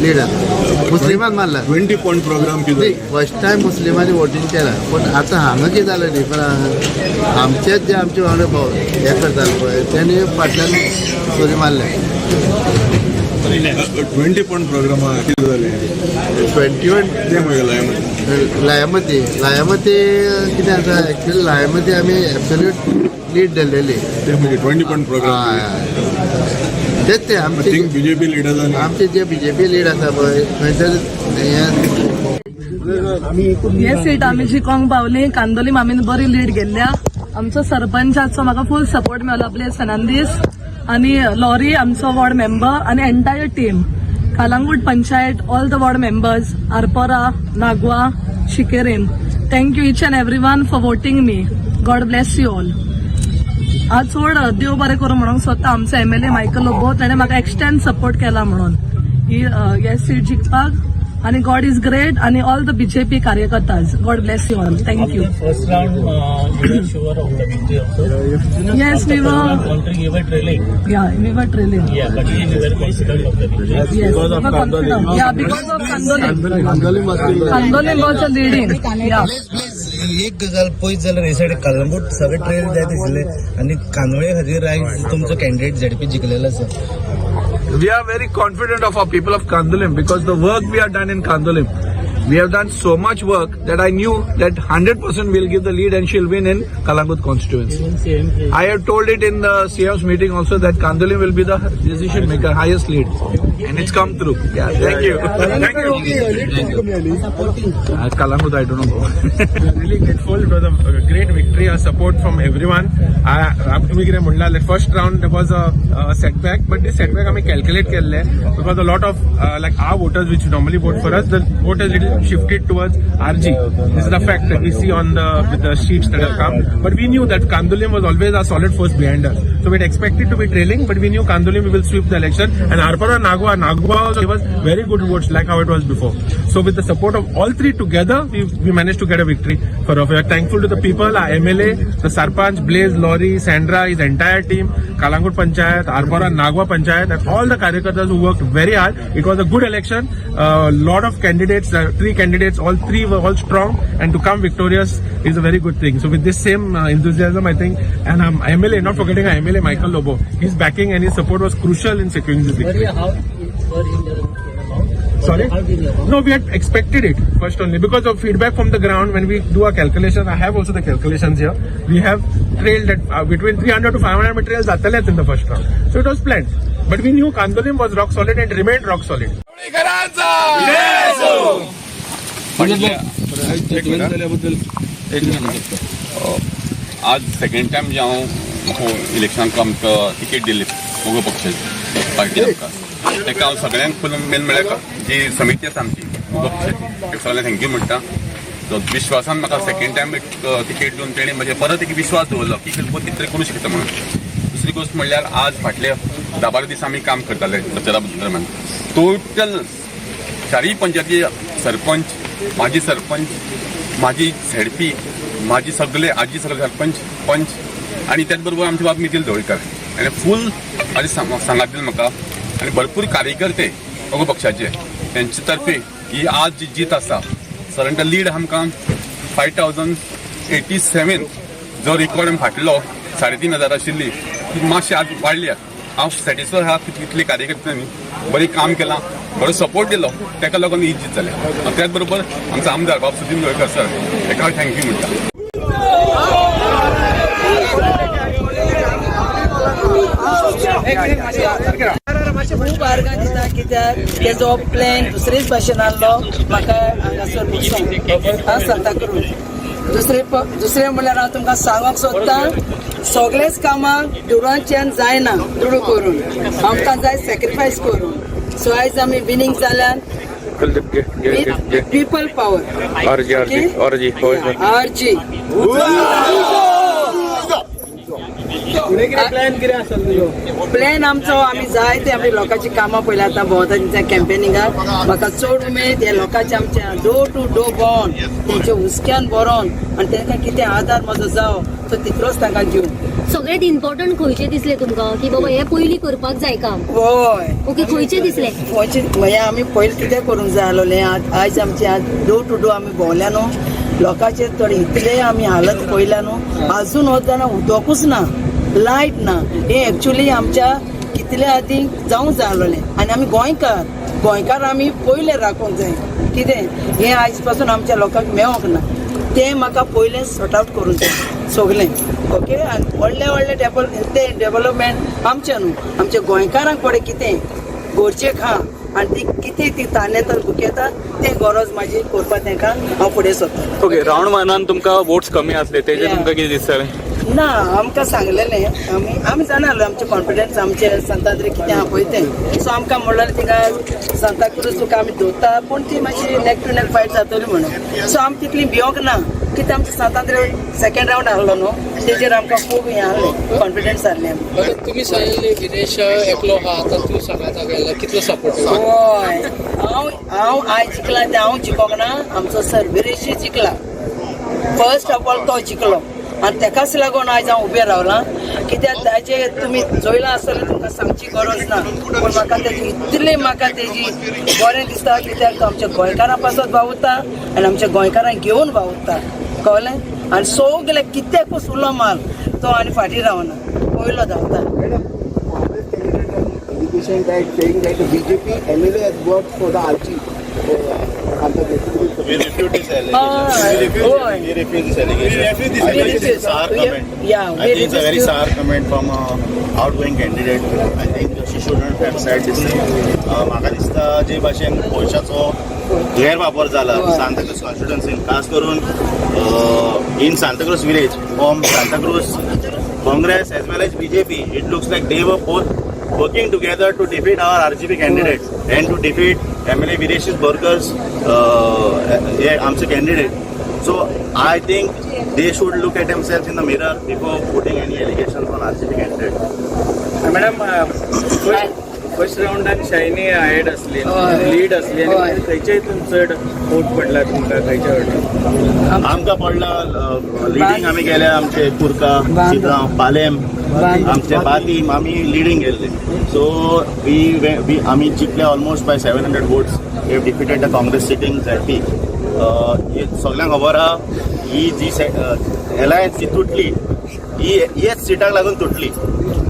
Lead आसा. मुस्लिमान मारला. 20 पॉयंट प्रोग्राम कितें? न्ही, फर्स्ट टायम मुस्लिमांनी वोटींग केला, पूण आतां हांगा कितें जालें डिफरन्स, आमचेच जे आमचे वांगडा हे करताले पळय, तेणी फाटल्यान सुरी मारले. 20 पॉयंट प्रोग्राम कितें जालें? 21. तें मागीर लायमती. लायामती, लायामती कितें आसा, एक्चुअली लायामती आमी एब्सोल्यूट लीड धरलेली. ते म्हणजे 20 पॉयंट प्रोग्राम. हय, तेच ते आमचे. थिंग बीजेपी लिडर्सांनी आमचे जे बीजेपी लीड आसा पळय, थंयसर हे. हे सीट आमी जिकोंक पावली. कांदोलीम आमी बरी लीड गेल्ल्या. आमचो सरपंचाचो म्हाका फूल सपोर्ट मेळ्ळो, आपले फर्नांदीस आनी लॉरी आमचो वॉर्ड मेंबर आनी entire team, Calangute panchayat, all the ward members, Arpora, Nagua, Chicalim, thank you each and every one for voting me. God bless you all. आज चड देव बरें करूं म्हणूंक सोदता आमचो एमएलए मायकल लोबो, ताणें म्हाका एक्सटेंड सपोर्ट केला म्हणून ही हे सीट जिखपाक. आनी गॉड is great आणि all the BJP कार्यकर्ताज, God bless you all. Thank you. First round, you were sure of the victory also. Yes, we were. Country, you were trailing. Yeah, we were trailing. Yeah, but you were confident of the victory. Yes, we were confident. Yeah, because of Candolim. Candolim was a leading. Yeah. एक गजाल पळयत जाल्यार हे सायडीन कलंगूट सगळे trail जायत आशिल्ले आनी कांदोळे खातीर आयज तुमचो कॅन्डिडेट झेडपी जिखलेलो आसा. We are very confident of our people of Candolim because the work we have done in Candolim, we have done so much work that I knew that 100% we'll give the lead and she'll win in Calangute constituency. Even same. I have told it in the CM's meeting also that Candolim will be the decision maker, highest lead. And it's come through. Yeah, thank you. Thank you. Calangute, I don't know. Really grateful. It was a great victory, a support from everyone. तुम्ही कितें म्हणला, first round there was a setback, but this setback आम्ही calculate केल्ले because a lot of like our voters which normally vote for us, the vote has little shifted towards RG. This is the fact that we see on the with the sheets that have come. But we knew that Candolim was always our solid force behind us. So we had expected to be trailing, but we knew Candolim we will sweep the election. And Arpora, Nagua, Nagua also gave us very good votes like how it was before. So with the support of all three together, we managed to get a victory for us. We are thankful to the people, our MLA, the Sarpanch, Blaze, Lorry, Sandra, his entire team, Calangute Panchayat, Arpora, Nagua Panchayat, and all the Karyakartas who worked very hard. It was a good election. A lot of candidates, three candidates, all three were all strong, and to come victorious is a very good thing. So with this same enthusiasm, I think, and MLA, not forgetting our MLA Michael Lobo, his backing and his support was crucial in securing this victory. How were in the amount? Sorry? How did you amount? No, we had expected it first only because of feedback from the ground. When we do our calculations, I have also the calculations here. We have trailed at between 300 to 500 materials जातलेच in the first round. So it was planned. But we knew Candolim was rock solid and remained rock solid. एक minute. आज second time जे हांव म्हाका इलेक्शनाक आमकां ticket दिली मगो पक्षाची party आमकां, ताका हांव सगळ्यांक फूल मेन म्हळ्यार जी समिती आसा आमची मगो पक्षाची, ताका सगळ्यांक thank you म्हणटा. जो विश्वासान म्हाका सेकंड टायम एक तिकेट दिवन तेणी म्हजे परत एक विश्वास दवरलो की कितें तरी करूं शकता म्हणून. दुसरी गोश्ट म्हणल्यार आज फाटले 10-12 दीस आमी काम करताले प्रचारा दरम्यान. टोटल चारय पंचायती सरपंच, माजी सरपंच, माजी झेडपी, माजी सगळे, आजी सगळे सरपंच, पंच आणि त्याच बरोबर आमचे बाब नितीन ढवळीकर आनी फूल म्हाजी सांगात दिली म्हाका आनी भरपूर कार्यकर्ते मगो पक्षाचे, तेंचे तर्फे ही आज जी जीत आसा, सादारण लीड आमकां 5087 जो रिकॉर्ड आमी फाटलो 3500 आशिल्ली, ती मातशी आज वाडल्या. हांव सॅटिस्फाय आहा की तितले कार्यकर्त्यांनी बरें काम केलां, बरो सपोर्ट दिलो, ताका लागून ही जीत जाल्या. आनी त्याच बरोबर आमचो आमदार बाब सुदीन ढवळीकर सर, ताका हांव thank you म्हणटा. खूब आर्गां दिता, कित्याक तेजो प्लॅन दुसरेच भाशेन आहलो. म्हाका हांगासर बसून हांव सांता करून दुसरे दुसरें म्हणल्यार हांव तुमकां सांगूंक सोदता, सगळेच कामां दुडवांच्यान जायना. दुडू करून आमकां जाय, सॅक्रिफायस करून. सो आयज आमी विनींग जाल्यान people power, RG, RG, RG. Plan आमचो, आमी जायते आमी लोकांची कामां पळयल्या. आतां भोंवता तेंच्या कॅम्पेनिंगाक, म्हाका चड उमेद ह्या लोकांचे. आमच्या डोर टू डोर भोंवन तेंच्या हुस्क्यान भरोन आनी तांकां कितें आदार म्हजो जावो तो तितलोच तांकां दिवं. सगळ्यात इम्पॉर्टंट खंयचे दिसले तुमकां की बाबा हे पयलीं करपाक जाय काम? हय. ओके, खंयचे दिसले? खंयचे म्हणजे आमी पयलीं कितें करूंक जाय आसलोलें. आयज आमचे आज डोर टू डोर आमी भोंवल्या न्हू, लोकांचे थोडे इतले आमी हालत पळयल्या न्हू, आजून वतना उदकूच ना, लायट ना. हें एक्चुली आमच्या कितले आदीं जावंक जाय आसलोलें. आनी आमी गोंयकार, गोंयकार आमी पयलें राखूंक जाय. कितें हें आयज पासून आमच्या लोकांक मेळोंक ना, तें म्हाका पयलें सॉर्ट आवट करूंक जाय सगलें. ओके, आनी व्हडले व्हडले ते डेवलपमेंट आमचें न्हू, आमच्या गोंयकारांक पळय कितें गोरचे खा आनी ती कितें ती तानेतर भुकेता, तें गरज म्हाजी करपाक तांकां हांव फुडें सरता. ओके, राऊंड वनान तुमकां वोट्स कमी असले, तेजे तुमकां कितें दिसतलें? ना, आमकां सांगलेलें, आमी आमी जाणा आसलो आमचें कॉन्फिडन्स आमचे सांतांद्रे कितें आहा पळय तें. सो आमकां म्हणल्यार थिंगा सांताक्रूज तुका आमी दवरता, पूण ती मातशी नेक टू नेक फायट जातली म्हणून. सो आमी तितली भियोंक ना, कित्याक आमचे सांतांद्रे सेकंड रावंड आहलो न्हू, तेजेर आमकां खूब हें आहलें, कॉन्फिडन्स आहलें. आता तुम्ही सांगितले विरेश एकलो हा, आता तू सांगाता गेला कितलो सपोर्ट? हय, हांव हांव आयज जिखला तें हांव जिखोंक ना, आमचो सर विरेशय जिखला. फर्स्ट ऑफ ऑल तो जिखलो आनी तेकाच लागून आयज हांव उबें रावलां. कित्याक ताजे तुमी चोयलां आसतलें, तुमकां सांगची गरज ना, पूण म्हाका तेजी इतली म्हाका तेजी बरें दिसता, कित्याक तो आमच्या गोंयकारां पासत वावुरता आनी आमच्या गोंयकारांक घेवन वावुरता, कळ्ळें? आनी सगळे कित्याकूच उलो मार, तो आनी फाटीं रावना, पयलो धांवता. Allegation that saying that the BJP MLA has worked for the RG. We refute this allegation. We refuse- We refuse this allegation. We refuse this I think it's a allegation. sour comment. Yeah, we I think it's a very refuse. Sour comment from a outgoing candidate. I think she shouldn't have said this thing. म्हाका दिसता जे भाशेन पयशाचो गैरवापर जाला सांताक्रूज कॉन्स्टिट्युन्सीन, खास करून in Santacruz village, from Santacruz Congress as well as BJP, it looks like they were both working together to defeat our RGP candidate and to defeat MLA Viresh Borkar's हे आमचे candidate. So I think they should look at themselves in the mirror before putting any allegations on RGP candidate. Madam, first राऊंडान Shaini ahead असली, हय. Lead असली हय. आणि खंयच्या हितून चड वोट पडला तुमकां, खंयच्या वाटेन? आमकां पडला लिडींग, आमी गेल्या आमचे कुर्का, शिगांव, पालेम, आमचे बातीम आमी लिडींग गेल्ले. सो we we आमी जिखले almost by 700 votes. We have defeated the Congress sitting ZP. सगळ्यांक खबर आहा, ही जी एलायन्स जी तुटली, ही हेच सिटाक लागून तुटली.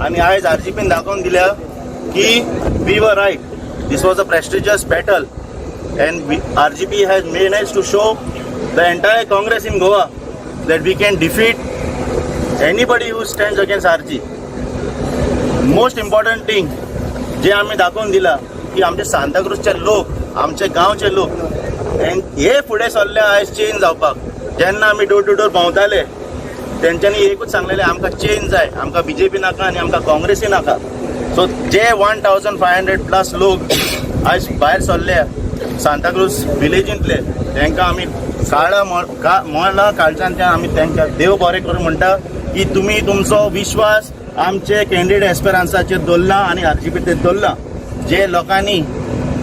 आनी आयज आरजीपीन दाखोवन दिल्या की we were right. This was a prestigious battle and RGP has managed to show the entire Congress in Goa that we can defeat anybody who stands against RG. Most important thing जे आमी दाखोवन दिला की आमचे सांताक्रूजचे लोक, आमचे गांवचे लोक हे फुडें सरले आयज चेंज जावपाक. जेन्ना आमी डोर टू डोर भोंवताले, तेंच्यांनी एकूच सांगलेलें, आमकां चेंज जाय, आमकां बीजेपी नाका आनी आमकां काँग्रेसूय नाका. सो जे 1500 प्लस लोक आयज भायर सरले सांताक्रूज विलेजींतले, तांकां आमी काळा मळा काळजांतल्यान आमी तांकां देव बरें करूं म्हणटा की तुमी तुमचो विश्वास आमचे कॅन्डिडेट एस्पेरान्साचेर दवरला आनी आरजीपीचेर दवरला. जे लोकांनी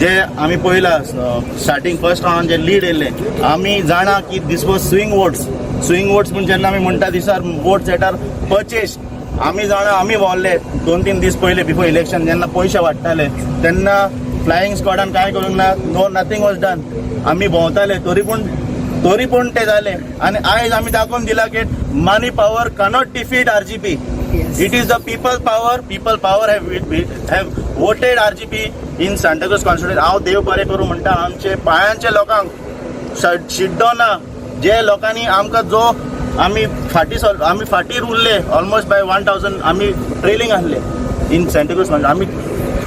जे आमी पळयला स्टार्टींग फर्स्ट रावंडान जे लीड येयल्ले, आमी जाणा की this was swing votes. Swing votes म्हण जेन्ना आमी म्हणटा, these are votes that are purchased. आमी जाणा, आमी भोंवले 2-3 दीस पयले बिफोर इलेक्शन, जेन्ना पयशे वाडटाले तेन्ना फ्लायींग स्क्वॉडान कांय करूंक ना. No, nothing was done. आमी भोंवताले, तरी पूण ते जाले. आनी आयज आमी दाखोवन दिला की money power cannot defeat RGP. It is the people power. People power have voted RGP in Santacruz constituency. हांव देव बरें करूं म्हणटा आमचे पायांचे लोकांक, शिड्डोना जे लोकांनी आमकां, जो आमी फाटीं सर, आमी फाटीं उरले, ऑलमोस्ट बाय 1000 आमी ट्रेलिंग आहले इन सांताक्रूज. आमी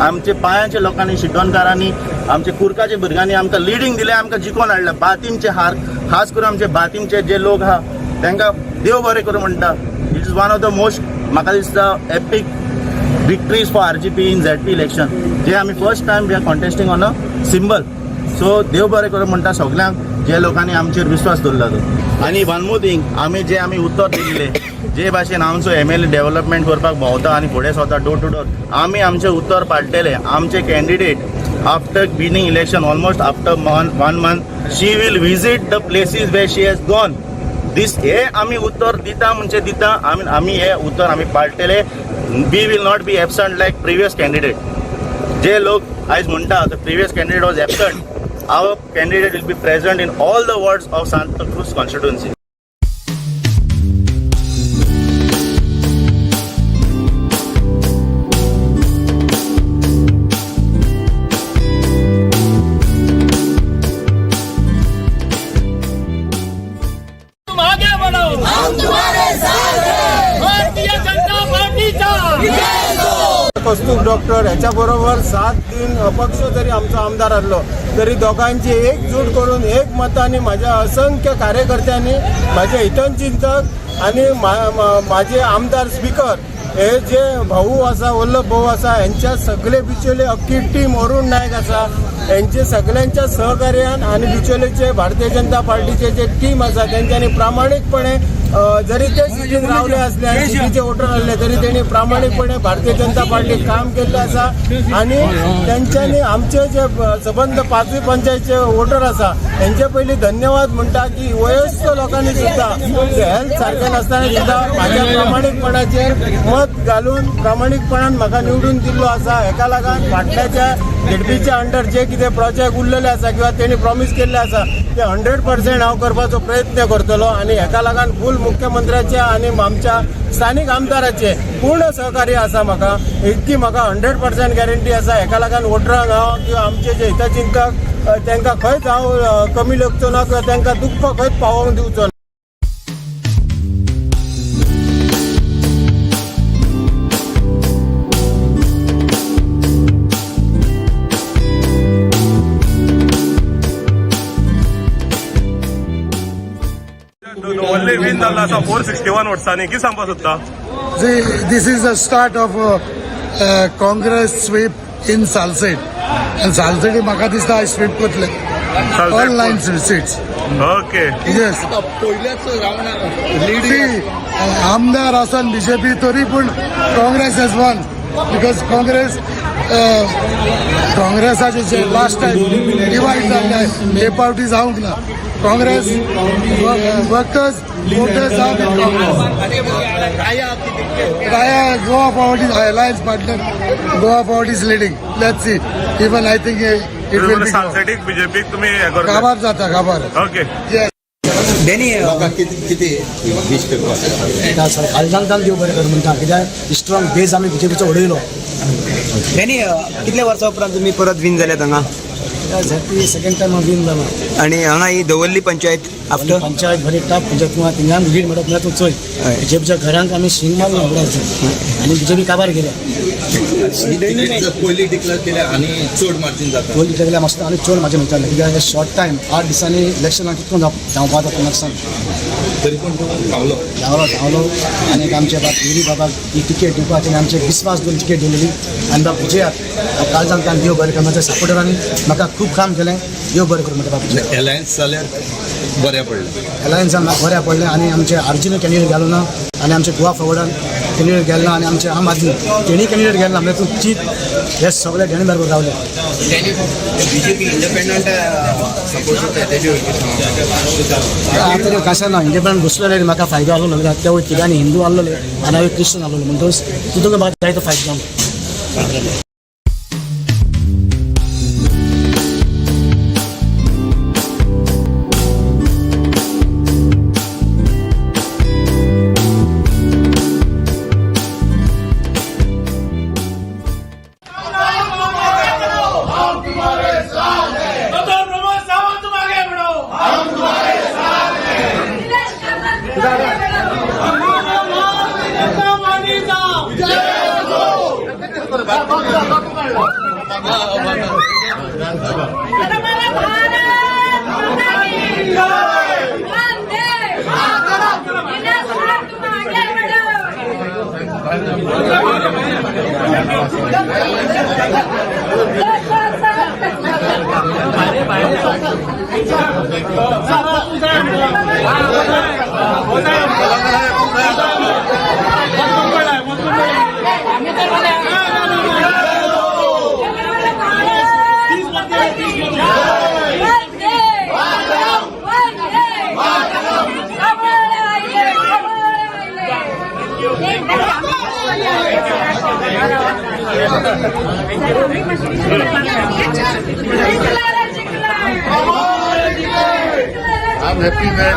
आमचे पायांच्या लोकांनी, शिड्डोणकारांनी, आमचे कुर्काच्या भुरग्यांनी आमकां लिडींग दिलें, आमकां जिखोवन हाडलें. बातीमचे हार, खास करून आमचे बातीमचे जे लोक आहा, तांकां देव बरें करूं म्हणटा. It is one of the most, म्हाका दिसता, epic victories for RGP in ZP election, जे आमी first time we are contesting on a symbol. So देव बरें करूं म्हणटा सगल्यांक, जे लोकांनी आमचेर विश्वास दवरला तो. आनी वन मोर थींग, आमी जे आमी उतर दिल्ले, जे भाशेन आमचो एमएलए डेव्हलपमेंट करपाक भोंवता आनी फुडें सरता डोर टू डोर, आमी आमचें उतर पाळटले. आमचे candidate after winning election, almost after one month, she will visit the places where she has gone. दीस हे आमी उतर दिता म्हणजे दिता. आमी आमी हे उतर आमी पाळटले. We will not be absent like previous candidate. जे लोक आयज म्हणटा previous candidate was absent, our candidate will be present in all the wards of Santacruz constituency. आगे बढ़ो, हम तुम्हारे साथ हैं. भारतीय जनता पार्टीचा कस्तूर डॉक्टर ह्याच्या बरोबर 7 दिन अपक्ष जरी आमचो आमदार आहलो तरी दोगांची एकजूट करून एक मतांनी माझ्या असंख्य कार्यकर्त्यांनी, माझे हितचिंतक आणि माझे आमदार स्पीकर हे जे भाऊ आसा, वल्लभ भाऊ आसा, हेंच्या सगळे बिचोले अख्खी टीम, अरुण नायक आसा, हेंचे सगळ्यांच्या सहकार्यान आणि बिचोलेचे भारतीय जनता पार्टीचे जे टीम आसा तेंच्यांनी प्रामाणीकपणे, जरी ते सिटीन रावले असले आणि सिटीचे वोटर आसले तरी तेणी प्रामाणीकपणे भारतीय जनता पार्टीक काम केल्लें आसा. आणि तेंच्यांनी आमचे जे सबंद पाचवी पंचायतचे वोटर आसा हेंचे पयलीं धन्यवाद म्हणटा की वयस्क लोकांनी सुद्दां, हेल्थ सारकें नासतना सुद्दां म्हाज्या प्रामाणीकपणाचेर मत घालून प्रामाणीकपणान म्हाका निवडून दिल्लो आसा. हेका लागून फाटल्याच्या झेडपीच्या अंडर जे कितें प्रोजेक्ट उरलेले आसा किंवा तेणी प्रॉमीस केल्ले आसा ते 100% हांव करपाचो प्रयत्न करतलो. आनी हेका लागून फूल मुख्यमंत्र्याचे आनी आमच्या स्थानीक आमदाराचे पूर्ण सहकार्य आसा. म्हाका इतकी म्हाका 100% गॅरंटी आसा. हेका लागून वोटरांक हांव किंवा आमचे जे हितचिंतक तांकां खंयच हांव कमी लेखचो ना किंवा तांकां दुख्ख खंयच पावोवंक दिवचो ना. दवरले विन जाल्लो आसा 461 वोट्सांनी, कितें सांगपाक सोदता? This is the start of Congress sweep in Salcete. And Salcete म्हाका दिसता आयज स्वीप करतले ऑल 9 seats. Yes. पयल्याच रावंडाक आमदार आसन बीजेपी तरी पूण Congress has won because Congress काँग्रेसाचे जे लास्ट टायम डिवायड जाल्ले हे पावटी जावंक ना. Congress workers voters are with Congress. Raya Goa Forward is alliance partner. Goa Forward is leading. Let's see. Even I think it will be. सालसेटीक बीजेपीक तुमी हें करता? काबार जाता काबार. ओके. Yes. किती कालजान देव बरें कर म्हणटा, कित्याक स्ट्रॉंग बेज आमी बीजेपीचो उडयलो. कितल्या वर्सां उपरांत तुमी परत विन जाल्यात हांगा? सेकंड टायम हांव विन जाला. आनी हांगा ही दवर्ली पंचायत आफ्टर पंचायत बरी टफ पंचायत. तूं थिंगान लीड मेळप ना. तूं चोय, बीजेपीच्या घरांक आमी शिंग मारलो आनी बीजेपी काबार गेल्या. पयली डिक्लेअर केल्या आनी चड मार्जीन जाता. पयली केल्या मस्त आनी चड म्हाजें म्हणटालें, कित्याक शॉर्ट टायम 8 दिसांनी इलेक्शनाक कितको धांवपा जाता म्हाका सांग. तरी पण तूं धांवलो. धांवलो, धांवलो. आनी आमच्या बाब गिरी बाबाक ही तिकेट दिवपाची आनी आमचे विस्वास दोन तिकेट दिलेली. आनी बाब विजयाक कालजान तान देव बरें कर. म्हाज्या सपोर्टरांनी म्हाका खूब काम केलें. देव बरें करूं म्हणटा बाब. एलायन्स जाल्यार बऱ्या पडलें. एलायन्सान म्हाका बऱ्या पडलें आनी आमचे आर्जीन कॅन्डिडेट घालूं ना आनी आमचे गोवा फॉवर्डान कॅन्डिडेट गेले ना आनी आमचे आम आदमी तेणी कॅन्डिडेट गेले ना. म्हणजे तूं चीत हे सगळे डेणी बरोबर रावले. बीजेपी इंडिपेंडंट सपोर्ट करता तेजे. आतां कशें ना, इंडिपेंडंट घुसलेले म्हाका फायदो आसलो कित्याक ते तिगांनी हिंदू आसलेले आनी हांव क्रिश्चन आसलेलो, म्हणटकच तितून म्हाका जायतो फायदो जालो. वंदे मातरम! तुम आगे बढ़ो. Vande Mataram! Vande Mataram! I am happy that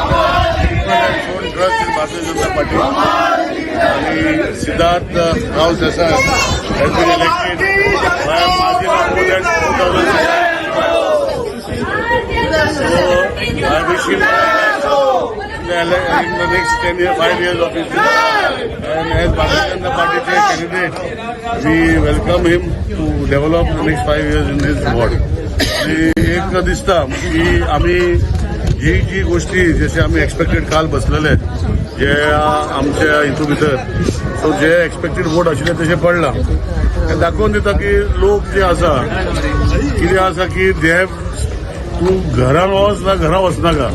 people have shown trust in Bharatiya Janata Party. आणि Siddharth Rao Desai has been elected by a margin of more than 2,000. So I wish him in the next 10 years, 5 years of his life. And as Bharatiya Janata Party candidate, we welcome him to develop the next 5 years in his ward. आणि एक दिसता की आमी जी जी गोष्टी जशे आमी एक्सपेक्टेड काल बसलेले जे आमच्या हितून भितर, सो जे एक्सपेक्टेड वोट आशिल्ले तशें पडला. ते दाखोवन दिता की लोक जे आसा, कितें आसा की they have, तूं घरान वच ना घरा वचनाका,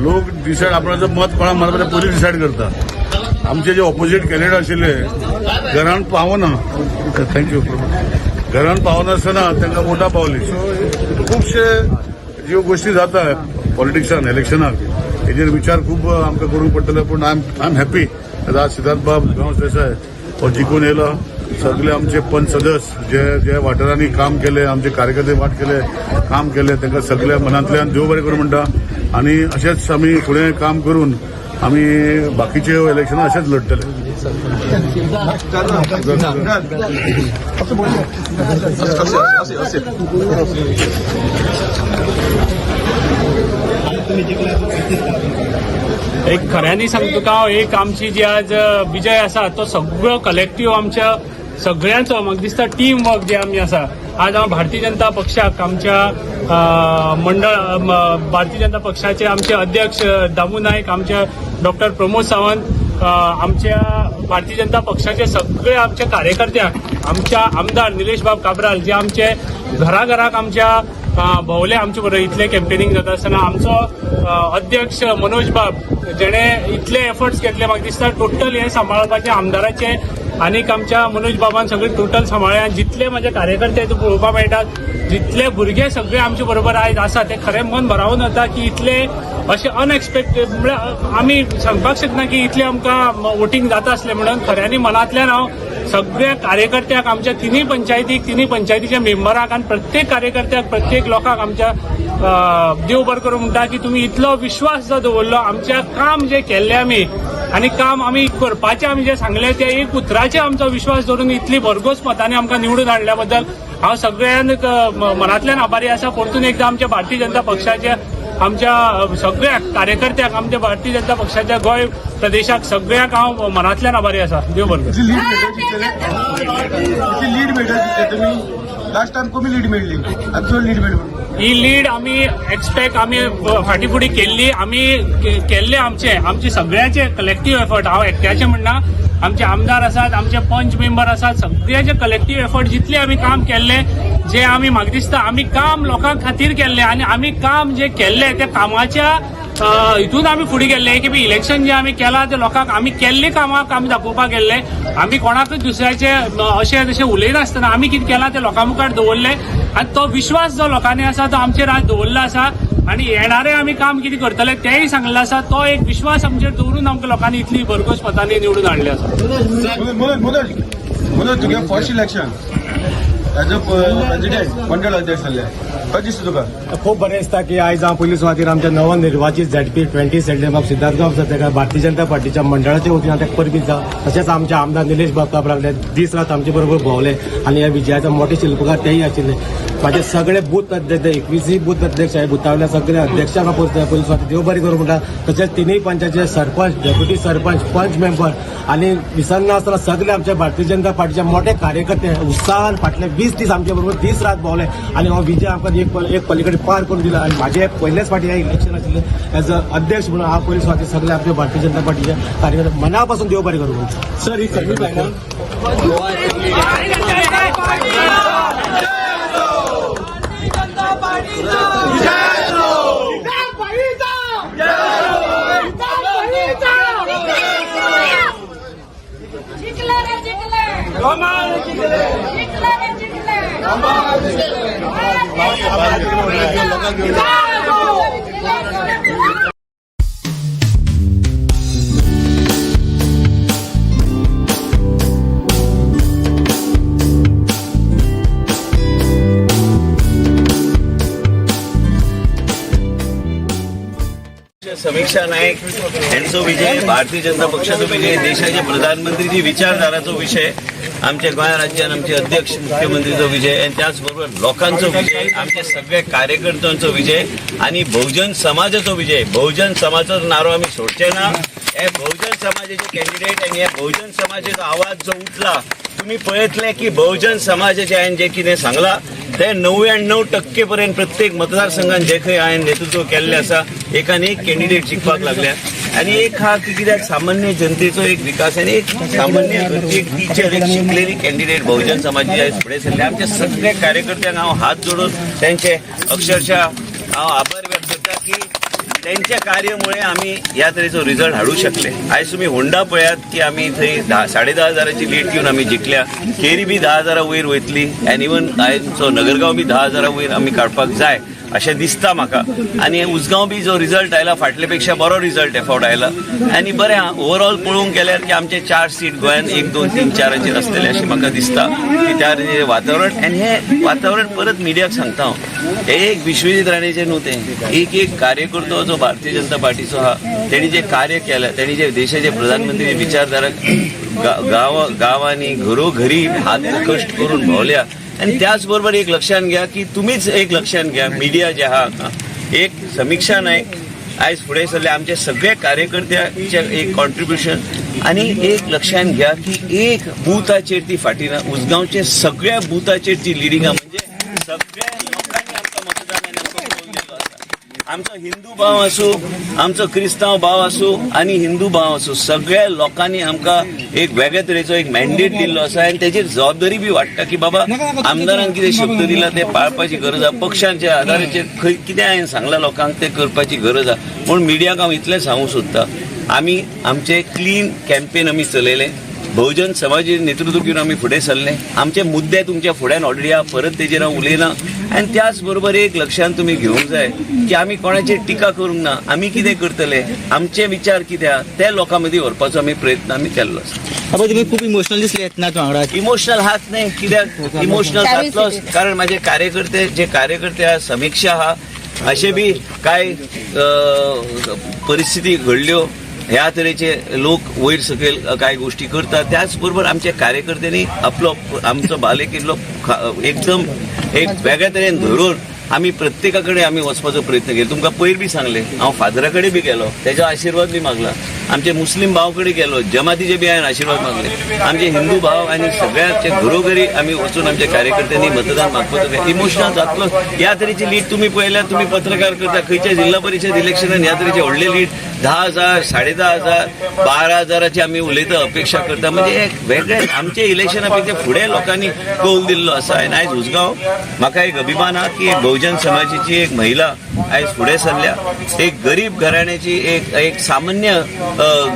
लोक डिसायड आपणाचो मत कोणा मारपाचें पयलीं डिसायड करता. आमचे जे ऑपोजीट कॅन्डिडेट आशिल्ले, घरान पावना, thank you, घरान पावनासतना तांकां वोटां पावली. सो खुबशे ज्यो गोश्टी जाता पॉलिटिक्सान, इलेक्शनाक, हेजेर विचार खूब आमकां करूंक पडटले. पूण I am happy आज सिद्धार्थ बाब गांवस देसाय हो जिखून येयलो. सगळे आमचे पंच सदस्य जे जे वाठारांनी काम केले, आमचे कार्यकर्ते वाट केले, काम केले, तांकां सगळ्या मनांतल्यान देव बरें करूं म्हणटा. आनी अशेंच आमी फुडें काम करून आमी बाकीचे इलेक्शनां अशेंच लढतले. एक खऱ्यांनी सांगता तुका हांव, एक आमची जी आज विजय आसा तो सगळो कलेक्टीव आमच्या सगळ्यांचो, म्हाका दिसता टीम वर्क जे आमी आसा. आज हांव भारतीय जनता पक्षाक आमच्या मंडळ भारतीय जनता पक्षाचे आमचे अध्यक्ष दामू नायक, आमचे डॉक्टर प्रमोद सावंत, आमच्या भारतीय जनता पक्षाचे सगळे आमच्या कार्यकर्त्यांक, आमच्या आमदार निलेश बाब काब्राल जे आमचे घराघराक आमच्या भोवले आमचे बरोबर इतले कॅम्पेनिंग जाता आसतना, आमचो अध्यक्ष मनोज बाब जेणे इतले एफर्ट्स घेतले, म्हाका दिसता टोटल हे सांबाळपाचे आमदाराचे आनीक आमच्या मनोज बाबान सगळे टोटल सांबाळ्ळे. आनी जितले म्हजे कार्यकर्ते हितून पळोवपाक मेळटात, जितले भुरगे सगळे आमचे बरोबर आयज आसा, ते खरें मन भरावन वता की इतले अशें अनएक्सपेक्टेड, म्हळ्यार आमी सांगपाक शकना की इतले आमकां वोटींग जाता आसलें म्हणून. खऱ्यांनी मनांतल्यान हांव सगळ्या कार्यकर्त्याक, आमच्या तिनूय पंचायतीक, तिनूय पंचायतीच्या मेंबराक आनी प्रत्येक कार्यकर्त्याक, प्रत्येक लोकांक आमच्या देव बरो करूं म्हणटा की तुमी इतलो विश्वास जो दवरलो आमच्या काम जे केल्लें आमी आनी काम आमी करपाचें आमी जें सांगलें, ते एक उतराचेर आमचो विश्वास दवरून इतली भरघोस मतांनी आमकां निवडून हाडल्या बद्दल हांव सगळ्यांक मनांतल्यान आभारी आसा. परतून एकदां आमच्या भारतीय जनता पक्षाच्या आमच्या सगळ्या कार्यकर्त्यांक, आमच्या भारतीय जनता पक्षाच्या गोंय प्रदेशाक सगळ्यांक हांव मनांतल्यान आभारी आसा. देव बरें करूं. लीड मेळटा तुमी लास्ट टायम कमी लीड मेळ्ळी, आतां चड लीड मेळ्ळी. ही लीड आमी एक्सपेक्ट आमी फाटीं फुडें केल्ली, आमी केल्ले आमचे आमचे सगळ्याचे कलेक्टीव एफर्ट. हांव एकट्याचे म्हणना, आमचे आमदार आसात, आमचे पंच मेंबर आसात, सगळ्याचे कलेक्टीव एफर्ट. जितले आमी काम केल्ले जे आमी, म्हाका दिसता आमी काम लोकां खातीर केल्ले आनी आमी काम जे केल्ले त्या कामाच्या हितून आमी फुडें गेल्ले की इलेक्शन जे आमी केलां ते लोकांक आमी केल्ले कामाक आमी दाखोवपाक गेल्ले. आमी कोणाकूच दुसऱ्याचे अशें तशें उलयनासतना आमी कितें केलां तें लोकां मुखार दवरलें आनी तो विश्वास जो लोकांनी आसा तो आमचेर आज दवरलो आसा. आनी येणारे आमी काम कितें करतले तेंय सांगलें आसा. तो एक विश्वास आमचेर दवरून आमकां लोकांनी इतली भरघोस मतांनी निवडून हाडले आसा. मनोज, मनोज, मनोज, तुगे first election as a president, मंडळ अध्यक्ष जाल्ले, कशें दिसता तुका? खूब बरें दिसता की आयज हांव पयली सुवातीर आमच्या नवनिर्वाचित झेडपी 20 सेल्डेबाब सिद्धार्थ गांवस ताका भारतीय जनता पार्टीच्या मंडळाच्या वतीन ताका परबीं दिता. तशेंच आमचे आमदार निलेश बाब काब्राल दीस रात आमचे बरोबर भोंवले आनी ह्या विजयाचो मोठे शिल्पकार तेय आशिल्ले. म्हाजे सगळे बूथ अध्यक्ष, 21 बूथ अध्यक्ष आहे, बुथावल्या सगळे अध्यक्षांक पयली सुवातीर देव बरें करूं म्हणटा. तशेंच तिनूय पंचायतीचे सरपंच, डेप्युटी सरपंच, पंच मेंबर आनी विसरना आसतना सगळे आमच्या भारतीय जनता पार्टीचे मोठे कार्यकर्ते उत्साहान फाटले 20 दीस आमचे बरोबर दीस रात भोंवले आनी हो विजय आमकां एक एक पलीकडे पार करून दिला. आनी म्हाजे पयलेच फावटी हें इलेक्शन आशिल्लें एज अ अध्यक्ष म्हणून, हांव पयली सुवातीर सगळे आमच्या भारतीय जनता पार्टीचे कार्यकर्ते मना पासून देव बरें करूं. सर, ही सेमी फायनल. जिंकलं रे जिंकलं, जिंकलं रे जिंकलं. समीक्षा नायक यांचो विजय, भारतीय जनता पक्षाचो विजय, देशाचे प्रधानमंत्रीची विचारधाराचो विषय, आमच्या गोंय राज्यान आमचे अध्यक्ष मुख्यमंत्रीचो विजय आणि त्याचबरोबर लोकांचो विजय, आमचे सगळे कार्यकर्त्यांचो विजय आणि बहुजन समाजाचो विजय. बहुजन समाजाचो नारो आमी सोडचे ना. हे बहुजन समाजाचे कॅन्डिडेट आणि हे बहुजन समाजाचो आवाज जो उठला, तुम्ही पळयतले की बहुजन समाजाचे हांवें जे कितें सांगला ते 99% पर्यंत प्रत्येक मतदारसंघात जे खंय हांवें नेतृत्व केल्लें आसा, एकान एक कॅन्डिडेट जिखपाक लागल्या. आनी एक हा की कित्याक सामान्य जनतेचो एक विकास आनी एक सामान्य घरची एक टिचर, एक शिकलेली कॅन्डिडेट बहुजन समाजाची आयज फुडें सरली. आमच्या सगळ्या कार्यकर्त्यांक हांव हात जोडून त्यांचे अक्षरशः हांव आभार व्यक्त करता की त्यांच्या कार्यामुळे आम्ही ह्या तरेचो रिझल्ट हाडू शकले. आयज तुमी होंडा पळयात की आमी थंय 10,500ची लीड घेवन आमी जिखल्या. केरी बी 10,000 वयर वयतली आनी इवन आयचो नगरगांव बी 10,000 वयर आमी काडपाक जाय अशें दिसता म्हाका. आनी उसगांव बी जो रिझल्ट आयला फाटले पेक्षा बरो रिझल्ट हे फावट आयला. आनी बरें ओवरऑल पळोवंक गेल्यार की आमचे 4 सीट गोंयान 1, 2, 3, 4 आसतले अशें म्हाका दिसता की त्या वातावरण. आनी हें वातावरण परत मिडियाक सांगता हांव, हे एक विश्वजीत राणेचें न्हू, तें एक एक कार्यकर्तो जो भारतीय जनता पार्टीचो आहा तेणी जे कार्य केलें, तेणी जे देशाचे प्रधानमंत्री विचारधारा गांवांनी घरोघरी हात कश्ट करून भोवल्या. आनी त्याच बरोबर एक लक्षात घ्या की तुमीच एक लक्षात घ्या, मिडिया जे आहा, एक समीक्षा नायक आयज फुडें सरले, आमचे सगळे कार्यकर्त्याचे एक कॉन्ट्रिब्युशन. आनी एक लक्षात घ्या की एक बुथाचेर ती फाटी ना, उसगांवचे सगळ्या बुथाचेर ती लिडिंग, म्हणजे सगळ्या लोकांनी आमकां मतदान आमकां कौल दिल्लो आसा. आमचो हिंदू भाव आसूं, आमचो क्रिस्तांव भाव आसूं आनी हिंदू भाव आसूं, सगळ्या लोकांनी आमकां एक वेगळे तरेचो एक मॅन्डेट दिल्लो आसा. आनी तेजेर जबाबदारी बी वाडटा की बाबा आमदारान कितें शब्द दिला ते पाळपाची गरज आसा, पक्षांच्या आधाराचेर खंय कितें हांवें सांगलां लोकांक तें करपाची गरज आसा. पूण मिडियाक हांव इतलें सांगूंक सोदता, आमी आमचें क्लीन कॅम्पेन आमी चलयलें, बहुजन समाजाचे नेतृत्व घेवन आमी फुडें सरले. आमचे मुद्दे तुमच्या फुड्यान ऑलरेडी आहा, परत तेजेर हांव उलयना. आनी त्याच बरोबर एक लक्षांत तुमी घेवंक जाय की आमी कोणाचेर टिका करूंक ना, आमी कितें करतले, आमचे विचार कितें आहा ते लोकां मदीं व्हरपाचो आमी प्रयत्न आमी केल्लो आसा. तुमी खूब इमोशनल दिसले येतना वांगडा. इमोशनल हात न्हय, कित्याक इमोशनल जातलोच, कारण माझे कार्यकर्ते जे कार्यकर्ते आहा, समिक्षा आहा, अशे बी कांय परिस्थिती घडल्यो, ह्या तरेचे लोक वयर सकयल कांय गोष्टी करतात. त्याच बरोबर आमच्या कार्यकर्त्यांनी आपलो आमचो बालेकिल्लो एकदम एक वेगळ्या तरेन धरून आमी प्रत्येका कडेन आमी वचपाचो प्रयत्न केलो. तुमकां पयर बी सांगलें, हांव फादरा कडेन बी गेलो, तेजो आशिर्वाद बी मागला, आमचे मुस्लीम भाव कडेन गेलो, जमातीचे बी हांवें आशिर्वाद मागले, आमचे हिंदू भाव आनी सगळ्यांचे घरोघरी आमी वचून आमच्या कार्यकर्त्यांनी मतदान मागपाचो. इमोशनल जातलो. ह्या तरेची लीड तुमी पळयल्यार, तुमी पत्रकार करता, खंयच्या जिल्हा परिशद इलेक्शनान ह्या तरेचे व्हडले लीड 10,000, 10,500, 12,000 आमी उलयता, अपेक्षा करता. म्हणजे एक वेगळे आमचे इलेक्शना पेक्षा फुडें लोकांनी कौल दिल्लो आसा. आनी आयज उसगांव म्हाका एक अभिमान आहा की एक बहुजन समाजाची एक महिला आयज फुडें सरल्या, एक गरीब घराण्याची, एक एक सामान्य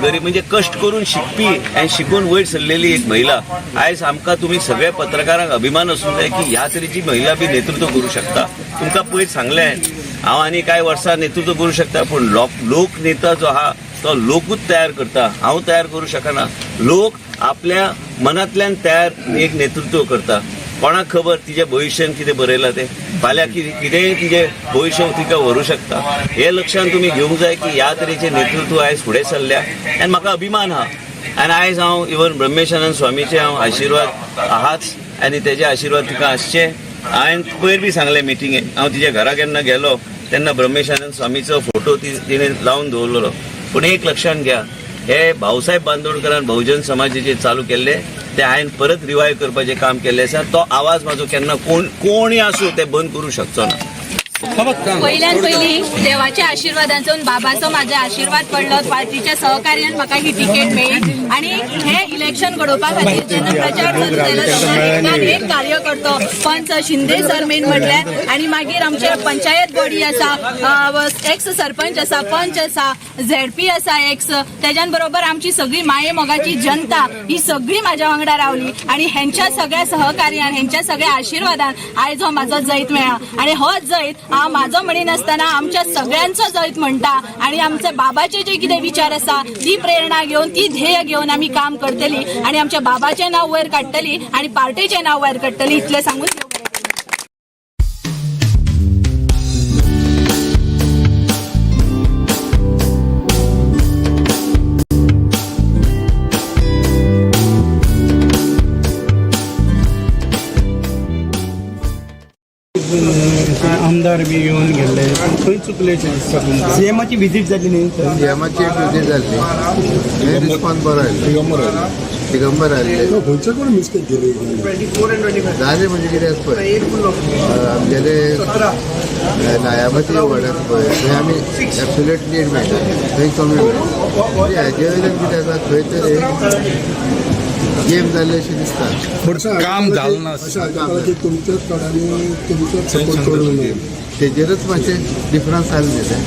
गरीब म्हणजे कश्ट करून शिकपी आनी शिकून वयर सरलेली एक महिला. आयज आमकां तुमी सगळ्या पत्रकारांक अभिमान आसूंक जाय की ह्या तरेची महिला बी नेतृत्व करूं शकता. तुमकां पयर सांगलें हांव आनी कांय वर्सां नेतृत्व करूं शकता, पूण लोक नेता जो आहा तो लोकूच तयार करता, हांव तयार करूं शकना. लोक आपल्या मनांतल्यान तयार एक नेतृत्व करता. कोणाक खबर तिच्या भविश्यान कितें बरयलां तें, फाल्यां कितेंय तिजें भविश्य तिका व्हरूं शकता. हे लक्षान तुमी घेवंक जाय की ह्या तरेचें नेतृत्व आयज फुडें सरल्या आनी म्हाका अभिमान आहा. आनी आयज हांव इवन ब्रह्मेशानंद स्वामीचे हांव आशिर्वाद आहाच आनी तेजे आशिर्वाद तिका आसचे. हांवें पयर बी सांगलें मिटिंगेक, हांव तिच्या घरा केन्ना गेलो तेन्ना ब्रह्मेशानंद स्वामीचो फोटो तिणें लावन दवरलेलो. पूण एक लक्षांत घ्या, हे भाऊसाहेब बांदोडकरान बहुजन समाजाचे चालू केल्ले ते हांवें परत रिवायव करपाचें काम केल्लें आसा. तो आवाज म्हाजो केन्ना कोणूय आसूं ते बंद करूं शकचो ना. पयल्यान पयली देवाच्या आशिर्वादाचो बाबाचो म्हाज्या आशिर्वाद पडलो, पार्टीच्या सहकार्यान म्हाका ही तिकेट मेळ्ळी. आनी हे इलेक्शन घडोवपा खातीर जेन्ना प्रचार चालू जालो तेन्ना एक कार्यकर्तो पंच शिंदे सर मेन म्हटल्यार, आनी मागीर आमचे पंचायत बॉडी आसा, एक्स सरपंच आसा, पंच आसा, झेडपी आसा एक्स, तेज्यान बरोबर आमची सगळी माये मोगाची जनता ही सगळी म्हाज्या वांगडा रावली आनी हेंच्या सगळ्या सहकार्यान, हेंच्या सगळ्या आशिर्वादान आयज हो म्हाजो जैत मेळ्ळा. आनी हो जैत हांव म्हाजो म्हणिनासतना आमच्या सगळ्यांचो जैत म्हणटा. आनी आमच्या बाबाचे जे कितें विचार आसा ती प्रेरणा घेवन, ती ध्येय घेवन आमी काम करतली आनी आमच्या बाबाचें नांव वयर काडटली आनी पार्टीचें नांव वयर काडटली, इतलें सांगून. आमदार बी येवन गेल्ले, खंय चुकलेशें दिसता तुमकां? सीएमाची विजीट जाली न्ही? सीएमाची एक विजीट जाल्ली, रिस्पॉन्स बरो आयलो. दिगंबर आयले. खंयचे कोण मिस्टेक केली? जालें म्हणजे कितें आसा पळय, आमगेले लायामती वॉर्ड आसा पळय, थंय आमी एब्सोल्यूट लीड मेळटा, थंय कमी मेळटा. म्हणजे हाजे वयल्यान कितें आसा, खंय तरी गेम जाल्ली अशें दिसता. काम जालें ना. तुमच्याच कडांनी तुमचोच सपोर्ट करूं. तेजेरच मातशें डिफरन्स जालें न्ही तें,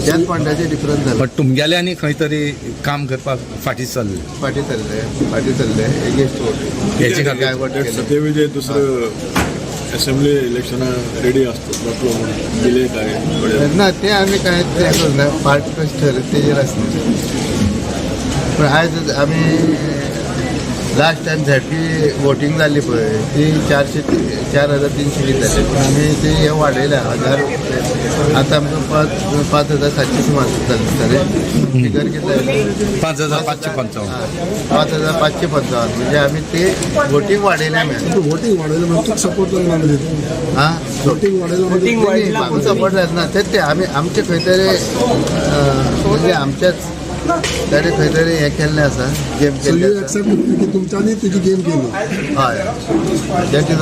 त्याच पॉयंटाचेर डिफरन्स जालें. बट तुमगेले आनी खंय तरी काम करपाक फाटीं सरले. फाटीं सरले, फाटीं सरले, एगेन्स्ट वोट. हेचे खातीर. सत्यविजय दुसरं असेंब्ली इलेक्शना रेडी असतो जातलो म्हणून दिले काय? ना, ते आमी कांय तें करना, पार्टी कशें ठरयता तेजेर आसता. पूण आयज आमी लास्ट टायम झेडपी वोटींग जाल्ली पळय, ती 4300 कितें जाली, पूण आमी ती हें वाडयल्या 1000. आतां आमकां 5700 सुमार जालें दिसता रे फिगर. कितलें आयलें? 5555. 5555. म्हणजे आमी ते वोटींग वाडयल्या आमी. वोटिंग वाडयलें म्हणजे तुका सपोर्ट जालो ना म्हणजे? आं? वोटिंग वाडयलें म्हणजे? म्हाका सपोर्ट जायना, तेच ते आमी आमचे खंय तरी, म्हणजे आमच्याच ताणें खंय तरी हें केल्लें आसा, गेम सो केल्ली you आसा. एक्सेप्ट की तुमच्यांनी तुजी गेम केली? हय, that is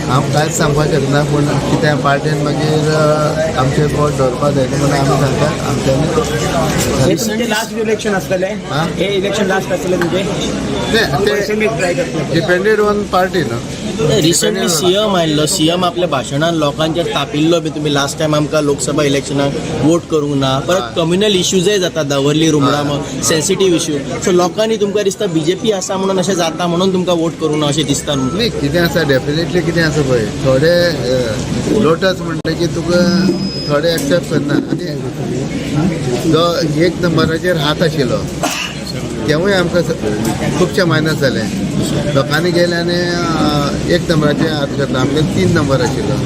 हांव कांयच सांगपाक शकना, पूण कितें पार्टेन मागीर आमचेर बोट दवरपाक जाय म्हणून आमी सांगता आमच्यांनी. हे तुमचे लास्ट इलेक्शन आसतले? हे इलेक्शन लास्ट आसतले तुमचे? ट्राय करतले? डिपेंडेड ऑन पार्टी न्हू. रिसंटली सीएम आयल्लो, सीएम आपल्या भाशणान लोकांचेर तापिल्लो बी, तुमी लास्ट टायम आमकां लोकसभा इलेक्शनाक वोट करूंक ना. परत कम्युनल इश्यूजय जाता, दावर्ली रुमडाम सेन्सिटीव इश्यू. सो लोकांनी तुमकां दिसता बीजेपी आसा म्हणून अशें जाता, म्हणून तुमकां वोट करूंक ना अशें दिसता न्हू? न्ही, कितें आसा, डेफिनेटली कितें आसा पळय, थोडे लोटस म्हणटकीर तुका थोडे एक्सेप्ट करना. आनी जो एक नंबराचेर हात आशिल्लो तेवूय आमकां खुबशे मायनस जाले. लोकांनी गेले आनी एक नंबराचेर हात घातलो, आमगे 3 नंबर आशिल्लो.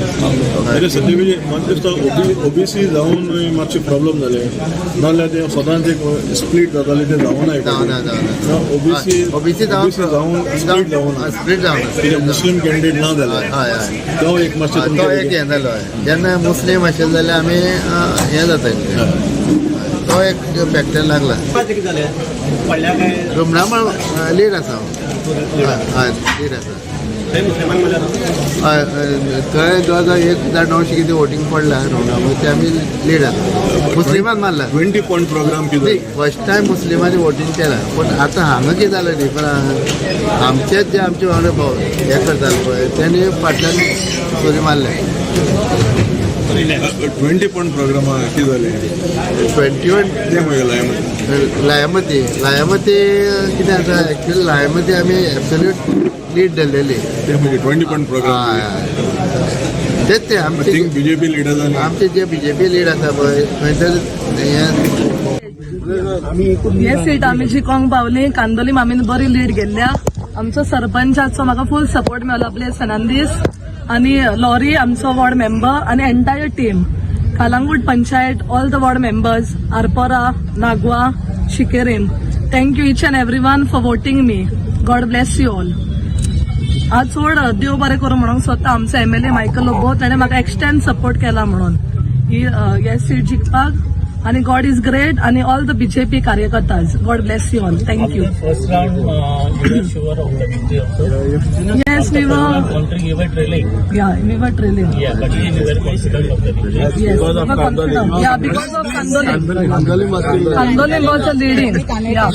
अरे सत्यविजय, म्हाका दिसता ओबीसी जावन मातशे प्रॉब्लम जाले, नाजाल्यार ते सदांच एक स्प्लीट जाताले, ते जावना. जावना, जावना. ओबीसी. ओबीसी जावन. जावन स्प्लीट जावना. स्प्लीट जावना. कित्याक मुस्लीम कॅन्डिडेट ना जाले. हय हय तो एक मातशें. तो एक हें जालो. जेन्ना मुस्लीम आशिल्ले जाल्यार आमी हें जाता, तो एक फॅक्टर लागला. रुमडामळ लीड आसा. हय हय, लीड आसा. हय हय, थंय जवळ जवळ 1900 कितें वोटींग पडला रुमडामळ, ते आमी लीड आसा. मुस्लिमान मारला. 20 पॉयंट प्रोग्राम कितें? फर्स्ट टायम मुस्लिमांनी वोटींग केलां. पूण आतां हांगा कितें जालें डिफरन्स, आमचेच जे आमचे वांगडा हे करताले पळय, तेणी फाटल्यान सुरी मारले. 20 पॉयंट प्रोग्रामा कितें जालें? 21. तें खंय लायमती? लायामती, लायामती कितें आसा, एक्चुअली लायामती आमी एब्सोल्यूट लीड धरलेली. ते म्हणजे 20 पॉयंट प्रोग्राम. तेच ते आमचे थिंग बीजेपी लिडर्सांनी आमचे जे बीजेपी लीड आसा पळय, खंय तरी हें. हे सीट आमी जिकोंक पावली. कांदोलीम आमी बरी लीड गेल्ल्या. आमचो सरपंचाचो म्हाका फूल सपोर्ट मेळ्ळो, ब्लेस फर्नांडीस आनी लॉरी आमचो वॉर्ड मेंबर आनी entire team, Calangute panchayat, all the ward members, Arpora, Nagua, Chicalim. Thank you each and every one for voting me. God bless you all. आज चड देव बरें करूं म्हणूंक सोदता आमचो एमएलए मायकल लोबो, ताणें म्हाका एक्सटेंड सपोर्ट केला म्हणून ही हे सीट जिखपाक. आनी गॉड is great. आनी all the BJP कार्यकर्ताज, God bless you all. Thank you. First round, you were sure of the victory also. Yes, we were. Country, you were trailing. Yeah, we were trailing. Yeah, but you were confident of the victory. Yes, we were confident. Yeah, because of Candolim. Candolim was a leading. Yeah.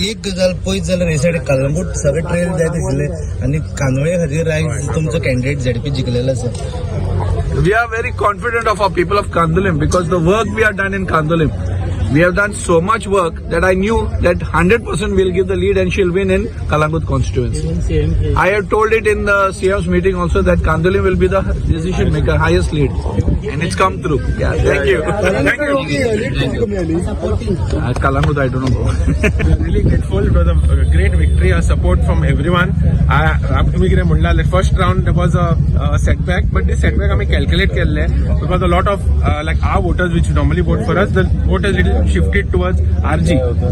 एक गजाल पळयत जाल्यार हे side Calangute सगळे trail जायत आशिल्ले आनी कांदोळे खातीर आयज तुमचो कॅन्डिडेट झेडपी जिखलेलो आसा. We are very confident of our people of Candolim because the work we have done in Candolim, we have done so much work that I knew that 100% we'll give the lead and she'll win in Calangute constituency. I have told it in the CM's meeting also that Candolim will be the decision maker, highest lead. And it's come through. Yeah, thank you. Thank you. Calangute, I don't know. Really grateful. It was a great victory, a support from everyone. तुमी कितें म्हणला, first round there was a setback, but this setback आमी calculate केल्ले because a lot of like our voters which normally vote for us, the vote is little shifted towards RG.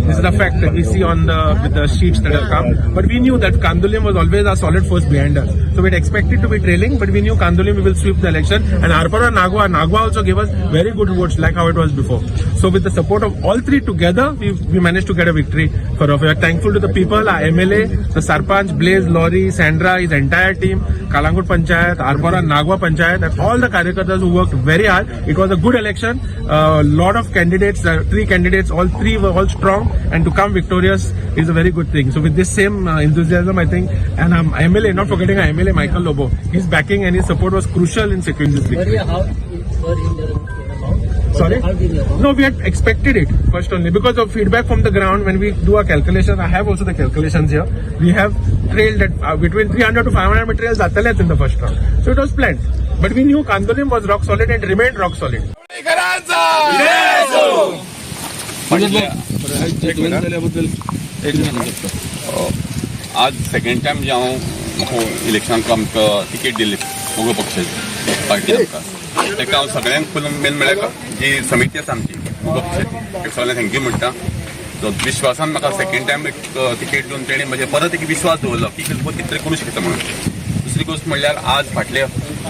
This is the fact that we see on the with the sheets that have come. But we knew that Candolim was always our solid force behind us. So we had expected to be trailing, but we knew Candolim we will sweep the election. And Arpora Nagua also gave us very good votes, like how it was before. So with the support of all three together, we managed to get a victory for us. We are thankful to the people, our MLA, the Sarpanch, Blaze, Lori, Sandra, his entire team, Calangute Panchayat, Arpora, Nagua Panchayat, and all the Karyakartas who worked very hard. It was a good election. A lot of candidates, 3 candidates, all 3 were all strong, and to come victorious is a very good thing. So with this same enthusiasm, I think, and MLA, not forgetting our MLA Michael Lobo, his backing and his support was crucial in securing this victory. Sorry? No, we had expected it first only because of feedback from the ground. When we do our calculations, I have also the calculations here. We have trailed at between 300 to 500 materials जातलेच in the first round. So it was planned. But we knew Candolim was rock solid and remained rock solid. आज second time जे हांव म्हाका इलेक्शनाक आमकां ticket दिली मगो पक्षाची party आमकां ताका हांव सगळ्यांक फूल मेन म्हळ्यार जी समिती आसा आमची मगो पक्षाची ताका सगळ्यांक thank you म्हणटा. जो विश्वासान म्हाका सेकंड टायम एक तिकेट दिवन तेणें म्हजेर परत एक विश्वास दवरलो की कितें तरी करूं शकता म्हणून. दुसरी गोश्ट म्हणल्यार आज फाटले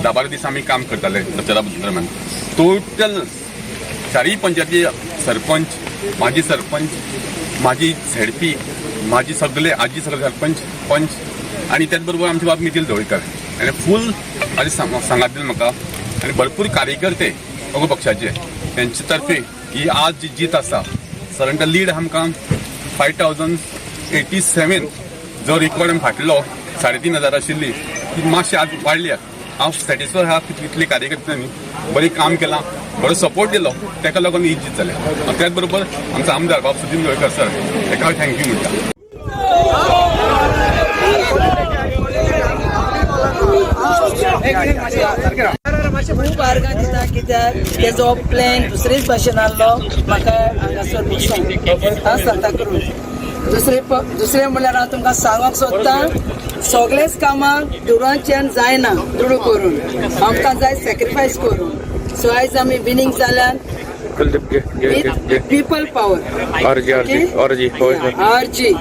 10-12 दीस आमी काम करताले प्रचारा दरम्यान. टोटल चारय पंचायती सरपंच, माजी सरपंच, माजी झेडपी, माजी सगळे आजी सगळे सरपंच पंच आनी त्याच बरोबर आमचे बाब नितीन ढवळीकर आनी फूल म्हाजे सांगात दिले म्हाका आनी भरपूर कार्यकर्ते मगो पक्षाचे तेंचे तर्फे ही आज जी जीत आसा सादारण लीड आमकां 5087 जो रिकॉर्ड आमी फाटलो 3500 आशिल्ली ती मातशी आज वाडल्या. हांव सॅटिस्फाय आहा की तितले कार्यकर्त्यांनी बरें काम केलां, बरो सपोर्ट दिलो, ताका लागून ही जीत जाल्या. आनी त्याच बरोबर आमचो आमदार बाब सुदीन ढवळीकर सर ताका हांव thank you म्हणटा. खूब आर्गां दिता कित्याक तेजो प्लॅन दुसरेच भाशेन आहलो म्हाका हांगासर बसून सांताक्रूज. दुसरें म्हणल्यार हांव तुमकां सांगूंक सोदतां, सगळेच कामां दुडवांच्यान जायना, दुडू करून आमकां जाय सॅक्रिफायस करून. सो आयज आमी विनींग जाल्यान पीपल पावर आरजी.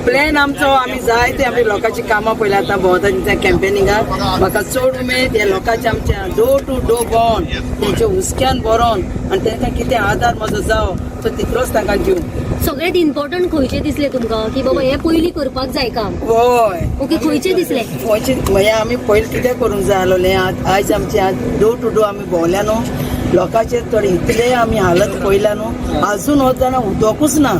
प्लॅन आमचो आमी जाय ते आमी लोकांची कामां पळयल्या आतां भोंवता त्या कॅम्पेनिंगाक. म्हाका चड उमेद ह्या लोकांच्या आमच्या डोर टू डोर भोंवन तेंच्या हुस्क्यान भरोन आनी तांकां कितें आदार म्हजो जावो तो तितलोच तांकां दिवं. सगळ्यात इम्पॉर्टंट खंयचे दिसले तुमकां की बाबा हे पयलीं करपाक जाय काम? हय. ओके, खंयचे दिसले? खंयचे म्हणजे आमी पयलीं कितें करूंक जाय आसलोलें. आयज आमचे आज डोर टू डोर आमी भोंवल्या न्हू, लोकांचे थोडे इतले आमी हालत पळयल्या न्हू, आजून वतना उदकूच ना,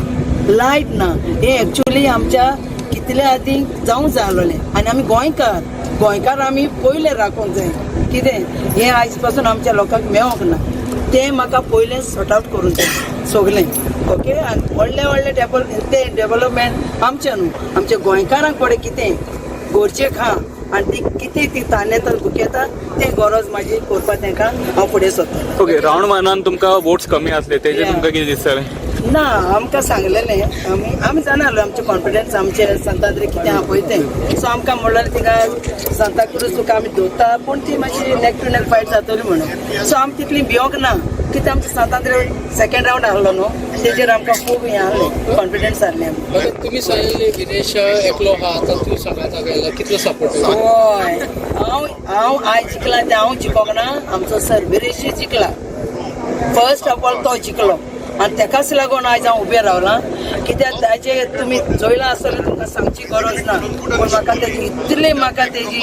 लायट ना. हे एक्चुअली आमच्या कितले आदी जावंक जाय आसलोलें. आनी आमी गोंयकार आमी पयले राखूंक जाय कितें हें आयज पासून आमच्या लोकांक मेळोंक ना, तें म्हाका पयलें सॉर्ट आवट करूंक जाय सगलें. ओके, आनी व्हडले व्हडले ते डेवलपमेंट आमचें न्हू, आमच्या गोंयकारांक पळय कितें गरजेक आहा आनी ती कितें ती तानेतर दुखेता तें गरज म्हाजी करपाक तांकां हांव फुडें सरतलें. ओके, रावंड वनान तुमकां वोट्स कमी आसले तेजेर तुमकां कितें दिसतलें? ना, आमकां सांगलेलें आमी जाणा आसलो आमचें कॉन्फिडन्स आमचे सांतांद्रे कितें आहा पळय तें. सो आमकां म्हणल्यार थिंगा सांताक्रूज तुका आमी दवरता, पूण ती मातशी नेक टू नेक फायट जातली म्हणून. सो आमी तितली भियोंक ना कित्याक आमचें सांतांद्रे सेकेंड रावंड आहलो न्हू, तेजेर आमकां खूब हें आहलें, कॉन्फिडन्स आहलें. तुमी सांगिल्लें विरेश एकलो आहा, आतां तूं सांगाता गेला कितलो सपोर्ट? हय, हांव आयज जिखला तें हांव जिखोंक ना, आमचो सर विरेशूय जिखला. फर्स्ट ऑफ ऑल तो जिखलो आनी तेकाच लागून आयज हांव उबें रावलां. कित्याक ताजे तुमी चोयलां आसतलें, तुमकां सांगची गरज ना, पूण म्हाका तेजी इतली म्हाका तेजी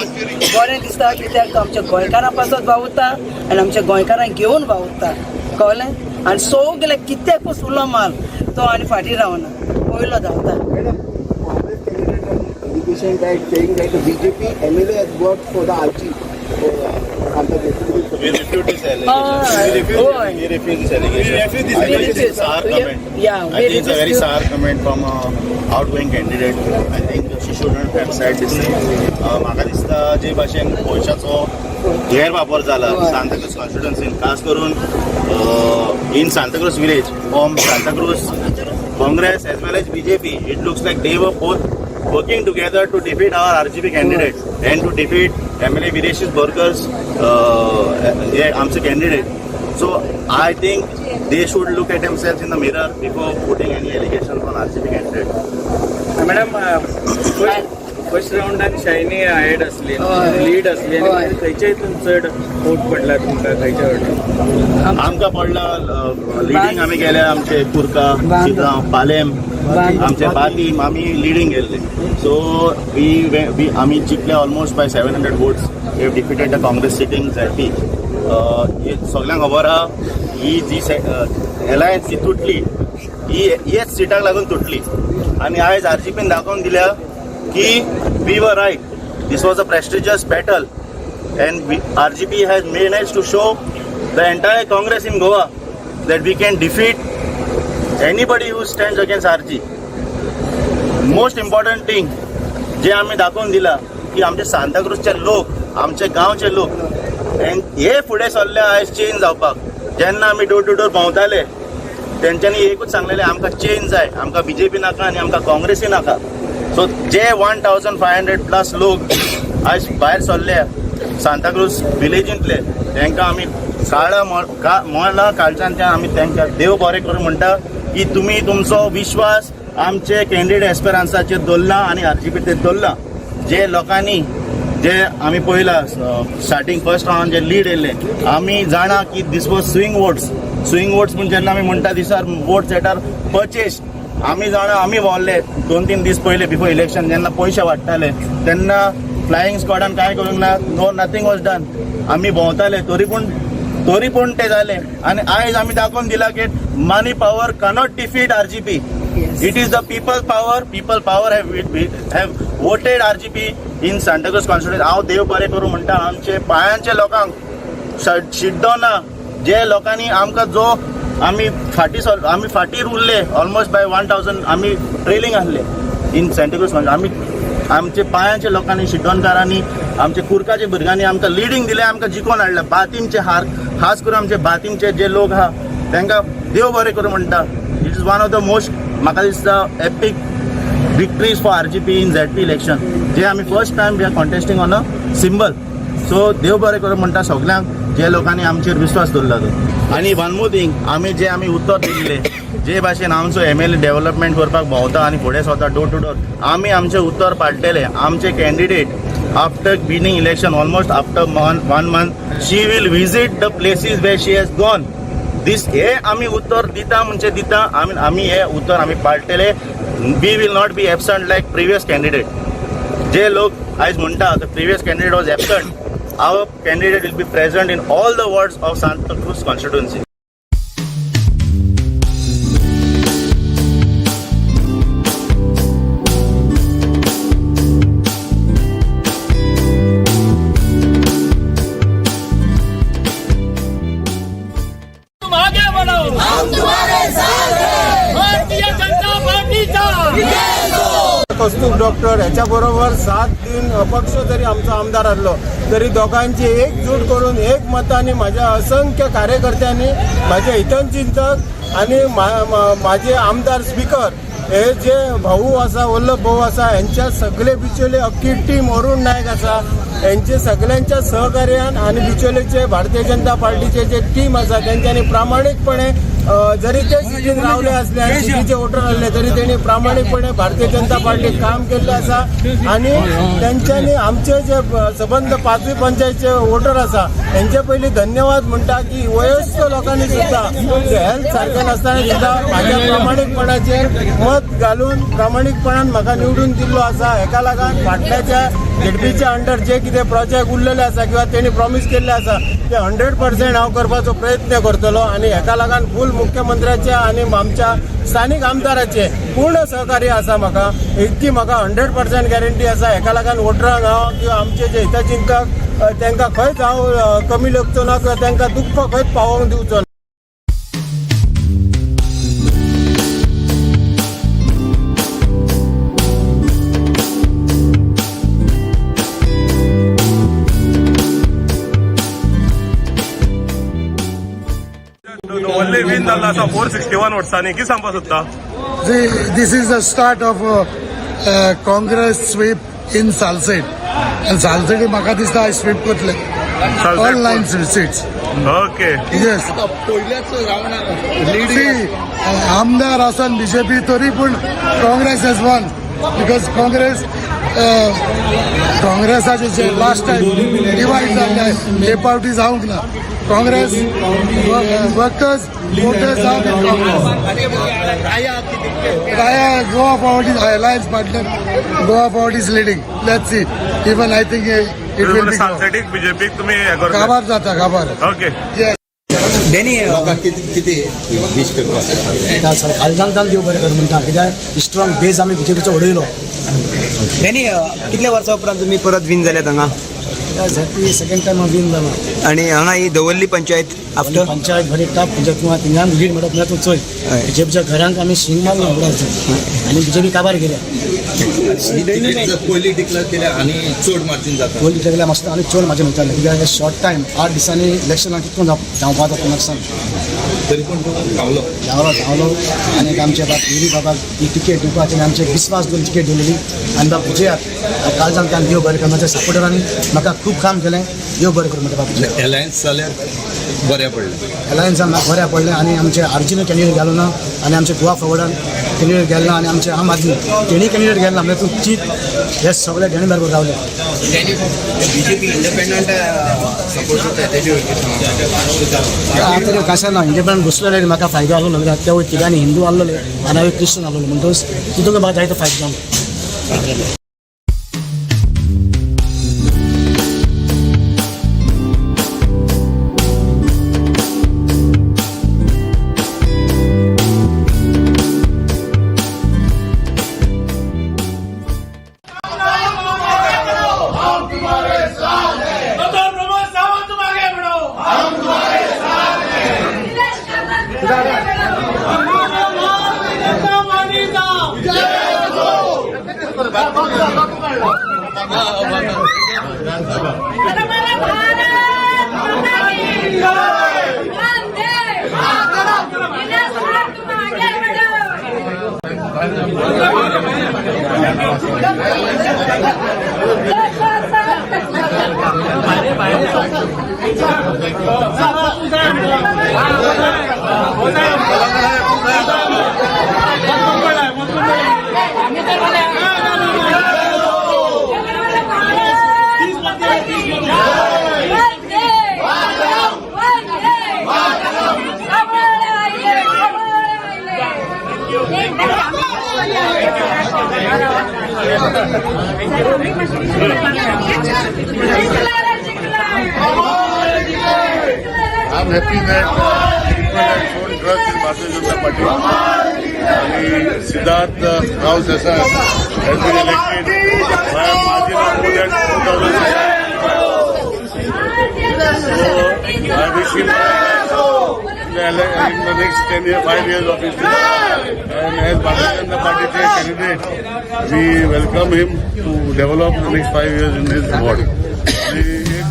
बरें दिसता कित्याक तो आमच्या गोंयकारां पासत वावुरता आनी आमच्या गोंयकारांक घेवन वावुरता, कळ्ळें. आनी सगळे कित्याकूच उलो मार तो आनी फाटीं रावना, पयलो धांवता. BJP MLA has worked for the RG. We refute this allegation. We refuse this allegation. I think it's a sour comment. Yeah, I think it's a very sour comment from a outgoing candidate. I think she shouldn't have said this thing. म्हाका दिसता जे भाशेन पयशाचो गैरवापर जाला सांताक्रूज कॉन्स्टिट्युएन्सीन, खास करून in Santacruz village from Santacruz Congress as well as BJP, it looks like they were both working together to defeat our RGP candidate and to defeat MLA Viresh Borkar's हे आमचे candidate. So I think they should look at themselves in the mirror before putting any allegation on RGP candidate. Madam, first राऊंडान Shaini ahead असली, lead असली आणि खंयच्या हितून चड vote पडला तुमकां, खंयच्या वटेन? आमकां पडला लिडींग. आमी गेले आमचे कुर्का, शिगांव, पालेम, आमचे बातीम आमी लिडींग गेल्ले. सो we we आमी जिखले almost by 700 votes. We have defeated the Congress sitting ZP. सगळ्यांक खबर आहा, ही जी एलायन्स जी तुटली, ही हेच सिटाक लागून तुटली आनी आयज आरजीपीन दाखोवन दिल्या की we were right. This was a prestigious battle and RGP has managed to show the entire Congress in Goa that we can defeat anybody who stands against RG. Most important thing जे आमी दाखोवन दिला की आमचे सांताक्रूजचे लोक, आमचे गांवचे लोक हे फुडें सरले आयज चेंज जावपाक. जेन्ना आमी डोर टू डोर भोंवताले, तेंच्यांनी एकूच सांगलेलें, आमकां चेंज जाय, आमकां बीजेपी नाका आनी आमकां काँग्रेसूय नाका. सो जे 1500 plus लोक आयज भायर सरले सांताक्रूज विलेजींतले, तांकां आमी काळा मळा काळजांतल्यान आमी तांकां देव बरें करूं म्हणटा की तुमी तुमचो विश्वास आमचे कॅन्डिडेट एस्पेरान्साचेर दवरला आनी आरजीपीचेर दवरला. जे लोकांनी जे आमी पळयला, स्टार्टींग फर्स्ट राउंड जे लीड येयल्ले, आमी जाणा की this was swing votes. Swing votes म्हणजे जेन्ना आमी म्हणटा, these are votes that are purchase. आमी जाणा, आमी भोंवले 2-3 दीस पयले बिफोर इलेक्शन, जेन्ना पयशे वाडटाले तेन्ना फ्लायींग स्क्वॉडान कांय करूंक ना. No, nothing was done. आमी भोंवताले, तरी पूण ते जाले आनी आयज आमी दाखोवन दिला की money power cannot defeat RGP. It is the people power. People power have voted RGP in Santacruz constituency. हांव देव बरें करूं म्हणटा आमचे पायांच्या लोकांक, शिड्डोना जे लोकांनी आमकां, जो आमी फाटीं सर, आमी फाटीं उरले, ऑलमोस्ट बाय 1000 आमी ट्रेलिंग आहले इन सांताक्रूज. आमी आमचे पायांच्या लोकांनी, शिड्डोणकारांनी, आमचे कुर्काच्या भुरग्यांनी आमकां लिडींग दिलें, आमकां जिखोवन हाडलें. बातीमचे हार, खास करून आमचे बातीमचे जे लोक आहा, तांकां देव बरें करूं म्हणटा. It is one of the most, म्हाका दिसता, epic victories for RGP in ZP election, जे आमी first time we are contesting on a symbol. So देव बरें करूं म्हणटा सगल्यांक, जे लोकांनी आमचेर विश्वास दवरला तो. आनी वन मोर थिंग, आमी जे आमी उतर दिल्ले, जे भाशेन आमचो एमएलए डेव्हलपमेंट करपाक भोंवता आनी फुडें सरता डोर टू डोर, आमी आमचें उतर पाळटले. आमचे candidate after winning election, almost after one month, she will visit the places where she has gone. This हे आमी उतर दिता म्हणजे दिता. आमी आमी हे उतर आमी पाळटले. We will not be absent like previous candidate. जे लोक आयज म्हणटा the previous candidate was absent, our candidate will be present in all the wards of Santa Cruz constituency. तुम आगे बढ़ो, हम तुम्हारे साथ हैं. भारतीय जनता पार्टीचा कस्तूब डॉक्टर ह्याच्या बरोबर 7 दिन अपक्ष जरी आमचो आमदार आसलो तरी दोगांची एकजूट करून एक मतांनी माझ्या असंख्य कार्यकर्त्यांनी, माझे हितचिंतक आणि माझे आमदार स्पीकर हे जे भाऊ आसा, वल्लभ भाऊ आसा, हेंच्या सगळे बिचोले अख्खी टीम, अरुण नायक आसा, हेंचे सगळ्यांच्या सहकार्यान आणि बिचोलेचे भारतीय जनता पार्टीचे जे टीम आसा, तेंच्यांनी प्रामाणीकपणे जरी ते सिटीन रावले असले आणि सिटीचे वोटर आसले तरी तेणी प्रामाणीकपणे भारतीय जनता पार्टीक काम केल्लें आसा. आणि तेंच्यांनी आमचे जे सबंद पाचवी पंचायतचे वोटर आसा, हेंचे पयलीं धन्यवाद म्हणटा की वयस्क लोकांनी सुद्दां, हेल्थ सारकें नासतना सुद्दां म्हाज्या प्रामाणीकपणाचेर मत घालून प्रामाणीकपणान म्हाका निवडून दिल्लो आसा. हेका लागून फाटल्याच्या झेडपीच्या अंडर जे कितें प्रोजेक्ट उरलेले आसा किंवा तेणी प्रॉमीस केल्ले आसा, ते 100% हांव करपाचो प्रयत्न करतलो. आनी हेका लागून फूल मुख्यमंत्र्याचे आनी आमच्या स्थानीक आमदाराचे पूर्ण सहकार्य आसा म्हाका, इतकी म्हाका 100% गॅरंटी आसा. हेका लागून वोटरांक हांव किंवा आमचे जे हितचिंतक तांकां खंयच हांव कमी लेखचो ना किंवा तांकां दुख्ख खंयच पावोवंक दिवचो ना. व्हडले विन जाल्लो आसा 461 वोट्सांनी, कितें सांगपाक सोदता? This is the start of Congress sweep in Salcete आनी सालसेटी म्हाका दिसता आयज स्वीप करतले all nine seats. Okay. Yes. पयल्याच रावंडाक आमदार आसन बीजेपी तरी पूण Congress has won because Congress काँग्रेसाचे जे लास्ट टायम डिवायड जाल्ले हे पावटी जावंक ना. Congress workers voters are with Congress. Kaya Goa Forward is alliance partner. Goa Forward is leading. Let's see. Even I think it will be. सालसेटीक बीजेपीक तुमी हें करता. काबार जाता काबार. ओके. Yes. किती वीश करपाक खालदान देव बरें कर म्हणटा कित्याक स्ट्रॉंग बेज आमी बीजेपीचो उडयलो. कितल्या वर्सां उपरांत तुमी परत विन जाल्यात हांगा? सेकंड टायम हांव विन जाला. आनी हांगा ही दवर्ली पंचायत आफ्टर पंचायत बरी टफ पंचायत. तूं थिंगान लीड मेळप ना. तूं चोय, बीजेपीच्या घरांक आमी शिंग मारलो उडायचो आनी बीजेपी काबार गेल्या. पयली डिक्लेअर केल्या आनी चड मार्जीन जाता. पयली केल्या मातशें आनी चड म्हाजें म्हणटालें कित्याक शॉर्ट टायम 8 दिसांनी इलेक्शनाक कितको धांवपाचो कोणाक सांग. तरी पूण तूं धांवलो. धांवलो धांवलो आनी आमच्या बाब गिरी बाबाक ही तिकेट दिवपाची आनी आमचे विस्वास दवरून तिकेट दिलेली आनी बाब विजयात कालजान कान देव बरें कर. म्हाज्या सपोर्टरांनी म्हाका खूब काम केलें. देव बरें कर म्हणटा बाब. एलायन्स जाल्यार बऱ्या पडलें. एलायन्सान म्हाका बऱ्या पडलें आनी आमचे आरजीन कॅन्डिडेट गेलो ना आनी आमचे गोवा फॉवर्डान कॅन्डिडेट गेलो ना आनी आमचे आम आदमी तेणी कॅन्डिडेट गेलो ना. म्हणजे तूं चीत हे सगळे डेणी बरोबर रावले. बीजेपी इंडिपेंडंट सपोर्ट करता तेजे. आतां कशें ना, इंडिपेंडंट घुसलेले म्हाका फायदो आसलो ना. कित्याक ते तिगांनी हिंदू आसलेले आनी हांव क्रिश्चन आसलेलो म्हणटकच तितून म्हाका जायतो फायदो जालो. डॉक्टर प्रमोद सावंत, तुम आगे बढ़ो, हम तुम्हारे साथ हैं. जनता पार्टीचा भारत माता की वंदे मातरम. तुम आगे बढ़ो. Vande Vande I'm happy that people have shown trust in Bharatiya Janata Party. आणि Siddharth Rao Desai has been elected by a margin of more than 2,000. So I wish him in the next 10 years, 5 years of his life. And as Bharatiya Janata Party candidate, we welcome him to develop the next 5 years in his ward. आणि एक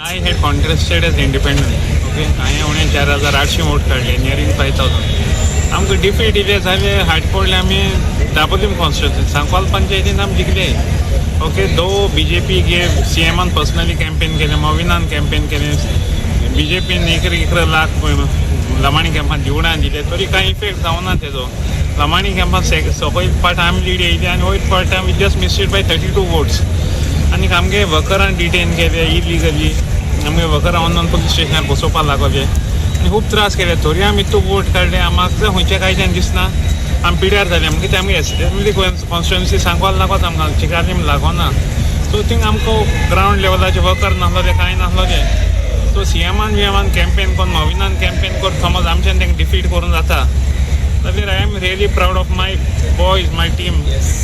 I had contested as independent. Okay, हांवें उणें 4800 vote काडले, नियरींग 5000. आमकां defeat इल्ले जाले, हाट पडले आमी दाबोलीम कॉन्स्टिट्युन्सी सांकवाल पंचायतीन आमी जिखले. ओके, दो बीजेपी गे सीएमान पर्सनली कॅम्पेन केलें, मोविनान कॅम्पेन केलें, बीजेपीन 11 लाख लमाणी कॅम्पान दिवणान दिले, तरी कांय इफेक्ट जावना तेजो. लमाणी कॅम्पान सकयल पाट आमी लीड येयली आनी वयर पाट आमी just missed by 32 votes. आनी आमगे वर्करान डिटेन केले इलिगली. आमगे वर्करां वचून पुलीस स्टेशनार बसोवपाक लागले आनी खूब त्रास केले, तरी आमी इतू वोट काडले. आमकां खंयच्या कांयच्यान दिसना आमी पिड्यार जाले. आमकां ते आमगे एसेंब्ली कॉन्स्टिट्युन्सी सांगपाक लागोत आमकां चिकालीम लागोना. सो थिंग आमकां ग्रावंड लेवलाचे वर्कर नासलोले, कांय नासलोले. सो सीएमान विएमान कॅम्पेन करून, मोविनान कॅम्पेन करून समज आमच्यान तांकां डिफीट करून जाता जाल्यार I am really proud of my boys, my team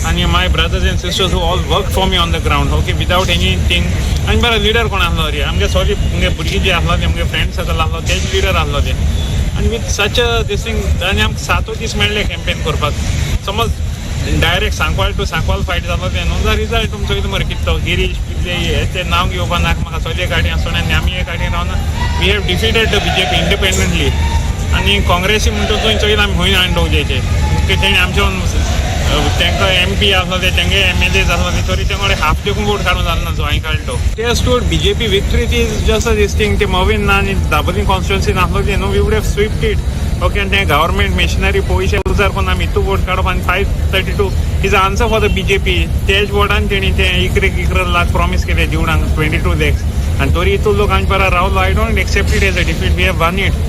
आनी my brothers and sisters who all work for me on the ground, okay, without anything. आनी बरो लिडर कोण आसलो रे आमगे सॉरी, आमगे भुरगीं जे आसलो ते आमगे फ्रेंड सर्कल आसलो तेच लिडर आसलो ते. आनी with such a this thing आनी आमकां 7 दीस मेळ्ळे कॅम्पेन करपाक. समज direct Sancoale to Sancoale fight जालो ते न्हू. रिजल्ट तुमचो कितें मरे कितलो गिरीश पिल्ले हे ते नांव घेवपा नाका म्हाका. चलये गाडी आसतना आनी आमी एक गाडी रावन we have defeated the BJP independently. आनी काँग्रेसी म्हणटा थंय चोयला आमी खंय हाडून दवरल्याचे तेणी आमचे तांकां एमपी आसलो ते तेंगे एमएलएज आसलो ते तरी तेंकडे हाफ देखून वोट काडून जालो ना जो हांवें काडलो ते stood BJP victory is just this thing. ते मवीन ना आनी दाबोलीम कॉन्स्टिट्युन्सी नासलो ते न्हू, we would have swept it, okay. आनी ते गव्हर्मेंट मेशिनरी पयशे उजार करून आमी इतू वोट काडप आनी 532 is answer for the BJP. तेच वोटान तेणी ते 11 11 लाख प्रॉमीस केले दिवणाक, 22 लॅक्स, आनी तरी इतू लोक आमचे बारा रावलो. I don't accept it as a defeat. We have won it,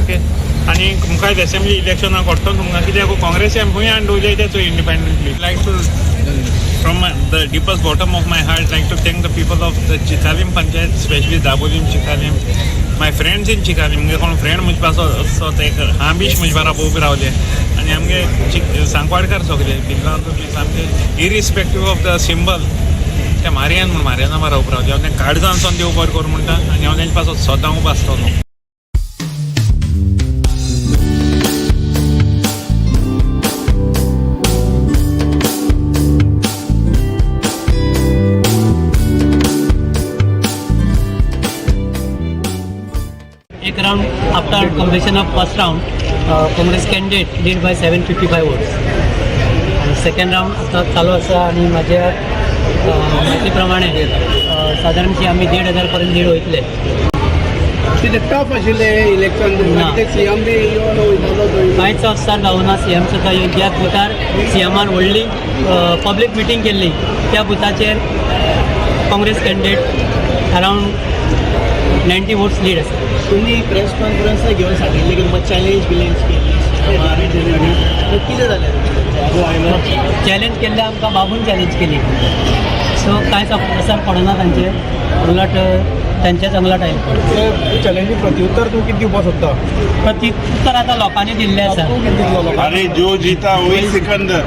okay. आनी मुखार एसेंब्ली इलेक्शनाक कोट्टो तुमकां कित्याक काँग्रेसी आमी खंय हाडून दवरले ते चोय independently. Like to, from the deepest bottom of my heart, like to thank the people of the Chicalim Panchayat, especially Dabolim, Chicalim, my friends in Chicalim. मुगे कोण फ्रेंड म्हजे पासो असो ते हांबीश म्हजे बारा उबे रावले आनी आमगे सांकवाडकार सगळे बिल्लांचो बी सामके इरिस्पेक्टीव ऑफ the symbol ते मारयान म्हूण मारयाना बारा उबे रावले. हांव तें काळजान देव बरें करूं म्हणटा आनी हांव तेंचे पासत सदां उबो आसतलो. एक round, after completion of first round, Congress candidate lead by 755 votes. आणि सेकंड राऊंड आता चालू आसा आणि माझ्या माहिती प्रमाणे साधारणशी आमी 1500 पर्यंत लीड वयतले. कितें टफ आशिल्लें इलेक्शन? ना. सीएम बी येवन वयतालो थंय. कांयच असर जावना सीएम सुद्दां. ज्या बुथार सीएमान व्हडली पब्लीक मिटींग केल्ली त्या बुथाचेर Congress candidate around 90 votes lead आसा. तुमी प्रेस कॉन्फरन्स घेवन सांगिल्लें की तुमकां चॅलेंज बिलेंज केली, कितें जालें? चॅलेंज केल्ले आमकां बाबून चॅलेंज केली, सो कांयच असर पडना तांचेर, उलट तांच्याच अंगलट आयलें. चॅलेंजी प्रत्युत्तर तूं कितें दिवपाक सोदता? प्रत्युत्तर आतां लोकांनी दिल्लें आसा. अरे, जो जीता वही सिकंदर.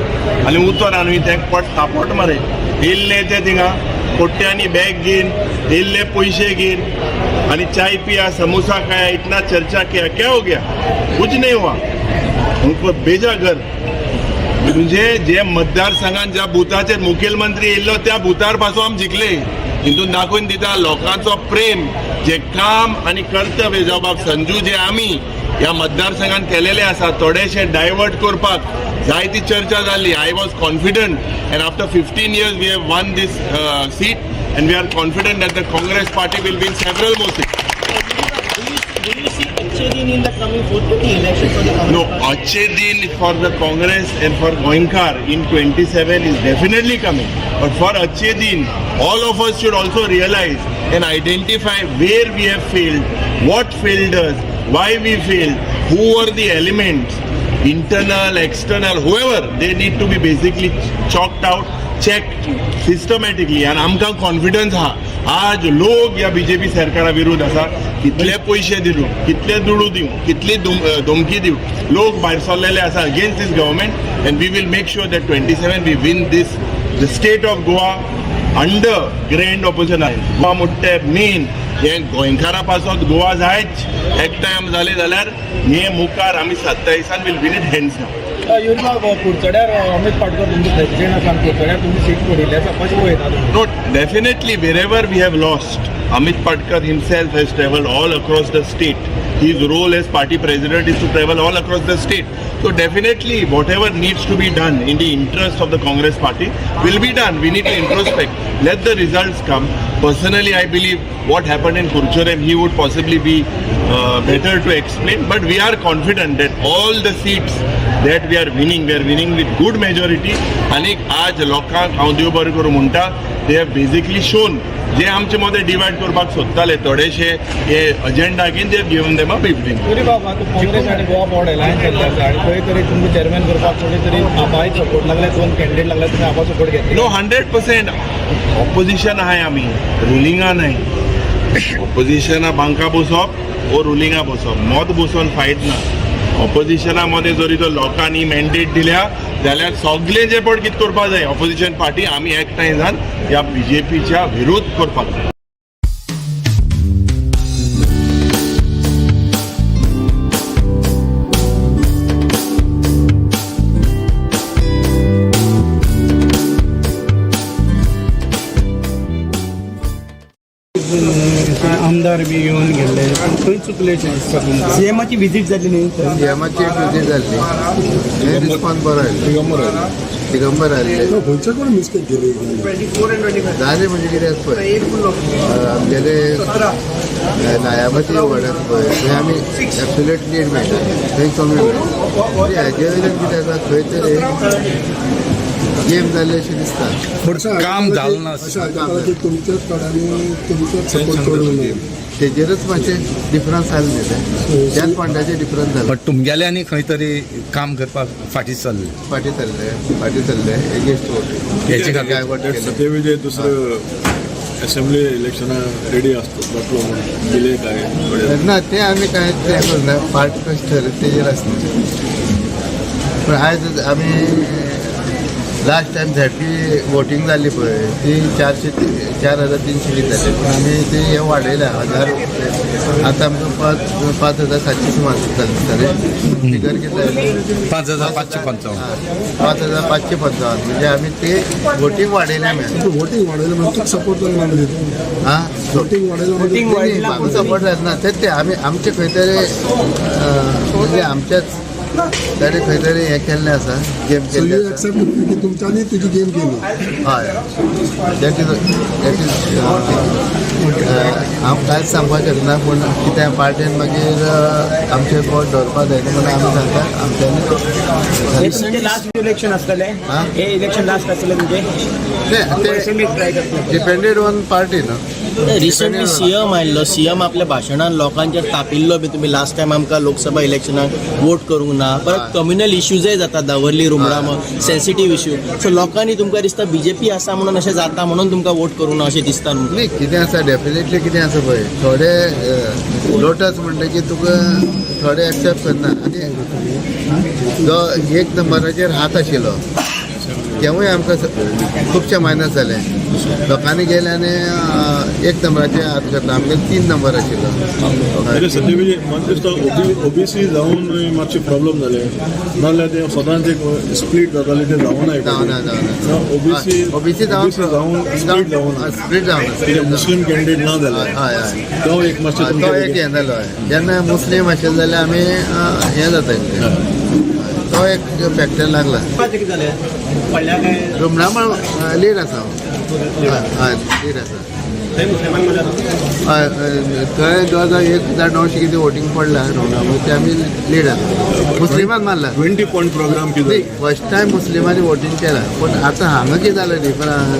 आणि उतर न्ही ते पट थापट मरे. येयल्ले ते थिंगा कोट्यांनी बॅग घेन येयल्ले, पैसे घेन आणि चाय पिया, समोसा खाया, इतना चर्चा किया, क्या हो गया? कुछ नहीं हुआ. उनको भेजा घर. म्हणजे जे मतदारसंघात ज्या बुथाचेर मुखेलमंत्री येयल्लो त्या बुथार पासून आमी जिखले. हितून दाखोवन दिता लोकांचो प्रेम, जे काम आनी कर्तव्य जबाब संजू जे आमी ह्या मतदारसंघात केलेले आसा, थोडेशे डायवर्ट करपाक जायती चर्चा जाली. I was confident and after 15 years we have won this seat and we are confident that the Congress party will win several more seat. अच्छे दिन in the coming forthcoming election for the No, अच्छे दिन for the Congress and for Goenkar in 27 is definitely coming. But for अच्छे दिन, all of us should also realize and identify where we have failed, what failed us, why we failed, who were the elements, internal, external, whoever, they need to be basically chalked out, checked systematically. आणि आमकां confidence आहा, आज लोक ह्या BJP सरकारा विरुद्ध आसा. कितले पयशे दिवं, कितले दुडू दिवं, कितली धमकी दिवं, लोक भायर सरलेले आसा against this government and we will make sure that 27 we win this the state of Goa under grand opposition. Goa मुट्टे मेन हे गोंयकारा पासत गोवा जायच एकठांय जाले जाल्यार हे मुखार आमी 27 will win it hands down. कुडचड्यार Amit Patkar तुमचे प्रेसिडेंट आसा आनी कुडचड्यार तुमची सीट पडिल्ली आसा, कशें पळयता तुमी? No, definitely wherever we have lost, Amit Patkar himself has traveled all across the state. His role as party president is to travel all across the state. So definitely whatever needs to be done in the interest of the Congress party will be done. We need to introspect. Let the results come. Personally, I believe what happened in Curchorem, he would possibly be better to explain. But we are confident that all the seats that we are winning, we are winning with good majority. आणि आज लोकांक हांव देव बरें करूं म्हणटा, they have basically shown जे आमचे मदें डिवायड करपाक सोदताले थोडेशे हे अजेंडा घेवन, they given them a big. तरी बाबा, आतां काँग्रेस आनी गोवा फॉरवर्ड एलायन्स जाल्ले आसा आनी खंय तरी तुमकां चेअरमॅन करपाक कोणी तरी आबाय सपोर्ट लागले, दोन कॅन्डिडेट लागले, तुमी आबा सपोर्ट घेतले? नो, 100%. ऑपोजिशन आहाय आमी, रुलिंगा न्हय. ऑपोजिशना बांका बसप ओ रुलिंगा बसप, मत बसोन फायट ना. ऑपोजिशना मदें जरी तर लोकांनी मॅन्डेट दिल्या जाल्यार सगळे जे पण कितें करपाक जाय, ऑपोजिशन पार्टी आमी एकठांय जावन ह्या बीजेपीच्या विरोध करपाक जाय. आमदार बी येवन गेल्ले, खंय चुकलेशें दिसता तुमकां? सीएमाची विजीट जाली न्ही? सीएमाची एक विजीट जाल्ली, रिस्पॉन्स बरो आयलो. दिगंबर आयिल्ले. खंयचे कोण मिस्टेक केली? जालें म्हणजे कितें आसा पळय, आमगेले लायामती वॉर्ड आसा पळय, थंय आमी एब्सोल्यूट लीड मेळटा, थंय कमी मेळटा. म्हणजे हाजे वयल्यान कितें आसा, खंय तरी गेम जाल्ली अशें दिसता. काम जालें ना. तुमच्याच कडेन तुमचोच सपोर्ट करूं. तेजेरच मातशें डिफरन्स आलें न्ही तें, त्याच पॉयंटाचेर डिफरन्स जालें. बट तुमगेले आनी खंय तरी काम करपाक फाटीं सरले. फाटीं सरले, फाटीं सरले, एगेन्स्ट वोटींग. हेचे खातीर. सत्यविजय दुसरं असेंब्ली इलेक्शना रेडी असतो जातलो म्हणून दिले काय ना ते आमी काय तें करना, पार्टी कशें ठरयता तेजेर आसता. पूण आयज आमी लास्ट टायम झेडपी वोटींग जाल्ली पळय, ती 4300 कितें जाली, पूण आमी ती हें वाडयल्या 1000. आतां आमकां 5700 सुमार जालें दिसता रे फिगर, कितलें आयलें? 5555. 5555, म्हणजे आमी ते वोटींग वाडयल्या आमी. वोटींग वाडयलें म्हणजे तुका सपोर्ट जालो ना म्हणजे? आं? वोटींग वाडयलें म्हणजे? म्हाका सपोर्ट जायना, तेच ते आमी आमचे खंय तरी, म्हणजे आमच्याच ताणें खंय तरी हें केल्लें आसा, गेम सो केल्ली you आसा. एक्सेप्ट की तुमच्यांनी तुजी गेम केली? हय, that is हांव कांयच सांगपाक शकना, पूण कितें पार्टेन मागीर आमचेर बोट दवरपाक जायना म्हणून आमी सांगता आमच्यांनी. तुमचें लास्ट इलेक्शन आसतलें हे? इलेक्शन लास्ट आसतलें तुमचें? डिपेंडेड ऑन पार्टी न्हू. रिसंटली सीएम आयिल्लो, सीएम आपल्या भाशणान लोकांचेर तापिल्लो बी, तुमी लास्ट टायम आमकां लोकसभा इलेक्शनाक वोट करूंक ना. परत कम्युनल इश्यूजय जाता, दावर्ली रुमडाम सेन्सिटीव इश्यू. सो लोकांनी तुमकां दिसता बीजेपी आसा म्हणून अशें जाता, म्हणून तुमकां वोट करूंक ना अशें दिसता न्हू? न्ही, कितें आसा, डेफिनेटली कितें आसा पळय, थोडे लोटस म्हणटकीर तुका थोडे एक्सेप्ट करना. आनी जो एक नंबराचेर हात आशिल्लो तेवूय आमकां खुबशे मायनस जाले. लोकांनी गेले आनी एक नंबराचेर हात घातला, आमगे 3 नंबर आशिल्लो. सत्यविजय, म्हाका दिसता ओबीसी जावन मातशे प्रॉब्लम जाले, नाजाल्यार ते सदांच एक स्प्लीट जाताले, ते जावना. जावना, जावना. ओबीसी ओबीसी जावन जावन स्प्लीट जावना. स्प्लीट जावना. कित्याक मुस्लीम कॅन्डिडेट ना जाले. हय हय तो एक मातशें. तो एक हें जालो. जेन्ना मुस्लीम आशिल्ले जाल्यार आमी हें जाता, तो एक फॅक्टर लागला. रुमडामळ लीड आसा. हय, लीड आसा. हय, थंय जवळ जवळ 1900 कितें वोटींग पडला रुमडामळ, ते आमी लीड आसा. मुस्लिमान मारला. 20 पॉयंट प्रोग्राम कितें? फर्स्ट टायम मुस्लिमांनी वोटींग केला, पूण आतां हांगा कितें जालें डिफरन्स,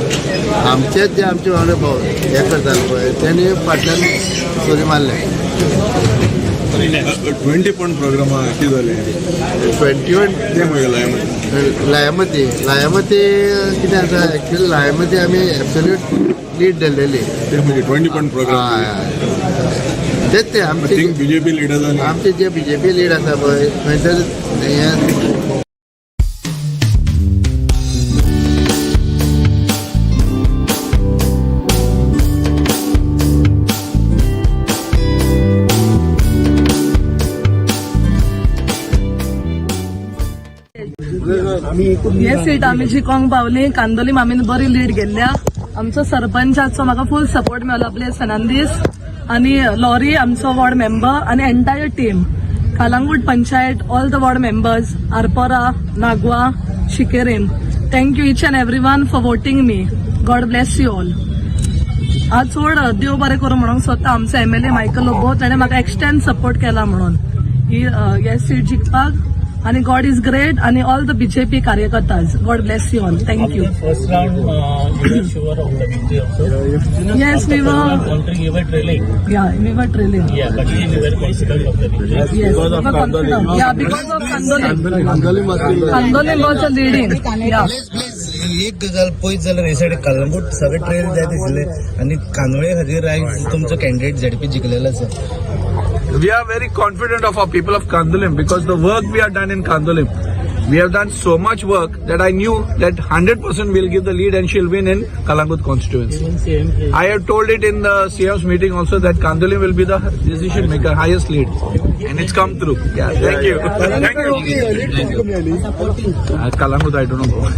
आमचेच जे आमचे वांगडा हें करताले पळय, तेणी फाटल्यान सुरी मारलें. 20 पॉयंट प्रोग्रामा कितें जालें? 21 तें मागीर लायमती. लायामती, लायामती कितें आसा, एक्चुअली लायामती आमी एब्सोल्यूट लीड दिल्लेली. ते म्हणजे 20 पॉयंट प्रोग्राम. तेच ते आमचे बीजेपी लिडर्स. आमचे जे बीजेपी लीड आसा पळय, खंय तरी हें. हे सीट आमी जिकोंक पावली. कांदोलीम आमी बरी लीड गेल्ल्या. आमचो सरपंचाचो म्हाका फूल सपोर्ट मेळ्ळो, ब्लेस फर्नांडीस आनी लॉरी आमचो वॉर्ड मेंबर आनी entire team, Calangute panchayat, all the ward members, Arpora, Nagua, Chiqueirim. Thank you each and every one for voting me. God bless you all. आज चड देव बरें करूं म्हणूंक सोदता आमचो एमएलए मायकल लोबो, ताणें म्हाका एक्सटेंड सपोर्ट केला म्हणून ही हे सीट जिखपाक. आणि गॉड is great आणि all the BJP कार्यकर्ताज, God bless you all. Thank you. First round, you were sure of the victory also. Yes, we were. Country, you were trailing. Yeah, we were trailing. Yeah, but still you were confident of the victory. Yes, we were confident. Yeah, because of Candolim. Candolim was a leading. Yeah. एक गजाल पळयत जाल्यार हे सायडीक कलंगूट सगळे trail जायत आशिल्ले आनी कांदोळे खातीर आयज तुमचो कॅन्डिडेट झेडपी जिखलेलो आसा. We are very confident of our people of Candolim because the work we have done in Candolim. We have done so much work that I knew that 100% we'll give the lead and she'll win in Kalangut constituency. I have told it in the CM's meeting also that Candolim will be the decision maker, highest lead. And it's come through. Yeah, thank you. Thank you. Kalangut, I don't know.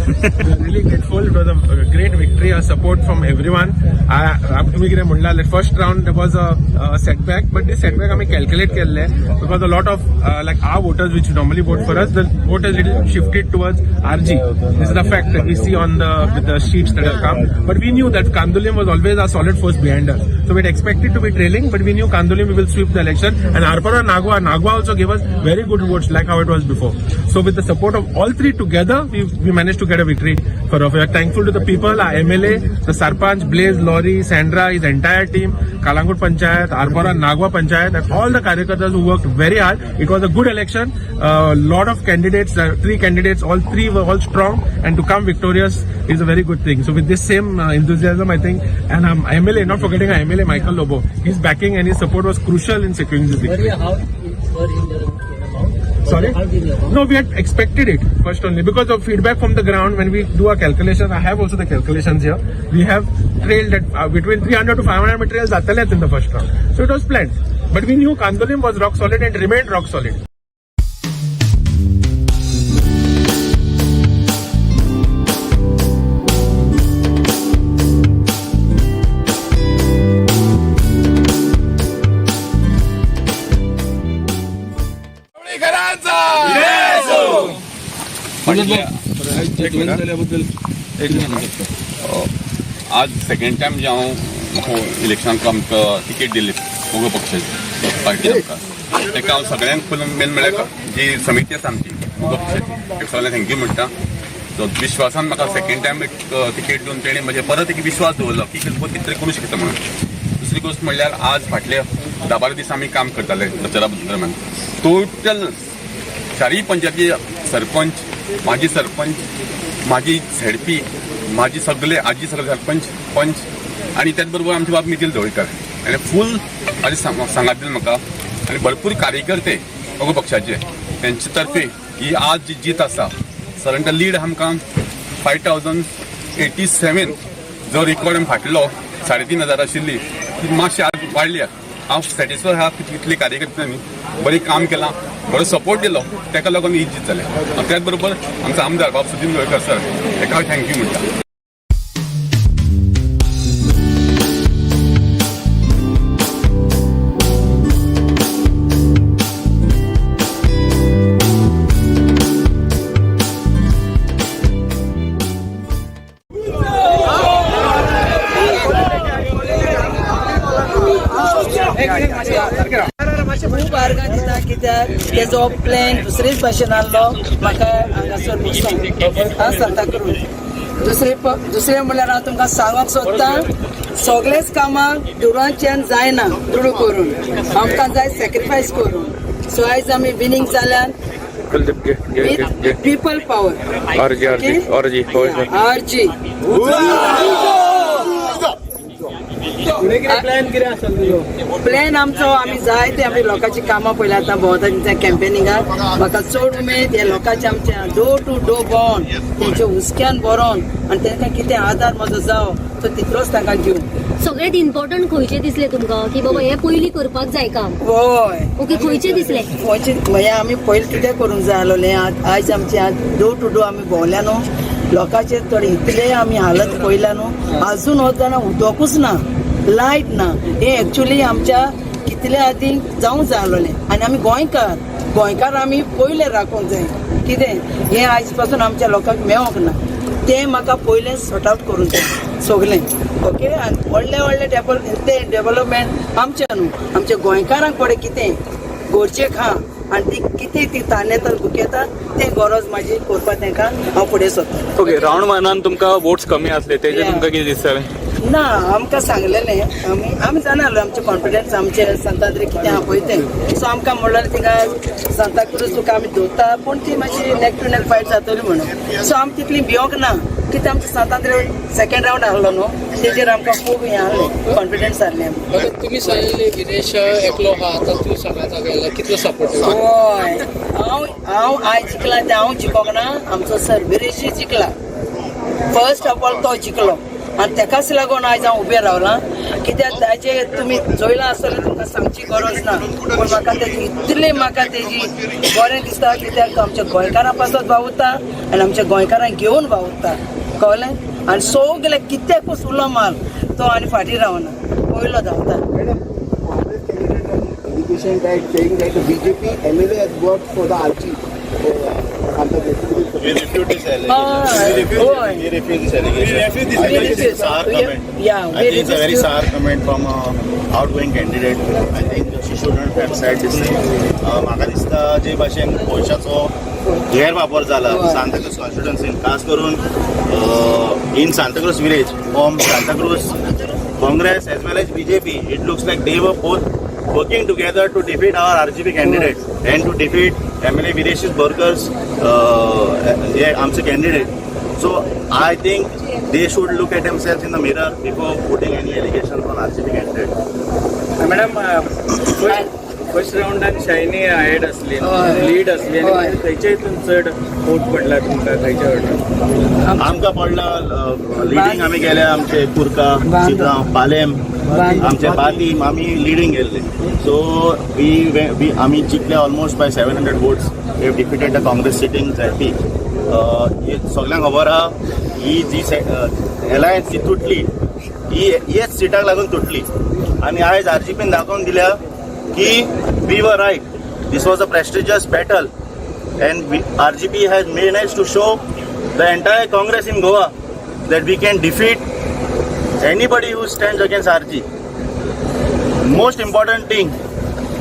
Really grateful. It was a great victory, a support from everyone. तुम्ही कितें म्हणला, first round there was a setback, but this setback आमी calculate केल्ले because a lot of like our voters which normally vote for us, the vote has little shifted towards RG. This is the fact that we see on the with the sheets that have come. But we knew that Candolim was always our solid force behind us. So we had expected to be trailing, but we knew Candolim we will sweep the election. And Arpora Nagwa, Nagwa also gave us very good votes like how it was before. So with the support of all three together, we managed to get a victory for us. We are thankful to the people, our MLA, the Sarpanch, Blaze, Lorry, Sandra, his entire team, Kalangut Panchayat, Arpora, Nagwa Panchayat, and all the Karyakartas who worked very hard. It was a good election. A lot of candidates, three candidates, all three were all strong, and to come victorious is a very good thing. So with this same enthusiasm, I think, and MLA, not forgetting our MLA Michael Lobo, his backing and his support was crucial in securing this victory. Sorry? No, we had expected it first only because of feedback from the ground. When we do our calculations, I have also the calculations here. We have trailed at between 300 to 500 materials जातलेच in the first round. So it was planned. But we knew Candolim was rock solid and remained rock solid. आज second time जे हांव म्हाका इलेक्शनाक आमकां ticket दिली मगो पक्षाची party आमकां, ताका हांव सगळ्यांक फूल मेन म्हळ्यार जी समिती आसा आमची मगो पक्षाची ताका सगळ्यांक thank you म्हणटा. जो विश्वासान म्हाका सेकंड टायम एक तिकेट दिवन तेणें म्हजेर परत एक विश्वास दवरलो की कितें तरी करूं शकता म्हणून. दुसरी गोश्ट म्हणल्यार आज फाटले 10-12 दीस आमी काम करताले प्रचारा दरम्यान. टोटल चारय पंचायती सरपंच, माजी सरपंच, माजी झेडपी, माजी सगळे आजी सगळे सरपंच पंच आनी त्याच बरोबर आमचे बाब नितीन ढवळीकर आनी फूल म्हाजे सांगात दिले म्हाका आनी भरपूर कार्यकर्ते मगो पक्षाचे तेंचे तर्फे ही आज जी जीत आसा सादारण लीड आमकां 5087 जो रिकॉर्ड आमी फाटलो 3500 आशिल्ली ती मातशी आज वाडल्या. हांव सॅटिस्फाय आहा की तितले कार्यकर्त्यांनी बरें काम केलां, बरो सपोर्ट दिलो, ताका लागून ही जीत जाल्या. त्याच बरोबर आमचो आमदार बाब सुदीन ढवळीकर सर ताका हांव thank you म्हणटा. खूब आर्गां दिता कित्याक तेजो प्लॅन दुसरेच भाशेन आहलो म्हाका हांगासर बसून सांताक्रूज. दुसरें म्हणल्यार हांव तुमकां सांगूंक सोदतां, सगळेच कामां दुडवांच्यान जायना, दुडू करून आमकां जाय सॅक्रिफायस करून. सो आयज आमी विनींग जाल्यान पीपल पावर आरजी. प्लॅन आमचो आमी जाय ते आमी लोकांची कामां पळयल्या आतां भोंवता तेंच्या कॅम्पेनिंगाक. म्हाका चड उमेद ह्या लोकांचे आमच्या डोर टू डोर भोंवन तेंच्या हुस्क्यान भरोन आनी तांकां कितें आदार म्हजो जावो तो तितलोच तांकां घेवन. सगळ्यात इम्पॉर्टंट खंयचे दिसले तुमकां की बाबा हे पयलीं करपाक जाय काम? हय. ओके, खंयचे दिसले? खंयचे म्हणजे आमी पयलीं कितें करूंक जाय आसलोलें, आयज आमचे डोर टू डोर आमी भोंवल्या न्हू लोकांचे थोडे इतले आमी हालत पळयल्या न्हू, आजून वतना उदकूच ना, लायट ना. हे एक्चुली आमच्या कितले आदी जावंक जाय आसलोलें. आनी आमी गोंयकार, गोंयकार आमी पयले राखूंक जाय कितें हें आयज पासून आमच्या लोकांक मेळोंक ना, तें म्हाका पयलें सॉर्ट आवट करूंक जाय सगलें. ओके, आनी व्हडले व्हडले ते डेवलपमेंट आमचें न्हू, आमच्या गोंयकारांक पळय कितें गरजेक आहा आनी ती कितें ती तानेतात भुकेतात तें गरज म्हाजी करपाक तांकां हांव फुडें सरता. ओके, रावंड वनान तुमकां वोट्स कमी आसले तेजेर तुमकां कितें दिसतालें? ना, आमकां सांगलेलें आमी आमी जाणा आसलो आमचें कॉन्फिडन्स आमचे सांतांद्रे कितें आहा पळय तें. सो आमकां म्हणलें थिंगा सांताक्रूज तुका आमी दवरता, पूण ती मातशी नेक टू नेक फायट जातली म्हणून. सो आमी तितली भियोंक ना. कितें आमचो सांत सेकंड रावंड आहलो न्हू, तेजेर आमकां खूब हें आहलें, कॉन्फिडन्स आहलें आमकां. तुमी सांगिल्लें विरेश एकलो आहा, आतां तूं सांगाता गेला, कितलो सपोर्ट? हय, हांव हांव आयज जिखला तें हांव जिखोंक ना, आमचो सर विरेशय जिखला. फर्स्ट ऑफ ऑल तो जिखलो आनी तेकाच लागून आयज हांव उबें रावलां. कित्याक ताजे तुमी चोयलां आसतलें, तुमकां सांगची गरज ना, पूण म्हाका तेजी इतली, म्हाका तेजी बरें दिसता, कित्याक तो आमच्या गोंयकारां पासत वावुरता आनी आमच्या गोंयकारांक घेवन वावुरता, कळ्ळें? आनी सगळे कित्याकूच उलो मार, तो आनी फाटीं रावना, पयलो धांवता. Allegation that saying that the BJP MLA has worked for the RG. We refute this allegation. Ah, We refute, oh. we refuse this allegation. We refuse this I think it's a allegation. Sour comment. Yeah, I we think it's a very refuse. Sour comment from a outgoing candidate. I think she shouldn't have said this thing. म्हाका दिसता जे भाशेन पयशाचो गैरवापर जाला सांताक्रूज कॉन्स्टिट्युन्सीन, खास करून in Santacruz village, from Santacruz Congress as well as BJP, it looks like they were both working together to defeat our RGP candidate and to defeat MLA Viresh Borkar's आमचे candidate. So I think they should look at themselves in the mirror before putting any allegations on RGP candidate. Madam, first रावंडान Shaini ahead आसली, lead आसली, आनी खंयच्या हितून चड vote पडला तुमकां, खंयच्या वटेन? आमकां पडला लिडींग. आमी गेले आमचे कुर्का, शिगांव, पालेम, आमचे बातीम आमी लिडींग गेल्ले. सो we we आमी जिखले almost by 700 votes. We have defeated the Congress sitting ZP. सगळ्यांक खबर आहा, ही जी एलायन्स जी तुटली, ही हेच सिटाक लागून तुटली आनी आयज आरजीपीन दाखोवन दिल्या की we were right. This was a prestigious battle and RGP has managed to show the entire Congress in Goa that we can defeat anybody who stands against RG. Most important thing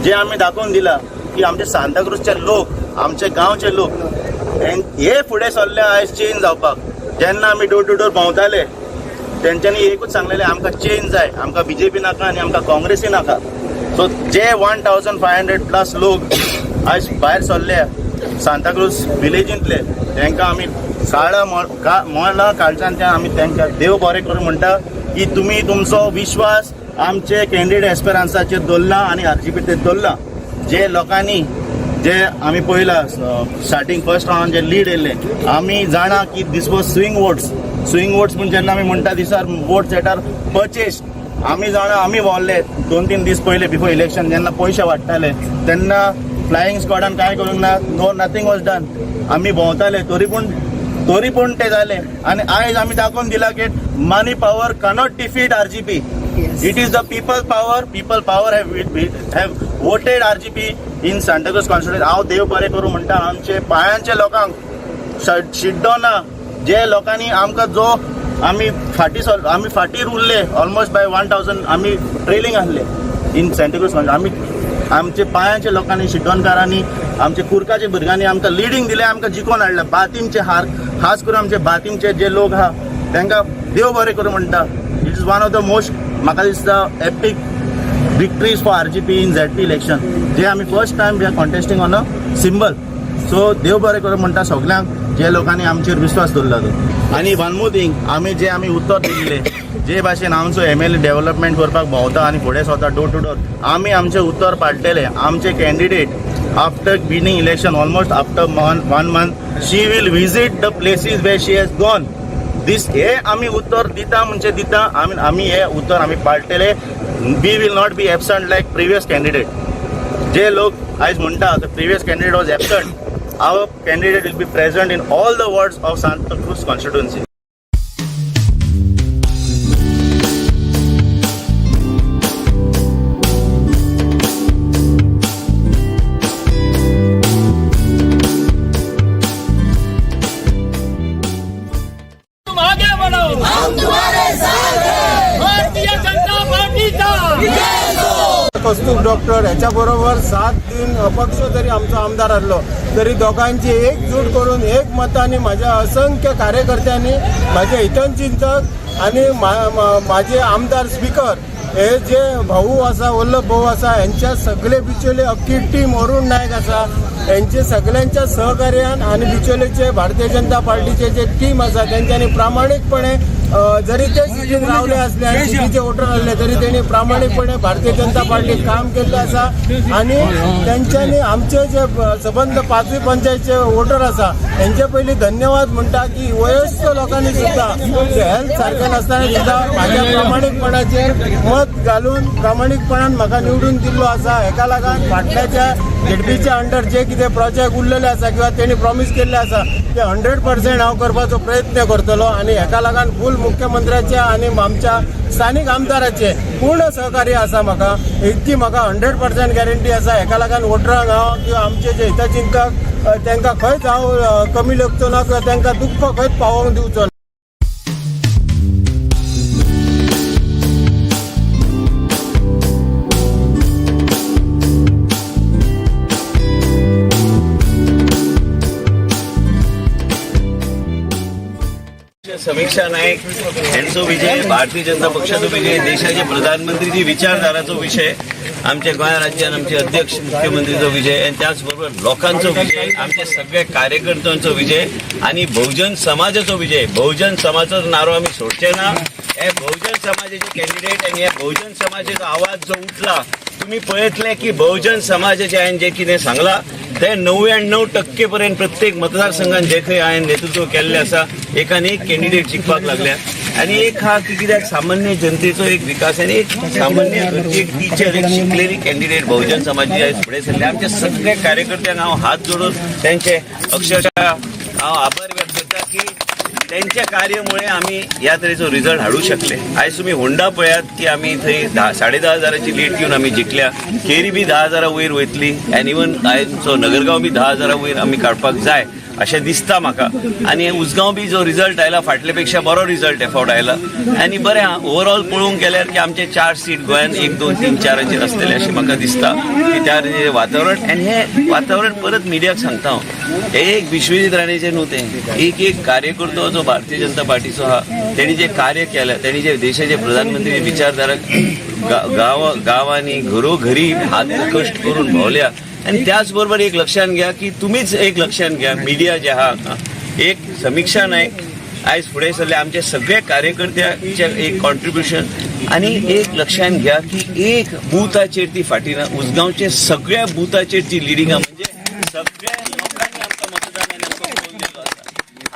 जे आमी दाखोवन दिला की आमचे सांताक्रूजचे लोक, आमचे गांवचे लोक हे फुडें सरले आयज चेंज जावपाक. जेन्ना आमी डोर टू डोर भोंवताले, तेंच्यांनी एकूच सांगलेलें, आमकां चेंज जाय, आमकां बीजेपी नाका आनी आमकां काँग्रेसूय नाका. सो जे 1500+ लोक आयज भायर सरले सांताक्रूज विलेजींतले, तांकां आमी काळा मळा काळजांतल्यान आमी तांकां देव बरें करूं म्हणटा की तुमी तुमचो विश्वास आमचे कॅन्डिडेट एस्पेरान्साचेर दवरला आनी आरजीपीचेर दवरला. जे लोकांनी जे आमी पळयला, स्टार्टींग फर्स्ट रावंड जे लीड येयल्ले, आमी जाणा की this was swing votes. Swing votes म्हण जेन्ना आमी म्हणटा, these are votes that are purchased. आमी जाणा, आमी भोंवले 2-3 दीस पयले बिफोर इलेक्शन, जेन्ना पयशे वाडटाले तेन्ना फ्लायींग स्क्वॉडान कांय करूंक ना. No, nothing was done. आमी भोंवताले, तरी पूण ते जाले आनी आयज आमी दाखोवन दिला की money power cannot defeat RGP. It is the people power. People power have voted RGP in Santacruz constituency. हांव देव बरें करूं म्हणटा आमचे पायांचे लोकांक, शिड्डोना, जे लोकांनी आमकां जो आमी फाटीर उरले, ऑलमोस्ट बाय 1000 आमी ट्रेलिंग आहले इन सांताक्रूज. आमी आमचे पायांच्या लोकांनी, शिड्डोणकारांनी, आमचे कुर्काच्या भुरग्यांनी आमकां लिडींग दिलें, आमकां जिखोवन हाडलें. बातीमचे हार, खास करून आमचे बातीमचे जे लोक आहा, तांकां देव बरें करूं म्हणटा. It is one of the most, म्हाका दिसता, epic victories for RGP in ZP election, जे आमी first time we are contesting on a symbol. So देव बरें करूं म्हणटा सगल्यांक, जे लोकांनी आमचेर विश्वास दवरला तो. आनी वन मोर थींग, आमी जे आमी उतर दिल्ले, जे भाशेन आमचो एमएलए डेव्हलपमेंट करपाक भोंवता आनी फुडें सरता डोर टू डोर, आमी आमचें उतर पाळटले. आमचे candidate after winning election, almost after one month, she will visit the places where she has gone. This हे आमी उतर दिता म्हणजे दिता. आमी आमी हे उतर आमी पाळटले. We will not be absent like previous candidate. जे लोक आयज म्हणटा the previous candidate was absent, our candidate will be present in all the wards of Santacruz constituency. तुम आगे बढ़ो, हम तुम्हारे साथ हैं. भारतीय जनता पार्टी का कस्तूब डॉक्टर ह्याच्या बरोबर 7 दिन अपक्ष जरी आमचो आमदार आहलो तरी दोगांची एकजूट करून एक मतांनी माझ्या असंख्य कार्यकर्त्यांनी, माझे हितचिंतक आणि माझे आमदार स्पीकर हे जे भाऊ आसा, वल्लभ भाऊ आसा, हेंच्या सगळे बिचोले अख्खी टीम, अरुण नायक आसा, हेंचे सगळ्यांच्या सहकार्यान आनी बिचोलेचे भारतीय जनता पार्टीचे जे टीम आसा तेंच्यांनी प्रामाणीकपणे, जरी ते सिटीन रावले असले आनी सिटीचे वोटर आसले तरी तेणी प्रामाणीकपणे भारतीय जनता पार्टीक काम केल्लें आसा. आनी तेंच्यांनी आमचे जे सबंद पांचवी पंचायतचे वोटर आसा हेंचे पयलीं धन्यवाद म्हणटा की वयस्क लोकांनी सुद्दां, हेल्थ सारकें नासतना सुद्दां म्हाज्या प्रामाणीकपणाचेर मत घालून प्रामाणीकपणान म्हाका निवडून दिल्लो आसा. हेका लागून फाटल्याच्या झेडपीच्या अंडर जे कितें प्रोजेक्ट उरलेले आसा किंवा तेणी प्रॉमीस केल्ले आसा ते 100% हांव करपाचो प्रयत्न करतलो. आनी हेका लागून फूल मुख्यमंत्र्याचे आनी आमच्या स्थानीक आमदाराचे पूर्ण सहकार्य आसा. म्हाका इतकी म्हाका 100% गॅरंटी आसा. हेका लागून वोटरांक हांव किंवा आमचे जे हितचिंतक तांकां खंयच हांव कमी लेखचो ना किंवा तांकां दुख्ख खंयच पावोवंक दिवचो ना. समीक्षा नाईक यांचो विजय, भारतीय जनता पक्षाचो विजय, देशाचे प्रधानमंत्रीची विचारधाराचो विषय, आमच्या गोंय राज्यान आमचे अध्यक्ष मुख्यमंत्रीचो विजय आणि त्याचबरोबर लोकांचो विजय, आमच्या सगळ्या कार्यकर्त्यांचो विजय आणि बहुजन समाजाचो विजय. बहुजन समाजाचो नारो आमी सोडचे ना. हे बहुजन समाजाचे कॅन्डिडेट आणि हे बहुजन समाजाचो आवाज जो उठला, तुम्ही पळयतले की बहुजन समाजाचे हांवें जे कितें सांगला ते 99% पर्यंत प्रत्येक मतदारसंघात जे खंय हांवें नेतृत्व केल्लें आसा, एकान एक कॅन्डिडेट जिखपाक लागल्या. आनी एक हा की कित्याक सामान्य जनतेचो एक विकास आनी एक सामान्य घरची एक टिचर, एक शिकलेली कॅन्डिडेट बहुजन समाजाची आयज फुडें सरले. आमच्या सगळ्या कार्यकर्त्यांक हांव हात जोडून त्यांचे अक्षरशः हांव आभार व्यक्त करता की त्यांच्या कार्यामुळे आम्ही ह्या तरेचो रिझल्ट हाडू शकले. आयज तुमी होंडा पळयात की आमी थंय 10,500ची लीड घेवन आमी जिखल्या. केरी बी 10,000 वयर वयतली आनी इवन आयचो नगरगांव बी 10,000 वयर आमी काडपाक जाय अशें दिसता म्हाका. आनी उसगांव बी जो रिझल्ट आयला फाटले पेक्षा बरो रिझल्ट हे फावट आयला. आनी बरें ओवरऑल पळोवंक गेल्यार की आमचे 4 सीट गोंयान 1, 2, 3, 4 आसतले अशें म्हाका दिसता की त्या वातावरण. आनी हें वातावरण परत मिडियाक सांगता हांव, हे एक विश्वजीत राणेचें न्हू, तें एक एक कार्यकर्तो जो भारतीय जनता पार्टीचो आहा तेणी जे कार्य केलें, तेणी जे देशाचे प्रधानमंत्री विचारधारा गांवांनी घरोघरी हात कश्ट करून भोंवल्या. आनी त्याच बरोबर एक लक्षात घ्या की तुमीच एक लक्षात घ्या, मिडिया जे आहा, एक समीक्षा नायक आयज फुडें सरले, आमचे सगळे कार्यकर्त्याचे एक कॉन्ट्रिब्युशन. आनी एक लक्षात घ्या की एक बुथाचेर ती फाटी ना, उसगांवचे सगळ्या बुथाचेर ती लिडिंग, म्हणजे सगळ्या लोकांनी आमकां मतदानान आमकां कौल दिल्लो आसा.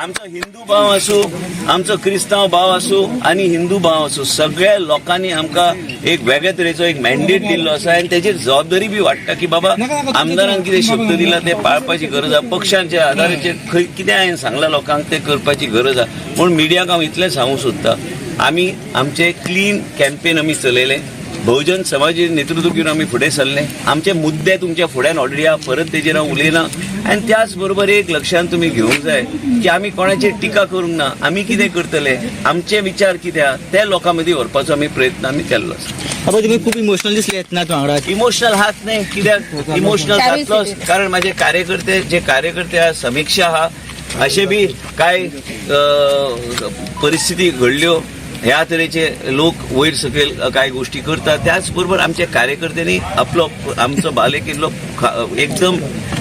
आमचो हिंदू भाव आसूं, आमचो क्रिस्तांव भाव आसूं आनी हिंदू भाव आसूं, सगळ्या लोकांनी आमकां एक वेगळे तरेचो एक मॅन्डेट दिल्लो आसा. आनी तेजेर जबाबदारी बी वाडटा की बाबा आमदारान कितें शब्द दिला ते पाळपाची गरज आसा, पक्षांच्या आधाराचेर खंय कितें हांवें सांगलां लोकांक तें करपाची गरज आसा. पूण मिडियाक हांव इतलें सांगूंक सोदता, आमी आमचें क्लीन कॅम्पेन आमी चलयलें, बहुजन समाजाचे नेतृत्व घेवन आमी फुडें सरले. आमचे मुद्दे तुमच्या फुड्यान ऑलरेडी आहा, परत तेजेर हांव उलयना. आनी त्याच बरोबर एक लक्षांत तुमी घेवंक जाय की आमी कोणाचेर टिका करूंक ना, आमी कितें करतले, आमचे विचार कितें आहा ते लोकां मदीं व्हरपाचो आमी प्रयत्न आमी केल्लो आसा. तुमी खूब इमोशनल दिसले येतना वांगडा. इमोशनल हात न्ही, कित्याक इमोशनल जातलोच, कारण माझे कार्यकर्ते जे कार्यकर्ते आहा, समिक्षा आहा, अशे बी कांय परिस्थिती घडल्यो, ह्या तरेचे लोक वयर सकयल कांय गोष्टी करतात. त्याच बरोबर आमच्या कार्यकर्त्यांनी आपलो आमचो बालेकिल्लो एकदम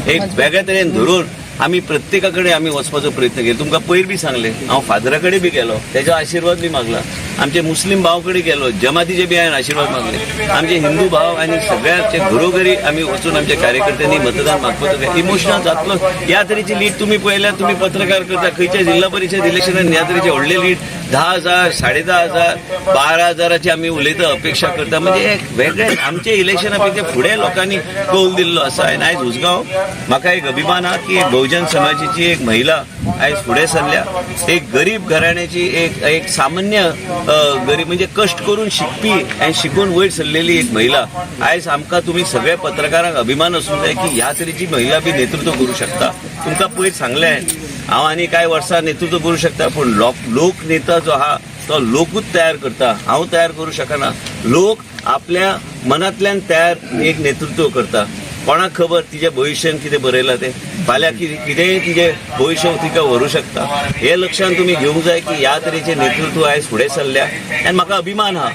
एक वेगळ्या तरेन धरून आमी प्रत्येका कडेन आमी वचपाचो प्रयत्न केलो. तुमकां पयर बी सांगलें, हांव फादरा कडेन बी गेलो, तेजो आशिर्वाद बी मागला, आमचे मुस्लीम भाव कडेन गेलो, जमातीचे बी हांवें आशिर्वाद मागले, आमचे हिंदू भाव आनी सगळ्यांचे घरोघरी आमी वचून आमच्या कार्यकर्त्यांनी मतदान मागपाचो. इमोशनल जातलो. ह्या तरेची लीड तुमी पळयल्यार, तुमी पत्रकार करता, खंयच्या जिल्हा परिशद इलेक्शनान ह्या तरेचे व्हडले लीड 10,000, 10,500, 12,000 आमी उलयता, अपेक्षा करता. म्हणजे एक वेगळे आमचे इलेक्शना पेक्षा फुडें लोकांनी कौल दिल्लो आसा. आनी आयज उसगांव म्हाका एक अभिमान आहा की एक बहुजन समाजाची एक महिला आयज फुडें सरल्या, एक गरीब घराण्याची, एक एक सामान्य गरीब म्हणजे कश्ट करून शिकपी आनी शिकून वयर सरलेली एक महिला आयज आमकां तुमी सगळ्या पत्रकारांक अभिमान आसूंक जाय की ह्या तरेची महिला बी नेतृत्व करूं शकता. तुमकां पयर सांगलें हांव आनी कांय वर्सां नेतृत्व करूं शकता, पूण लोक नेता जो आहा तो लोकूच तयार करता, हांव तयार करूं शकना. लोक आपल्या मनांतल्यान तयार एक नेतृत्व करता. कोणाक खबर तिच्या भविश्यान कितें बरयलां तें, फाल्यां कितेंय तिजें भविश्य तिका व्हरूं शकता. हे लक्षान तुमी घेवंक जाय की ह्या तरेचें नेतृत्व आयज फुडें सरल्या. आनी म्हाका अभिमान आहा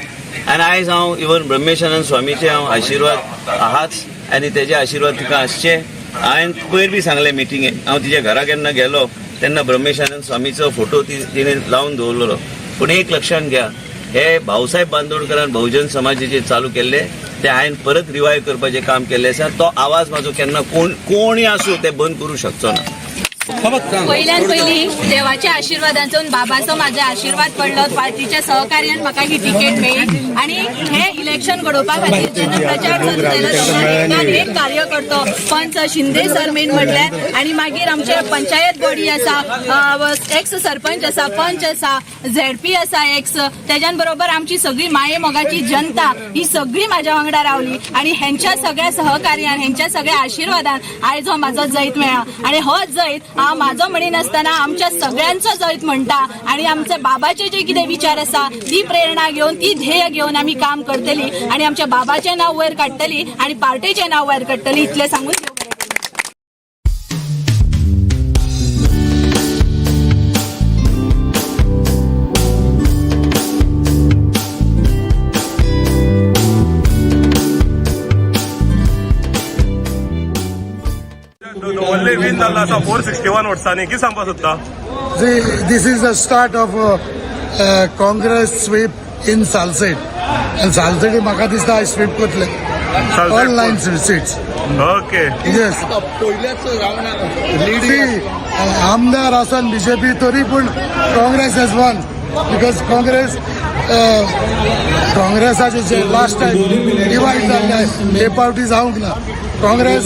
आनी आयज हांव इवन ब्रह्मेशानंद स्वामीचे हांव आशिर्वाद आहाच आनी तेजे आशिर्वाद तिका आसचे. हांवें पयर बी सांगलें मिटिंगेक, हांव तिच्या घरा केन्ना गेलो तेन्ना ब्रह्मेशानंद स्वामीचो फोटो तिणें लावन दवरलेलो. पूण एक लक्षांत घ्या, हे भाऊसाहेब बांदोडकरान बहुजन समाजाचे चालू केल्ले ते हांवें परत रिवायव करपाचें काम केल्लें आसा. तो आवाज म्हाजो केन्ना कोणूय आसूं ते बंद करूं शकचो ना. पयल्यान पयली देवाच्या आशिर्वादांचो बाबाचो म्हाज्या आशिर्वाद पडलो, पार्टीच्या सहकार्यान म्हाका ही तिकेट मेळ्ळी आनी हे इलेक्शन घडोवपा खातीर जेन्ना प्रचार चालू जालो तेन्ना एक कार्यकर्तो पंच शिंदे सर मेन म्हटल्यार आनी मागीर आमचे पंचायत बॉडी आसा, एक्स सरपंच आसा, पंच आसा, झेडपी आसा एक्स, तेज्यान बरोबर आमची सगळी माये मोगाची जनता ही सगळी म्हाज्या वांगडा रावली आनी हेंच्या सगळ्या सहकार्यान हेंच्या सगळ्या आशिर्वादान आयज हो म्हाजो जैत मेळ्ळा. आनी हो जैत हांव म्हाजो म्हणिनासतना आमच्या सगळ्यांचो जैत म्हणटा आनी आमचे बाबाचे जे कितें विचार आसा ती प्रेरणा घेवन ती ध्येय घेवन आमी काम करतली आनी आमच्या बाबाचें नांव वयर काडटली आनी पार्टेचें नांव वयर काडटली इतलें सांगून. दवर्ले विन जाल्लो आसा 461 वोट्सांनी, कितें सांगपाक सोदता? This is the start of Congress sweep in Salcete. आनी सालसेटी म्हाका दिसता आयज स्वीप करतले all 9 seats. Okay, yes. पयल्याच रावंडाक लीड. आमदार आसन बीजेपी तरी पूण Congress has won because Congress काँग्रेसाचे जे लास्ट टायम डिवायड जाल्ले हे पावटी जावंक ना. Congress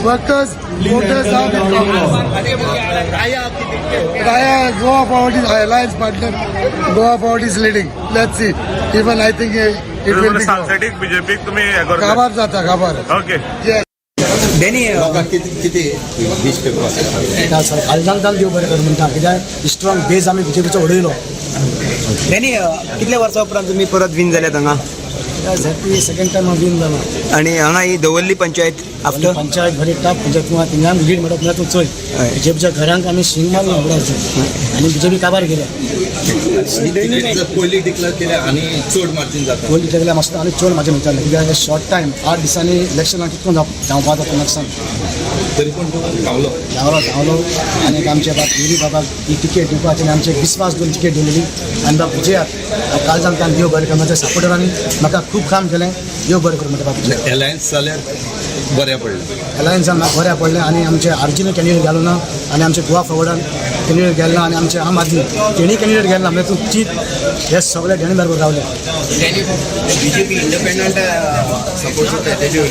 workers voters are with Congress. Raya Goa Forward is alliance partner. Goa Forward is leading. Let's see. Even I think it will be. सालसेटीक बीजेपीक तुमी हें करता. काबार जाता काबार. ओके. Yes. किती कालजान देव बरें कर म्हणटा, कित्याक स्ट्रॉंग बेज आमी बीजेपीचो उडयलो. डॅनी, कितल्या वर्सां उपरांत तुमी परत विन जाल्यात हांगा? झेडपी सेकंड टायम विन जाला. आनी हांगा ही दवर्ली पंचायत आफ्टर पंचायत बरी टफ पंचायत, थिंगा लीड मेळप म्हणल्यार तूं चोय बीजेपीच्या घरांक आमी शिंग मारलो उडोवचो आनी बीजेपी काबार केल्या. पयली डिक्लेअर केल्या आनी चड मार्जीन जाता. पयली केल्या मातशें आनी चड म्हाजें म्हणटालें, कित्याक शॉर्ट टायम 8 दिसांनी इलेक्शनाक कितको धांवपा जाता म्हाका सांग. तरी पण तूं धांवलो. धांवलो धांवलो आनी आमच्या बाब युरी बाबाक ही तिकेट दिवपाची आनी आमचे विस्वास दोन तिकेट दिलेली आनी बाब विजयाक कालजान तान देव बरें कर. म्हज्या सपोर्टरांनी म्हाका खूब काम केलें, देव बरें कर म्हणटा बाब. एलायन्स जाल्यार बऱ्या पडलें. एलायन्सान म्हाका बऱ्या पडलें आनी आमचे आरजीन कॅन्डिडेट घालूं ना आनी आमचे गोवा फॉवर्डान कॅन्डिडेट गेले ना आनी आमचे आम आदमी तेणी कॅन्डिडेट गेले ना, म्हणजे तूं चीत हे सगळे डेणी बरोबर रावले. बीजेपी इंडिपेंडंट सपोर्ट करता तेजे.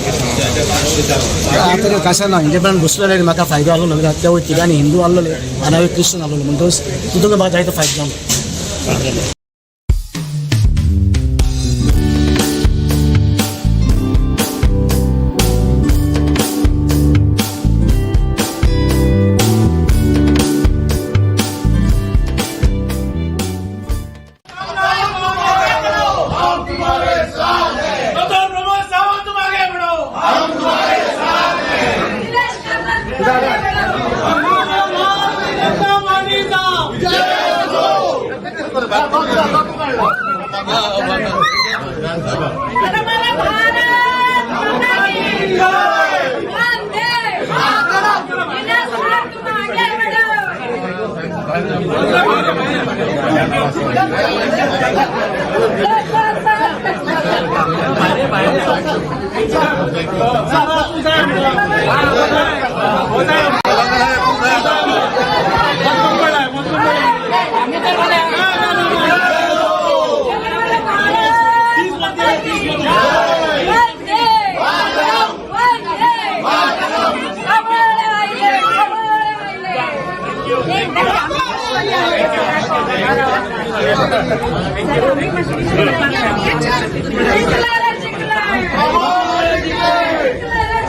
आतां कशें ना, इंडिपेंडंट घुसलेले म्हाका फायदो आसलो ना, कित्याक ते तिगांनी हिंदू आसलेले आनी हांव क्रिश्चन आसलेलो, म्हणटकच तितून म्हाका जायतो फायदो जालो.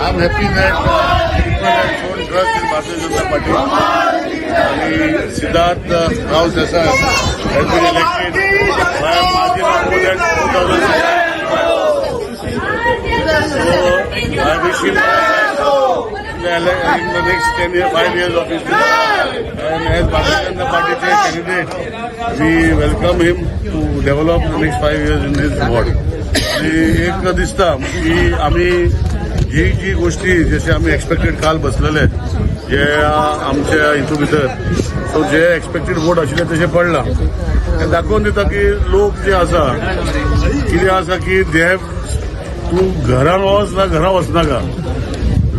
I'm happy that people have shown trust in Bharatiya Janata Party. And Siddharth Rao Desai has been elected by a margin of more than 2,000. So I wish him in the in the next 10 year 5 years of his and as Bharatiya Janata पार्टीचे candidate, we welcome him to develop the next 5 years in his ward. आणि एक दिसता की आमी जी जी गोष्टी जशे आमी एक्सपेक्टेड काल बसलेले जे आमच्या हितून भितर, सो जे एक्सपेक्टेड वोट आशिल्ले तशें पडला. हें दाखोवन दिता की लोक जे आसा, कितें आसा की they have तूं घरान वच ना घरा वचनाका,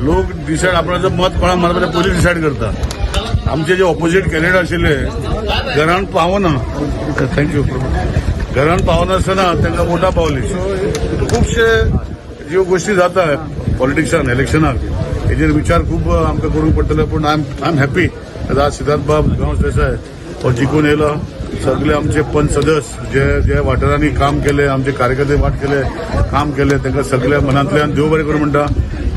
लोक डिसायड आपणाचें मत कोणाक मारता तें पयलीं डिसायड करता. आमचे जे ऑपोजीट कॅन्डिडेट आशिल्ले, घरान पावना, thank you, घरान पावनासतना तांकां वोटां पावली. सो खुबशे ज्यो गोश्टी जाता पॉलिटिक्सान, इलेक्शनाक, हेजेर विचार खूब आमकां करूंक पडटले. पूण I am happy आज सिद्धार्थ बाब गांवस देसाय हो जिखून येयला. सगळे आमचे पंच सदस्य जे जे वाठारांनी काम केले, आमचे कार्यकर्ते वाट केले, काम केले, तांकां सगळ्या मनांतल्यान देव बरें करूं म्हणटा.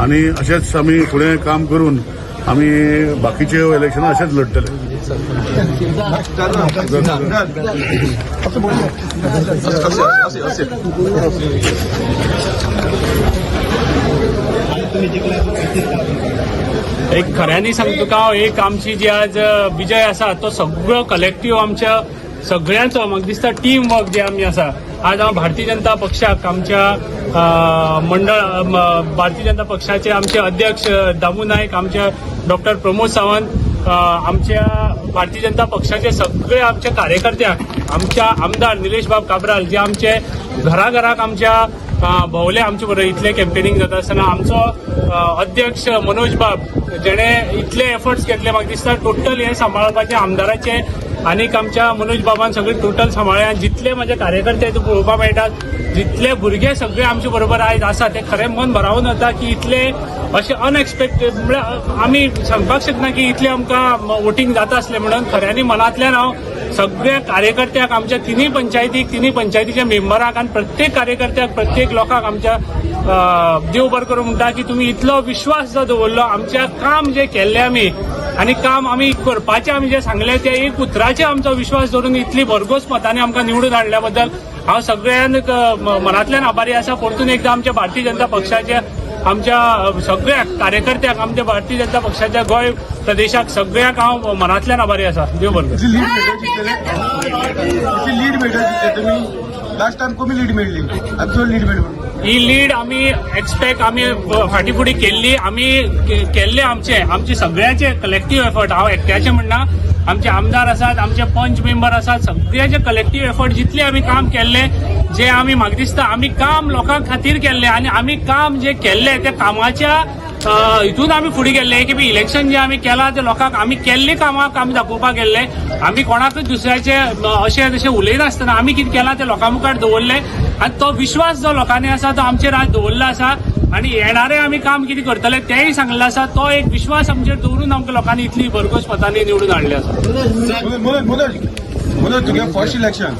आनी अशेंच आमी फुडें काम करून आमी बाकीचे इलेक्शनां अशेंच लढतले. एक खऱ्यांनी सांगता तुका हांव, एक आमची जी आज विजय आसा तो सगळो कलेक्टीव आमच्या सगळ्यांचो, म्हाका दिसता टीम वर्क जे आमी आसा. आज हांव भारतीय जनता पक्षाक आमच्या मंडळ भारतीय जनता पक्षाचे आमचे अध्यक्ष दामू नायक, आमचे डॉक्टर प्रमोद सावंत, आमच्या भारतीय जनता पक्षाचे सगळे आमच्या कार्यकर्त्यांक, आमच्या आमदार निलेश बाब काब्राल जे आमचे घराघराक आमच्या भोवले आमचे बरोबर इतले कॅम्पेनिंग जाता आसतना, आमचो अध्यक्ष मनोज बाब जेणे इतले एफर्ट्स घेतले, म्हाका दिसता टोटल हे सांबाळपाचे आमदाराचे आनीक आमच्या मनोज बाबान सगळे टोटल सांबाळ्ळे. आनी जितले म्हजे कार्यकर्ते इथं पळोवपाक मेळटात, जितले भुरगे सगळे आमचे बरोबर आयज आसा, ते खरें मन भरावन वता की इतले अशें अनएक्सपेक्टेड, म्हळ्यार आमी सांगपाक शकना की इतले आमकां वोटींग जाता आसलें म्हणून. खऱ्यांनी मनांतल्यान हांव सगळ्या कार्यकर्त्याक, आमच्या तिनूय पंचायतीक, तिनूय पंचायतीच्या मेंबराक आनी प्रत्येक कार्यकर्त्याक, प्रत्येक लोकांक आमच्या देव बरो करूं म्हणटा की तुमी इतलो विश्वास जो दवरलो आमच्या काम जे केल्लें आमी आनी काम आमी करपाचें आमी जें सांगलें तें एक उतराचेर आमचो विश्वास दवरून इतली भरघोस मतांनी आमकां निवडून हाडल्या बद्दल हांव सगळ्यांक मनांतल्यान आभारी आसा. परतून एकदां आमच्या भारतीय जनता पक्षाच्या आमच्या सगळ्या कार्यकर्त्यांक, आमच्या भारतीय जनता पक्षाच्या गोंय प्रदेशाक सगळ्यांक हांव मनांतल्यान आभारी आसा. देव बरें करूं. लीड मेळटा तुम्ही, लास्ट टाइम कमी लीड मेळली, आतां चड लीड मेळ्ळी. ही लीड आमी एक्सपेक्ट आमी फाटीं फुडें केल्ली, आमी केल्ले आमचे आमचे सगळ्याचे कलेक्टीव एफर्ट. हांव एकट्याचे म्हणना, आमचे आमदार आसात, आमचे पंच मेंबर आसात, सगळ्याचे कलेक्टीव एफर्ट. जितले आमी काम केल्ले जे आमी, म्हाका दिसता आमी काम लोकां खातीर केल्ले आनी आमी काम जे केल्ले त्या कामाच्या हितून आमी फुडें गेल्ले की इलेक्शन जे आमी केलां ते लोकांक आमी केल्ले कामाक आमी दाखोवपाक गेल्ले. आमी कोणाकूच दुसऱ्याचे अशें तशें उलयनासतना आमी कितें केलां तें लोकां मुखार दवरलें आनी तो विश्वास जो लोकांनी आसा तो आमचेर आज दवरलो आसा आनी येणारे आमी काम कितें करतले तेंय सांगलें आसा. तो एक विश्वास आमचेर दवरून आमकां लोकांनी इतली भरघोस मतांनी निवडून हाडले आसा. मनोज, मनोज, तुगे first election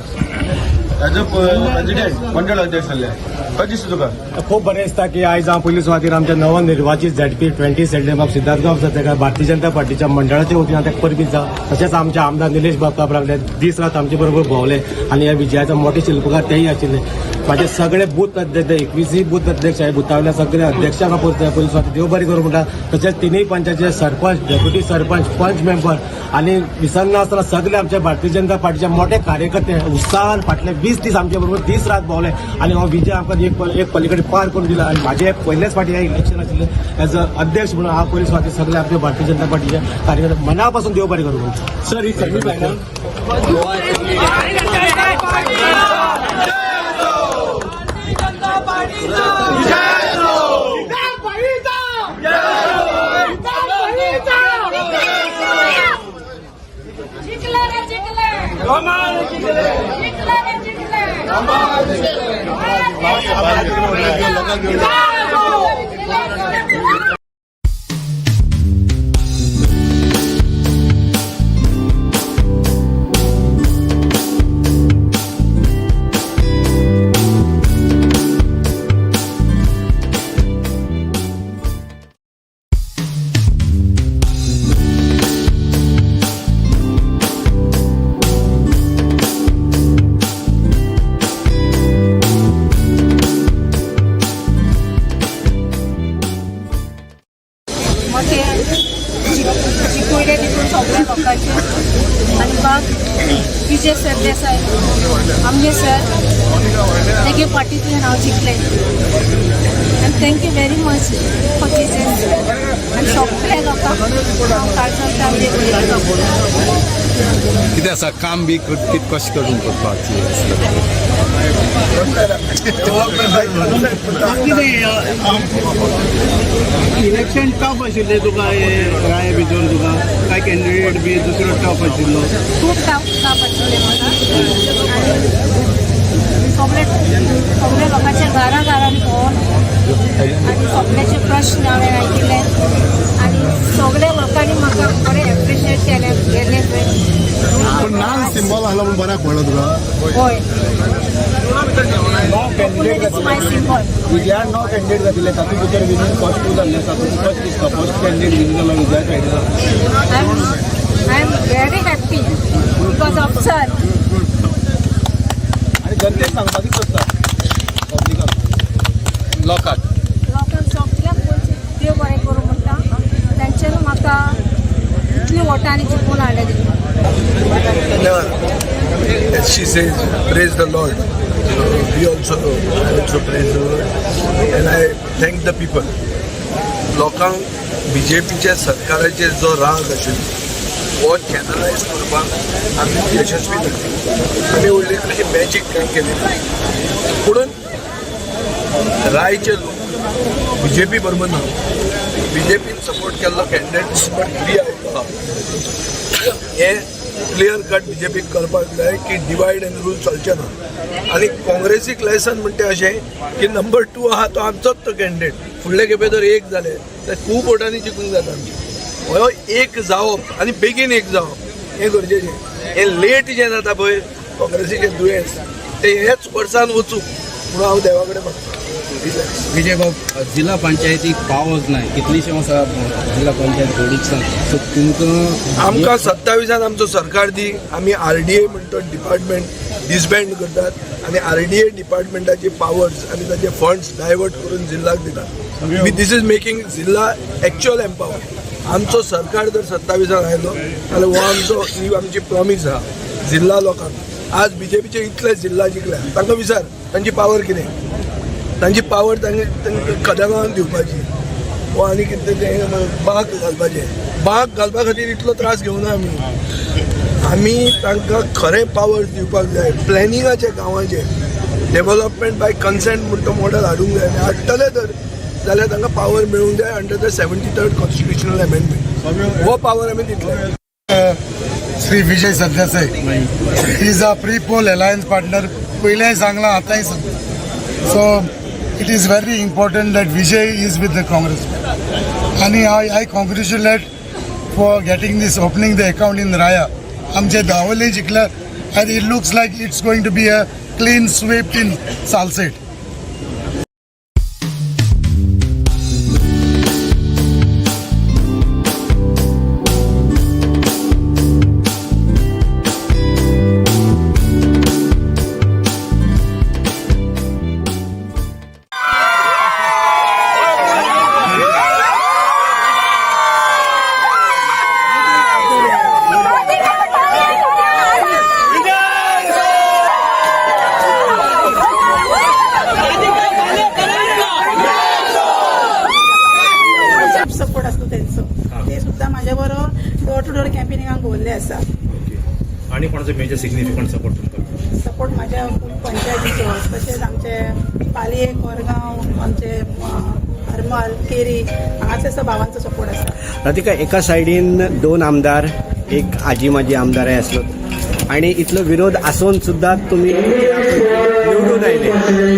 as a president, मंडळ अध्यक्ष जाल्ले, कशें दिसता तुका? खूब बरें दिसता की आयज हांव पयली सुवातीर आमच्या नवनिर्वाचित झेडपी 20 सेल्डेबाब सिद्धार्थ गांवस ताका भारतीय जनता पार्टीच्या मंडळाच्या वतीन ताका परबीं दिता. तशेंच आमचे आमदार निलेश बाब काब्राल दीस रात आमचे बरोबर भोंवले आनी ह्या विजयाचो मोठे शिल्पकार तेय आशिल्ले. म्हाजे सगळे बूथ अध्यक्ष, 21 बूथ अध्यक्ष आहे, बुथावल्या सगळे अध्यक्षांक पयली सुवाती देव बरें करूं म्हणटा. तशेंच तिनूय पंचायतीचे सरपंच, डेप्युटी सरपंच, पंच मेंबर आनी विसरनासतना सगळे आमच्या भारतीय जनता पार्टीचे मोठे कार्यकर्ते उत्साहान फाटले 20 दीस आमचे बरोबर दीस रात भोंवले आनी हो विजय आमकां एक एक पलीकडे पार करून दिला. आनी म्हाजें पयलेच फावटी हें इलेक्शन आशिल्लें एज अ अध्यक्ष म्हणून हांव पयली सुवातेर सगळे आमच्या भारतीय जनता पार्टीचे कार्यकर्ते मना पासून देव बरें करूं. सर, ही सेमी फायनल. जिंकलं रे जिंकलं, जिंकलं रे जिंकलं. विजय सरदेसाय आमगे सर तेगे पार्टींतल्यान हांव जिखलें आनी thank you very much for this. आनी सगळ्या लोकांक हांव काळजांतल्यान आमगे. कितें आसा, काम बी कितें कशें करून करपाची? इलेक्शन टफ आशिल्लें तुका हे राय भितर, तुका काय कॅन्डिडेट बी दुसरो टफ आशिल्लो? खूब टफ टफ आशिल्लें म्हाका आनी सगळे सगळे लोकांच्या घरा घरांनी भोंवन आनी सगळ्याचे प्रश्न हांवें आयकिल्ले आनी सगळ्या लोकांनी म्हाका बरें एप्रिशिएट केलें गेलें पळय. पण नाल्ल सिंबॉल आसलो म्हणून बऱ्याक पडलो तुका? हय, coconut is my symbol. विजयान 9 कॅन्डिडेट जातिल्ले, तातूंत भितर विनींग फर्स्ट टू जाल्ले आसा. तुका कशें दिसता, फर्स्ट कॅन्डिडेट विन जालो विजया सायडीन? I am very happy because of sir. आनी जनतेक सांगपाक कितें सोदता, पब्लिकाक? लोकांक. लोकांक सगळ्यांक देव बरें करूं म्हणटा. तांच्यानी म्हाका इतली वोटांनी जिखून हाडलें. As she says, praise the Lord. So we also, I also praise the Lord. And I thank the people. लोकांक बीजेपीच्या सरकाराचेर जो राग आशिल्लो, हो चॅनलायज करपाक आमी यशस्वी जाले. आमी व्हडली अशी मॅजीक कांय केली ना, पुणून रायचे लोक बीजेपी बरोबर ना. बीजेपीन सपोर्ट केल्लो कॅन्डिडेट बरोबर फ्री आयलो. हें क्लियर कट बीजेपीक करपाक जाय की डिवायड एंड रूल चलचें ना. आनी काँग्रेसीक लेसन म्हणटा अशें की नंबर 2 आहा तो आमचोच तो कॅन्डिडेट. फुडले खेपे जर एक जाले तर खूब वोटांनी जिखूंक जाता आमचें. हो एक जावप आनी बेगीन एक जावप हें गरजेचें. हें लेट जें जाता पळय, काँग्रेसीचें दुयेंस तें हेच वर्सान वचूं म्हणून हांव देवा कडेन मागता. विजय बाब, जिल्हा पंचायतीक पावच ना, कितलीशीं वर्सां जिल्हा पंचायत घडीक सो तुमकां आमकां 27 आमचो सरकार दी, आमी आरडीए म्हणटा डिपार्टमेंट डिसबँड करतात आनी आरडीए डिपार्टमेंटाचे पावर्स आनी ताचे फंड्स डायवर्ट करून जिल्हाक दितात. This is making जिल्हा एक्च्युअल एम्पावर. आमचो सरकार जर 27 आयलो जाल्यार हो आमचो, ही आमची प्रॉमीस आहा जिल्हा लोकांक. आज बीजेपीचे इतले जिल्हा जिखल्या, तांकां विचार तांची पावर कितें. तांची पावर तांकां कदंगान दिवपाची वो आनी कितें तें बाग घालपाचें. बाग घालपा खातीर इतलो त्रास घेवना आमी. आमी तांकां खरें पावर दिवपाक जाय प्लॅनिंगाचें, गांवाचें डेवलपमेंट बाय कन्सेंट म्हण तो मॉडल हाडूंक जाय. हाडटले तर जाल्यार तांकां पावर मेळूंक जाय under the 73rd constitutional amendment. हो पावर आमी दितले. Shri Vijay Sardesai is a pre poll alliance partner. पयलेंय सांगलां, आतांय सांगता. So it is very important that Vijay is with the Congress आनी I congratulate for getting this, opening the account in Raia. आमचे दावोले जिखल्या and it looks like it's going to be a clean sweep in Salcete. Support आसलो तेंचो, ते सुद्दां म्हाज्या बरोबर door two door कॅम्पेनिंगाक भोंवल्ले आसा. आणि कोणाचो मेजर सिग्निफिकंट सपोर्ट तुमकां? सपोर्ट म्हाज्या फूल पंचायतीचो, तशेंच आमचे पालये, कोरगांव, आमचे हरमल, केरी हांगासर भावांचो सपोर्ट आसा. राधिका, एका सायडीन दोन आमदार, एक आजी माजी आमदारय आसलो आणि इतलो विरोध आसून सुद्धा तुम्ही निवडून आयले.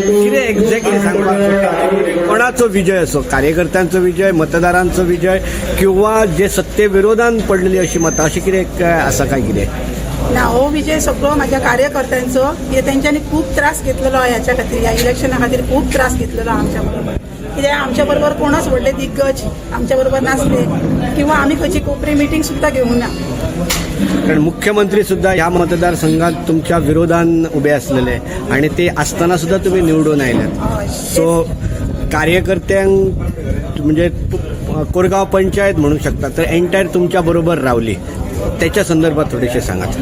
कितें एक्झॅक्टली सांगपाक सोदता? कोणाचो विजय असो, कार्यकर्त्यांचो विजय, मतदारांचो विजय किंवा जे सत्ते विरोधान पडलेली अशी मतां, अशें कितें काय आसा काय कितें? ना, हो विजय सगळो म्हाज्या कार्यकर्त्यांचो. कित्याक तेंच्यांनी खूब त्रास घेतलेलो ह्याच्या खातीर, ह्या इलेक्शना खातीर खूब त्रास घेतलेलो आमच्या बरोबर. कित्याक आमच्या बरोबर कोणच व्हडले दिग्गज आमच्या बरोबर नासले किंवा आमी खंयची कोपरी मिटींग सुद्दां घेवंक ना. कारण मुख्यमंत्री सुद्धा ह्या मतदारसंघात तुमच्या विरोधान उभे असलेले आणि ते असताना सुद्धा तुम्ही निवडून आयल्यात. सो कार्यकर्त्यांक म्हणजे कोरगाव पंचायत म्हणू शकता तर एंटायर तुमच्या बरोबर रावली, त्याच्या संदर्भात थोडेसे सांगात.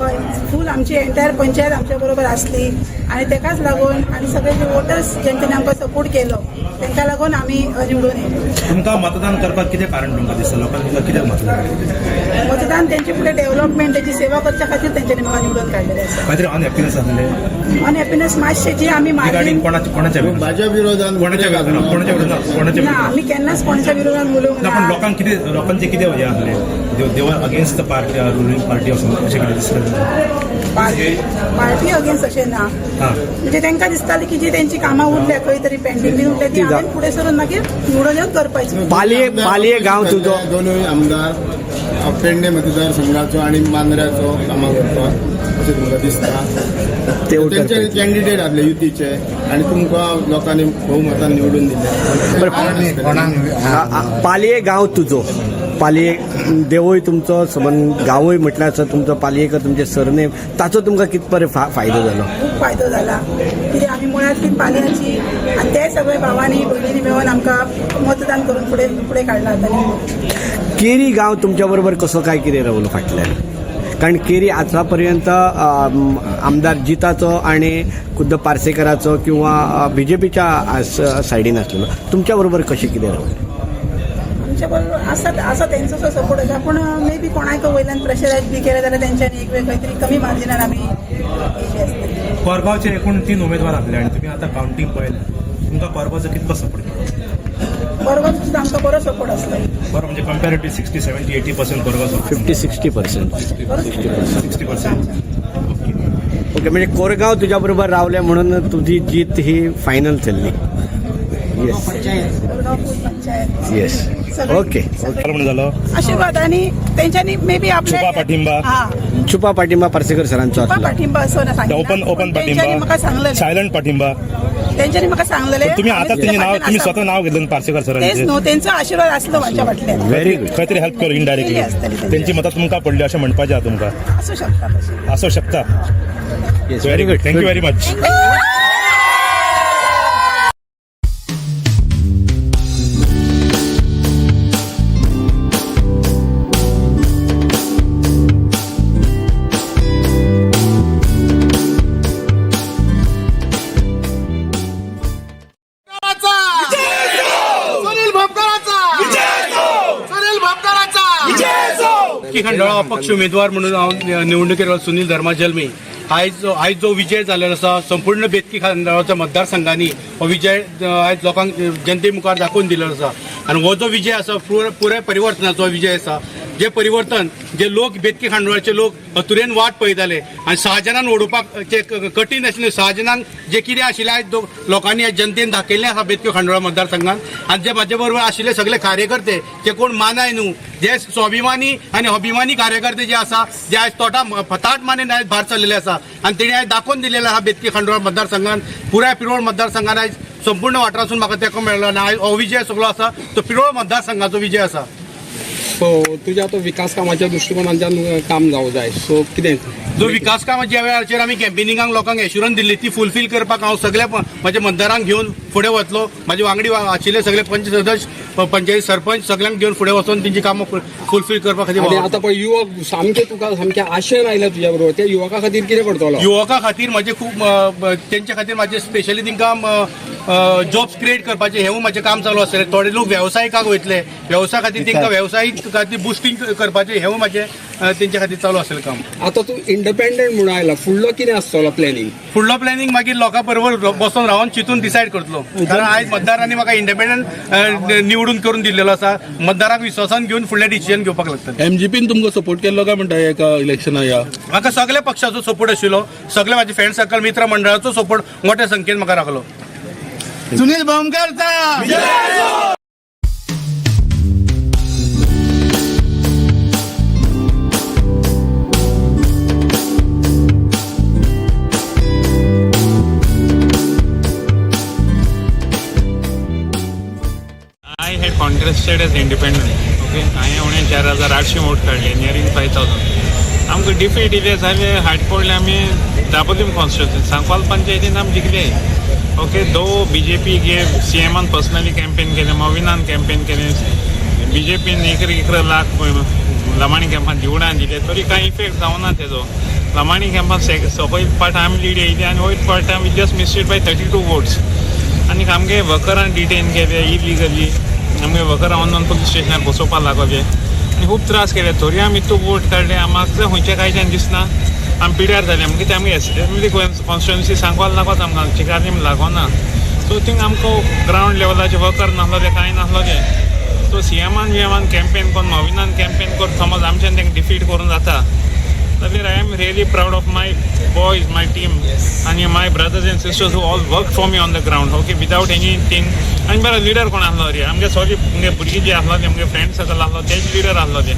हय. फूल आमची एंटायर पंचायत आमच्या बरोबर आसली आनी तेकाच लागून आनी सगळे जे वोटर्स जेंच्यांनी आमकां सपोर्ट केलो तेंकां लागून आमी निवडून येयले. तुमकां मतदान करपाक कितें कारण तुमकां दिसता? लोकांनी तुमकां कित्याक मतदान केलें? मतदान तेंचे फुडें डेव्हलपमेंट, तेची सेवा करच्या खातीर तेंच्यांनी म्हाका निवडून काडलेलें आसा. कांयतरी अनहॅप्पीनेस आसलें? अनहॅप्पीनेस मातशें जी आमी रिगार्डिंग मार्जीन कोणाच्या विरोधात? भाजप विरोधात. कोणाच्या विरोधात? कोणाच्या विरोधात? कोणाच्या ना, विरोधात? आमी केन्नाच कोणाच्या विरोधात उलोवंक ना, पण ना. लोकांक कितें, लोकांचे कितें हें आसलें, they were against the party, ruling party अशें कितें दिसलें? पार्टी अगेन्स्ट अशें ना. म्हणजे तांकां दिसतालें की जी तेंची कामां उरल्या खंय तरी पेंडींग बीन उरल्या, ती हांवें फुडें सरून मागीर निवडून येवन करपाची. पालये पालये गांव तुजो. दोनूय आमदार पेडणे मतदारसंघाचो आनी मांद्र्याचो कामां करपाक अशें तुमकां दिसता? ते वोटर तेंचे कॅन्डिडेट आसले युतीचे आनी तुमकां लोकांनी बहुमतान निवडून दिले. पालये गांव तुजो, पालये देवूय तुमचो संबंद, गांवूय म्हटल्यार आसा तुमचो पालयेकर तुमचे सरनेम, ताचो तुमकां कित बरें फायदो जालो? खूब फायदो जाला, कित्याक आमी मुळांतली पालयाची आनी ते सगळे भावांनी भयणींनी मेळून आमकां मतदान करून फुडें फुडें काडला आतां. केरी गांव तुमच्या बरोबर कसो काय कितें रावलो फाटल्यान? कारण केरी आतां पर्यंत आमदार जिताचो आनी खुद्द पार्सेकराचो किंवा बीजेपीच्या सायडीन आसलेलो, तुमच्या बरोबर कशें कितें रावलें? आमच्या बरोबर आसा आसा तेंचो सपोर्ट आसा, पूण मे बी कोणाक वयल्यान प्रेशरायज बी केलें जाल्यार तेंच्यांनी एक वेळ खंय तरी कमी मार्जिनान आमी येयली आसतली. कोरगांवचे एकूण 3 उमेदवार आसले आनी तुमी आतां कावंटींग पळयलें, तुमकां कोरगांवचो कितको सपोर्ट? बरोबर सुद्दां आमकां बरो सपोर्ट आसलो. बरो म्हणजे comparative 60, 70, 80% Korgaon? 50-60%. 60%. Okay, म्हणजे कोरगांव तुज्या बरोबर रावले म्हणून तुजी जीत ही फायनल चल्ली. येस. कोरगांव फूल पंचायत. येस, ओके. म्हणून जालो. आशीर्वाद आणि तेंच्यांनी मे बी आपले छुपा पाठिंबा. हा. छुपा पाठिंबा पार्सेकर सरांचो छुपा आसलो. पाठिंबा असो ना सांगिना. ओपन ओपन तेंच्यांनी पाठिंबा. म्हाका सांगलेलें. सायलंट पाठिंबा. तेंच्यांनी म्हाका सांगलेलें. तुम्ही आता आमी तेंचे नाव फाटल्यान तुम्ही आसा. स्वतः नाव घेतलं पार्सेकर तेच सरांचे. न्हू, तेंचो आशीर्वाद आसलो म्हाज्या फाटल्यान. Very good. खंय तरी हेल्प कर इनडायरेक्टली. केली आसतली तेंची. तेंची मतां तुमकां पडली अशें म्हणपाचें आहा तुमकां? आसूं शकता तशें. आसूं शकता. Very good. Thank you very much. Sunil भोपकराचा, Sunil भोपकराचा. की खंडोळा अपक्ष उमेदवार म्हणून हांव निवडणुकेर सुनील धर्मा जल्मी. आयज जो विजय जाल्लो आसा, संपूर्ण बेतकी खंडोळाच्या मतदारसंघांनी हो विजय आयज लोकांक जनते मुखार दाखोवन दिलेलो आसा. आनी हो जो विजय आसा, पुराय परिवर्तनाचो विजय आसा. जे परिवर्तन जे लोक बेतकी खांडोळाचे लोक अतुरेन वाट पळयताले आनी सहाजनान ओडोवपाक जे कठीण आशिल्लें, सहाजनान जे कितें आशिल्लें, आयज लोकांनी आयज जनतेन दाखयल्लें आसा बेतकी खांडोळा मतदारसंघात. आनी जे म्हाजे बरोबर आशिल्ले सगळे कार्यकर्ते, जे कोण मानाय न्हू, जे स्वाभिमानी आनी अभिमानी कार्यकर्ते जे आसा, जे आयज तोटा ताट मानेन आयज भायर सरलेले आसा आनी तेणी आयज दाखोवन दिलेलें आसा बेतकी खांडोळा मतदारसंघान, पुराय पिरोळ मतदारसंघान आयज संपूर्ण वाठारासून म्हाका तेंको मेळ्ळो. आनी आयज हो विजय सगळो आसा तो पिरोळ मतदारसंघाचो विजय आसा. सो तुज्या तो विकास कामाच्या दृश्टिकोनांतल्यान काम जावं जाय, सो कितें? जो विकास कामां ज्या वेळाचेर आमी कॅम्पेनिंगाक लोकांक एश्युरन्स दिल्ली, ती फुलफील करपाक हांव सगल्या म्हज्या मतदारांक घेवन फुडें वतलो. म्हाजे वांगडी आशिल्ले सगळे पंच सदस्य, पंचायत सरपंच, सगळ्यांक घेवन फुडें वचोन तेंची कामां फुलफील करपा खातीर आनी वावुरतलो. आतां पळय, युवक सामके तुका सामके आशेन आयल्या तुज्या बरोबर, त्या युवका खातीर कितें करतलो? युवका खातीर म्हजें खूब तेंच्या खातीर म्हाजें स्पेशली तांकां जॉब्स क्रिएट करपाचें हेंवूय म्हाजें काम चालू आसतलें. थोडे लोक वेवसायिकाक वयतले, वेवसाय खातीर तांकां वेवसायीक खातीर बुस्टींग करपाचें हेंवूय म्हाजें तेंच्या खातीर चालू आसतलें काम. आतां तूं इंडिपेंडंट म्हणून आयला, फुडलो कितें आसतलो प्लॅनिंग? फुडलो प्लॅनिंग मागीर लोकां बरोबर बसोन रावन चिंतून डिसायड करतलो, कारण आयज मतदारांनी म्हाका इंडिपेंडंट निवडून करून दिल्लेलो आसा. मतदारांक विश्वासान घेवन फुडलें डिसिजन घेवपाक लागतलें. एमजीपीन तुमकां सपोर्ट केल्लो काय म्हणटा एका इलेक्शना ह्या? म्हाका सगल्या पक्षाचो सपोर्ट आशिल्लो. सगळे म्हाजे फ्रेंड सर्कल, मित्र मंडळाचो सपोर्ट मोठ्या संख्येन म्हाका राखलो. Sunil भोमकरचा. I had contested as independent. Okay, हांवें उणें 4800 वोट काडले, नियरींग 5000. आमकां डिफीट इल्ले जाले, हाट पडले आमी दाबोलीम कॉन्स्टिट्युन्सी, सांकवाल पंचायतीन आमी जिखले. ओके, दो बीजेपी गे सीएमान पर्सनली कॅम्पेन केलें, मोविनान कॅम्पेन केलें, बीजेपीन 11 11 लाख लमाणी कॅम्पान दिवडान दिले, तरी कांय इफेक्ट जावना तेजो. लमाणी कॅम्पान सकयल पाट आमी लीड येयली आनी वयर पाट आमी just missed by 32 votes. आनी आमगे वर्करान डिटेन केले इलिगली, आमगे वर्करां ऑन पुलीस स्टेशनार बसोवपाक लागले आनी खूब त्रास केले. तरी आमी इतू वोट काडले. आमकां खंयच्या कांयच्यान दिसना आमी पिड्यार जाले. आमगे ते आमगे एसेंब्ली कॉन्स्टिट्युएन्सी सांगवाल लागोत आमकां चिकालीम लागोना. सो थिंग आमकां ग्रावंड लेवलाचे वर्कर नासलो ते कांय नासलो ते. सो सीएमान विएमान कॅम्पेन करून मविनान कॅम्पेन करून समज आमच्यान तांकां डिफीट करून जाता जाल्यार I am really proud of my boys, my team आनी my brothers and sisters who all work for me on the ground, okay, without anything. आनी बरो लिडर कोण आसलो रे आमगे सगळे आमगे भुरगीं जे आसलो ते आमगे फ्रेंड सर्कल आसलो तेच लिडर आसलो ते.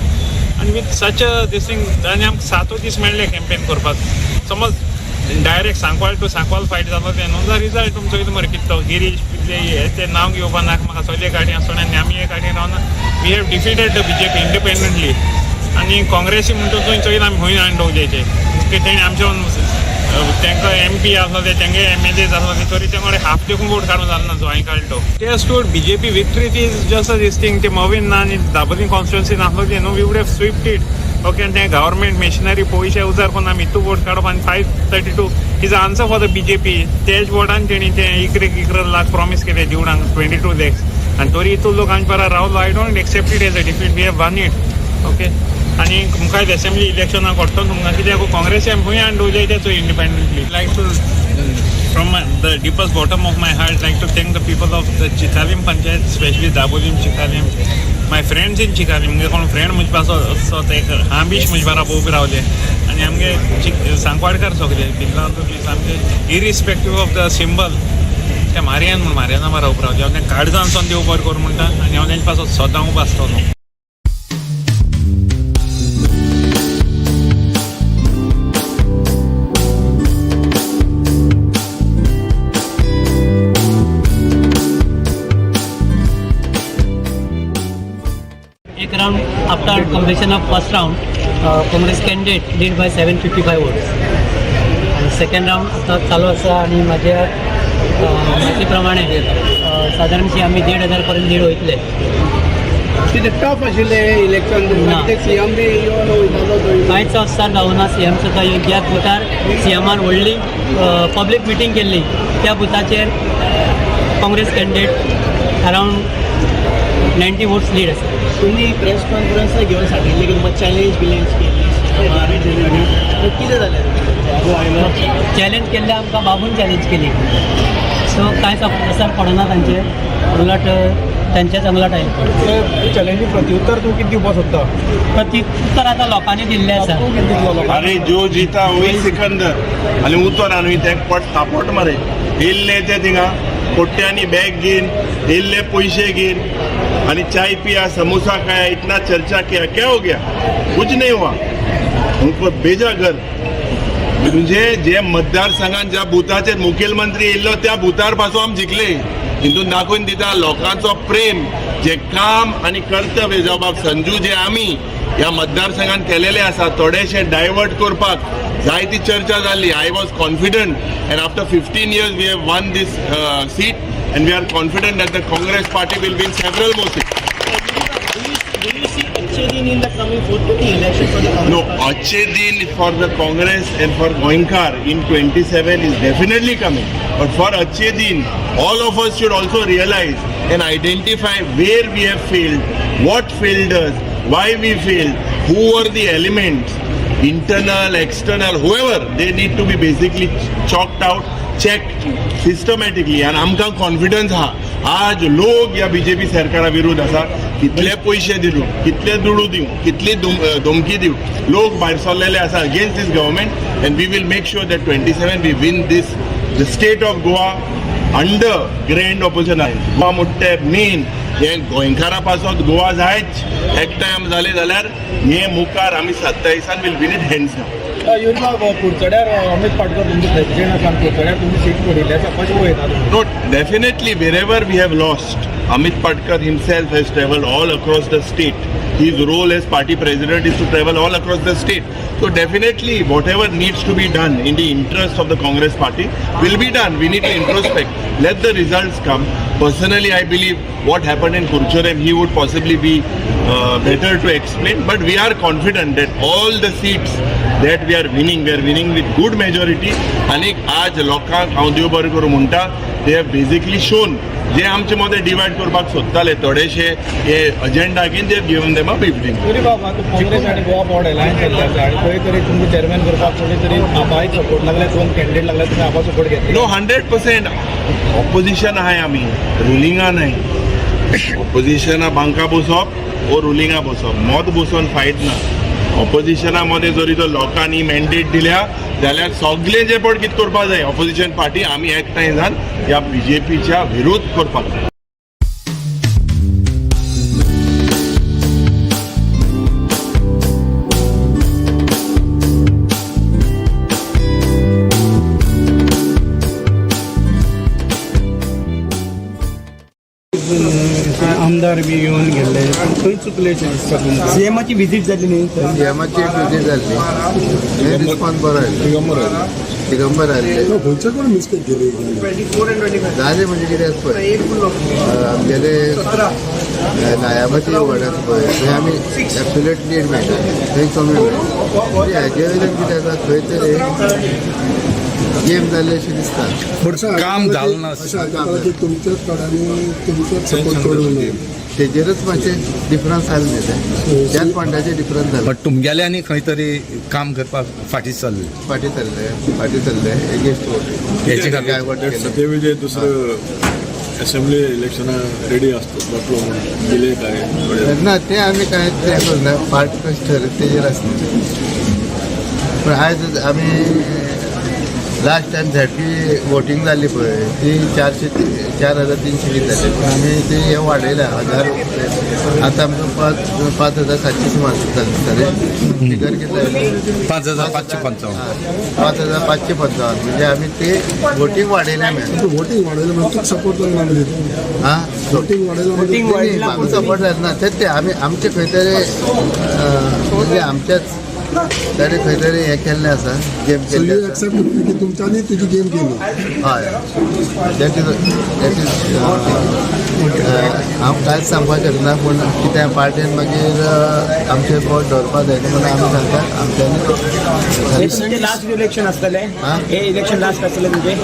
आनी विथ सच these thing आनी आमकां सातूय दीस मेळ्ळे कॅम्पेन करपाक. समज direct Sancoale to Sancoale fight जालो तें न्हू जाल्यार रिजल्ट तुमचो कितें मरे कितलो गिरीश पिल्ले हे ते नांव घेवपा नाका म्हाका. सगळे गाडी आसतना आनी आमी एक गाडी रावना. We have defeated the BJP independently. आनी काँग्रेसी म्हणटा थंय चोयला आमी खंय हाडून दवरल्याचे की तेणी आमचे तांकां एमपी आसलो ते तेंगे एमएलएज आसलो ते तरी तेंकडे हाफ देखून वोट काडूंक जालो ना जो हांवें काडलो तो. Just BJP victory is just this thing. ते मवीन ना आनी दाबोलीम कॉन्स्टिट्युएन्सी नासलो ते न्हू, we would have swept it, okay. आनी ते गव्हर्मेंट मेशिनरी पयशे उजार करून आमी इतू वोट काडप आनी 532 is answer for the BJP. तेच वोटान तेणी ते 11-11 लाख प्रॉमीस केले दिवणाक, 22 लॅक्स, आनी तरी इतू लोक आमचे पारा रावलो. I don't accept it as a defeat. We have won it, okay. आनी मुखार एसेंब्ली इलेक्शनाक कोट्टो तुमकां कित्याक काँग्रेस खंय हाडून दवरले ते चोय independently. Like to, from the deepest bottom of my heart, like to thank the people of the Chicalim Panchayat, especially Dabolim, Chicalim, my friends in Chicalim. मुगे कोण फ्रेंड म्हजे पासो असो ते हांबीश म्हजे बाराबर उबे रावले आनी आमगे सांकवाडकार सगळे बिल्ला सामके इरिस्पेक्टीव ऑफ the symbol ते मारयान म्हूण मारयाना बारा उबे रावले. हांव तेंका काळजान देव बरें करूं म्हणटा आनी हांव तेंचे पासत सदां उबो आसतलो. एक round after completion of first round, Congress candidate lead by 755 votes. आणि सेकंड राऊंड आता चालू आसा आणि माझ्या माहिती प्रमाणे साधारणशी आमी 1500 पर्यंत लीड वयतले. कितें टफ आशिल्लें इलेक्शन? ना. सीएम बी येवन वयतालो थंय. कांयच असर जावना सीएम सुद्दां. ज्या बुथार सीएमान व्हडली पब्लीक मिटींग केल्ली त्या बुथाचेर Congress candidate around 90 votes lead आसा. तुम्ही प्रेस कॉन्फरन्स घेवन सांगिल्लें की तुमकां चॅलेंज बिलेंज केली कितें जालें? चॅलेंज केल्ले आमकां बाबून चॅलेंज केली, सो कांयच असर पडना तांचेर, उलट तांच्याच अंगलट आयलें. चॅलेंजी प्रत्युत्तर तूं कितें दिवपाक सोदता? प्रत्युत्तर आतां लोकांनी दिल्लें आसा. अरे, जो जीता वही सिकंदर. आणि उतर आनी ते पट थापट मारे येयल्ले ते थिंगा कोट्यांनी बॅग घेन येयल्ले, पैसे घेन आणि चाय पिया, समोसा खाया, इतना चर्चा किया, क्या हो गया? कुछ नहीं हुआ. उनको भेजा घर. म्हणजे जे मतदारसंघात ज्या बुथाचेर मुखेलमंत्री येयल्लो त्या बुथार पासून आमी जिखले. हितून दाखोवन दिता लोकांचो प्रेम, जे काम आणि कर्तव्य जावं संजू जे आमी ह्या मतदारसंघात केलेले आसा, थोडेशे डायवर्ट करपाक जायती चर्चा जाल्ली. I was confident and after 15 years we have won this seat and we are confident that the Congress party will win several more seat. अच्छे दिन in the coming forthcoming election for the No, अच्छे दिन for the Congress and for Goenkar in 27 is definitely coming. But for अच्छे दिन, all of us should also realize and identify where we have failed, what failed us, why we failed, who were the elements, internal, external, whoever, they need to be basically chalked out, checked systematically. And आमकां confidence हा, आज लोक या BJP सरकारा विरुद्ध आसा. कितले पयशे दिलो, कितले दुडू दिवं, कितली धमकी दिवं, लोक भायर सरलेले आसा against this government and we will make sure that 27 we win this the state of Goa under grand opposition. Goa म्हणटा ते मेन हे गोंयकारा पासत गोवा जायच एकठांय जाले जाल्यार हे मुखार आमी 27 will win it hands down. Yuri कुडचड्यार Amit Patkar तुमचे प्रेसिडेंट आसा, कुडचड्यार तुमची सीट पडिल्ली आसा, कशें पळयता तुमी? No, definitely wherever we have lost, Amit Patkar himself has travelled all across the state. His role as party president is to travel all across the state. So definitely whatever needs to be done in the interest of the Congress party will be done. We need to introspect. Let the results come. Personally, I believe what happened in Curchorem, he would possibly be better to explain. But we are confident that all the seats that we are winning with good majority. आणि आज लोकांक हांव देव बरें करूं म्हणटा, they have basically shown जे आमचे मदें डिवायड करपाक सोदताले थोडेशे हे अजेंडा घेवन they have given them a briefing. तरी बाबा आतां काँग्रेस आनी गोवा फॉरवर्ड एलायन्स जाल्ले आसा आनी खंय तरी तुमकां चेअरमॅन करपाक कोणी तरी आपाय सपोर्ट लागले, दोन कॅन्डिडेट लागले, तुमी आपा सपोर्ट घेतले. नो, 100% ऑपोजिशन आहाय आमी, रुलिंगा न्हय. ऑपोजिशना बांका बसप ओ रुलिंगा बसप, मत बसोन फायद ना. ऑपोजिशना मदें जरी तर लोकांनी मॅन्डेट दिल्या जाल्यार सगळे जे पण कितें करपाक जाय ऑपोजिशन पार्टी आमी एकठांय जावन ह्या बीजेपीच्या विरोध करपाक जाय. आमदार बी येवन गेल्ले, खंय चुकले दिसता तुमकां? सीएमाची विजीट जाली न्ही? सीएमाची एक विजीट जाल्ली, रिस्पॉन्स बरो आयलो, दिगंबर आयले. खंयचे कोण मिस्टेक केली जालें म्हणजे कितें आसा पळय, आमगेले लायामती वॉर्ड आसा पळय, थंय आमी एब्सोल्यूट लीड मेळटा, थंय कमी मेळटा. म्हणजे हाजे वयल्यान कितें आसा, खंय तरी गेम जाल्ले अशें दिसता. काम जालें ना. तुमच्याच कडांनी तुमचोच सपोर्ट करूं नये, तेजेरच मातशें डिफरन्स आलें न्ही तें, त्याच पॉयंटाचेर डिफरन्स जालें. बट तुमगेले आनी खंय तरी काम करपाक फाटीं सरले. फाटीं सरले, फाटीं सरले एगेन्स्ट वोटींग. सत्यविजय दुसरं असेंब्ली इलेक्शना रेडी आसतो जातलो म्हणून दिले काय? ना, ते आमी कांय तें करना, पार्टी कशें ठरयता तेजेर आसता. पूण आयज आमी लास्ट टायम झेडपी वोटींग जाल्ली पळय, ती 4300 कितें जाली, पूण आमी ती हें वाडयल्या 1000. आतां आमकां 5700 सुमार जालें दिसता रे फिगर, कितलें जालें? 5555. 5555, म्हणजे आमी ते वोटींग वाडयलें आमी. वोटींग वाडयलें म्हणजे तुका सपोर्ट जालो ना म्हणजे? आं, वोटींग वाडयलें म्हणजे म्हाका सपोर्ट जालें ना, तेच ते आमी आमचे खंय तरी म्हणजे आमच्याच ताणें खंय तरी हें केल्लें आसा, गेम केल्ली आसा. की तुमच्यांनी तुजी गेम केली. हय, that is that is हांव कांयच सांगपाक शकना, पूण कितें पार्टेन मागीर आमचें बोट दवरपाक जाय म्हणून आमी सांगता आमच्यांनी. लास्ट इलेक्शन आसतलें हे, इलेक्शन लास्ट आसतलें तुमचें?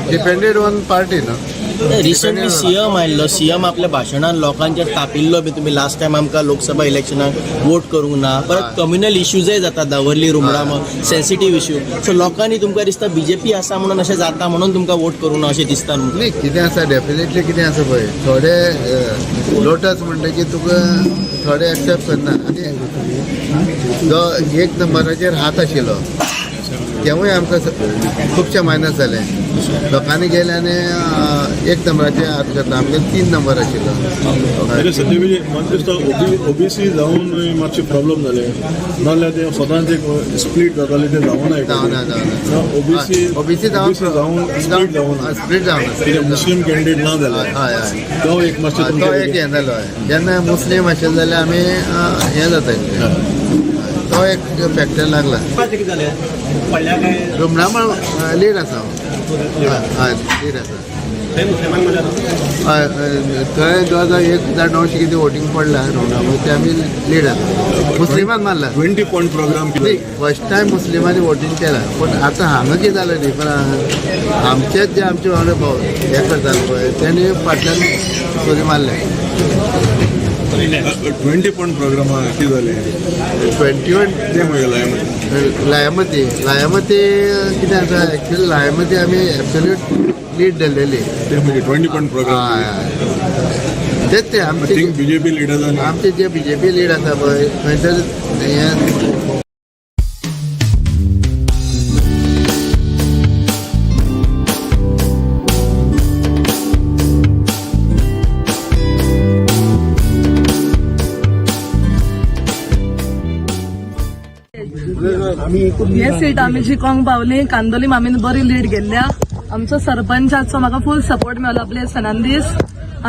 डिपेंडेड ऑन पार्टी न्हू. रिसंटली सीएम आयिल्लो, सीएम आपल्या भाशणान लोकांचेर तापिल्लो बी, तुमी लास्ट टायम आमकां लोकसभा इलेक्शनाक वोट करूंक ना. परत कम्युनल इश्यूजय जाता, दावर्ली रुमडाम सेन्सिटीव इश्यू. सो लोकांनी तुमकां दिसता बीजेपी आसा म्हणून अशें जाता म्हणून तुमकां वोट करूंक ना अशें दिसता न्हू? न्ही, कितें आसा, डेफिनेटली कितें आसा पळय, थोडे लोटस म्हणटकीर तुका थोडे एक्सेप्ट करना. आनी जो एक नंबराचेर हात आशिल्लो तेवूय आमकां खुबशे मायनस जाले. लोकांनी गेले आनी एक नंबराचेर हात घातला, आमगे 3 नंबर आशिल्लो. सत्यविजय, म्हाका दिसता ओबीसी जावन मातशे प्रॉब्लम जाले, नाजाल्यार ते सदांच एक स्प्लीट जाताले, ते जावना. जावना, जावना. ओबीसी ओबीसी जावन स्प्लीट जावना, स्प्लीट जावना. कित्याक मुस्लीम कॅन्डिडेट ना जाल्यार हय हय तो एक मातशें तो एक हें जालो. हय, जेन्ना मुस्लीम आशिल्ले जाल्यार आमी हें जाता, तो एक फॅक्टर लागला. रुमडामळ लीड आसा, हय लीड आसा. हय, थंय जवळ जवळ 1900 कितें वोटींग पडला रुमडामळ, ते आमी लीड आसा. मुस्लिमान मारला 20 पॉयंट प्रोग्राम. फर्स्ट टायम मुस्लिमांनी वोटींग केला. पूण आतां हांगा कितें जालें डिफरन्स, आमचेच जे आमचे वांगडा हें करताले पळय, तेणी फाटल्यान सुरी मारले. 20 पॉयंट प्रोग्राम कितें जालें? 21 तें मागीर लायामती, लायामती कितें आसा, एक्चुअली लायामती आमी एब्सोल्यूट लीड धरलेली. ते म्हणजे 20 पॉयंट प्रोग्राम तेच ते आमचे बीजेपी लिडर्स, आमचे जे बीजेपी लीड आसा पळय, खंय तरी हें. हे सीट आमी जिकोंक पावली. कांदोली मामीन बरी लीड गेल्ल्या. आमचो सरपंचाचो म्हाका फूल सपोर्ट मेळ्ळो, ब्लेस फर्नांडीस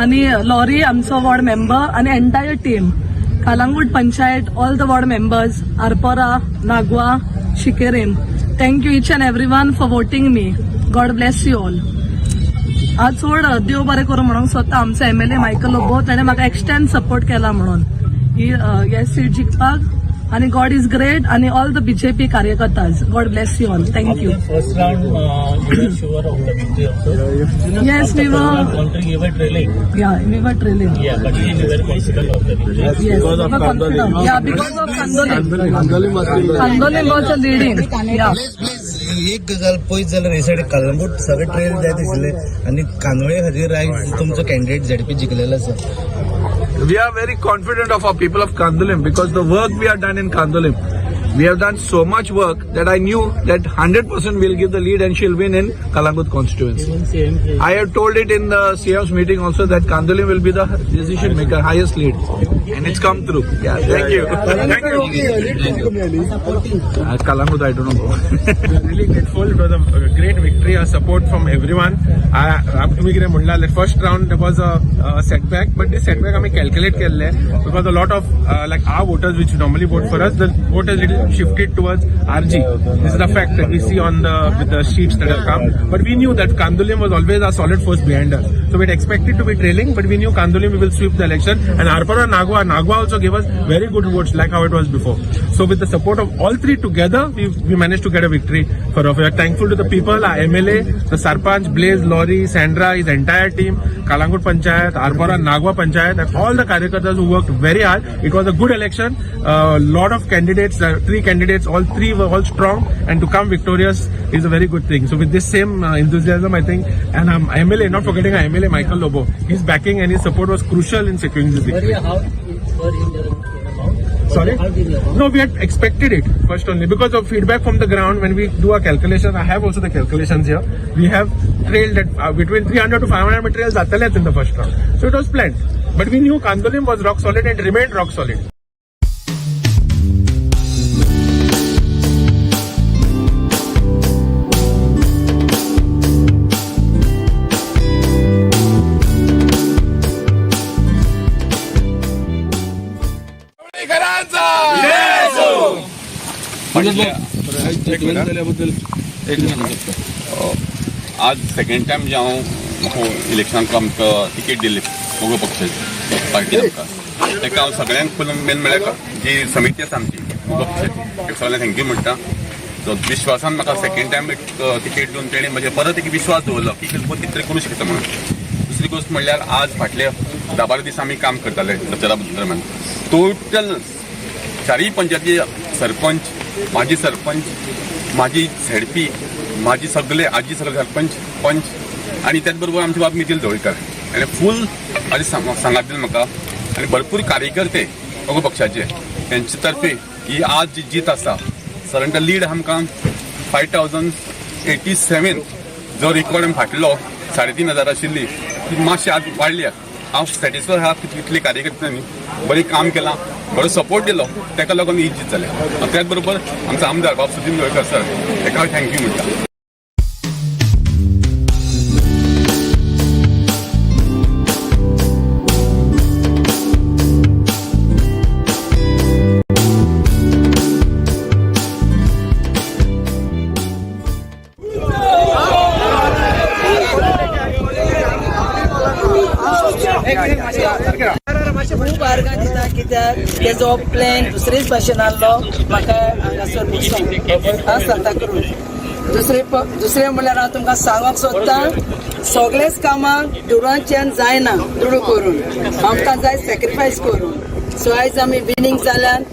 आनी लॉरी आमचो वॉर्ड मेंबर आनी entire team, Calangute panchayat, all the ward members, Arpora, Nagua, Chicalim. Thank you each and every one for voting me. God bless you all. आज चड देव बरें करूं म्हणूंक सोदता आमचो एमएलए मायकल लोबो, ताणें म्हाका एक्सटेंड सपोर्ट केला म्हणून ही हे सीट जिखपाक. आनी गॉड is great आनी all the BJP कार्यकर्ताज, God bless you all. Thank you. First round, you were sure of the victory also. Yes, we were. Country, you were trailing. Yeah, we were trailing. Yeah, but you were confident of the victory. Yes, we were confident. Yeah, because of Candolim. Candolim was a leading. Yeah. एक गजाल पळयत जाल्यार हे side Calangute सगळे trail जायत आशिल्ले आनी कांदोळे खातीर आयज तुमचो कॅन्डिडेट झेडपी जिखलेलो आसा. We are very confident of our people of Candolim because the work we have done in Candolim. We have done so much work that I knew that 100% we'll give the lead and she'll win in Calangute constituency. I have told it in the CM's meeting also that Candolim will be the decision maker, highest lead. And it's come through. Yeah, thank you. Thank you. Calangute, I don't know. Really grateful. It was a great victory, a support from everyone. तुमी कितें म्हणला, first round there was a setback, but this setback आमी calculate केल्ले because a lot of like our voters which normally vote for us, the vote has little shifted towards RG. This is the fact that we see on the with the sheets that have come. But we knew that Candolim was always our solid force behind us. So we had expected to be trailing, but we knew Candolim we will sweep the election. And Arpora, Nagua, Nagua also gave us very good votes like how it was before. So with the support of all three together, we managed to get a victory for us. We are thankful to the people, our MLA, the Sarpanch, Blaze, Lorry, Sandra, his entire team, Calangute Panchayat, Arpora, Nagua Panchayat, and all the Karyakartas who worked very hard. It was a good election. A lot of candidates, three candidates, all three were all strong, and to come victorious is a very good thing. So with this same enthusiasm, I think, and MLA, not forgetting our MLA Michael Lobo, his backing and his support was crucial in securing this victory. Sorry? No, we had expected it first only because of feedback from the ground. When we do our calculation, I have also the calculations here. We have trailed at between 300 to 500 materials जातलेच in the first round. So it was planned. But we knew Candolim was rock solid and remained rock solid. एक minute. आज second time जे हांव म्हाका इलेक्शनाक आमकां ticket दिली मगो पक्षाची party आमकां, ताका हांव सगळ्यांक फूल मेन म्हळ्यार जी समिती आसा आमची मगो पक्षाची, ताका सगळ्यांक thank you म्हणटा. सो विश्वासान म्हाका सेकंड टायम एक तिकेट दिवन तेणी म्हजेर परत एक विश्वास दवरलो की कितें तरी करूं शकता म्हणून. दुसरी गोश्ट म्हणल्यार आज फाटले 10-12 दीस आमी काम करताले प्रचारा दरम्यान. टोटल चारय पंचायती सरपंच, माजी सरपंच, माजी झेडपी, माजी सगळे, आजी सगळे सरपंच, पंच आनी त्याच बरोबर आमचे बाब नितीन ढवळीकर आनी फूल म्हाजे सांगात दिले म्हाका आनी भरपूर कार्यकर्ते मगो पक्षाचे तेंचे तर्फे ही आज जी जीत आसा, सादारण लीड आमकां 5087 जो रिकॉर्ड आमी फाटलो 3500 आशिल्ली ती मातशी आज वाडल्या. हांव सॅटिस्फाय आहा की तितले कार्यकर्त्यांनी बरें काम केलां, बरो सपोर्ट दिलो, ताका लागून ही जीत जाल्या. आनी त्याच बरोबर आमचो आमदार बाब सुदीन ढवळीकर सर, ताका हांव thank you म्हणटा. खूब आर्गां दिता कित्याक तेजो प्लॅन दुसरेच भाशेन आहलो. म्हाका हांगासर बसोंक सांताक्रूज. दुसरें म्हणल्यार हांव तुमकां सांगूंक सोदता, सगळेच कामां दुडवांच्यान जायना. दुडू करून आमकां जाय सॅक्रिफायस करून. सो आयज आमी विनींग जाल्यान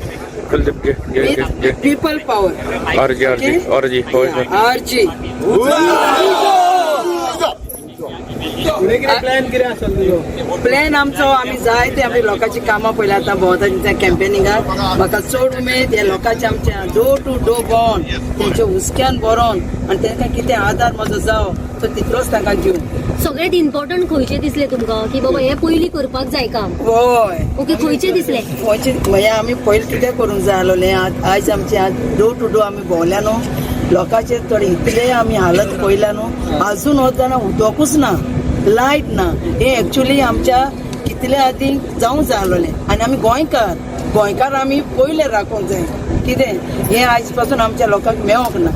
people power, RG. Plan आमचो आमी जाय ते आमी लोकांची कामां पळयल्या. आतां भोंवता त्या कॅम्पेनिंगाक म्हाका चड उमेद ह्या लोकांच्या आमच्या डोर टू डोर भोंवन तेंच्या हुस्क्यान बरोवन आनी तांकां कितें आदार म्हजो जावो तो तितलोच तांकां दिवं. सगळ्यात इम्पॉर्टंट खंयचे दिसले तुमकां की बाबा हे पयलीं करपाक जाय काम? हय. ओके, खंयचे दिसले? खंयचे म्हणजे आमी पयलीं कितें करूंक जाय आसलोलें. आयज आमचे डोर टू डोर आमी भोंवल्या न्हू. लोकांचे थोडे इतले आमी हालत पळयल्या न्हू, आजून वतना उदकूच ना, लायट ना. हे एक्चुली आमच्या कितले आदी जावंक जाय आसलें. आनी आमी गोंयकार, गोंयकार आमी पयले राखूंक जाय. कितें हें आयज पासून आमच्या लोकांक मेळोंक ना,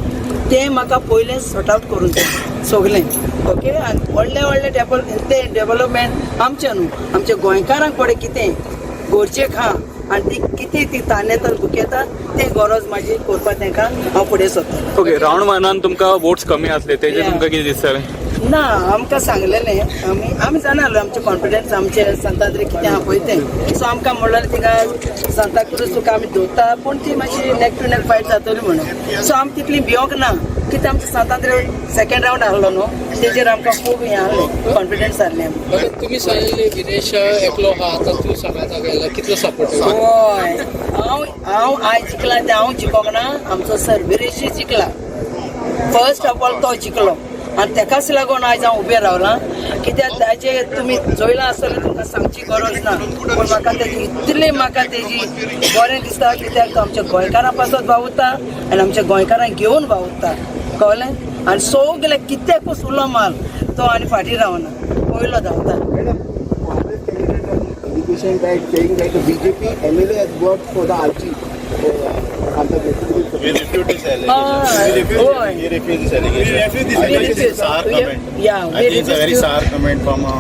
तें म्हाका पयलें सॉर्ट आवट करूंक जाय सगलें. ओके, आनी व्हडले व्हडले ते डेवलपमेंट आमचें न्हू, आमच्या गोंयकारांक पळय कितें गरजेक आहा आनी ती कितें ती तानेतात दुखेतात, तें गरज म्हाजी करपाक तांकां हांव फुडें सरतलें. ओके, रावंड वनान तुमकां वोट्स कमी आसले, तेजे तुमकां कितें दिसतलें? ना, आमकां सांगलेलें, आमी आमी जाणा आसलो आमचें कॉन्फिडन्स आमचे सांतांद्रे कितें आहा पळय तें. सो आमकां म्हणलें थिंगा सांताक्रूज तुका आमी दवरता, पूण ती मातशी नेक टू नेक फायट जातली म्हणून. सो आमी तितली भियोंक ना, कित्याक आमचें सांतांद्रे सेकेंड रावंड आहलो न्हू, तेजेर आमकां खूब हें आहलें, कॉन्फिडन्स आहलें. तुमी सांगिल्लें विरेश एकलो आहा, आतां तूं सांगाता गेला, कितलो सपोर्ट? हय, हांव हांव आयज जिखला तें हांव जिखोंक ना, आमचो सर विरेशय जिखला. फर्स्ट ऑफ ऑल तो जिखलो आनी तेकाच लागून आयज हांव उबें रावलां. कित्याक ताजे तुमी चोयलां आसतलें, तुमकां सांगची गरज ना, पूण म्हाका तेजी इतली म्हाका तेजी बरें दिसता, कित्याक तो आमच्या गोंयकारां पासत वावुरता आनी आमच्या गोंयकारांक घेवन वावुरता, कळ्ळें. आनी सगळे कित्याकूच उलो मार तो आनी फाटीं रावना, पयलो धांवता. Allegation that saying that the BJP MLA has worked for the RG. We refute this allegation. We refuse, we refuse this allegation. We refuse this I think it's a allegation. Sour comment. Yeah, we I think it's a very refuse. Sour comment from a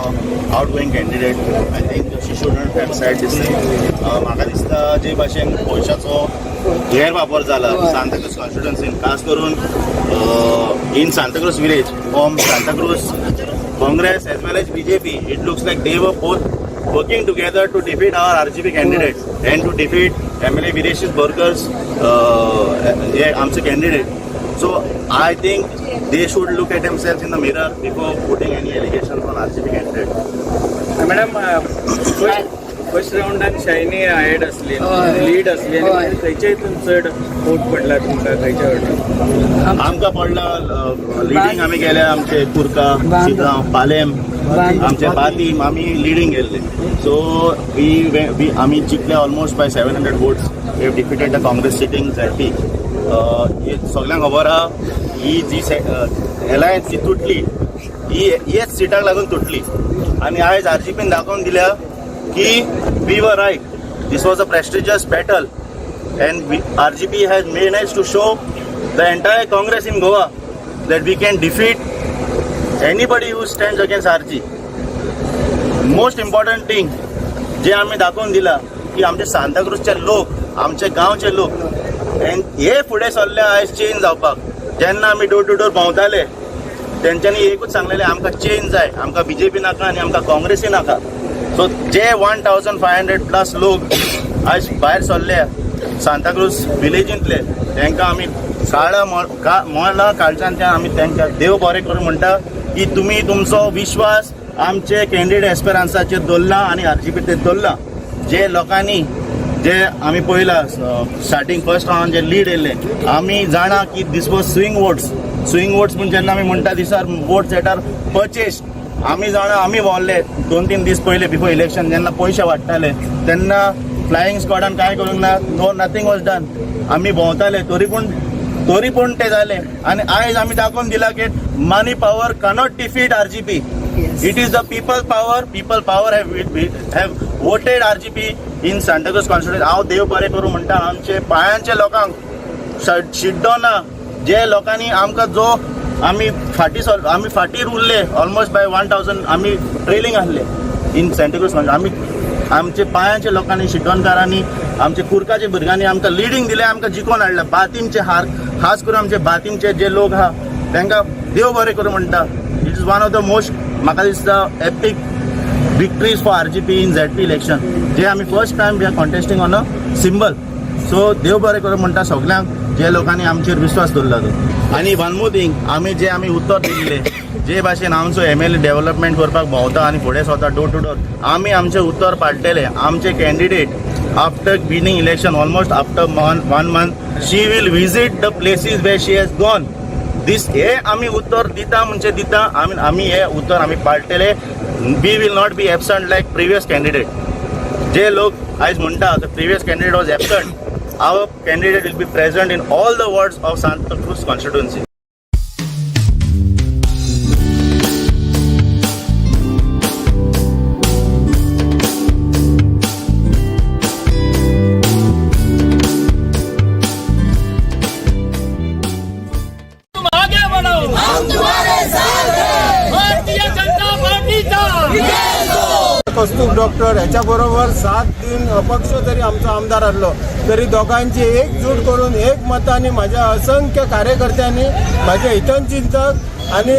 outgoing candidate. I think she shouldn't have said this thing. म्हाका दिसता जे भाशेन पयशाचो गैरवापर जाला सांताक्रूज कॉन्स्टिट्युन्सीन, खास करून in Santacruz village, from Santacruz Congress as well as BJP, it looks like they were both working together to defeat our RGP candidate and to defeat MLA Viresh Borkar's आमचे candidate. So I think they should look at themselves in the mirror before putting any allegations on RGP candidate. Madam, first रावंडान Shaini ahead आसली, lead आसली, आनी खंयच्या हितून चड vote पडला तुमकां, खंयच्या वटेन? आमकां पडला लिडींग, आमी गेले आमचे कुर्का, शिगांव, पालेम, आमचे बातीम आमी लिडींग गेल्ले. सो we we आमी जिखले almost by 700 votes. We have defeated the Congress sitting ZP. सगळ्यांक खबर आहा, ही जी एलायन्स जी तुटली ही हेच सिटाक लागून तुटली आनी आयज आरजीपीन दाखोवन दिल्या की we were right. This was a prestigious battle and RGP has managed to show the entire Congress in Goa that we can defeat anybody who stands against RG. Most important thing जे आमी दाखोवन दिला की आमचे सांताक्रूजचे लोक, आमचे गांवचे लोक हे फुडें सरले आयज चेंज जावपाक. जेन्ना आमी डोर टू डोर भोंवताले, तेंच्यांनी एकूच सांगलेलें, आमकां चेंज जाय, आमकां बीजेपी नाका आनी आमकां काँग्रेसूय नाका. सो जे 1500 प्लस लोक आयज भायर सरले सांताक्रूज विलेजींतले, तांकां आमी काळा मळा काळजांतल्यान आमी तांकां देव बरें करूं म्हणटा की तुमी तुमचो विश्वास आमचे कॅन्डिडेट एस्पेरान्साचेर दवरला आनी आरजीपीचेर दवरला. जे लोकांनी जे आमी पळयला स्टार्टींग फर्स्ट रावंड जे लीड येयल्ले, आमी जाणा की this was swing votes. Swing votes म्हण जेन्ना आमी म्हणटा, these are votes that are purchased. आमी जाणा, आमी भोंवले 2-3 दीस पयले बिफोर इलेक्शन, जेन्ना पयशे वाडटाले तेन्ना फ्लायींग स्क्वॉडान कांय करूंक ना. No, nothing was done. आमी भोंवताले, तरी पूण ते जाले आनी आयज आमी दाखोवन दिला की money power cannot defeat RGP. It is the people power. People power have voted RGP in Santacruz constituency. हांव देव बरें करूं म्हणटा आमचे पायांचे लोकांक, शिड्डोना जे लोकांनी आमकां, जो आमी फाटीं सर, आमी फाटीर उरले, ऑलमोस्ट बाय 1000 आमी ट्रेलिंग आहले इन सांताक्रूज. आमी आमचे पायांच्या लोकांनी, शिड्डोणकारांनी, आमचे कुर्काच्या भुरग्यांनी आमकां लिडींग दिलें, आमकां जिखोवन हाडलें. बातीमचे हार, खास करून आमचे बातीमचे जे लोक आहा, तांकां देव बरें करूं म्हणटा. It is one of the most, म्हाका दिसता, epic victories for RGP in ZP election, जे आमी first time we are contesting on a symbol. So देव बरें करूं म्हणटा सगल्यांक, जे लोकांनी आमचेर विश्वास दवरला तो. आनी वन मोर थींग, आमी जे आमी उतर दिल्ले, जे भाशेन आमचो एमएलए डेव्हलपमेंट करपाक भोंवता आनी फुडें सरता डोर टू डोर, आमी आमचें उतर पाळटले. आमचे candidate after winning election, almost after one month, she will visit the places where she has gone. This हे आमी उतर दिता म्हणजे दिता. आमी आमी हे उतर आमी पाळटले. We will not be absent like previous candidate. जे लोक आयज म्हणटा the previous candidate was absent. Our candidate will be present in all the wards of Santa Cruz constituency. तुम आगे बढ़ो, हम तुम्हारे साथ हैं। भारतीय जनता पार्टीचा कस्तूब डॉक्टर ह्याच्या बरोबर 7 दिन अपक्ष जरी आमचो आमदार आहलो तरी दोगांची एकजूट करून एक मतांनी माझ्या असंख्य कार्यकर्त्यांनी, माझे हितचिंतक आणि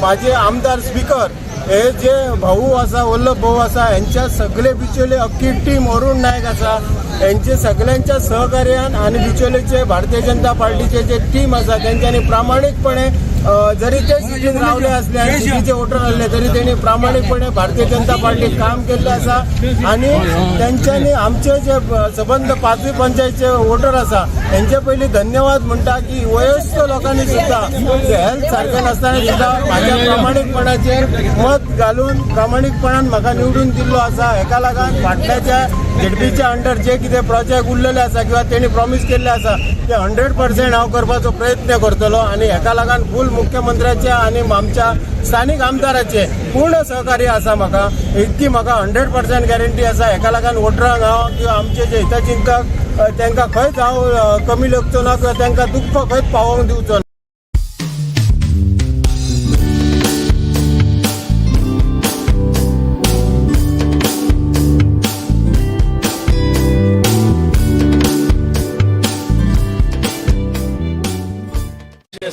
माझे आमदार स्पीकर हे जे भाऊ आसा, वल्लभ भाऊ आसा, हेंच्या सगळे बिचोले अख्खी टीम अरुण नायक आसा, हेंचे सगळ्यांच्या सहकार्यान आनी बिचोलेचे भारतीय जनता पार्टीचे जे टीम आसा तेंच्यांनी प्रामाणीकपणे जरी ते सिटीन रावले असले आनी सिटीचे वोटर आसले तरी तेणी प्रामाणीकपणे भारतीय जनता पार्टीक काम केल्लें आसा आनी तेंच्यांनी आमचे जे सबंद पांचवी पंचायतचे वोटर आसा हेंचे पयलीं धन्यवाद म्हणटा की वयस्क लोकांनी सुद्दां हेल्थ सारकें नासतना सुद्दां म्हाज्या प्रामाणीकपणाचेर मत घालून प्रामाणीकपणान म्हाका निवडून दिल्लो आसा. हेका लागून फाटल्याच्या झेडपीच्या अंडर जे कितें प्रोजेक्ट उरलेले आसा किंवा तेणी प्रॉमीस केल्ले आसा ते 100% हांव करपाचो प्रयत्न करतलो आनी हेका लागून फूल मुख्यमंत्र्याचे आनी आमच्या स्थानीक आमदाराचे पूर्ण सहकार्य आसा. म्हाका इतकी म्हाका 100% गॅरंटी आसा. हेका लागून वोटरांक हांव किंवा आमचे जे हितचिंतक तांकां खंयच हांव कमी लेखचो ना किंवा तांकां दुख्ख खंयच पावोवंक दिवचो ना.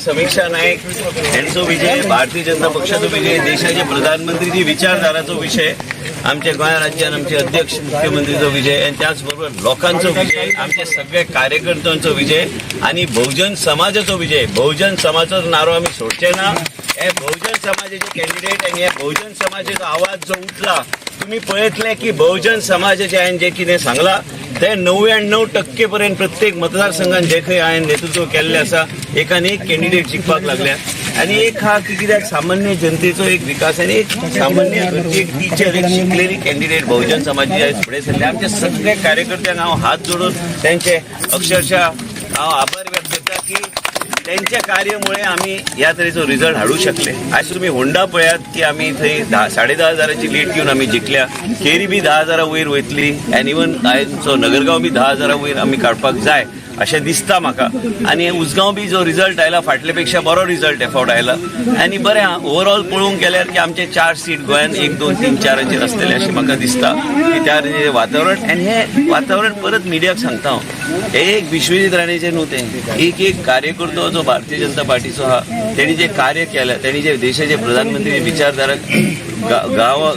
समीक्षा नाईक यांचो विजय, भारतीय जनता पक्षाचो विजय, देशाचे प्रधानमंत्रीची विचारधाराचो विषय, आमच्या गोंय राज्यान आमचे अध्यक्ष मुख्यमंत्रीचो विजय आणि त्याचबरोबर लोकांचो विजय, आमच्या सगळ्या कार्यकर्त्यांचो विजय आणि बहुजन समाजाचो विजय. बहुजन समाजाचो नारो आमी सोडचे ना. हे बहुजन समाजाचे कॅन्डिडेट आनी हे बहुजन समाजाचो आवाज जो उठला, तुम्ही पळयतले की बहुजन समाजाचे हांवें जे कितें सांगलां ते 99% पर्यंत प्रत्येक मतदारसंघान जे खंय हांवें नेतृत्व केल्लें आसा एकान एक कॅन्डिडेट जिखपाक लागल्या. आनी एक आहा की कित्याक सामान्य जनतेचो एक विकास आनी एक सामान्य घरची एक टिचर, एक शिकलेली कॅन्डिडेट बहुजन समाजाची आयज फुडें सरले. आमच्या सगळ्या कार्यकर्त्यांक हांव हात जोडून त्यांचे अक्षरशः हांव आभार व्यक्त करता की त्यांच्या कार्यामुळे आम्ही ह्या तरेचो रिझल्ट हाडू शकले. आयज तुमी होंडा पळयात की आमी थंय 10,500 लीड घेवन आमी जिखल्या. केरी बी 10,000 वयर वयतली आनी इवन आयचो नगरगांव बी 10,000 वयर आमी काडपाक जाय अशें दिसता म्हाका. आनी उजगांव बी जो रिझल्ट आयला फाटले पेक्षा बरो रिझल्ट हे फावट आयला आनी बरें ओवरऑल पळोवंक गेल्यार की आमचे 4 सीट गोंयान 1, 2, 3, 4 आसतले अशें म्हाका दिसता की त्या वातावरण. आनी हें वातावरण परत मिडियाक सांगता हांव, हे एक विश्वजीत राणेचें न्हू तें, एक एक कार्यकर्तो जो भारतीय जनता पार्टीचो आहा तेणी जे कार्य केलें, तेणी जे देशाचे प्रधानमंत्री विचारधारा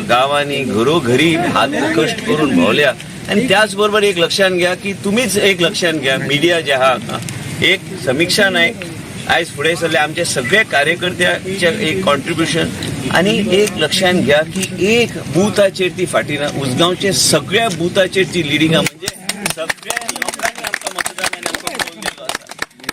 गांवांनी घरोघरी हात कश्ट करून भोंवल्या. आनी त्याच बरोबर एक लक्षात घ्या की तुमीच एक लक्षात घ्या मिडिया जे आहा, एक समीक्षा नायक आयज फुडें सरले आमचे सगळे कार्यकर्त्याचे एक कॉन्ट्रिब्युशन. आनी एक लक्षात घ्या की एक बुथाचेर ती फाटी ना, उजगांवचे सगळ्या बुथाचेर ती लिडिंग आहा. म्हणजे सगळ्या लोकांनी आमकां मतदान आनी आमकां कौल दिल्लो आसा.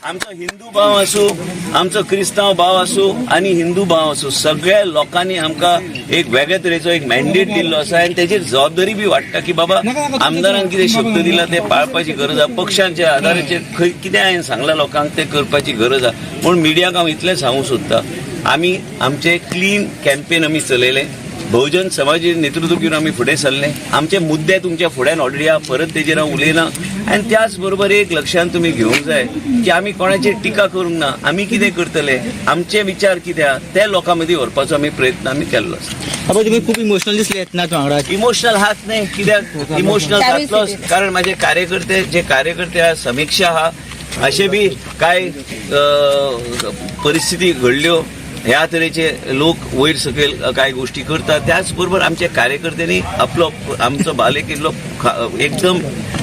आमचो हिंदू भाव आसूं, आमचो क्रिस्तांव भाव आसूं आनी हिंदू भाव आसूं, सगळ्या लोकांनी आमकां एक वेगळे तरेचो एक मॅन्डेट दिल्लो आसा आनी तेजेर जबाबदारी बी वाडटा की बाबा आमदारान कितें शब्द दिला ते पाळपाची गरज आसा, पक्षांच्या आधाराचेर खंय कितें हांवें सांगलां लोकांक तें करपाची गरज आसा. पूण मिडियाक हांव इतलें सांगूंक सोदता, आमी आमचें क्लीन कॅम्पेन आमी चलयलें, बहुजन समाजाचे नेतृत्व घेवन आमी फुडें सरले. आमचे मुद्दे तुमच्या फुड्यान ऑलरेडी आहा, परत तेजेर हांव उलयना. आनी त्याच बरोबर एक लक्षांत तुमी घेवंक जाय की आमी कोणाचेर टिका करूंक ना, आमी कितें करतले, आमचे विचार कितें आहा ते लोकां मदीं व्हरपाचो आमी प्रयत्न आमी केल्लो आसा. तुमी खूब इमोशनल दिसले येतना वांगडा. इमोशनल हात न्हय, कित्याक इमोशनल जातलोच, कारण माझे कार्यकर्ते जे कार्यकर्ते आहा, समिक्षा आहा, अशे बी कांय परिस्थिती घडल्यो, ह्या तरेचे लोक वयर सकयल कांय गोष्टी करतात. त्याच बरोबर आमच्या कार्यकर्त्यांनी आपलो आमचो बालेकिल्लो एकदम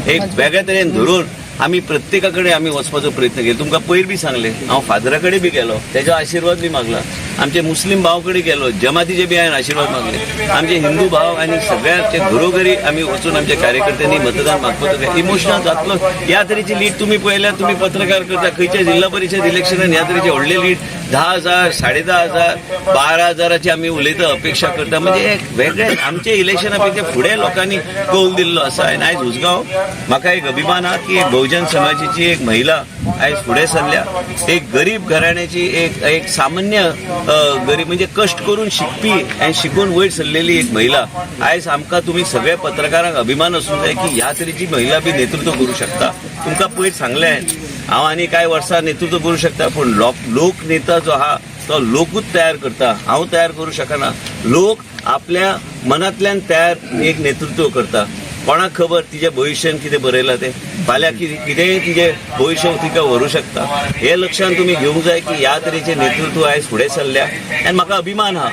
एक वेगळ्या तरेन धरून आमी प्रत्येका कडेन आमी वचपाचो प्रयत्न केलो. तुमकां पयर बी सांगलें, हांव फादरा कडेन बी गेलो, तेजो आशिर्वाद बी मागला, आमचे मुस्लीम भाव कडेन गेलो, जमातीचे बी हांवें आशिर्वाद मागले, आमचे हिंदू भाव आनी सगळ्यांचे घरोघरी आमी वचून आमच्या कार्यकर्त्यांनी मतदान मागपाचो. इमोशनल जातलो. ह्या तरेची लीड तुमी पळयल्यार, तुमी पत्रकार करता, खंयच्या जिल्हा परिशद इलेक्शनान ह्या तरेचे व्हडले लीड 10,000, 10,500, 12,000 आमी उलयता, अपेक्षा करता. म्हणजे एक वेगळे आमचे इलेक्शना पेक्षा फुडें लोकांनी कौल दिल्लो आसा. आनी आयज उजगांव म्हाका एक अभिमान आहा की एक बहुजन समाजाची एक महिला आयज फुडें सरल्या. एक गरीब घराण्याची, एक एक सामान्य गरीब म्हणजे कश्ट करून शिकपी आनी शिकून वयर सरलेली एक महिला. आयज आमकां तुमी सगळ्या पत्रकारांक अभिमान आसूंक जाय की ह्या तरेची महिला बी नेतृत्व करूं शकता. तुमकां पयर सांगलें हांव आनी कांय वर्सां नेतृत्व करूं शकता, पूण लोक नेता जो आहा तो लोकूच तयार करता, हांव तयार करूं शकना. लोक आपल्या मनांतल्यान तयार एक नेतृत्व करता. कोणाक खबर तिच्या भविश्यान कितें बरयलां तें, फाल्यां कितेंय तिजें भविश्य तिका व्हरूं शकता. हे लक्षान तुमी घेवंक जाय की ह्या तरेचें नेतृत्व आयज फुडें सरल्या आनी म्हाका अभिमान आहा.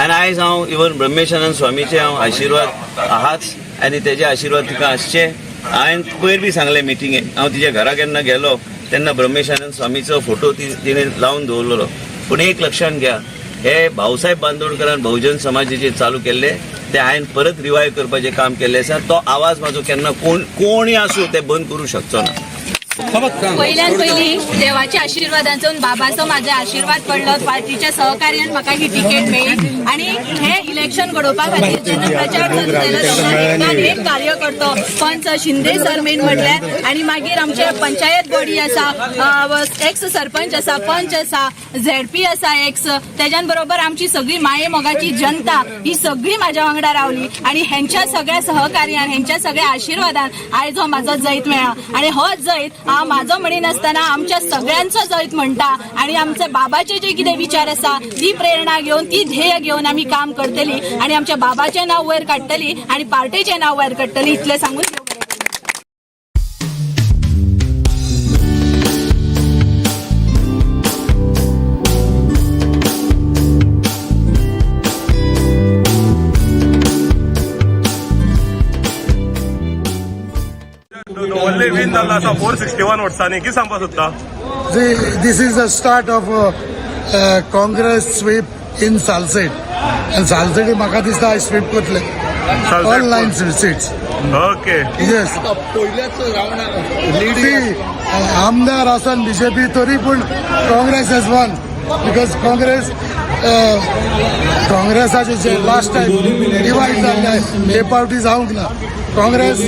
आनी आयज हांव इवन ब्रह्मेशानंद स्वामीचे हांव आशिर्वाद आहाच आनी तेजे आशिर्वाद तिका आसचे. हांवें पयर बी सांगलें मिटिंगेक, हांव तिच्या घरा केन्ना गेलो तेन्ना ब्रह्मेशानंद स्वामीचो फोटो तिणें लावन दवरलेलो. पूण एक लक्षांत घ्या, हे भाऊसाहेब बांदोडकरान बहुजन समाजाचेर चालू केल्ले ते हांवें परत रिवायव करपाचें काम केल्लें आसा. तो आवाज म्हाजो केन्ना कोणूय आसूं ते बंद करूं शकचो ना. पयल्यान पयली देवाच्या आशिर्वादांचो बाबाचो म्हाज्या आशिर्वाद पडलो, पार्टीच्या सहकार्यान म्हाका ही तिकेट मेळ्ळी आनी हे इलेक्शन घडोवपा खातीर जेन्ना प्रचार चालू जालो तेन्ना एक कार्यकर्तो पंच शिंदे सर मेन म्हटल्यार आनी मागीर आमचे पंचायत बॉडी आसा, एक्स सरपंच आसा, पंच आसा, झेडपी आसा एक्स, तेज्यान बरोबर आमची सगळी माये मोगाची जनता ही सगळी म्हाज्या वांगडा रावली आनी हेंच्या सगळ्या सहकार्यान हेंच्या सगळ्या आशिर्वादान आयज हो म्हाजो जैत मेळ्ळा. आनी हो जैत हांव म्हाजो म्हणिनासतना आमच्या सगळ्यांचो जैत म्हणटा आनी आमचे बाबाचे जे कितें विचार आसा ती प्रेरणा घेवन ती ध्येय घेवन आमी काम करतली आनी आमच्या बाबाचें नांव वयर काडटली आनी पार्टेचें नांव वयर काडटली, इतलें सांगून. व्हडले विन जाल्लो आसा 461 वोट्सांनी, कितें सांगपाक सोदता? This is the start of Congress sweep in Salcete. आनी सालसेटी म्हाका दिसता आयज स्वीप करतले all 9 seats. Okay, yes, आमदार आसन बीजेपी तरी पूण Congress has won because Congress काँग्रेसाचे जे लास्ट टायम डिवायड जाल्ले हे पावटी जावंक ना. Congress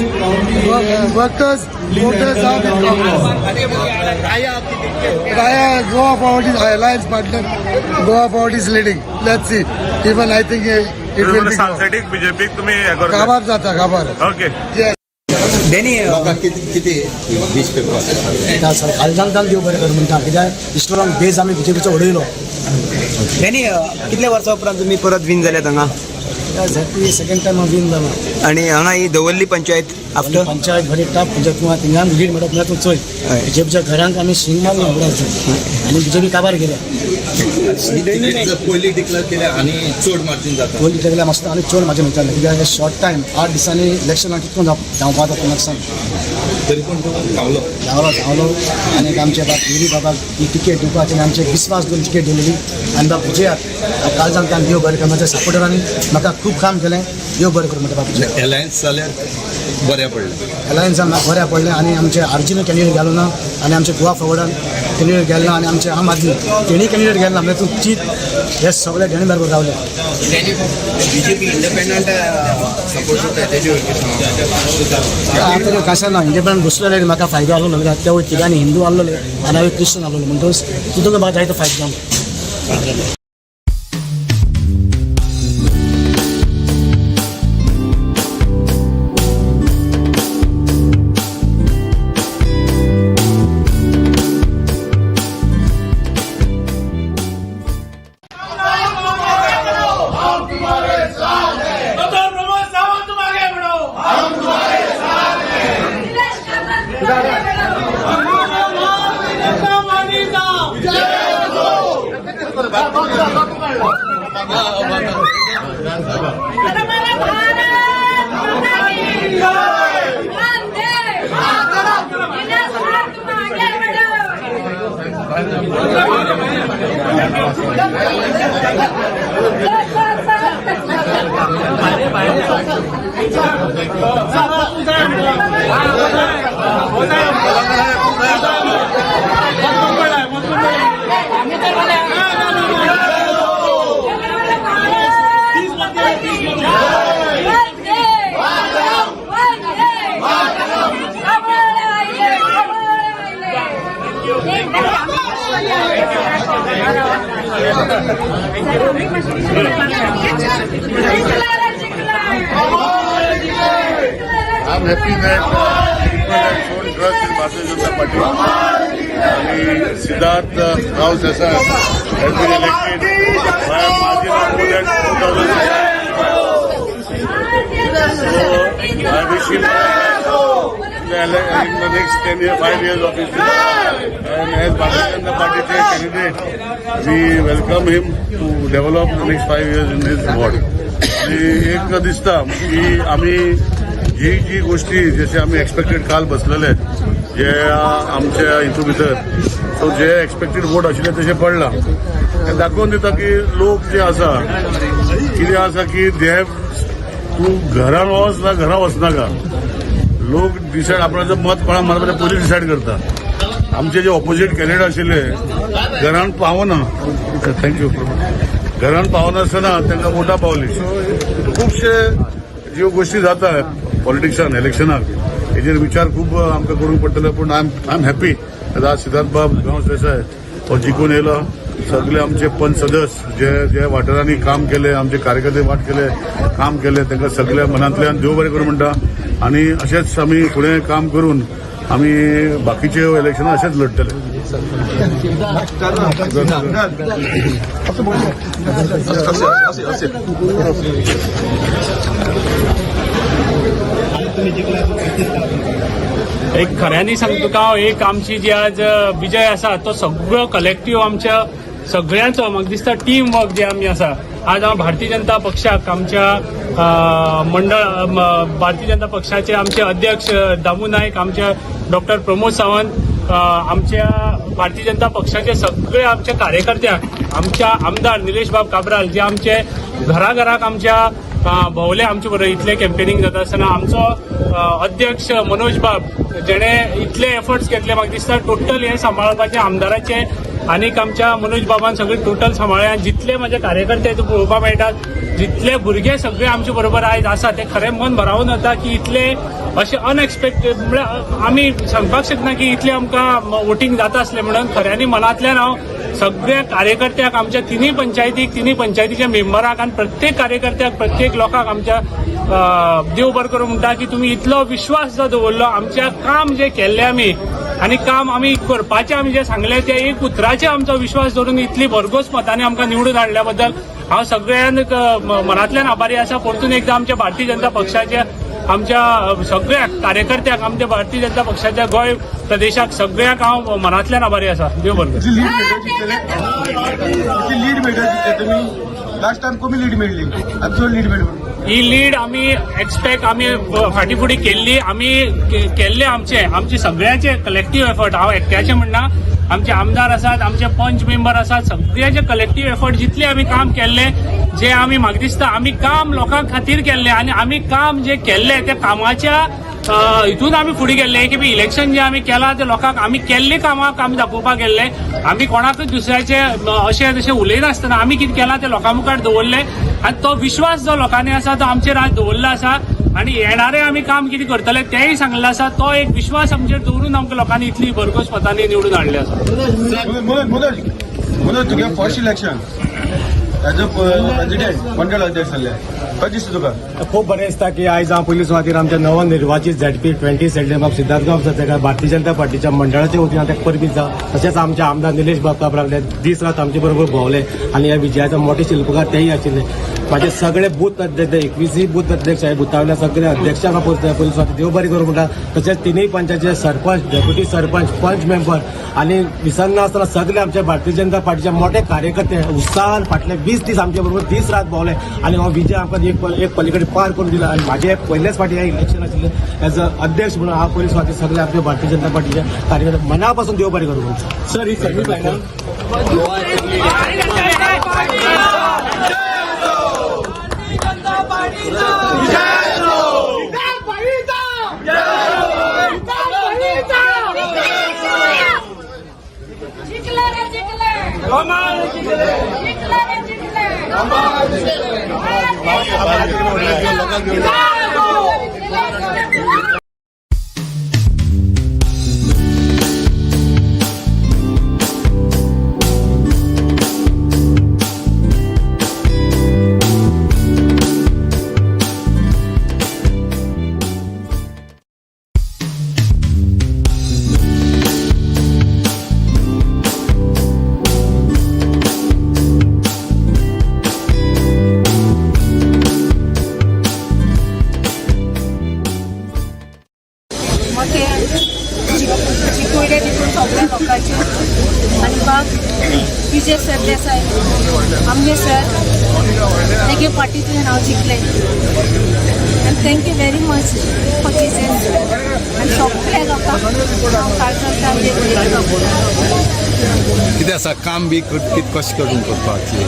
workers voters are with Congress. Raya Goa Forward is alliance partner. Goa Forward is leading. Let's see. Even I think it will be. सालसेटीक बीजेपीक तुमी हें करता. काबार जाता काबार. ओके. Yes. किती खालजान देव बरें कर म्हणटा, कित्याक स्ट्रॉंग बेज आमी बीजेपीचो उडयलो. कितले वर्सां उपरांत तुमी परत विन जाल्यात हांगा? सेकंड टायम हांव विन जाला. आनी हांगा ही दवर्ली पंचायत आफ्टर पंचायत बरी टफ पंचायत, थिंगान लीड मेळप म्हणल्यार तूं चोय बीजेपीच्या घरांक आमी शिंग मारलो आनी बीजेपी काबार गेल्या. पयली डिक्लेअर केल्या आनी चड मार्जीन जाता. पयली डिक्लेअर केल्या मस्त आनी चड मार्जीन वयतालें, कित्याक शॉर्ट टायम 8 दिसांनी इलेक्शनाक कितको धांवपा जाता तुमकां सांग. तरी पूण तूं धांवलो धांवलो आनी आमच्या बाब गिरी बाबाक ही तिकेट दिवपाची आनी आमचे विस्वास दोन तिकेट दिलेली आनी बाब विजयात कालजान तान देव बरें कर. म्हाज्या सपोर्टरांनी म्हाका खूब काम केलें, देव बरें करूं म्हणटा बाब. एलायन्स जाल्यार बऱ्या पडलें, एलायन्सान म्हाका बऱ्या पडलें आनी आमचे आरजीन कॅन्डिडेट गेलो ना आनी आमचे गोवा फॉवर्डान कॅन्डिडेट गेलो ना आनी आमचे आम आदमी तेणी कॅन्डिडेट गेले ना, म्हणजे तूं चीत हे सगळे डेणी बरोबर रावले. बीजेपी इंडिपेंडंट सपोर्ट करता तेजे. आतां कशें ना, इंडिपेंडंट घुसलेले म्हाका फायदो आसलो ना, त्या वयर तिगांनी हिंदू आसलेले आनी हांवें क्रिश्चन आसलेलो, म्हणटकच तितून म्हाका जायतो फायदो जालो. am happy that people have shown trust in Bharatiya Janata Party. आणि Siddharth Gawas Desai has been elected by a margin of more than 2,000. So I wish him in the next 10 years, 5 years of his life. And as Bharatiya Janata Party candidate, we welcome him to develop the next 5 years in his ward. आणि एक दिसता की आमी जी जी गोष्टी जशे आमी एक्सपेक्टेड काल बसलेले जे आमच्या हितून भितर, सो जे एक्सपेक्टेड वोट आशिल्ले तशें पडला. हें दाखोवन दिता की लोक जे आसा, कितें आसा की they have, तूं घरान वच ना घरा वचनाका, लोक डिसायड आपणाचो मत कोणा मारपाचें पयलीं डिसायड करता. आमचे जे ऑपोजीट कॅन्डिडेट आशिल्ले, घरान पावना, thank you, घरान पावनासतना तांकां वोटां पावली. सो खुबशे ज्यो गोश्टी जाता पॉलिटिक्सान, इलेक्शनाक, हेजेर विचार खूब आमकां करूंक पडटले. पूण I am happy आज सिद्धार्थ बाब गांवस देसाय हो जिखून येयलो. सगळे आमचे पंच सदस्य जे जे वाठारांनी काम केले, आमचे कार्यकर्ते वाट केले, काम केले, तांकां सगळ्या मनांतल्यान देव बरें करूं म्हणटा. आनी अशेंच आमी फुडें काम करून आमी बाकीचे इलेक्शनां अशेंच लढतले. एक खऱ्यांनी सांगता तुका हांव, एक आमची जी आज विजय आसा तो सगळो कलेक्टीव आमच्या सगळ्यांचो, म्हाका दिसता टीम वर्क जे आमी आसा. आज हांव भारतीय जनता पक्षाक, आमच्या मंडळ, भारतीय जनता पक्षाचे आमचे अध्यक्ष दामू नायक, आमचे डॉक्टर प्रमोद सावंत, आमच्या भारतीय जनता पक्षाचे सगळे आमच्या कार्यकर्त्यांक, आमच्या आमदार निलेश बाब काब्राल जे आमचे घराघराक आमच्या भोवले आमचे बरोबर इतले कॅम्पेनिंग जाता आसतना, आमचो अध्यक्ष मनोज बाब जेणे इतले एफर्ट्स घेतले, म्हाका दिसता टोटल हे सांबाळपाचे आमदाराचे आनीक आमच्या मनोज बाबान सगळे टोटल सांबाळ्ळे. आनी जितले म्हजे कार्यकर्ते तुका पळोवपाक मेळटात, जितले भुरगे सगळे आमचे बरोबर आयज आसा, ते खरें मन भरावून वता की इतले अशें अनएक्सपेक्टेड, म्हळ्यार आमी सांगपाक शकना की इतले आमकां वोटींग जाता आसलें म्हणून. खऱ्यांनी मनांतल्यान हांव सगळ्या कार्यकर्त्याक, आमच्या तिनूय पंचायतीक, तिनूय पंचायतीच्या मेंबराक आनी प्रत्येक कार्यकर्त्याक, प्रत्येक लोकांक आमच्या देव बरो करूं म्हणटा की तुमी इतलो विश्वास जो दवरलो आमच्या, काम जे केल्लें आमी आनी काम आमी करपाचें आमी जें सांगलें, ते एक उतराचेर आमचो विश्वास दवरून इतली भरघोस मतांनी आमकां निवडून हाडल्या बद्दल हांव सगळ्यांक मनांतल्यान आभारी आसा. परतून एकदां आमच्या भारतीय जनता पक्षाच्या आमच्या सगळ्या कार्यकर्त्यांक, आमच्या भारतीय जनता पक्षाच्या गोंय प्रदेशाक सगळ्यांक हांव मनांतल्यान आभारी आसा. देव बरें करूं. लीड मेळटा तुमी लास्ट टायम कमी लीड मेळ्ळी, आतां चड लीड मेळ्ळी. ही लीड आमी एक्सपेक्ट आमी फाटीं फुडें केल्ली, आमी केल्ले आमचे आमचे सगळ्याचे कलेक्टीव एफर्ट. हांव एकट्याचे म्हणना, आमचे आमदार आसात, आमचे पंच मेंबर आसात, सगळ्याचे कलेक्टीव एफर्ट. जितले आमी काम केल्ले, जे आमी, म्हाका दिसता आमी काम लोकां खातीर केल्ले आनी आमी काम जे केल्ले त्या कामाच्या हितून आमी फुडें गेल्ले की इलेक्शन जे आमी केलां ते लोकांक आमी केल्ले कामाक आमी दाखोवपाक गेल्ले. आमी कोणाकूच दुसऱ्याचे अशें तशें उलयनासतना आमी कितें केलां तें लोकां मुखार दवरलें आनी तो विश्वास जो लोकांनी आसा तो आमचेर आज दवरलो आसा आनी येणारे आमी काम कितें करतले तेंय सांगलें आसा. तो एक विश्वास आमचेर दवरून आमकां लोकांनी इतली भरघोस मतांनी निवडून हाडले आसा. मनोज, मनोज, तुगे first election as a president, मंडळ अध्यक्ष जाल्ले, कशें दिसता तुका? खूब बरें दिसता की आयज हांव पयली सुवातीर आमच्या नवनिर्वाचित झेडपी 20 सेल्डेबाब सिद्धार्थ गांवस ताका भारतीय जनता पार्टीच्या मंडळाच्या वतीन हांव ताका परबीं दिता. तशेंच आमचे आमदार निलेश बाब काब्राल दीस रात आमचे बरोबर भोंवले आनी ह्या विजयाचो मोठे शिल्पकार तेय आशिल्ले. म्हाजे सगळे बूथ अध्यक्ष, 21 बूथ अध्यक्ष आहे, बुथावल्या सगळे अध्यक्षांक पयली सुवातीर देव बरें करूं म्हणटा. तशेंच तिनूय पंचायतीचे सरपंच, डेप्युटी सरपंच, पंच मेंबर आनी विसरनासतना सगळे आमच्या भारतीय जनता पार्टीचे मोठे कार्यकर्ते उत्साहान फाटले 20 दीस आमचे बरोबर दीस रात भोंवले आनी हो विजय आमकां एक एक पलीकडे पार करून दिला. आनी म्हाजें पयलेच फावटी हें इलेक्शन आशिल्लें एज अ अध्यक्ष म्हणून, हांव पयली सुवातीर सगळे आमच्या भारतीय जनता पार्टीचे कार्यकर्ते मना पासून देव बरें करूं. सर, ही सेमी फायनल. जिंकलं रे जिंकलं, जिंकलं रे जिंकलं. लोकांक सगळ्या लोकांचे आनी बाब विजय सरदेसाय आमगे सर तेगे पार्टींतल्यान हांव जिखलें आनी thank you very much for Vijay sir आनी सगळ्या लोकांक हांव काळजांतल्यान देव बरें करूं. कितें आसा काम बी कितें कशें करून करपाचें?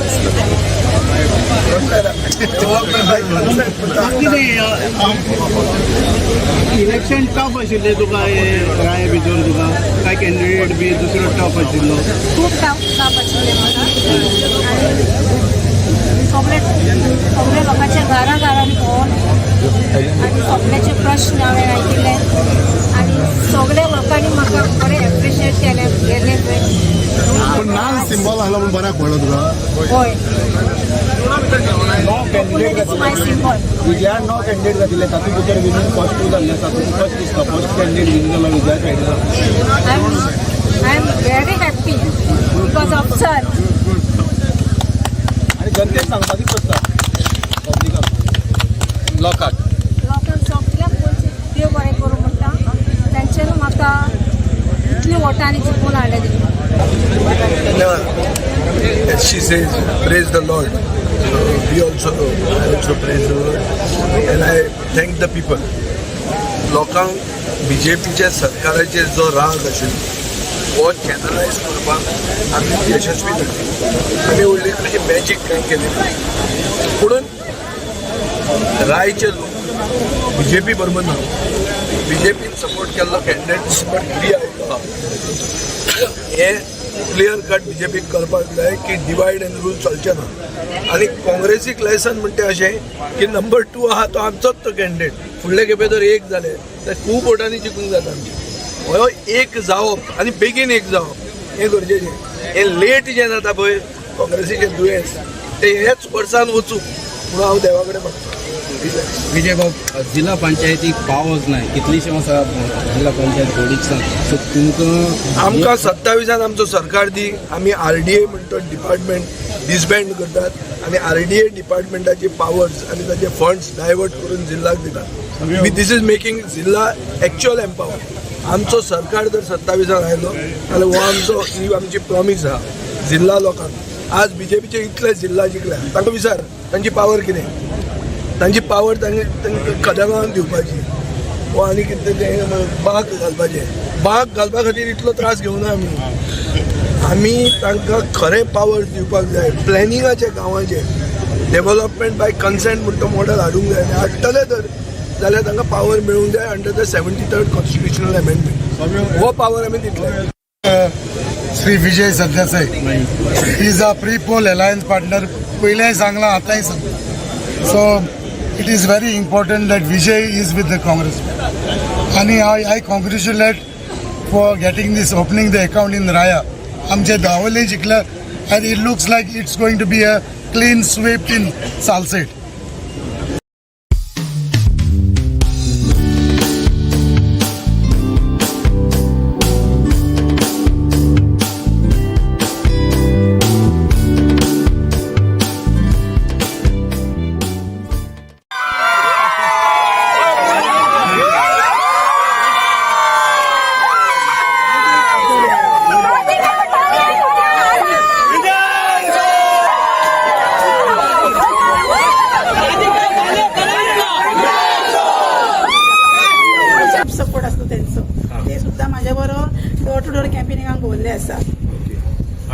इलेक्शन टफ आशिल्लें तुका राय भितर, तुका काय कॅन्डिडेट बी दुसरो टफ आशिल्लो? खूब टफ टफ आशिल्लें म्हाका आनी सगळे सगळे लोकांच्या घरा घरांनी भोंवन आनी सगळ्याचे प्रश्न हांवें आयकिल्ले आनी सगळ्या लोकांनी म्हाका बरें एप्रिशिएट केलें गेलें पळय. पण नाल्ल सिंबॉल आसलो म्हणून बऱ्याक पडलो तुका? हय, coconut is my symbol. विजयान 9 कॅन्डिडेट घातिल्ले, तातूंत भितर विनीत फर्स्ट टू जाल्ले आसा. तुका कशें दिसता फर्स्ट कॅन्डिडेट विन जाला विजया सायडीन? I am very happy because of sir. आनी जनतेक सांगपाक कितें सोदता, पब्लिकाक, लोकांक? लोकांक सगळ्यांक पयशे देव बरें करूं म्हणटा. तांच्यानी म्हाका इतली वोटांनी जिखून हाडलें तितून. As she says, praise the Lord. So we also, I also praise the Lord. And I thank the people. लोकांक बीजेपीच्या सरकाराचेर जो राग आशिल्लो हो चॅनलायज करपाक आमी यशस्वी जाले. आमी व्हडली अशी मॅजीक कांय केली ना, पुणून रायचे लोक बीजेपी बरोबर ना. बीजेपीन सपोर्ट केल्लो कॅन्डिडेट बट बी आयलो. हें क्लियर कट बीजेपीक करपाक जाय की डिवायड अँड रूल चलचें ना. आनी काँग्रेसीक लेसन म्हणटा अशें की नंबर 2 आहा तो आमचोच तो कॅन्डिडेट. फुडले खेपे जर एक जाले तर खूब वोटांनी जिखूंक जाता आमचें. हो एक जावप आनी बेगीन एक जावप हें गरजेचें. हें लेट जें जाता पळय, काँग्रेसीचें दुयेंस तें ह्याच वर्सान वचूं म्हणून हांव देवा कडेन मागता. विजय बाब, जिल्हा पंचायतीक पावच ना, कितलीशी वर्सां जिल्हा पंचायत बोडीक सो तुमकां आमकां 27 आमचो सरकार दी, आमी आरडीए म्हणटा डिपार्टमेंट डिसबँड करतात आनी आरडीए डिपार्टमेंटाचे पावर्स आनी ताचे फंड्स डायवर्ट करून जिल्हाक दितात. This is making जिल्हा एक्च्युअल एम्पावर. आमचो सरकार जर 27 आयलो जाल्यार हो आमचो, ही आमची प्रॉमीस आहा जिल्हा लोकांक. आज बीजेपीचे इतले जिल्हा जिखल्या, तांकां विचार तांची पावर कितें. तांची पावर तांकां कदमान दिवपाची वो आनी कितें तें बाग घालपाचें. बाग घालपा खातीर इतलो त्रास घेवना आमी. आमी तांकां खरें पावर दिवपाक जाय. प्लॅनिंगाचें, गांवाचें डेवलपमेंट बाय कन्सेंट म्हणटा मॉडल हाडूंक जाय. हाडटले तर जाल्यार तांकां पावर मेळूंक जाय under the 73rd constitutional amendment. हो पावर आमी दितले. Shri Vijay Sardesai is a pre poll alliance partner. पयलेंय सांगलां, आतांय सांगलां. So it is very important that Vijay is with the Congress आनी I congratulate for getting this, opening the account in Raia. आमचे दावोले जिखले and it looks like it's going to be a clean sweep in Salcete. Support आसलो तेंचो, ते सुद्दां म्हाज्या बरोबर door two door कॅम्पेनिंगाक भोंवल्ले आसा.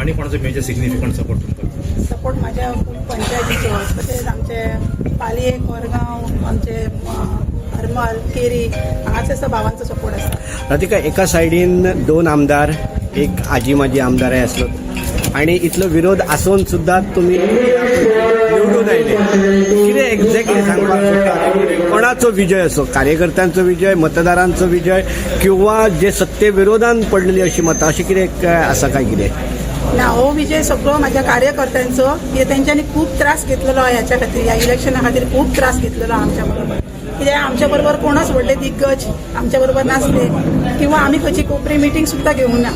आणि कोणाचो मेजर सिग्निफिकंट सपोर्ट तुमकां? सपोर्ट म्हाज्या फूल पंचायतीचो, तशेंच आमचे पालये, कोरगांव, आमचे हरमल, केरी हांगासर भावांचो सपोर्ट आसा. राधिका, एका सायडीन 2 आमदार, एक आजी माजी आमदारय आसलो आणि इतलो विरोध आसून सुद्दां तुमी निवडून आयले. कितें एक्झॅक्टली सांगपाक सोदता? कोणाचो विजय असो, कार्यकर्त्यांचो विजय, मतदारांचो विजय किंवा जे सत्ते विरोधान पडलेली अशी मतां, अशें कितें आसा काय कितें? ना, हो विजय सगळो म्हाज्या कार्यकर्त्यांचो. कित्याक तेंच्यांनी खूब त्रास घेतलेलो ह्याच्या खातीर, ह्या इलेक्शना खातीर खूब त्रास घेतलेलो आमच्या बरोबर. कित्याक आमच्या बरोबर कोणच व्हडले दिग्गज आमच्या बरोबर नासले किंवा आमी खंयची कोपरी मिटींग सुद्दां घेवंक ना.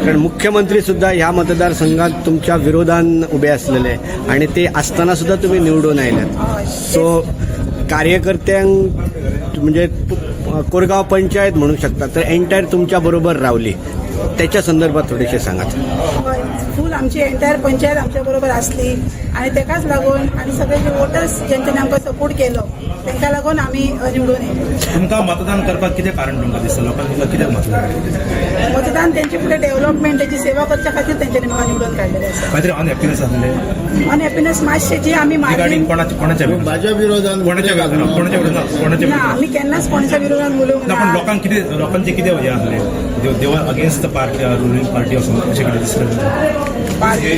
कारण मुख्यमंत्री सुद्धा ह्या मतदारसंघात तुमच्या विरोधान उभे असलेले आणि ते असताना सुद्धा तुम्ही निवडून आयल्यात. सो कार्यकर्त्यांक म्हणजे कोरगांव पंचायत म्हणू शकता तर एंटायर तुमच्या बरोबर रावली. त्याच्या संदर्भात थोडेसे सांगात. हय, फूल आमची एंटायर पंचायत आमच्या बरोबर आसली आनी तेकाच लागून आनी सगळे जे वोटर्स जेंच्यांनी आमकां सपोर्ट केलो तेंकां लागून आमी निवडून येयले. तुमकां मतदान करपाक कितें कारण तुमकां दिसता? लोकांक तुमकां कित्याक मतदान करपाक? मतदान तेंचे फुडें डेव्हलपमेंट, तेची सेवा करच्या खातीर तेंच्यांनी म्हाका निवडून काडलेलें आसा. कांयतरी अनहॅप्पीनेस आसलें? अनहॅप्पीनेस मातशें जी आमी रिगार्डिंग मार्जीन कोणाच्या भाजप विरोधात? कोणाच्या कोणाच्या विरोधात कोणाच्या ना, विरोधात? आमी केन्नाच कोणाच्या विरोधात उलोवंक ना, पण ना. लोकांक कितें, लोकांचे कितें हें आसलें, they were against the party, ruling party अशें कितें दिसलें? पार्टी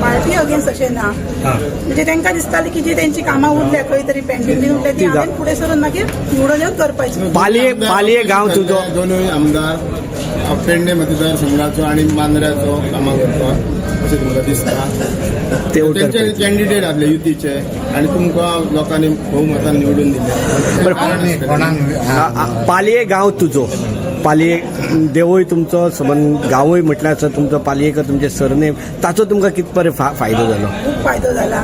पार्टी अगेन्स्ट अशें ना. म्हणजे तांकां दिसतालें की जी तेंची कामां उरल्या खंय तरी पेंडींग बीन उरल्या, ती हांवें फुडें सरून मागीर निवडून येवन करपाची. पालये पालये गांव तुजो. दोनूय आमदार पेडणे मतदारसंघाचो आनी मांद्र्याचो कामां करता अशें तुमकां दिसता? ते उतर तेंचे पळयता. कॅन्डिडेट आसले युतीचे आनी तुमकां लोकांनी भोवमतान निवडून दिले. आ- पालये गांव तुजो, पालये देवूय तुमचो संबंद, गांवूय म्हटल्यार आसा तुमचो पालयेकर तुमचे सरनेम, ताचो तुमकां कित बरे फायदो जालो? खूब फायदो जाला,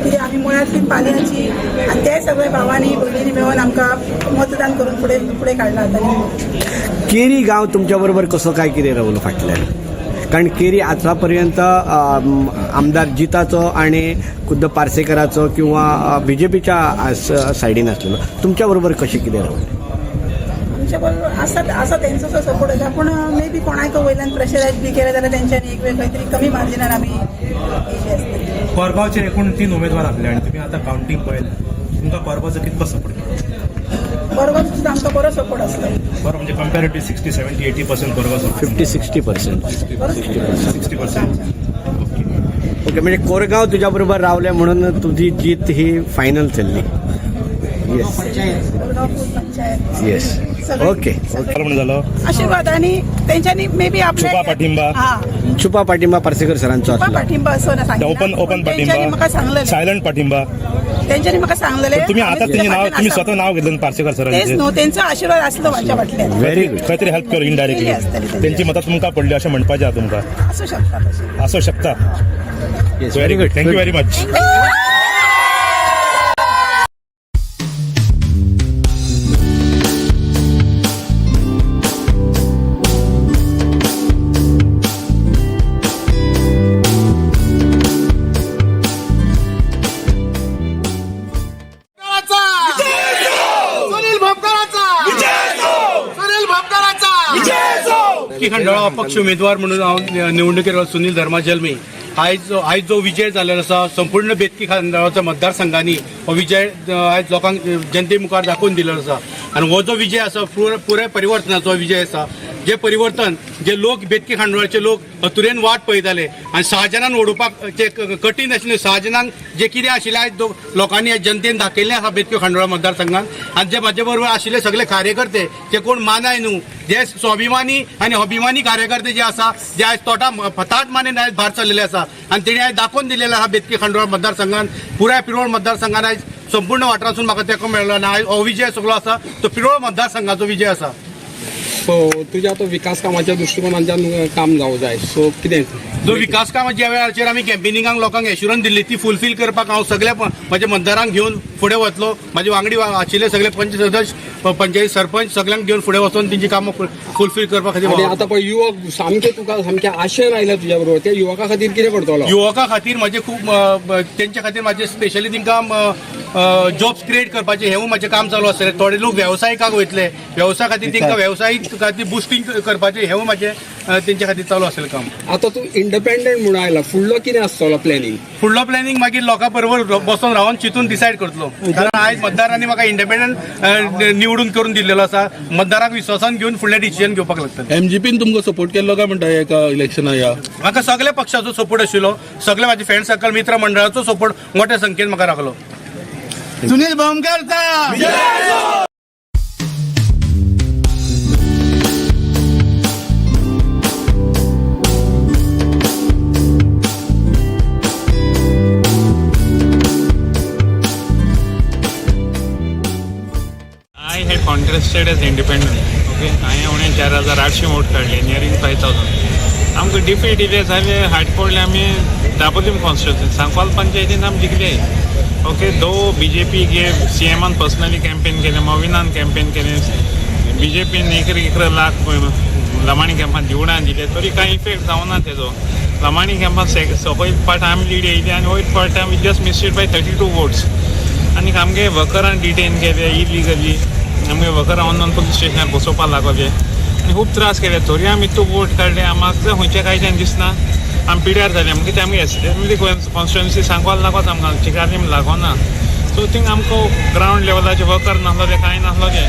कित्याक आमी मुळांतली पालयाची आनी ते सगळे भावांनी भयणींनी मेळून आमकां मतदान करून फुडें फुडें काडला आतां. केरी गांव तुमच्या बरोबर कसो काय कितें रावलो फाटल्यान? कारण केरी आतां पर्यंत आमदार जिताचो आणि खुद्द पार्सेकराचो किंवा बीजेपीच्या सायडीन आसलेलो. तुमच्या बरोबर कशें कितें रावलें? आमच्या बरोबर आसा आसा तेंचो सपोर्ट आसा, पूण मे बी कोणाक वयल्यान प्रेशरायज बी केलें जाल्यार तेंच्यांनी एक वेळ खंय तरी कमी मार्जिनान आमी येयली आसतली. कोरगांवचे एकूण तीन उमेदवार आसले आनी तुमी आतां कावंटींग पळयलें, तुमकां कोरगांवचो कितको सपोर्ट? बरोबर सुद्दां आमकां बरो सपोर्ट आसलो. बरो म्हणजे comparative 60, 70, 80% Korgaon? 50-60%. 60%. Okay, म्हणजे कोरगांव तुझ्या बरोबर रावले म्हणून तुझी जीत ही फायनल चल्ली. येस. कोरगांव फूल पंचायत. येस, ओके. म्हणून जालो. आशीर्वाद आणि तेंच्यांनी मे बी आपले छुपा पाठिंबा. हा. छुपा पाठिंबा पार्सेकर सरांचो छुपा आसलो. पाठिंबा असो ना सांगिना. ओपन ओपन तेंच्यांनी पाठिंबा. म्हाका सांगलेलें. सायलंट पाठिंबा. तेंच्यांनी म्हाका सांगलेलें. तुम्ही आता आमी तेंचे नाव फाटल्यान तुम्ही आसा. स्वतः नाव घेतलं पार्सेकर तेच सरांचे. न्हू, तेंचो आशीर्वाद आसलो म्हाज्या फाटल्यान. Very good. खंय तरी हेल्प करू इनडायरेक्टली. केली आसतली तेंची. तेंची मतां तुमकां पडली अशें म्हणपाचें आहा तुमकां? आसूं शकता तशें. आसूं शकता. Yes. Very good, thank you very much. Sunil भोपकराचा, Sunil भोपकराचा. Khandala अपक्ष उमेदवार म्हणून हांव निवडणुकेर सुनील धर्मा जल्मी. आयज आयज जो विजय जाल्लो आसा, संपूर्ण बेतकी खंडाळाच्या मतदारसंघांनी हो विजय आयज लोकांक, जनते मुखार दाखोवन दिल्लो आसा. आनी हो जो विजय आसा, पुराय परिवर्तनाचो विजय आसा. जे परिवर्तन जे लोक, बेतकी खांडोळाचे लोक अतुरेन वाट पळयताले आनी सहाजनान ओडोवपाक जे कठीण आशिल्लें, सहाजनांक जे कितें आशिल्लें, आयज लोकांनी जनतेन दाखयल्लें आसा बेतकी खांडोळा मतदारसंघात. आनी जे म्हाजे बरोबर आशिल्ले सगळे कार्यकर्ते, जे कोण मानाय न्हू, जे स्वाभिमानी आनी अभिमानी कार्यकर्ते जे आसा, जे आयज तोटा ताट मानेन आयज भायर सरलेले आसा आनी तेणी आयज दाखोवन दिलेलें आसा बेतकी खांडोळा मतदारसंघात, पुराय पिरोळ मतदारसंघात आयज संपूर्ण वाठारांतसून म्हाका तेंको मेळ्ळो आनी आयज हो विजय सगळो आसा तो पिरोळ मतदारसंघाचो विजय आसा. सो तुज्या तो विकास कामाच्या दृश्टिकोनांतल्यान काम जावं जाय, सो कितें? जो विकास कामां ज्या वेळाचेर आमी कॅम्पेनिंगाक लोकांक एश्युरन्स दिल्ली, ती फुलफील करपाक हांव सगल्या म्हज्या मतदारांक घेवन फुडें वतलो. म्हाजे वांगडी आशिल्ले सगळे पंच सदस्य, पंचायत सरपंच, सगल्यांक घेवन फुडें वचून तेंची कामां फुलफील करपा खातीर आनी वावरतलो. आतां पळय, युवक सामके तुका सामके आशेन आयले तुज्या बरोबर, त्या युवका खातीर कितें करतलो? युवका खातीर म्हजे खूब तेंच्या खातीर म्हाजे स्पेशली तांकां जॉब्स क्रिएट करपाचें हेंवूय म्हाजें काम चालू आसतलें. थोडे लोक वेवसायिकाक वयतले, वेवसाय खातीर तांकां वेवसायीक खातीर बुस्टींग करपाचें हेंवूय म्हाजें तेंच्या खातीर चालू आसतलें काम. आतां तूं इंडिपेंडंट म्हणून आयला, फुडलो कितें आसतलो प्लॅनिंग? फुडलो प्लॅनिंग मागीर लोकां बरोबर बसोन रावन चिंतून डिसायड करतलो, कारण आयज मतदारांनी म्हाका इंडिपेंडंट निवडून करून दिल्लेलो आसा. मतदारांक विश्वासान घेवन फुडलें डिसिजन घेवपाक लागतलें. एमजीपीन तुमकां सपोर्ट केल्लो काय म्हणटा एका इलेक्शना ह्या? म्हाका सगल्या पक्षाचो सपोर्ट आशिल्लो. सगळे म्हाजे फ्रेंड सर्कल, मित्र मंडळाचो सपोर्ट मोठ्या संख्येन म्हाका राखलो. Sunil भोमकरचा. I had contested as independent. Okay, हांवें उणे 4800 वोट काडले, नियरींग 5000. आमकां डिफीट इल्ले जाले, हाट पडले आमी दाबोलीम कॉन्स्टिट्युन्सी, सांकवाल पंचायतीन आमी जिखले. ओके, दो बीजेपी गे सीएमान पर्सनली कॅम्पेन केलें, मोविनान कॅम्पेन केलें, बीजेपीन 1.25 लाख लमाणी कॅम्पान दिवडान दिले तरी कांय इफेक्ट जावना तेजो. लमाणी कॅम्पान सकयल पाट आमी लीड येयली आनी वयर पाट आमी just missed it by 32 votes. आनी आमगे वर्करान डिटेन केले इलिगली, आमगे वर्करां वचून पुलीस स्टेशनार बसोवपाक लागले आनी खूब त्रास केले. तरी आमी इतू वोट काडले. आमकां खंयच्या कांयच्यान दिसना आमी पिड्यार जाले. आमगे ते आमगे एसेंब्ली कॉन्स्टिट्युएन्सी सांगवाल लागोच आमकां चिकालीम लागोना. सो थिंग आमकां ग्रावंड लेवलाचे वर्कर नासलोले, कांय नासलोले.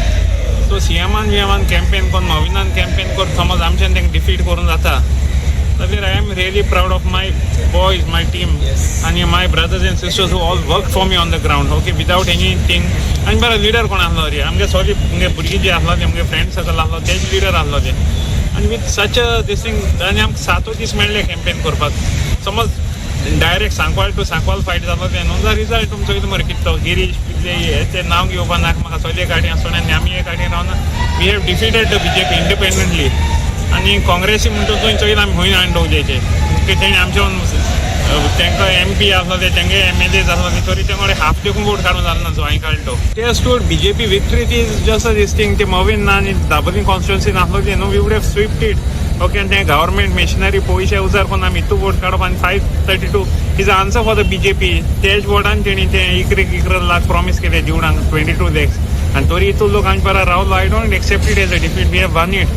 सो सीएमान विएमान कॅम्पेन करून, मविनान कॅम्पेन करून समज आमच्यान तांकां डिफीट करूंक जाता जाल्यार I am really proud of my boys, my team आनी my brothers and sisters who all work for me on the ground, okay, without anything. आनी बरो लिडर कोण आसलो रे आमगे सगळे आमगे भुरगीं जे आसलो ते आमगे फ्रेंड सर्कल आसलो तेच लिडर आसलो ते. आनी with such a this thing आनी आमकां सातूय दीस मेळ्ळे कॅम्पेन करपाक. समज direct Sancoale to Sancoale fight जालो तें न्हू जाल्यार रिजल्ट तुमचो कितें मरे कितलो गिरीश पिल्ले हे ते नांव घेवपा नाका म्हाका. सगळे गाडी आसतना आनी आमी एक गाडी रावना. We have defeated the BJP independently. आनी काँग्रेसी म्हणटा थंय चोयला आमी खंय हाडून दवरल्याचे की तेणी आमच्या तांकां एमपी आसलो ते तेंगे एमएलए आसलो ते तरी तेंकडे हाफ देखून वोट काडूंक जालें ना जो हांवें काडलो तो. ते toward BJP victory is just a this thing. ते मवीन ना आनी दाबोलीम कॉन्स्टिट्युएन्सी नासलो ते न्हू, we would have swept it, okay. आनी ते गव्हर्मेंट मेशिनरी पयशे उजार करून आमी इतू वोट काडप आनी 532 is answer for the BJP. तेच वोटान तेणी ते 11 11 लाख प्रॉमीस केले दिवडांक, 22 लॅक्स, आनी तरी इतू लोक आमचे बरा रावलो. I don't accept it as a defeat. We have won it,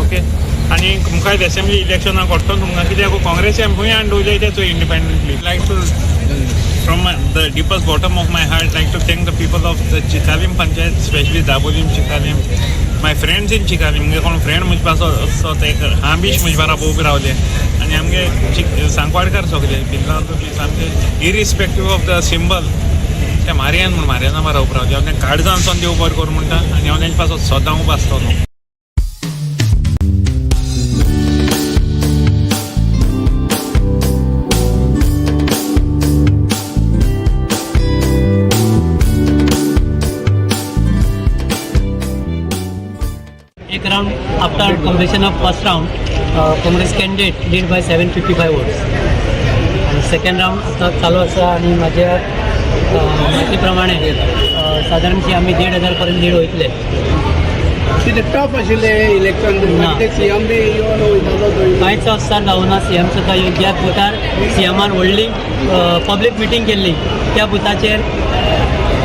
okay. आनी मुखार असेंब्ली इलेक्शनाक व्हडटलो तुमकां कित्याक काँग्रेसी आमी खंय हाडून दवरले ते चोय independently. Like to, from the deepest bottom of my heart, like to thank the people of the Chicalim Panchayat, specially Dabolim, Chicalim, my friends in Chicalim. मुगे कोण फ्रेंड म्हजे पासो असो ते हांबीश म्हजे बारा उबे रावले आनी आमगे सांकवाडकार सगळे बिल्ला सामके इरिस्पेक्टीव ऑफ the symbol ते मारयान म्हूण मारयाना बारा उबे रावले. हांव तें काळजान देव बरें करूं म्हणटा आनी हांव तेंचे पासत सदां उबो आसतलो. एक round, after completion of first round, Congress candidate lead by 755 votes. आणि सेकंड राऊंड आता चालू आसा आणि माझ्या माहिती प्रमाणे साधारणशी आमी 1500 पर्यंत लीड वयतले. कितें टफ आशिल्लें इलेक्शन? ना. सीएम बी येवन वयतालो थंय. कांयच असर जावना सीएम सुद्दां. ज्या बुथार सीएमान व्हडली पब्लीक मिटींग केल्ली त्या बुथाचेर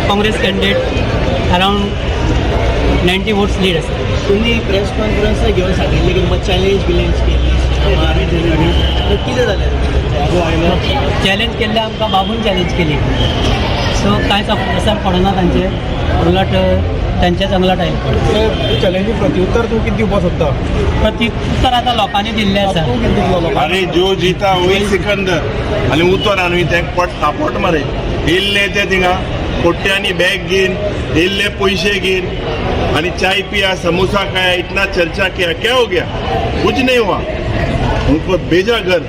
Congress candidate around 90 votes lead आसा. तुम्ही प्रेस कॉन्फरन्स घेवन सांगिल्लें की तुमकां चॅलेंज बिलेंज केली, कितें जालें? चॅलेंज केल्ले आमकां बाबून चॅलेंज केली. सो कांयच असर पडना तांचेर, उलट तांच्याच अंगलट आयलें. चॅलेंजी प्रत्युत्तर तूं कितें दिवपाक सोदता? प्रत्युत्तर आतां लोकांनी दिल्लें आसा. अरे, जो जीता वही सिकंदर. आणि उतर न्हय ते पट थापट मरे. येयल्ले ते थिंगा कोट्यांनी बॅग घेन येयल्ले, पयशे घेन आणि चाय पिया, समोसा खाया, इतना चर्चा किया, क्या हो गया? कुछ नहीं हुआ. उनको भेजा घर.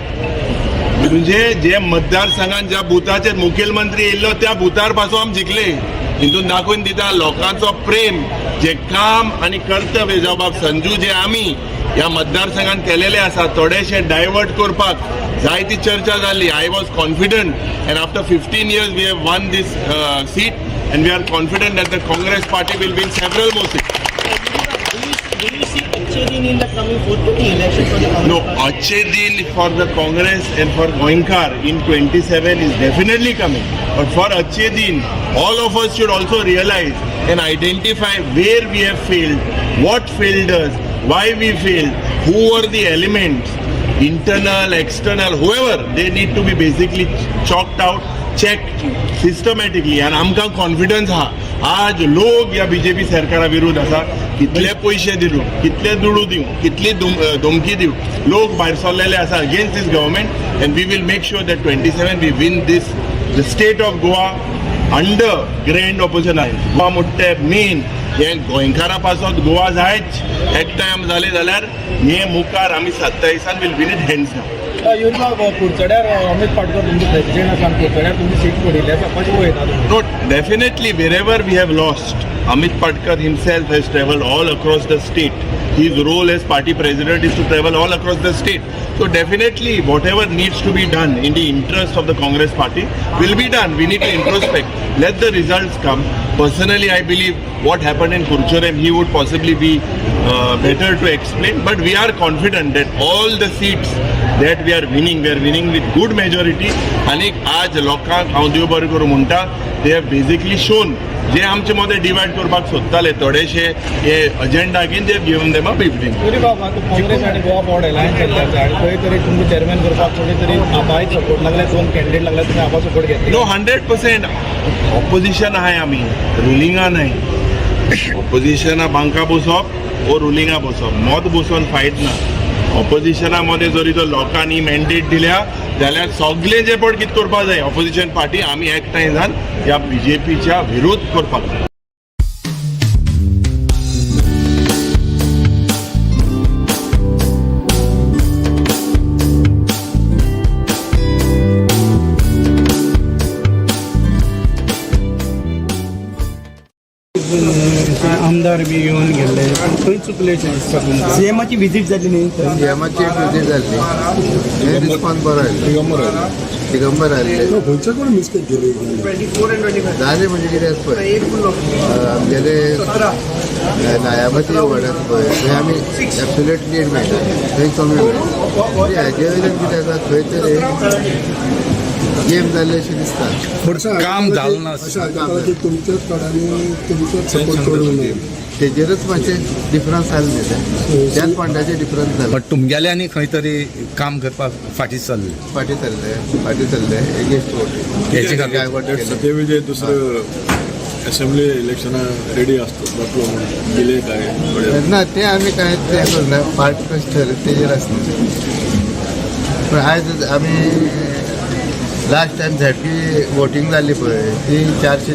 म्हणजे जे मतदारसंघात ज्या बुथाचेर मुखेलमंत्री येयल्लो त्या बुथार पासून आमी जिखले. हितून दाखोवन दिता लोकांचो प्रेम, जे काम आणि कर्तव्य जावं बाब संजू जे आमी ह्या मतदारसंघात केलेले आसा. थोडेशे डायवर्ट करपाक जायती चर्चा जाली. I was confident and after 15 years we have won this seat and we are confident that the Congress party will win several more seat. Do you see अच्छे दिन in the coming forthcoming election for the Congress? No, अच्छे दिन for the Congress and for Goenkar in 27 is definitely coming. But for अच्छे दिन, all of us should also realize and identify where we have failed, what failed us, why we failed, who were the elements, internal, external, whoever, they need to be basically chalked out, checked systematically. And आमकां confidence आहा. आज लोक ह्या BJP सरकारा विरुद्ध आसा. कितले पयशे दिलो, कितले दुडू दिवं, कितली धमकी दिवं, लोक भायर सरलेले आसा against this government and we will make sure that 27 we win this the state of Goa under grand opposition. Goa म्हणटा ते मेन हें गोंयकारा पासत गोवा जायच एकठांय जालें जाल्यार हे मुखार आमी 27 will win it hands down. कुडचड्यार Amit Patkar तुमचे प्रेसिडेंट आसा आनी कुडचड्यार तुमची सीट पडिल्ली आसा, कशें पळयता तुमी? No, definitely wherever we have lost, Amit Patkar himself has travelled all across the state. His role as party president is to travel all across the state. So definitely whatever needs to be done in the interest of the Congress party will be done. We need to introspect. Let the results come. Personally, I believe what happened in Curchorem, he would possibly be better to explain. But we are confident that all the seats that we are winning with good majority. आणि आज लोकांक हांव देव बरें करूं म्हणटा, they have basically shown जे आमचे मदें डिवायड करपाक सोदताले थोडेशे हे अजेंडा घेवन they given them a beating. तरी बाबा काँग्रेस आनी गोवा फॉरवर्ड अलायन्स जाल्ले आसा आनी खंय तरी तुमकां चेअरमॅन करपाक कोणी तरी आबाय सपोर्ट लागले, दोन कॅन्डिडेट लागले, तुमी आबा सपोर्ट घेतले. नो, 100% ऑपोजिशन आहाय आमी, रुलिंगा न्हय. ऑपोजिशना बांका बसप वो रुलिंगा बसप, मत बसोन फायट ना. ऑपोजिशना मदें जरी तर लोकांनी मॅन्डेट दिल्या जाल्यार सगळे जे पण कितें करपाक जाय ऑपोजिशन पार्टी आमी एकठांय जावन ह्या बीजेपीच्या विरोध करपाक जाय. आमदार बी येवन गेल्ले, खंय चुकलेशें दिसता तुमकां? सीएमाची विजीट जाली न्ही? सीएमाची एक विजीट जाल्ली, हे रिस्पॉन्स बरो आयलो, दिगंबर आयले. खंयचे कोण मिस्टेक केली? जालें म्हणजे कितें आसा पळय, आमगेले लायामती वॉर्ड आसा पळय, थंय आमी एब्सोल्यूट लीड मेळटा, थंय कमी मेळटा. म्हणजे हाजे वयल्यान कितें आसा, खंय तरी गेम जाल्ले अशें दिसता. काम जालें ना. तुमच्याच कडांनी तुमचोच सपोर्ट करूंक ना, तेजेरच मातशें डिफरन्स आलें न्ही तें, त्याच पॉयंटाचेर डिफरन्स जालो. बट तुमगेले आनी खंय तरी काम करपाक फाटीं सरले. फाटीं सरले, फाटीं सरले एगेन्स्ट वोटींग. हेचे खातीर सत्यविजय दुसरं असेंब्ली इलेक्शना रेडी आसतो जातलो म्हणून दिले काय? ना, ते आमी कांय तें करना, पार्ट कशें ठरयता तेजेर आसता. पूण आयज आमी लास्ट टायम झॅडपी वोटींग जाल्ली पळय, ती 4,300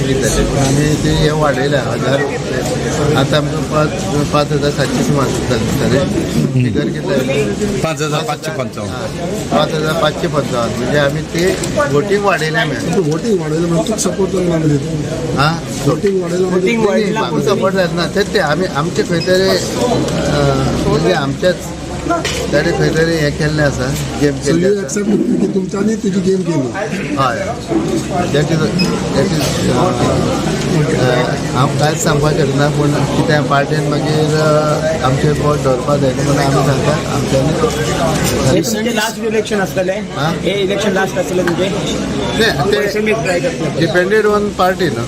कितें जाली, पूण आमी ती हें वाडयल्या 1000. आतां आमकां 5,700 सुमार जालें दिसता न्ही फिगर, कितलें? 5,555. 5,555. म्हणजे आमी ती वोटींग वाडयल्या आमी. वोटींग वाडयलें म्हणून तुका सपोर्ट जालो ना म्हणजे? आं, वोटींग वाडयलें? म्हाका सपोर्ट जालें ना. तें आमी आमचे खंय तरी म्हणजे आमच्याच ताणें खंय तरी हें केल्लें आसा, गेम केल्ली आसा. की तुमच्यांनी तुजी गेम केली? हय, that is that is हांव कांयच सांगपाक शकना, पूण कितें पार्टेन मागीर आमचेर बोट दवरपाक जाय म्हणून आमी सांगता आमच्यांनी. लास्ट इलेक्शन आसतलें हे? इलेक्शन लास्ट आसतलें तुमचें? डिपेंडेड ऑन पार्टी न्हू.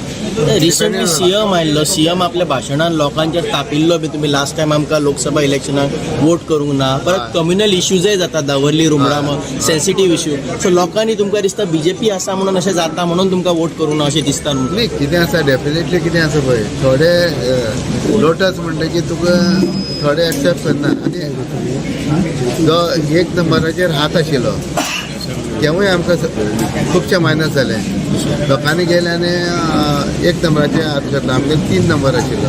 रिसंटली सीएम आयिल्लो, सीएम आपल्या भाशणान लोकांचेर तापिल्लो बी, तुमी लास्ट टायम आमकां लोकसभा इलेक्शनाक वोट करूंक ना. परत कम्युनल इश्यूजय जाता दावर्ली रुमडाम, सेन्सिटीव इश्यू. सो लोकांनी तुमकां दिसता बीजेपी आसा म्हणून अशें जाता म्हणून तुमकां वोट करूंक ना अशें दिसता न्हू? न्ही, कितें आसा, डेफिनेटली कितें आसा पळय, थोडे लोटस म्हणटकीर तुका थोडे एक्सेप्ट करना. आनी जो एक नंबराचेर हात आशिल्लो तेवूय आमकां खुबशे मायनस जाले. लोकांनी गेले आनी एक नंबराचेर हात घातलो, आमगे 3 नंबर आशिल्लो.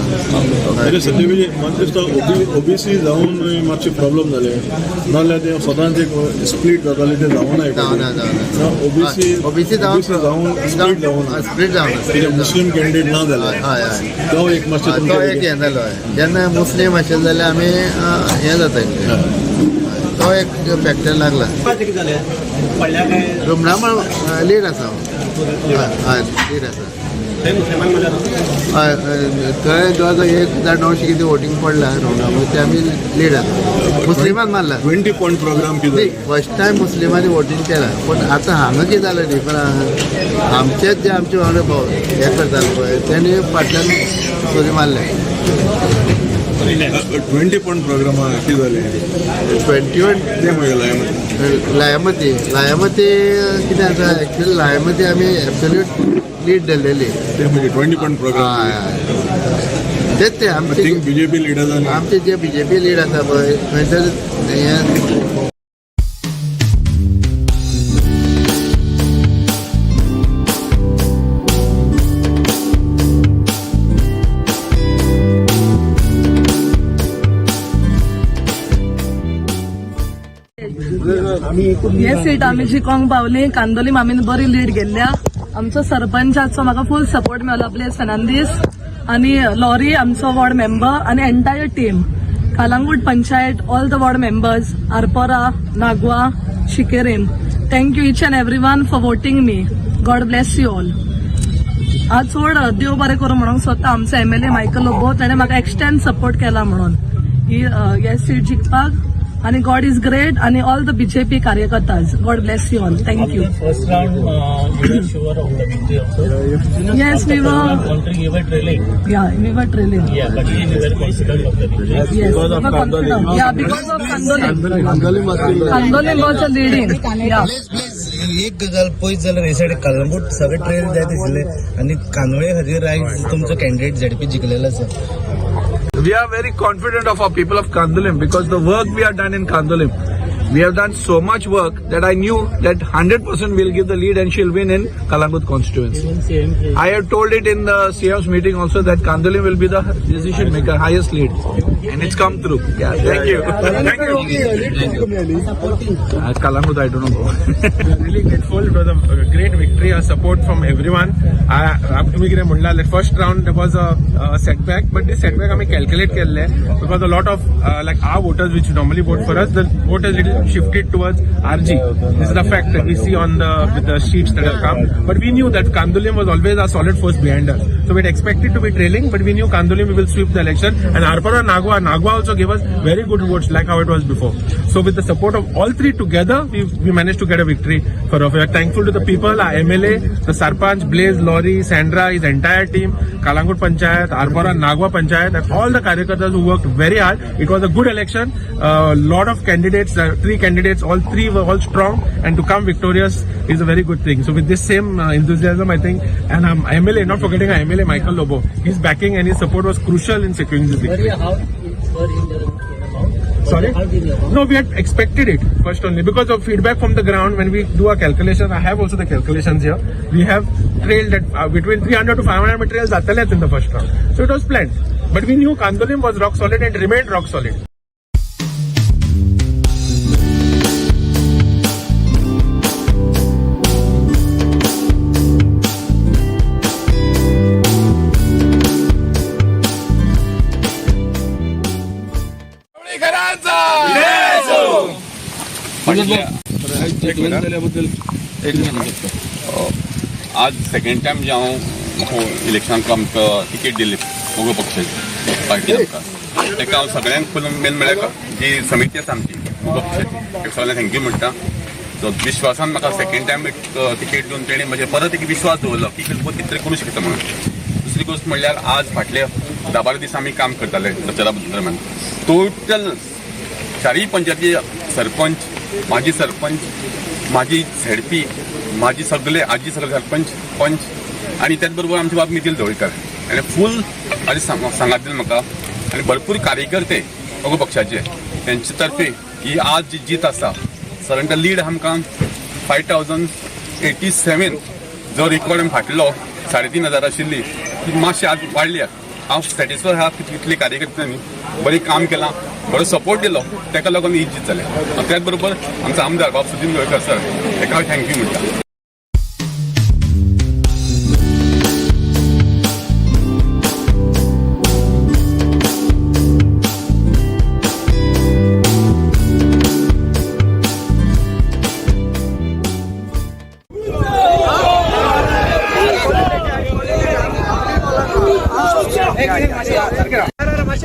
सत्यविजय, म्हाका दिसता ओबीसी जावन मातशे प्रॉब्लम जाले, नाजाल्यार ते सदांच एक स्प्लीट जाताले, ते जावना. जावना, जावना. ओबीसी ओबीसी जावन स्प्लीट जावना. स्प्लीट जावना. कित्याक मुस्लीम कॅन्डिडेट ना जाले. हय हय, तो एक मातशें तो एक हें जालो. जेन्ना मुस्लीम आशिल्ले जाल्यार आमी हें जाता, तो एक फॅक्टर लागला. रुमडामळ लीड आसा, हय लीड आसा. हय, थंय जवळ जवळ 1,900 कितें वोटींग पडला रुमडामळ, ते आमी लीड आसा. मुस्लिमान मारला 20 पॉयंट प्रोग्राम कितें? फर्स्ट टायम मुस्लिमांनी वोटींग केला. पूण आतां हांगा कितें जालें डिफरन्स, आमचेच जे आमचे वांगडा हें करताले पळय, तेणी फाटल्यान सुरी मारलें. 20 पॉयंट प्रोग्राम कितें जालें? 21 तें म्हणलें. लायामती, लायामती कितें आसा, एक्चुअली लायामती आमी एब्सोल्यूट लीड धरलेली. ते म्हणजे 20 पॉयंट प्रोग्राम. तेच ते आमचे बीजेपी लिडर्स, आमचे जे बीजेपी लीड आसा पळय, खंय तरी हें. हे सीट आमी जिकोंक पावली. कांदोलीम आमी बरी लीड गेल्ल्या. आमचो सरपंचाचो म्हाका फूल सपोर्ट मेळ्ळो, ब्लेस फर्नांडीस आनी लॉरी आमचो वॉर्ड मेंबर आनी entire team, Calangute panchayat, all the ward members, Arpora, Nagua, Chiqueirim. Thank you each and every one for voting me. God bless you all. आज चड देव बरें करूं म्हणूंक सोदता आमचो एमएलए मायकल लोबो, ताणें म्हाका एक्सटेंड सपोर्ट केला म्हणून ही हे सीट जिखपाक. आनी गॉड is great आनी all the BJP कार्यकर्ताज, God bless you all. Thank you. First round, you were sure of the victory also? Yes, we were. Country, you were trailing. Yeah, we were trailing. Yeah, but you were confident of the victory. Yes, we were confident. Yeah, because of Candolim. Candolim was a leading. Yeah. एक गजाल पळयत जाल्यार हे सायडीन कलंगूट सगळे trail जायत आशिल्ले आनी कांदोळे खातीर आयज तुमचो कॅन्डिडेट झेडपी जिखलेलो आसा. We are very confident of our people of Candolim because the work we have done in Candolim, we have done so much work that I knew that 100% we'll give the lead and she'll win in Calangute constituency. I have told it in the CM's meeting also that Candolim will be the decision maker, highest lead. And it's come through. Yeah, thank you. Thank you. Calangute, I don't know. Really grateful. It was a great victory, a support from everyone. तुम्ही कितें म्हणला, first round there was a setback, but this setback आमी calculate केल्ले because a lot of like our voters which normally vote for us, the vote has little shifted towards RG. This is the fact that we see on the with the sheets that have come. But we knew that Candolim was always our solid force behind us. So we had expected to be trailing, but we knew Candolim we will sweep the election. And Arpora, Nagua also gave us very good votes, like how it was before. So with the support of all three together, we managed to get a victory for us. We are thankful to the people, our MLA, the Sarpanch, Blaze, Lorry, Sandra, his entire team, Calangute Panchayat, Arpora, Nagua Panchayat, and all the Karyakartas who worked very hard. It was a good election. A lot of candidates, three candidates, all three were all strong, and to come victorious is a very good thing. So with this same enthusiasm, I think, and MLA, not forgetting our MLA Michael Lobo, his backing and his support was crucial in securing this victory. How were in the amount? Sorry? How did you amount? No, we had expected it first only because of feedback from the ground. When we do our calculation, I have also the calculations here. We have trailed at between 300 to 500 materials जातलेच in the first round. So it was planned. But we knew Candolim was rock solid and remained rock solid. एक minute. आज second time जे हांव इलेक्शनाक आमकां ticket दिली मगो पक्षाची party आमकां, ताका हांव सगळ्यांक फूल मेन म्हळ्यार जी समिती आसा आमची मगो पक्षाची, ताका सगळ्यांक thank you म्हणटा. सो विश्वासान म्हाका सेकंड टायम एक तिकेट दिवन तेणी म्हजेर परत एक विश्वास दवरलो की कितें तरी करूं शकता म्हणून. दुसरी गोश्ट म्हणल्यार आज फाटले 10-12 दीस आमी काम करताले प्रचारा दरम्यान. टोटल चारय पंचायती सरपंच, माजी सरपंच, माजी झेडपी, माजी सगळे, आजी सगळे सरपंच, पंच आनी त्याच बरोबर आमचे बाब नितीन ढवळीकर आनी फूल आनी सांगात दिले म्हाका आनी भरपूर कार्यकर्ते मगो पक्षाचे तेंचे तर्फे ही आज जी जीत आसा, साधारण लीड आमकां 5087 जो रिकॉर्ड आमी फाटलो 3500 आशिल्ली ती मातशी आज वाडल्या. हांव सॅटिस्फाय आहा की तितले कार्यकर्त्यांनी बरें काम केलां, बरो सपोर्ट दिलो, ताका लागून ही जीत जाल्या. आनी त्याच बरोबर आमचो आमदार बाब सुदीन ढवळीकर सर, ताका हांव thank you म्हणटा.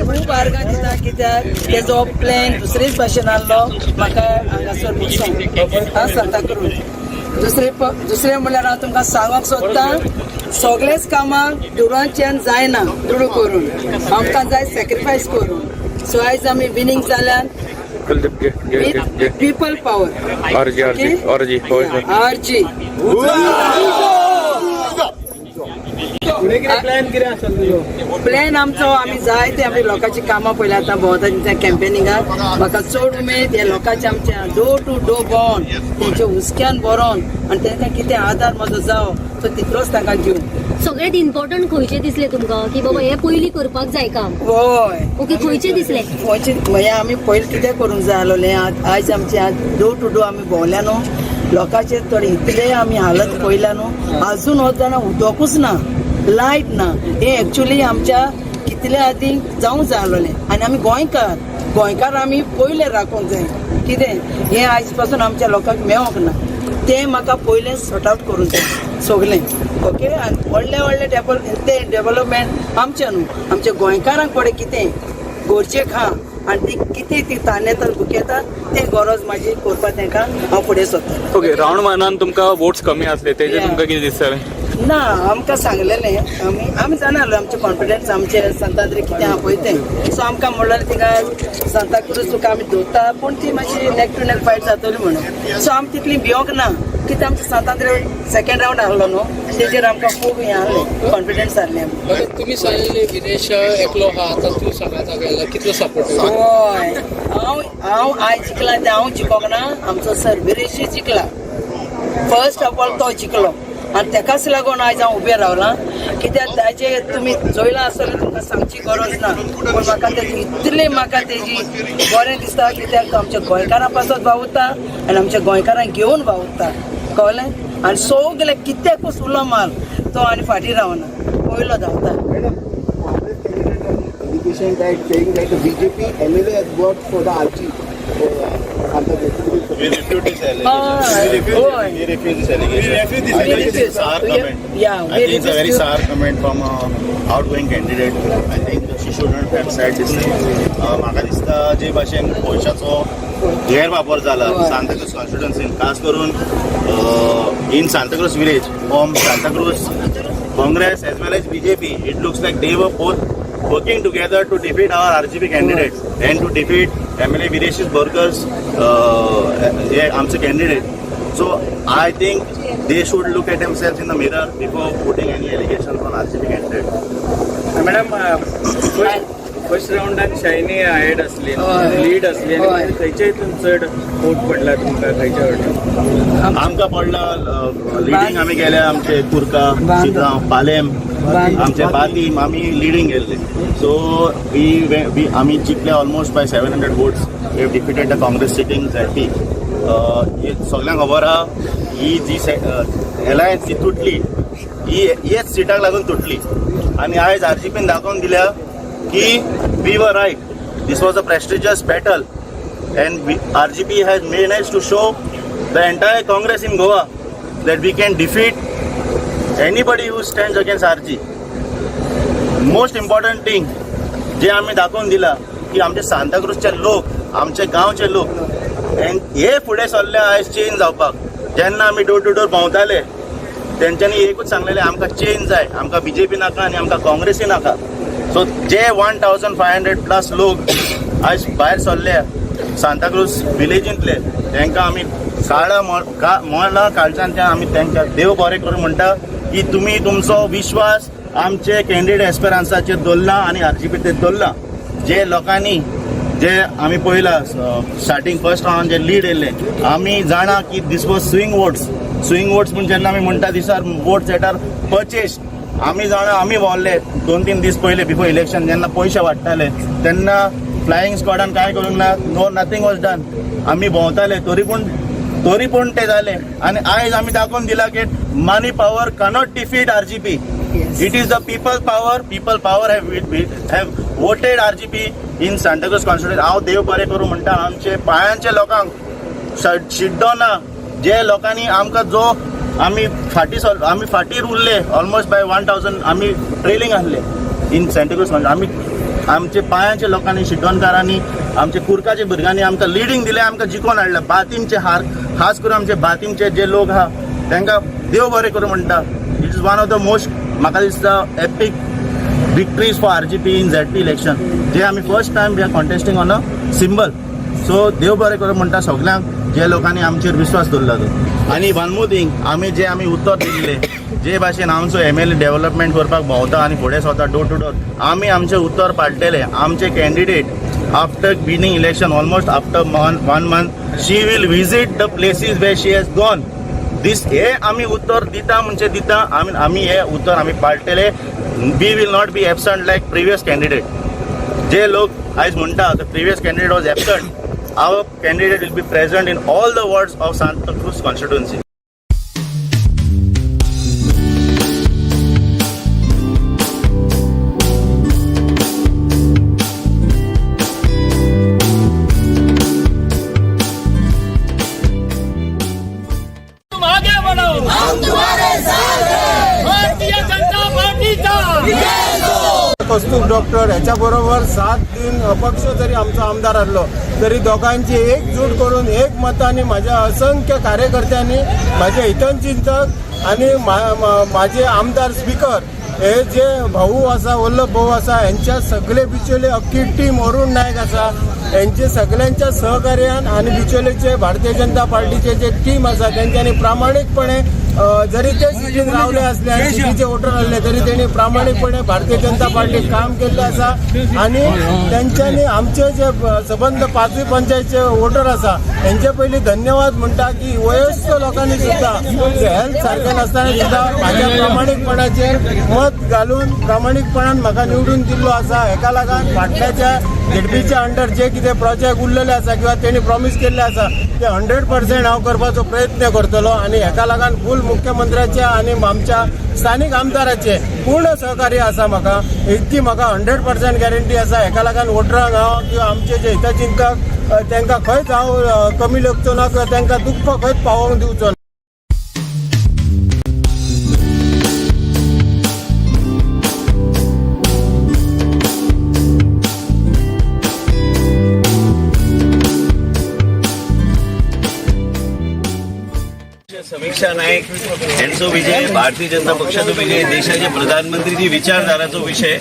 खूब आर्गां दिता कित्याक तेजो प्लॅन दुसरेच भाशेन आहलो. म्हाका हांगासर बसोन सांताक्रूज. दुसरें म्हणल्यार हांव तुमकां सांगूंक सोदता, सगळेच कामां दुडवांच्यान जायना, दुडू करून आमकां जाय सॅक्रिफायस करून. सो आयज आमी विनींग जाल्यान people power, RG. Plan आमचो आमी जायते आमी लोकांची कामां पळयल्या आतां भोंवता त्या कॅम्पेनिंगाक. म्हाका चड उमेद ह्या लोकांचे आमच्या डोर टू डोर भोंवन तेंच्या हुस्क्यान भरोन आनी तांकां कितें आदार म्हजो जावो तो तितलोच तांकां दिवं. सगळ्यात इम्पॉर्टंट खंयचे दिसले तुमकां की बाबा हे पयलीं करपाक जाय काम? हय. ओके, खंयचे दिसले? खंयचे हें आमी पयलीं कितें करूंक जाय आसलोलें. आयज आमचे डोर टू डोर आमी भोंवल्या न्हू. लोकांचे थोडे इतले आमी हालत पळयल्या न्हू, अजून वतना उदकूच ना, लायट ना. हे एक्चुली आमच्या कितले आदी जावंक जाय आसलेलें. आनी आमी गोंयकार, गोंयकार आमी पयले राखूंक जाय. कितें हें आयज पासून आमच्या लोकांक मेळोंक ना, तें म्हाका पयलें सॉर्ट आवट करूंक जाय सगलें. ओके, आनी व्हडले व्हडले ते डेवलपमेंट आमचें न्हू, आमच्या गोंयकारांक पळय कितें गरजेक आहा आनी ती कितें ती तानेतात भुकेतात, तें गरज म्हाजी करपाक तांकां हांव फुडें सरतलें. ओके, रावंड वनान तुमकां वोट्स कमी आसले, तेजे तुमकां कितें दिसतलें? ना, आमकां सांगलेलें, आमी आमी जाणा आसलो आमचें कॉन्फिडन्स आमचे सांतांद्रे कितें आहा पळय तें. सो आमकां म्हणलें थिंगा सांताक्रूज तुका आमी दवरता, पूण ती मातशी नेक टू नेक फायट जातली म्हणून. सो आमी तितली भियोंक ना, कित्याक आमचें सांतांद्रे सेकेंड रावंड आहलो न्हू, तेजेर आमकां खूब हें आहलें, कॉन्फिडन्स आहलें. आता तुम्ही सांगितले विरेश एकलो हा, आता तू सांगाता गेला कितलो सपोर्ट? हय, हांव हांव आयज जिखला तें हांव जिखोंक ना, आमचो सर विरेशूय जिखला. फर्स्ट ऑफ ऑल तो जिखलो आनी तेकाच लागून आयज हांव उबें रावलां. कित्याक ताजे तुमी चोयलां आसतलें, तुमकां सांगची गरज ना, पूण म्हाका तेजी इतली म्हाका तेजी बरें दिसता, कित्याक तो आमच्या गोंयकारां पासत वावुरता आनी आमच्या गोंयकारांक घेवन वावुरता, कळ्ळें. आनी सगळे कित्याकूच उलो मार, तो आनी फाटीं रावना, पयलो धांवता. Allegation that saying that the BJP MLA has worked for the RG for Santa Cruz. We refute this allegation. Ah, We refuse, oh. we refuse this allegation. We refuse this I think it's a allegation. sour comment. Yeah, I we think it's a very refuse. Sour comment from a outgoing candidate. I think she shouldn't have said this thing. म्हाका दिसता जे भाशेन पयशाचो गैरवापर जाला सांताक्रूज कॉन्स्टिट्युन्सीन, खास करून in Santacruz village from Santacruz Congress as well as BJP, it looks like they were both working together to defeat our RGP candidates and to defeat MLA Viresh Borkar's आमचे candidate. So I think they should look at themselves in the mirror before putting any allegations on RGP candidate. Madam, first राऊंडान Shaini ahead असली, lead असली, आनी मागीर खंयच्या हितून चड vote पडला तुमकां, खंयच्या वाटेन? आमकां पडला लिडींग, आमी गेल्या आमचे कुर्का, शिगांव, पालेम, आमचे बातीम आमी लिडींग गेल्ले. सो we we आमी जिखले almost by 700 votes. We have defeated the Congress sitting ZP. सगळ्यांक खबर आहा, ही जी एलायन्स जी तुटली, ही हेच सिटाक लागून तुटली आनी आयज आरजीपीन दाखोवन दिल्या की we were right. This was a prestigious battle and RGP has manage to show the entire Congress in Goa that we can defeat anybody who stands against RG. Most important thing जे आमी दाखोवन दिला की आमचे सांताक्रूजचे लोक, आमचे गांवचे लोक हे फुडें सरले आयज चेंज जावपाक. जेन्ना आमी डोर टू डोर भोंवताले, तेंच्यांनी एकूच सांगलेलें, आमकां चेंज जाय, आमकां बीजेपी नाका आनी आमकां काँग्रेसूय नाका. सो जे 1500 प्लस लोक आयज भायर सरले सांताक्रूज विलेजींतले, तांकां आमी काळा मळा काळजांतल्यान आमी तांकां देव बरें करूं म्हणटा की तुमी तुमचो विश्वास आमचे कॅन्डिडेट एस्पेरान्साचेर दवरला आनी आरजीपीचेर दवरला. जे लोकांनी जे आमी पळयला स्टार्टींग फर्स्ट रावंड जे लीड येयल्ले, आमी जाणा की this was swing votes. Swing votes म्हण जेन्ना आमी म्हणटा, these are votes that are purchased. आमी जाणा, आमी भोंवले 2-3 दीस पयले बिफोर इलेक्शन, जेन्ना पयशे वाडटाले तेन्ना फ्लायींग स्क्वॉडान कांय करूंक ना. No, nothing was done. आमी भोंवताले, तरी पूण ते जाले आनी आयज आमी दाखोवन दिला की money power cannot defeat RGP. It is the people power. People power have voted RGP in Santacruz constituency. हांव देव बरें करूं म्हणटा आमचे पायांच्या लोकांक, शिड्डोना जे लोकांनी आमकां, जो आमी फाटीं सर, आमी फाटीं उरले ऑलमोस्ट बाय 1000, आमी ट्रेलिंग आहले इन सांताक्रूज. आमी आमचे पायांच्या लोकांनी, शिड्डोणकारांनी, आमचे कुर्काचे भुरग्यांनी आमकां लिडींग दिलें, आमकां जिखोवन हाडलें. बातीमचे हार, खास करून आमचे बातीमचे जे लोक आहा, तांकां देव बरें करूं म्हणटा. It is one of the most, म्हाका दिसता, epic victories for RGP in ZP election, जे आमी first time we are contesting on a symbol. So देव बरें करूं म्हणटा सगल्यांक, जे लोकांनी आमचेर विश्वास दवरला तो. आनी वन मोर थींग, आमी जे आमी उतर दिल्ले, जे भाशेन आमचो एमएलए डेव्हलपमेंट करपाक भोंवता आनी फुडें सरता डोर टू डोर, आमी आमचें उतर पाळटले. आमचे candidate after winning election, almost after one month, she will visit the places where she has gone. This हे आमी उतर दिता म्हणजे दिता. आमी आमी हे उतर आमी पाळटले. We will not be absent like previous candidate. जे लोक आयज म्हणटा the previous candidate was absent. Our candidate will be present in all the wards of Santa Cruz constituency. तुम आगे बढ़ो, हम तुम्हारे साथ हैं। भारतीय जनता पार्टी का कौस्तुभ डॉक्टर ह्याच्या बरोबर 7 दिन अपक्ष जरी आमचो आमदार आसलो तरी दोगांची एकजूट करून एक मतांनी माझ्या असंख्य कार्यकर्त्यांनी, माझे हितचिंतक आणि माझे आमदार स्पीकर हे जे भाऊ आसा, वल्लभ भाऊ आसा, हेंच्या सगळे बिचोले अख्खी टीम अरुण नायक आसा, हेंचे सगळ्यांच्या सहकार्यान आनी बिचोलेचे भारतीय जनता पार्टीचे जे टीम आसा तेंच्यांनी प्रामाणीकपणे जरी ते सिटीन रावले असले आनी सिटीचे वोटर आसले तरी तेणी प्रामाणीकपणे भारतीय जनता पार्टीक काम केल्लें आसा आनी तेंच्यांनी आमचे जे सबंद पांचूय पंचायतचे वोटर आसा हेंचे पयलीं धन्यवाद म्हणटा की वयस्क लोकांनी सुद्दां हेल्थ सारकें नासतना सुद्दां म्हाज्या प्रामाणीकपणाचेर मत घालून प्रामाणीकपणान म्हाका निवडून दिल्लो आसा. हेका लागून फाटल्याच्या झेडपीच्या अंडर जे कितें प्रोजेक्ट उरलेले आसा किंवा तेणी प्रॉमीस केल्ले आसा ते 100% हांव करपाचो प्रयत्न करतलो आनी हेका लागून फूल मुख्यमंत्र्याचे आनी आमच्या स्थानीक आमदाराचे पूर्ण सहकार्य आसा. म्हाका इतकी म्हाका 100% गॅरंटी आसा. हेका लागून वोटरांक हांव किंवा आमचे जे हितचिंतक तांकां खंयच हांव कमी लेखचो ना किंवा तांकां दुख्ख खंयच पावोवंक दिवचो ना. समीक्षा नाईक यांचो विजय, भारतीय जनता पक्षाचो विजय, देशाचे प्रधानमंत्रीची विचारधाराचो विषय,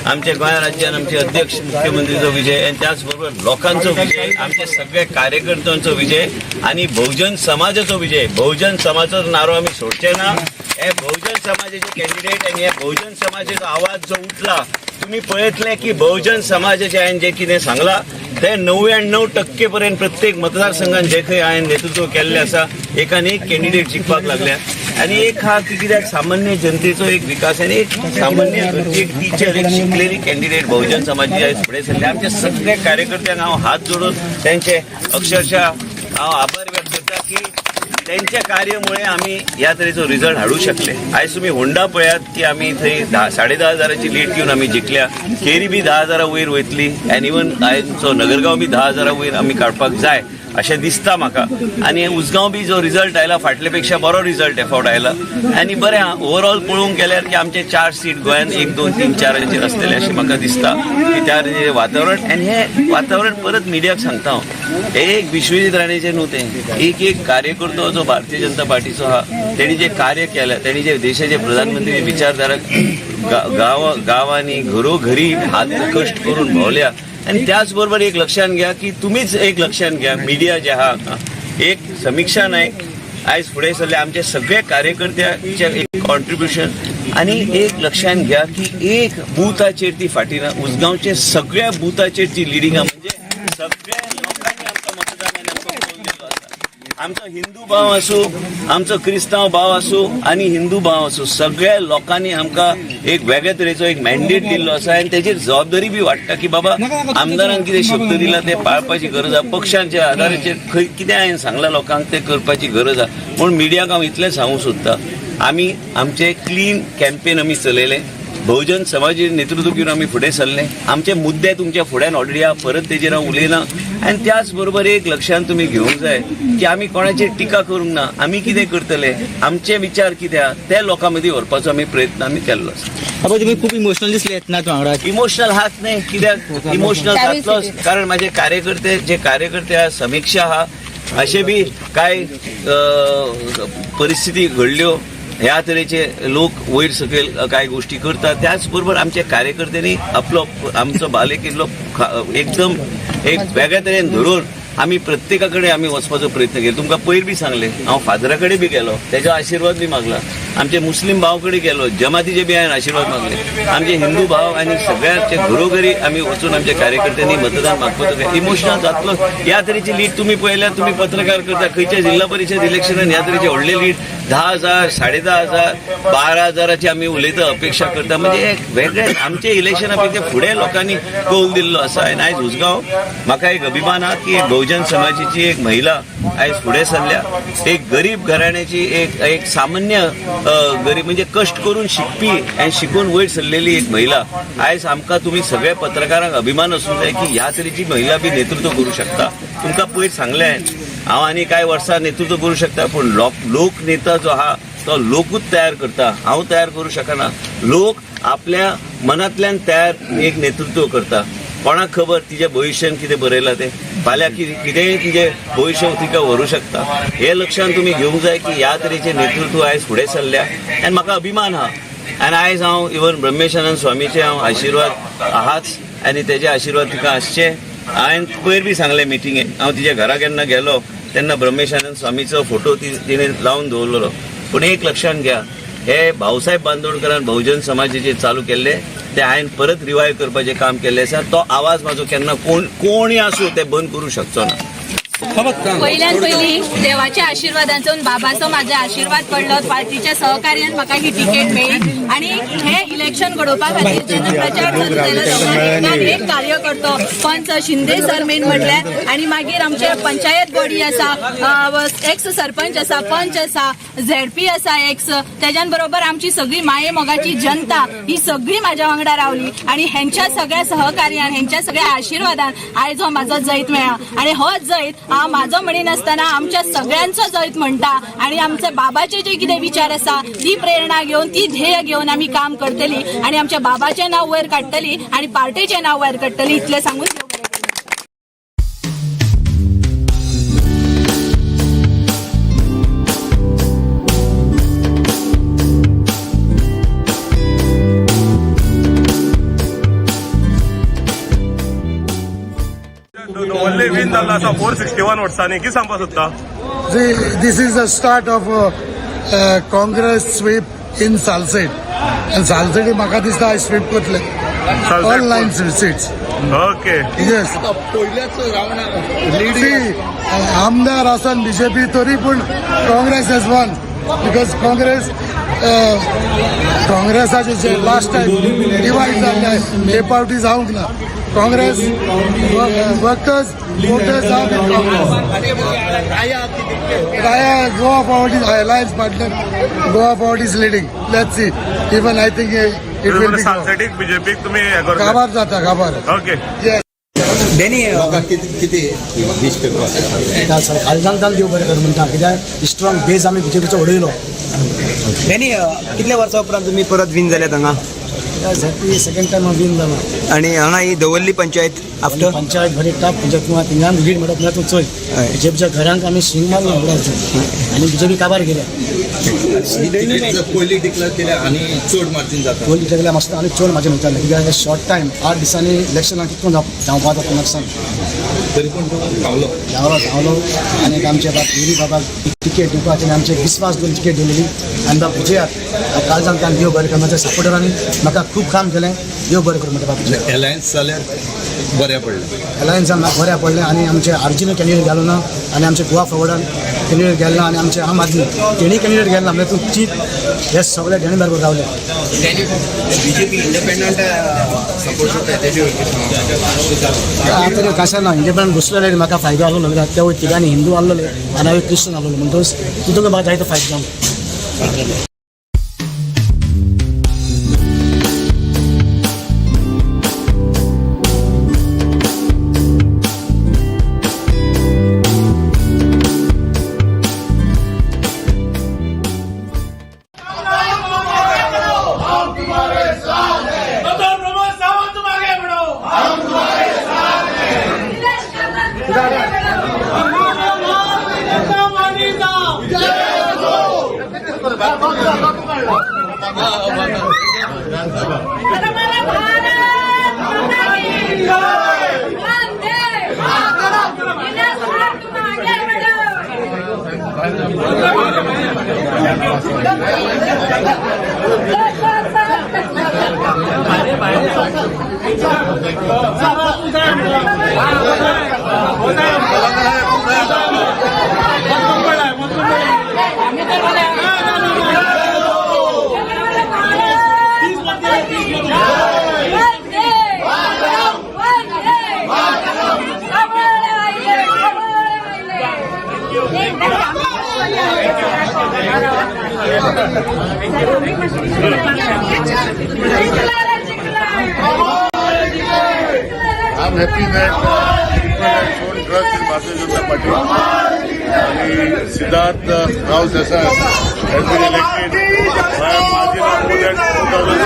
आमच्या गोंय राज्यान आमचे अध्यक्ष मुख्यमंत्रीचो विजय आनी त्याच बरोबर लोकांचो विजय, आमच्या सगळ्या कार्यकर्त्यांचो विजय आनी बहुजन समाजाचो विजय. बहुजन समाजाचो नारो आमी सोडचे ना. हे बहुजन समाजाचे कॅन्डिडेट आनी हे बहुजन समाजाचो आवाज जो उठला, तुम्ही पळयतले की बहुजन समाजाचे हांवें जें कितें सांगलां ते 99% पर्यंत प्रत्येक मतदारसंघान जे खंय हांवें नेतृत्व केल्लें आसा एकान एक कॅन्डिडेट जिखपाक लागल्या. आनी एक आहा की कित्याक सामान्य जनतेचो एक विकास आनी एक सामान्य घरची एक टिचर, एक शिकलेली कॅन्डिडेट बहुजन समाजाची आयज फुडें सरली. आमच्या सगळ्या कार्यकर्त्यांक हांव हात जोडून तेंचे अक्षरशः हांव आभार व्यक्त करता की तेंच्या कार्यामुळे आमी ह्या तरेचो रिजल्ट हाडूं शकले. आयज तुमी होंडा पळयात की आमी थंय 10,500 ची लीड घेवन आमी जिखल्या. केरी बी 10,000 वयर वयतली आनी इवन आयचो नगरगांव बी 10,000 वयर आमी काडपाक जाय अशें दिसता म्हाका. आनी उसगांव बी जो रिजल्ट आयला फाटले पेक्षा बरो रिजल्ट हे फावट आयला आनी बरें ओवरऑल पळोवंक गेल्यार की आमचे 4 सीट गोंयान 1, 2, 3, 4 आसतले अशें म्हाका दिसता की त्या वातावरण. आनी हें वातावरण परत मिडियाक सांगता हांव, हे एक विश्वजीत राणेचें न्हू तें एक एक कार्यकर्तो जो भारतीय जनता पार्टीचो आहा तेणी जे कार्य केलें, तेणी जे देशाचे प्रधानमंत्री विचारधारा गांवांनी घरोघरी हात कश्ट करून भोंवल्या. आनी त्याच बरोबर एक लक्षात घ्या की तुमीच एक लक्षात घ्या मिडिया जे आहा एक समीक्षा नायक आयज फुडें सरले आमचे सगळे कार्यकर्त्याचे एक कॉन्ट्रिब्युशन. आनी एक लक्षात घ्या की एक बुथाचेर ती फाटी ना, उसगांवचे सगळ्या बुथाचेर ती लिडिंग आहा. म्हणजे सगळ्या लोकांनी आमकां मतदानान आमकां कौल दिल्लो आसा. आमचो हिंदू भाव आसूं, आमचो क्रिस्तांव भाव आसूं आनी हिंदू भाव आसूं, सगळ्या लोकांनी आमकां एक वेगळे तरेचो एक मॅन्डेट दिल्लो आसा आनी तेजेर जबाबदारी बी वाडटा की बाबा आमदारान कितें शब्द दिला ते पाळपाची गरज आसा, पक्षांच्या आधाराचेर खंय कितें हांवें सांगलां लोकांक तें करपाची गरज आसा. पूण मिडियाक हांव इतलें सांगूंक सोदता, आमी आमचें क्लीन कॅम्पेन आमी चलयलें, बहुजन समाजाचें नेतृत्व घेवन आमी फुडें सरले. आमचे मुद्दे तुमच्या फुड्यान ऑलरेडी आहा, परत तेजेर हांव उलयना. आनी त्याच बरोबर एक लक्षान तुमी घेवंक जाय की आमी कोणाचेर टिका करूंक ना, आमी कितें करतले, आमचे विचार कितें आहा ते लोकां मदीं व्हरपाचो आमी प्रयत्न आमी केल्लो आसा. तुमी खूब इमोशनल दिसले येतना वांगडा. इमोशनल हात न्हय, कित्याक इमोशनल जातलोच, कारण माझे कार्यकर्ते जे कार्यकर्ते आहा, समिक्षा आहा, अशे बी कांय परिस्थिती घडल्यो ह्या तरेचे लोक वयर सकयल कांय गोष्टी करतात. त्याच बरोबर आमच्या कार्यकर्त्यांनी आपलो आमचो बालेकिल्लो एकदम एक वेगळ्या तरेन धरून आमी प्रत्येका कडेन आमी वचपाचो प्रयत्न केलो. तुमकां पयर बी सांगलें, हांव फादरा कडेन बी गेलो, तेजो आशिर्वाद बी मागला, आमचे मुस्लीम भाव कडेन गेलो, जमातीचे बी हांवें आशिर्वाद मागले, आमचे हिंदू भाव आनी सगळ्यांचे घरोघरी आमी वचून आमच्या कार्यकर्त्यांनी मतदान मागपाचो. इमोशनल जातलो. ह्या तरेची लीड तुमी पळयल्यार, तुमी पत्रकार करता, खंयच्या जिल्हा परिशद इलेक्शनान ह्या तरेचे व्हडले लीड 10,000, 10,500, 12,000 आमी उलयता, अपेक्षा करता. म्हणजे एक वेगळे आमचे इलेक्शना पेक्षा फुडें लोकांनी कौल दिल्लो आसा. आनी आयज उसगांव म्हाका एक अभिमान आहा की एक बहुजन समाजाची एक महिला आयज फुडें सरल्या, एक गरीब घराण्याची, एक एक सामान्य गरीब म्हणजे कश्ट करून शिकपी आनी शिकून वयर सरलेली एक महिला. आयज आमकां तुमी सगळ्या पत्रकारांक अभिमान आसूंक जाय की ह्या तरेची महिला बी नेतृत्व करूं शकता. तुमकां पयर सांगलें हांव आनी कांय वर्सां नेतृत्व करूं शकता, पूण लोक नेता जो आहा तो लोकूच तयार करता, हांव तयार करूं शकना. लोक आपल्या मनांतल्यान तयार एक नेतृत्व करता. कोणाक खबर तिच्या भविश्यान कितें बरयलां तें, फाल्यां कितेंय तिजें भविश्य तिका व्हरूं शकता. हे लक्षान तुमी घेवंक जाय की ह्या तरेचें नेतृत्व आयज फुडें सरल्या आनी म्हाका अभिमान आहा. आनी आयज हांव इवन ब्रह्मेशानंद स्वामीचे हांव आशिर्वाद आहाच आनी तेजे आशिर्वाद तिका आसचे. हांवें पयर बी सांगलें मिटिंगेक, हांव तिच्या घरा केन्ना गेलो तेन्ना ब्रह्मेशानंद स्वामीचो फोटो तिणें लावन दवरलेलो. पूण एक लक्षांत घ्या, हे भाऊसाहेब बांदोडकरान बहुजन समाजाचे चालू केल्ले ते हांवें परत रिवायव करपाचें काम केल्लें आसा. तो आवाज म्हाजो केन्ना कोणूय आसूं ते बंद करूं शकचो ना. पयल्यान पयली देवाच्या आशिर्वादांचो बाबाचो म्हाजो आशिर्वाद पडलो, पार्टीच्या सहकार्यान म्हाका ही तिकेट मेळ्ळी आनी हे इलेक्शन घडोवपा खातीर जेन्ना प्रचार चालू जालो एक कार्यकर्तो पंच शिंदे सर मेन म्हटल्यार, आनी मागीर आमचे पंचायत बॉडी आसा, एक्स सरपंच आसा, पंच आसा, झेडपी आसा एक्स, तेज्यान बरोबर आमची सगळी माये मोगाची जनता ही सगळी म्हाज्या वांगडा रावली आनी हेंच्या सगळ्या सहकार्यान हेंच्या सगळ्या आशिर्वादान आयज हो म्हाजो जैत मेळ्ळा. आनी हो जैत हांव म्हाजो म्हणिनासतना आमच्या सगळ्यांचो जैत म्हणटा आनी आमचे बाबाचे जे कितें विचार आसा ती प्रेरणा घेवन ती ध्येय घेवन आमी काम करतली आनी आमच्या बाबाचें नांव वयर काडटली आनी पार्टेचें नांव वयर काडटली, इतलें सांगून. दवर्ले विन जाल्लो आसा 461 वर्सांनी, कितें सांगपाक सोदता? This is the start of Congress sweep in Salcete. आनी सालसेटी म्हाका दिसता आयज स्वीप करतले all 9 seats. Okay, yes. पयल्याच रावंडाक आमदार आसन बीजेपी तरी पूण Congress has won because Congress काँग्रेसाचे जे लास्ट टायम डिवायड जाल्ले ते पावटी जावंक ना. Congress workers voters are with Congress. Raya Goa Forward is alliance partner. Goa Forward is leading. Let's see. Even I think it will be. सालसेटीक बीजेपीक तुम्ही काबार जाता काबार. ओके. Yes. Danny किती खालसान देव बरें कर म्हणटा, कित्याक स्ट्रॉंग बेज आमी बीजेपीचो उडयलो. डॅनी, कितल्या वर्सां उपरांत तुमी परत विन जाल्यात हांगा? सेकंड टायम विन जाला. आनी हांगा ही दवर्ली पंचायत आफ्टर पंचायत बरी टफ पंचायत, थिंगान लीड मेळप ना तूं चोय. बीजेपीच्या घरांक आमी शिंग मारलो व्हडाचो आनी बीजेपी काबार गेल्या. पयली डिक्लेअर केल्या आनी चड मार्जीन जाता. पयली डिक्लेअर केल्या मातशें आनी चड मार्जीन वयतालें, कित्याक शॉर्ट टायम 8 दिसांनी इलेक्शनाक कितको धांवपा जाता म्हाका सांग. तरी पूण तूं धांवलो धांवलो धांवलो आनी आमच्या बाब गिरी बाबाक तिकेट दिवपाची आनी आमचे विस्वास घेवन तिकेट दिलेली आनी बाब विजयात कालजान कान देव बरें कर. म्हाज्या सपोर्टरांनी म्हाका खूब काम केलें, देव बरें कर म्हणटा बाब. एलायन्स जाल्यार बऱ्या पडलें, एलायन्सान म्हाका बऱ्या पडलें आनी आमचे आरजीन कॅन्डिडेट घालूं ना आनी आमचे गोवा फॉवर्डान कॅन्डिडेट गेले ना आनी आमचे आम आदमी तेणी कॅन्डिडेट गेले ना, म्हणजे तूं चीत हे सगळे डेणी बरोबर रावले. बीजेपी इंडिपेंडंट सपोर्ट करता. आतां कशें ना, इंडिपेंडंट घुसलेले म्हाका फायदो आसलो, कित्याक ते तिगांनी हिंदू आसलेले आनी हांव क्रिश्चन आसलेलो, म्हणटकच तितून म्हाका जायतो फायदो जालो. Vande I am happy that people have shown trust in Bharatiya Janata Party आणि Siddharth Gawas Desai has been elected by a margin of more than 2,000.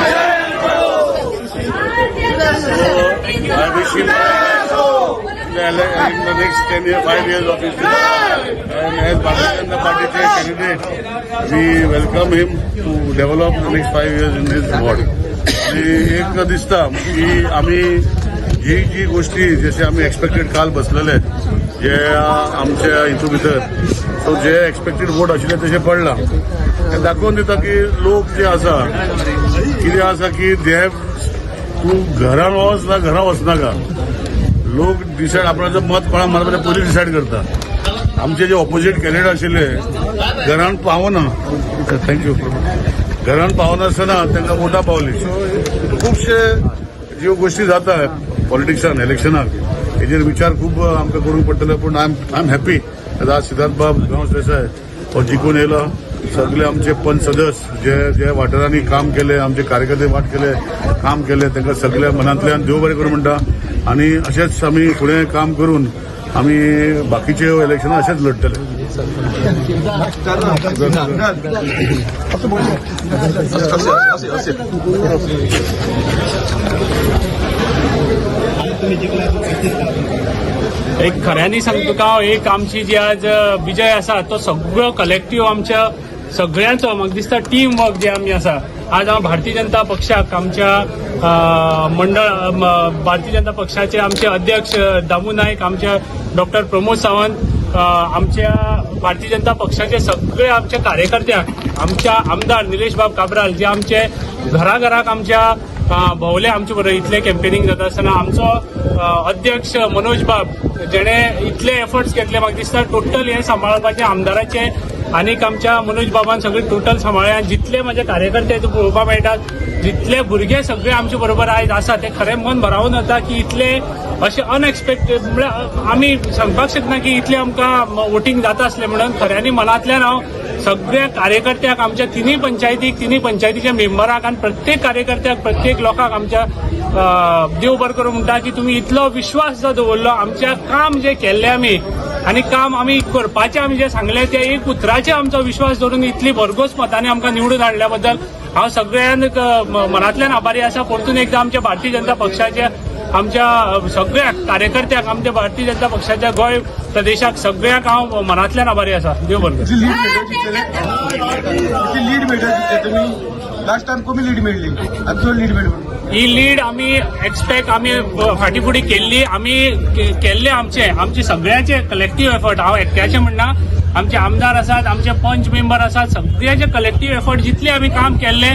So I wish him in the next 10 years, 5 years of his life. And as Bharatiya Janata Party candidate, we welcome him to develop the next 5 years in his ward. आणि एक दिसता की आमी जी जी गोष्टी जसे आमी एक्सपेक्टेड काल बसलेले जे आमच्या हितून भितर, सो जे एक्सपेक्टेड वोट आशिल्ले तशें पडला. हें दाखोवन दिता की लोक जे आसा, कितें आसा की they have, तूं घरान वच ना घरा वचनाका, लोक डिसायड आपणाचो मत कोणाक मारपाचें पयलीं डिसायड करता. आमचे जे ऑपोजीट कॅन्डिडेट आशिल्ले, घरान पावना, thank you, घरान पावनासतना तांकां वोटां पावली. सो खुबशे ज्यो गोश्टी जाता पॉलिटिक्सान, इलेक्शनाक, हेजेर विचार खूब आमकां करूंक पडटले. पूण I am happy आज सिद्धार्थ बाब गांवस देसाय हो जिखून येयला. सगळे आमचे पंच सदस्य जे जे वाठारांनी काम केले, आमचे कार्यकर्ते वाट केले, काम केले, तांकां सगळ्या मनांतल्यान देव बरें करूं म्हणटा. आनी अशेंच आमी फुडें काम करून आमी बाकीचे इलेक्शनां अशेंच लढतले. एक खऱ्यांनी सांगता तुका हांव, एक आमची जी आज विजय आसा तो सगळो कलेक्टीव आमच्या सगळ्यांचो, म्हाका दिसता टीम वर्क जे आमी आसा. आज हांव भारतीय जनता पक्षाक, आमच्या मंडळ भारतीय जनता पक्षाचे आमचे अध्यक्ष दामू नायक, आमचे डॉक्टर प्रमोद सावंत, आमच्या भारतीय जनता पक्षाचे सगळे आमच्या कार्यकर्त्यांक, आमच्या आमदार निलेश बाब काब्राल जे आमचे घराघराक आमच्या भोवले आमचे बरोबर इतले कॅम्पेनिंग जाता आसतना, आमचो अध्यक्ष मनोज बाब जेणे इतले एफर्ट्स घेतले, म्हाका दिसता टोटल हे सांबाळपाचे आमदाराचे आनीक आमच्या मनोज बाबान सगळे टोटल सांबाळ्ळे. आनी जितले म्हजे कार्यकर्ते तुका पळोवपाक मेळटात, जितले भुरगे सगळे आमचे बरोबर आयज आसा, ते खरें मन भरावन वता की इतले अशें अनएक्सपेक्टेड, म्हळ्यार आमी सांगपाक शकना की इतले आमकां वोटींग जाता आसलें म्हणून. खऱ्यांनी मनांतल्यान हांव सगळ्या कार्यकर्त्याक आमच्या तिनूय पंचायतीक, तिनूय पंचायतीच्या मेंबराक आनी प्रत्येक कार्यकर्त्याक, प्रत्येक लोकांक आमच्या देव बरें करूं म्हणटा की तुमी इतलो विश्वास जो दवरलो आमच्या, काम जे केल्लें आमी आनी काम आमी करपाचें आमी जें सांगलें, ते एक उतराचेर आमचो विश्वास दवरून इतली भरघोस मतांनी आमकां निवडून हाडल्या बद्दल हांव सगळ्यांक मनांतल्यान आभारी आसा. परतून एकदां आमच्या भारतीय जनता पक्षाच्या आमच्या सगळ्या कार्यकर्त्यांक, आमच्या भारतीय जनता पक्षाच्या गोंय प्रदेशाक सगळ्यांक हांव मनांतल्यान आभारी आसा. देव बरें करूं. लीड मेळटा तुम्ही, लास्ट टाइम कमी लीड मेळली, आता चड लीड मेळली. ही लीड आमी एक्सपेक्ट आमी फाटीं फुडें केल्ली, आमी केल्ले आमचे आमचे सगळ्याचे कलेक्टीव एफर्ट. हांव एकट्याचे म्हणना, आमचे आमदार आसात, आमचे पंच मेंबर आसात, सगळ्याचे कलेक्टीव एफर्ट. जितले आमी काम केल्ले,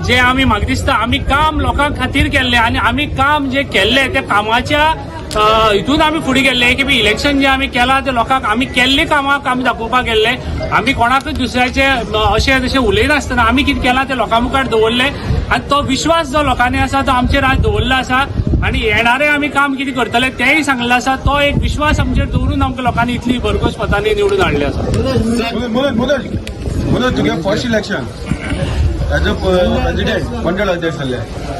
जे आमी, म्हाका दिसता आमी काम लोकां खातीर केल्ले आनी आमी काम जे केल्ले त्या कामाच्या हितून आमी फुडें गेल्ले की इलेक्शन जे आमी केलां ते लोकांक आमी केल्ले कामाक आमी दाखोवपाक गेल्ले. आमी कोणाकूच दुसऱ्याचे अशें तशें उलयनासतना आमी कितें केलां तें लोकां मुखार दवरलें आनी तो विश्वास जो लोकांनी आसा तो आमचेर आज दवरलो आसा. आनी येणारे आमी काम कितें करतले तेंय सांगलें आसा. तो एक विश्वास आमचेर दवरून आमकां लोकांनी इतली भरघोस मतांनी निवडून हाडले आसा. मनोज, मनोज, मनोज, तुगे first election as a president, मंडळ अध्यक्ष जाल्ले,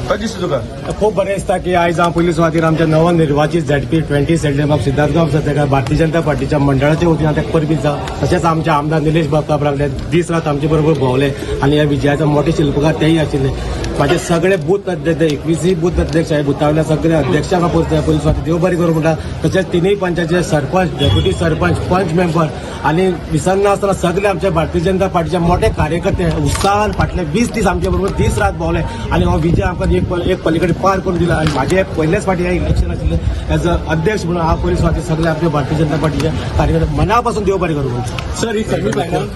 कशें दिसता तुका? खूब बरें दिसता की आयज हांव पयली सुवातीर आमच्या नवनिर्वाचित झेडपी 20 सेल्डे बाब सिद्धार्थ गांवस ताका भारतीय जनता पार्टीच्या मंडळाच्या वतीन हांव ताका परबीं दिता. तशेंच आमचे आमदार निलेश बाब काब्राल दीस रात आमचे बरोबर भोंवले आनी ह्या विजयाचो मोठे शिल्पकार तेय आशिल्ले. म्हाजे सगळे बूथ अध्यक्ष, 21 बूथ अध्यक्ष आहे, बुथावल्या सगळे अध्यक्षांक पयली सुवातीर देव बरें करूं म्हणटा. तशेंच तिनूय पंचायतीचे सरपंच, डेप्युटी सरपंच, पंच मेंबर आनी विसरना आसतना सगळे आमच्या भारतीय जनता पार्टीचे मोठे कार्यकर्ते उत्साहान फाटले 20 दीस आमचे बरोबर दीस रात भोंवले आनी हो विजय आमकां एक एक पलीकडे पार करून दिला. आनी म्हाजें पयलेच फावटी हें इलेक्शन आशिल्लें एज अ अध्यक्ष म्हणून, हांव पयली सुवातीर सगळे आमच्या भारतीय जनता पार्टीचे कार्यकर्ते मना पासून देव बरें करूं म्हणटा. सर, ही सेमी फायनल.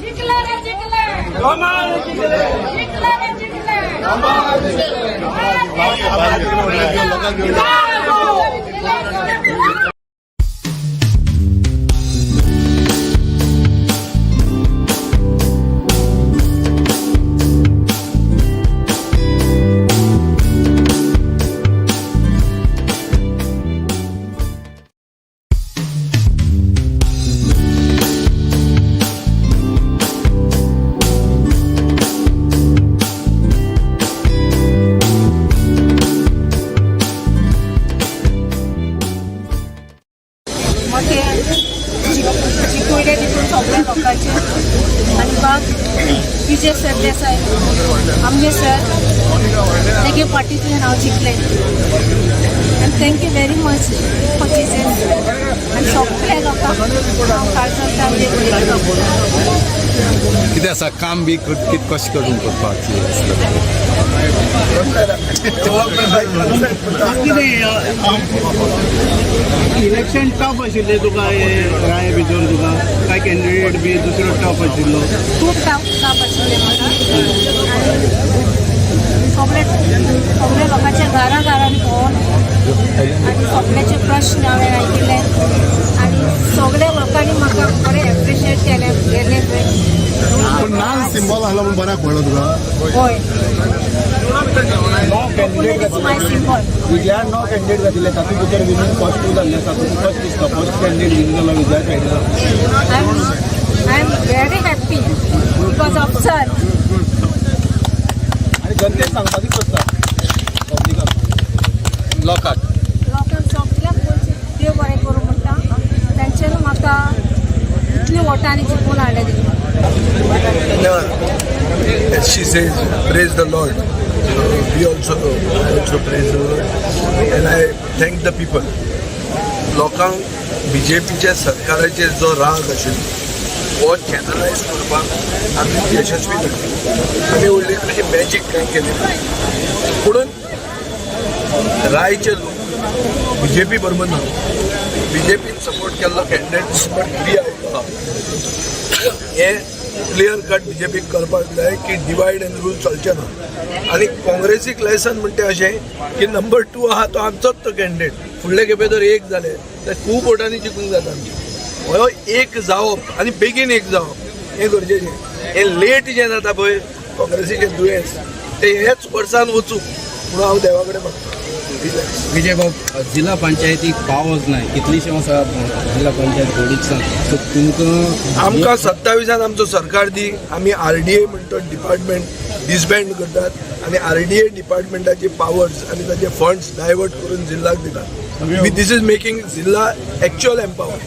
जिंकलं रे जिंकलं, जिंकलं रे जिंकलं. सगळ्या लोकांचे आनी बाब विजय सरदेसाय आमगे सर तेगे पार्टींतल्यान हांव जिखलें आनी thank you very much for Jesus आनी सगळ्या लोकांक हांव काळजांतल्यान उलयतां. कितें आसा काम बी कित कशें करून करपाक? इलेक्शन टफ आशिल्लें तुका हे राय भितर, तुका काय कॅन्डिडेट बी दुसरो टफ आशिल्लो? खूब टफ टफ आशिल्लें म्हाका आनी सगळे सगळे लोकांच्या घरा घरांनी भोंवन आनी सगळ्याचे प्रश्न हांवें आयकिल्ले आनी सगळ्या लोकांनी म्हाका बरें एप्रिशिएट केलें गेले पळय. पण नाल्ल सिंबॉल आसलो म्हूण बऱ्याक पडलो तुका? हय, माय सिंबॉल. विजयान णव कॅन्डिडेट घातिल्ले, तातूंत भितर विनीत फर्स्ट टू जाल्ले आसा. तुका कशें दिसता, फर्स्ट कॅन्डिडेट विन जालो विजया सायडीन? I am very happy because of sir. आनी जनतेक सांगपाक सोदता, पब्लिकाक, लोकांक? लोकांक सगळ्यांक देव बरें करूं म्हणटा, तांच्यानी म्हाका इतली वोटांनी जिखून हाडलें दिली. As she says, praise the Lord. So we also, I also praise the Lord. And I thank the people. लोकांक बीजेपीच्या सरकाराचेर जो राग आशिल्लो हो चॅनलायज करपाक आमी यशस्वी जाले. आमी व्हडली अशी मॅजीक कांय केली ना, पुणून रायचे लोक बीजेपी बरोबर ना. बीजेपीन सपोर्ट केल्लो कॅन्डिडेट बरोबर बी आयलो. हें क्लियर कट बीजेपीक करपाक जाय की डिवायड एंड रूल चलचें ना. आनी काँग्रेसीक लेसन म्हणटा अशें की नंबर टू आहा तो आमचोच तो कॅन्डिडेट. फुडले खेपे जर एक जाले तर खूब वोटांनी जिखूंक जाता आमचें. हो एक जावप आनी बेगीन एक जावप हें गरजेचें. हें लेट जें जाता पळय, काँग्रेसीचें दुयेंस तें हेच वर्सान वचूं म्हणून हांव देवा कडेन मागता. विजय बाब, जिल्हा पंचायतीक पावच नाही, कितलीशी वर्सां जिल्हा पंचायत घडीच सो तुमकां आमकां 27 आमचो सरकार दी, आमी आरडीए म्हणटा डिपार्टमेंट डिसबँड करतात आनी आरडीए डिपार्टमेंटाचे पावर्स आनी ताचे फंड्स डायवर्ट करून जिल्हाक दितात. This is making जिल्हा एक्च्युअल एम्पावर.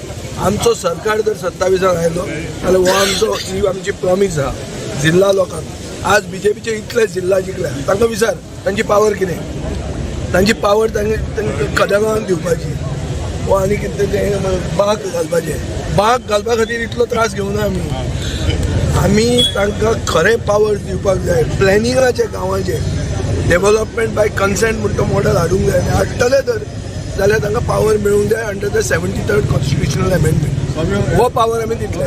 आमचो सरकार जर 27 आयलो जाल्यार हो आमचो, ही आमची प्रॉमीस आहा जिल्हा लोकांक. आज बीजेपीचे इतले जिल्हा जिखल्या, तांकां विचार तांची पावर कितें. तांची पावर तांकां कदमांक दिवपाची वो आनी कितें तें बाग घालपाचें. बाग घालपा खातीर इतलो त्रास घेवना आमी. आमी तांकां खरें पावर दिवपाक जाय. प्लॅनिंगाचें, गांवाचें डेव्हलपमेंट बाय कन्सेंट म्हणटा मॉडल हाडूंक जाय. हाडटले तर जाल्यार तांकां पावर मेळूंक जाय under the 73rd constitutional amendment. हो पावर आमी दितले.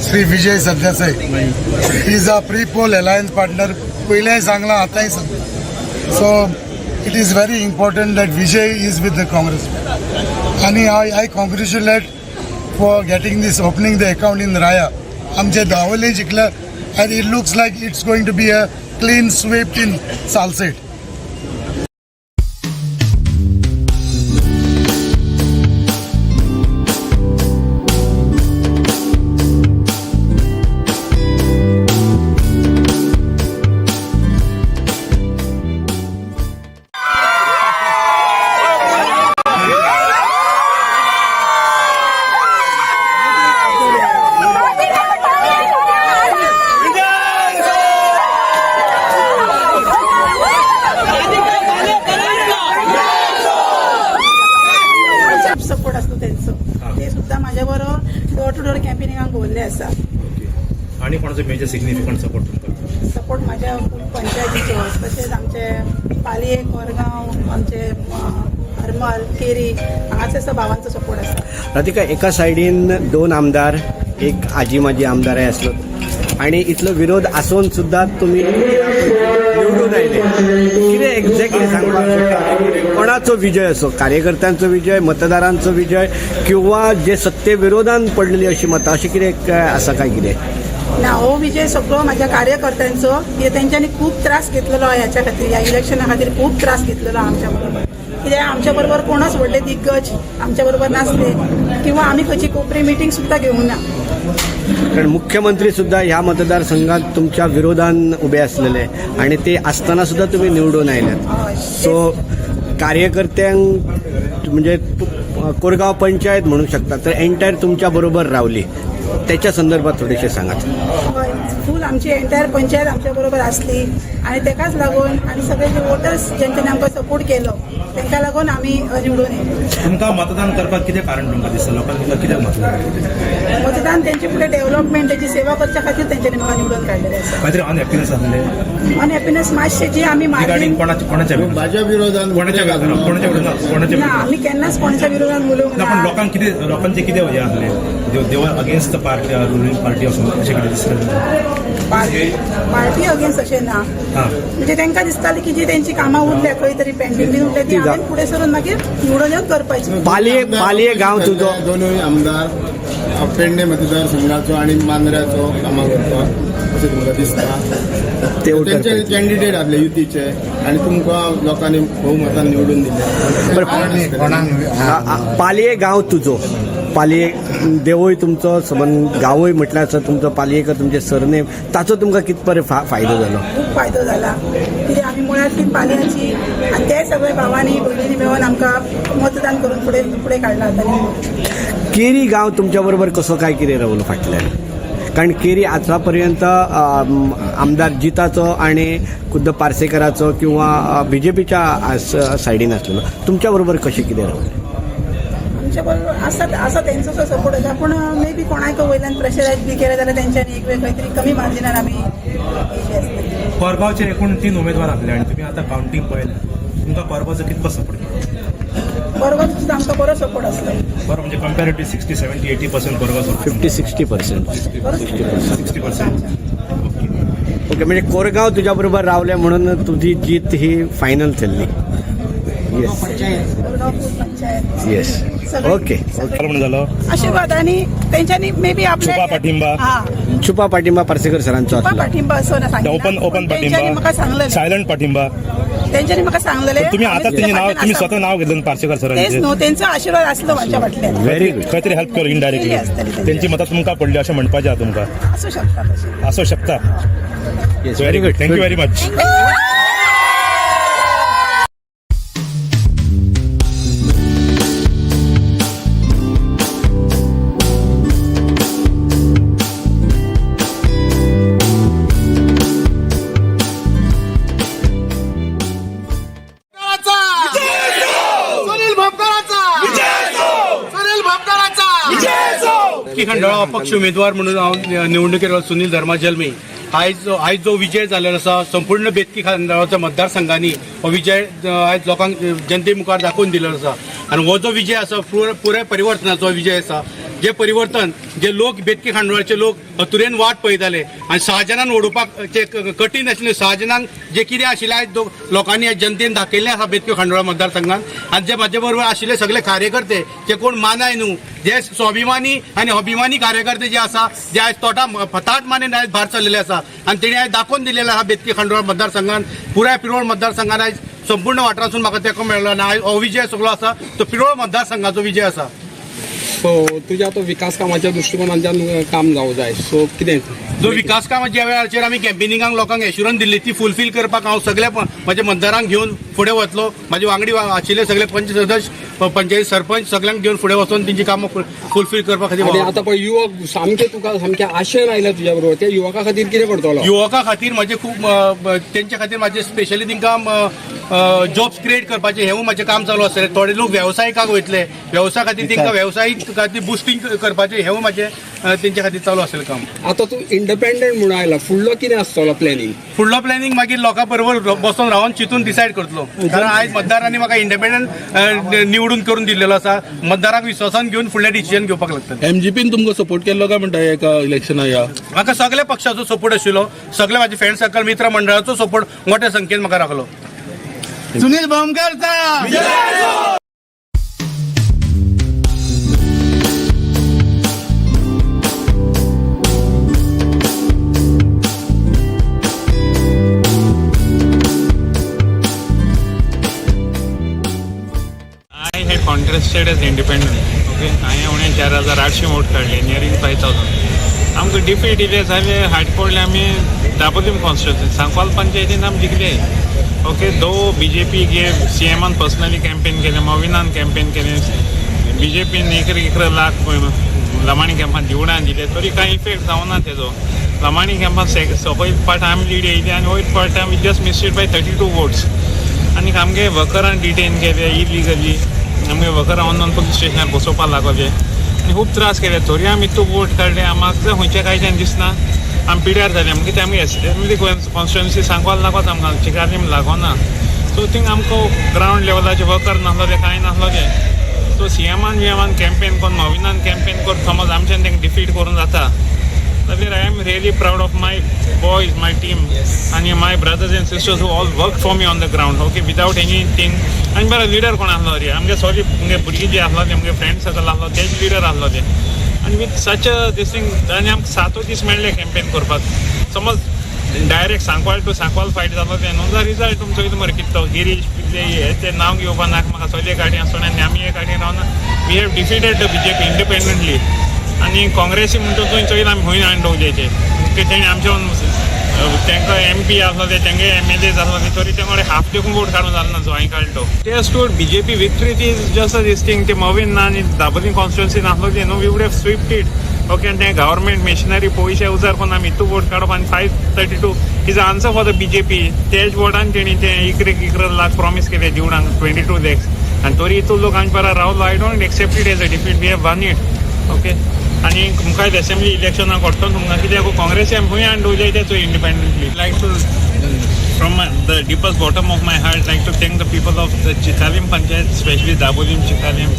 Shri Vijay Sardesai is a pre poll alliance partner. पयलेंय सांगलां, आतांय सांगता. So it is very important that Vijay is with the Congress आनी I congratulate for getting this, opening the account in Raia. आमचे दावले जिखले and it looks like it's going to be a clean sweep in Salcete. Support आसलो तेंचो, ते सुद्दां म्हाज्या बरोबर door two door कॅम्पेनिंगाक भोवल्ले आसा. आणि कोणाचो मेजर सिग्निफिकंट सपोर्ट तुमकां? सपोर्ट म्हाज्या फूल पंचायतीचो, तशेंच आमचे पालये, कोरगांव, आमचे हरमल, केरी हांगासर भावांचो सपोर्ट आसा. राधिका, एका सायडीन दोन आमदार, एक आजी माजी आमदारय आसलो आणि इतलो विरोध आसून सुद्दां तुमी निवडून आयले. कितें एक्झॅक्टली सांगपाक सोदता, कोणाचो विजय असो? कार्यकर्त्यांचो विजय, मतदारांचो विजय किंवा जे सत्ते विरोधान पडलेली अशी मतां, अशें कितें काय आसा काय कितें? ना, हो विजय सगळो म्हाज्या कार्यकर्त्यांचो. कित्याक तेंच्यांनी खूब त्रास घेतलेलो ह्याच्या खातीर, ह्या इलेक्शना खातीर खूब त्रास घेतलेलो आमच्या बरोबर. कित्याक आमच्या बरोबर कोणच व्हडले दिग्गज आमच्या बरोबर नासले किंवा आमी खंयची कोपरी मिटींग सुद्दां घेवंक ना. कारण मुख्यमंत्री सुद्धा ह्या मतदारसंघात तुमच्या विरोधान उभे असलेले आणि ते असताना सुद्धा तुम्ही निवडून आयल्यात. सो कार्यकर्त्यांक म्हणजे कोरगांव पंचायत म्हणू शकता तर एंटायर तुमच्या बरोबर रावली, त्याच्या संदर्भात थोडेसे सांगात. हय, फूल आमची एंटायर पंचायत आमच्या बरोबर आसली आनी तेकाच लागून आनी सगळे जे वोटर्स जेंच्यांनी आमकां सपोर्ट केलो तेंका लागून आमी निवडून येयले. तुमकां मतदान करपाक कितें कारण तुमकां दिसता? लोकांनी तुमकां कित्याक मतदान केलें? मतदान तेंचे फुडें डेव्हलपमेंट, तेची सेवा करच्या खातीर तेंच्यांनी म्हाका निवडून काडलेलें आसा. कांयतरी अनहॅप्पीनेस आसलें? अनहॅप्पीनेस मातशें जी आमी रिगार्डिंग मार्जीन कोणाच्या कोणाच्या भाजप विरोधान? कोणाच्या कोणाच्या विरोधात कोणाच्या ना, विरोधात? आमी केन्नाच कोणाच्या विरोधान उलोवंक ना, पण ना. लोकांक कितें, लोकांचे कितें हें आसलें, they were against the party, ruling party अशें कितें दिसलें? पार्टी पार्टी अगेन्स्ट अशें ना. म्हणजे तांकां दिसतालें की जी तेंची कामां उरल्या खंय तरी पेंडींग बीन उरल्या, ती हांवें फुडें सरून मागीर निवडून येवन करपाची. पालये पालये गांव तुजो. दोनूय आमदार पेडणे मतदारसंघाचो आणि मांद्र्याचो कामां करता अशें तुमकां दिसता? ते वोटर तेंचे पळयतले. कॅन्डिडेट आसले युतीचे आणि तुमकां लोकांनी बहुमतान निवडून दिले. बरं, पालये गांव तुजो, पालये देवूय तुमचो संबंद, गांवूय म्हटल्यार आसा तुमचो पालयेकर तुमचें सरनेम, ताचो तुमकां कित बरें फायदो जालो? खूब फायदो जाला, कित्याक आमी मुळांतली पालयाची आनी ते सगळे भावांनी भयणींनी मेळून आमकां मतदान करून फुडें फुडें काडला तांणी. केरी गांव तुमच्या बरोबर कसो काय कितें रावलो फाटल्यान? कारण केरी आतां पर्यंत आमदार जिताचो आणि खुद्द पार्सेकराचो किंवा बीजेपीच्या सायडीन आसलेलो, तुमच्या बरोबर कशें कितें रावलें? आमच्या बरोबर आसा आसा तेंचो सपोर्ट आसा, पूण मे बी कोणाक वयल्यान प्रेशरायज बी केलें जाल्यार तेंच्यांनी एक वेळ खंय तरी कमी मार्जिनान आमी येयले आसतले. कोरगांवचे एकूण तीन उमेदवार आसले आनी तुमी आतां कावंटींग पळयलें, तुमकां कोरगांवचो कितको सपोर्ट? बरोबर सुद्दां आमकां बरो सपोर्ट आसलो. बरो म्हणजे comparative 60, 70, 80% Korgaon support? 50-60%. 60%. Okay, म्हणजे कोरगांव तुज्या बरोबर रावले म्हणून तुजी जीत ही फायनल थारली. येस. कोरगांव फूल पंचायत. येस, ओके. म्हणून जालो. आशिर्वाद आणि तेंच्यांनी मे बी आपल्या छुपा पाठिंबा. हा. छुपा पाठिंबा पार्सेकर सरांचो छुपा आसलो. पाठिंबा असो ना सांगिना. ओपन ओपन पूण तेंच्यांनी पाठिंबा. म्हाका सांगलेलें. सायलंट पाठिंबा. तेंच्यांनी म्हाका सांगलेलें. तुम्ही आता आमी तुमचे नाव तुज्या तुम्ही फाटल्यान स्वतः नाव घेतलं पार्सेकर तेच सरांचे. न्हू, तेंचो आशिर्वाद आसलो म्हाज्या फाटल्यान. Very good. खंय तरी हेल्प करू इनडायरेक्टली. केली आसतली तेंची. त्यांची मतां तुमकां पडली अशें म्हणपाचें आहा तुमकां? आसूं शकता तशें. आसूं शकता. Very good. Thank you very much. Sunil भापकराचा, Sunil भापकराचा. Khandala अपक्ष उमेदवार म्हणून हांव निवडणुकेर सुनील धर्मा जल्मी. आयज आयज जो विजय जाल्लो आसा, संपूर्ण बेतकी खंडाळाच्या मतदारसंघांनी हो विजय आयज लोकांक, जनते मुखार दाखोवन दिलेलो आसा. आनी हो जो विजय आसा, पुराय परिवर्तनाचो विजय आसा. जे परिवर्तन जे लोक, बेतकी खांडोळाचे लोक अतुरेन वाट पळयताले आनी सहा ओडोवपाक जे कठीण आशिल्लें, सहा जाणांक जे कितें आशिल्लें, आयज लोकांनी, आयज जनतेन दाखयल्लें आसा बेतकी खांडोळा मतदारसंघात. आनी जे म्हाजे बरोबर आशिल्ले सगळे कार्यकर्ते, जे कोण मानाय न्हू, जे स्वाभिमानी आनी अभिमानी कार्यकर्ते जे आसा, जे आयज तोटा ताट मानेन आयज भायर सरलेले आसा आनी तेणी आयज दाखोवन दिलेलें आसा बेतकी खांडोळा मतदारसंघान, पुराय पिरोळ मतदारसंघान आयज संपूर्ण वाठारासून म्हाका तेंको मेळ्ळो. आनी आयज हो विजय सगळो आसा तो पिरोळ मतदारसंघाचो विजय आसा. सो तुज्या तो विकास कामाच्या दृश्टिकोनांतल्यान काम जावं जाय, सो कितें? जो विकास कामां ज्या वेळाचेर आमी कॅम्पेनिंगाक लोकांक एश्युरन्स दिल्ली, ती फुलफील करपाक हांव सगल्या म्हज्या मतदारांक घेवन फुडें वतलो. म्हाजे वांगडी आशिल्ले सगळे पंच सदस्य, पंचायत सरपंच, सगळ्यांक घेवन फुडें वचून तेंची कामां फुलफील करपा खातीर आनी वावरतलो. आतां पळय, युवक सामके तुका सामके आशेन आयल्या तुज्या बरोबर, त्या युवका खातीर कितें करतलो? युवका खातीर म्हजे खूब तेंच्या खातीर म्हाजे स्पेशली तांकां जॉब्स क्रिएट करपाचें हेंवूय म्हाजें काम चालू आसतलें. थोडे लोक वेवसायिकाक वयतले, वेवसाय खातीर तांकां वेवसायीक खातीर बुस्टींग करपाचें हेंवूय म्हाजें तेंच्या खातीर चालू आसतलें काम. आतां तूं इंडिपेंडंट म्हणून आयला, फुडलो कितें आसतलो प्लॅनिंग? फुडलो प्लॅनिंग मागीर लोकां बरोबर बसून रावन चिंतून डिसायड करतलो, कारण आयज मतदारांनी म्हाका इंडिपेंडंट निवडून करून दिल्लेलो आसा. मतदारांक विश्वासान घेवन फुडलें डिसिजन घेवपाक लागतलें. एमजीपीन तुमकां सपोर्ट केल्लो काय म्हणटा एका इलेक्शना ह्या? म्हाका सगळ्या पक्षाचो सपोर्ट आशिल्लो. सगळे म्हाजे फ्रेंड सर्कल, मित्र मंडळाचो सपोर्ट मोठ्या संख्येन म्हाका राखलो. Sunil भामकरचा. I had contested as independent. Okay, हांवें उणें 4800 वोट काडले, नियरींग 5000. आमकां डिफीट इल्ले जाले, हाट पडले आमी दाबोलीम कॉन्स्टिट्युन्सी, सांकवाल पंचायतीन आमी जिखले. ओके, दो बीजेपी गे सीएमान पर्सनली कॅम्पेन केलें, मोविनान कॅम्पेन केलें. बीजेपीन 11 लाख लमाणी कॅम्पान दिवडान दिले तरी कांय इफेक्ट जावना तेजो. लमाणी कॅम्पान सकयल पाट आमी लीड येयली आनी वयर पाट आमी just missed by 32 votes. आनी आमगे वर्करान डिटेन केले इलिगली, आमगे वर्करां वचून पुलीस स्टेशनार बसोवपाक लागले आनी खूब त्रास केले. तरी आमी इतू वोट काडले. आमकां खंयच्या कांयच्यान दिसना आमी पिड्यार जाले. आमगे ते आमगे एसेंब्ली कॉन्स्टिट्युएन्सी सांगपाक लागोत आमकां चिकालीम लागोना. सो थिंग आमकां ग्रावंड लेवलाचे वर्कर नासलोले कांय नासलोले. सो सीएमान विएमान कॅम्पेन करून नवीनान कॅम्पेन करून समज आमच्यान तांकां डिफीट करून जाता जाल्यार I am really proud of my boys, my team आनी my brothers and sisters who all work for me on the ground, okay, without anything. आनी बरो लिडर कोण आसलो रे आमगे सॉरी आमगे भुरगीं जे आसलो ते आमगे फ्रेंड सर्कल आसलो तेच लिडर आसलो ते. आनी विथ सच these thing आनी आमकां 7 दीस मेळ्ळे कॅम्पेन करपाक. समज direct Sancoale to Sancoale fight जालो तें न्हू जाल्यार रिजल्ट तुमचो कितें मरे कितें तो गिरीश पिल्ले हे ते नांव घेवपा नाका म्हाका. सगळे गाडी आसतना आनी आमी एक गाडी रावना. We have defeated the BJP independently. आनी काँग्रेसी म्हणटा थंय चोयला आमी खंय हाडून दवरल्याचे की तेणी आमचे तांकां एमपी आसलो ते तेंगे एमएलए आसलो ते तरी तेंकडे हाफ देखून वोट काडून जालो ना जो हांवें काडलो तो. ते toward BJP victory is just a this thing. ते मवीन ना आनी दाबोलीम कॉन्स्टिट्युएन्सी नासलो ते न्हू we would have swept it, okay. आनी ते गव्हर्मेंट मेशिनरी पयशे उजार करून आमी इतू वोट काडप आनी 532 is answer for the BJP. तेच वोटान तेणी ते 11 लाख प्रॉमीस केले दिवडांक 22 लॅक्स आनी तरी इतू लोक आमचे बारा रावलो. I don't accept it as a defeat. We have won it, okay. आनी मुखार एसेंब्ली इलेक्शनाक व्हडटलो तुमकां कित्याक काँग्रेसी आमी खंय हाडून दवरले ते चोय independently. Like to from the deepest bottom of my heart like to thank the people of the Chicalim panchayat, specially Dabolim Chicalim,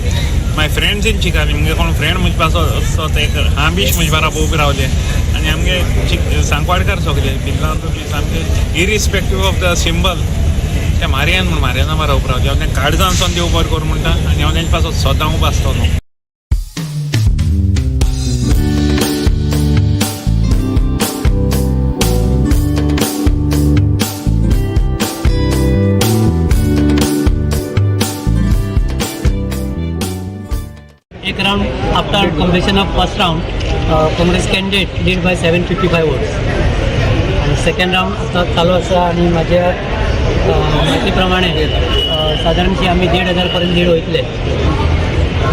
my friends in Chicalim. मुगे कोण फ्रेंड म्हजे पासो असो ते हांबीश म्हजे बारा उबे रावले आनी आमगे सांकवाडकार सगळे बिल्ला सामके इरिस्पेक्टीव ऑफ the symbol ते मारयान म्हूण मारयाना बारा उबे रावले. हांव तें काळजान देव बरें करूं म्हणटा आनी हांव तेंचे पासत सदां उबो आसतलो. एक round after completion of first round, Congress candidate lead by 755 votes. आणि सेकंड राऊंड आता चालू आसा आणि माझ्या माहिती प्रमाणे साधारणशी आमी 1500 पर्यंत लीड वयतले.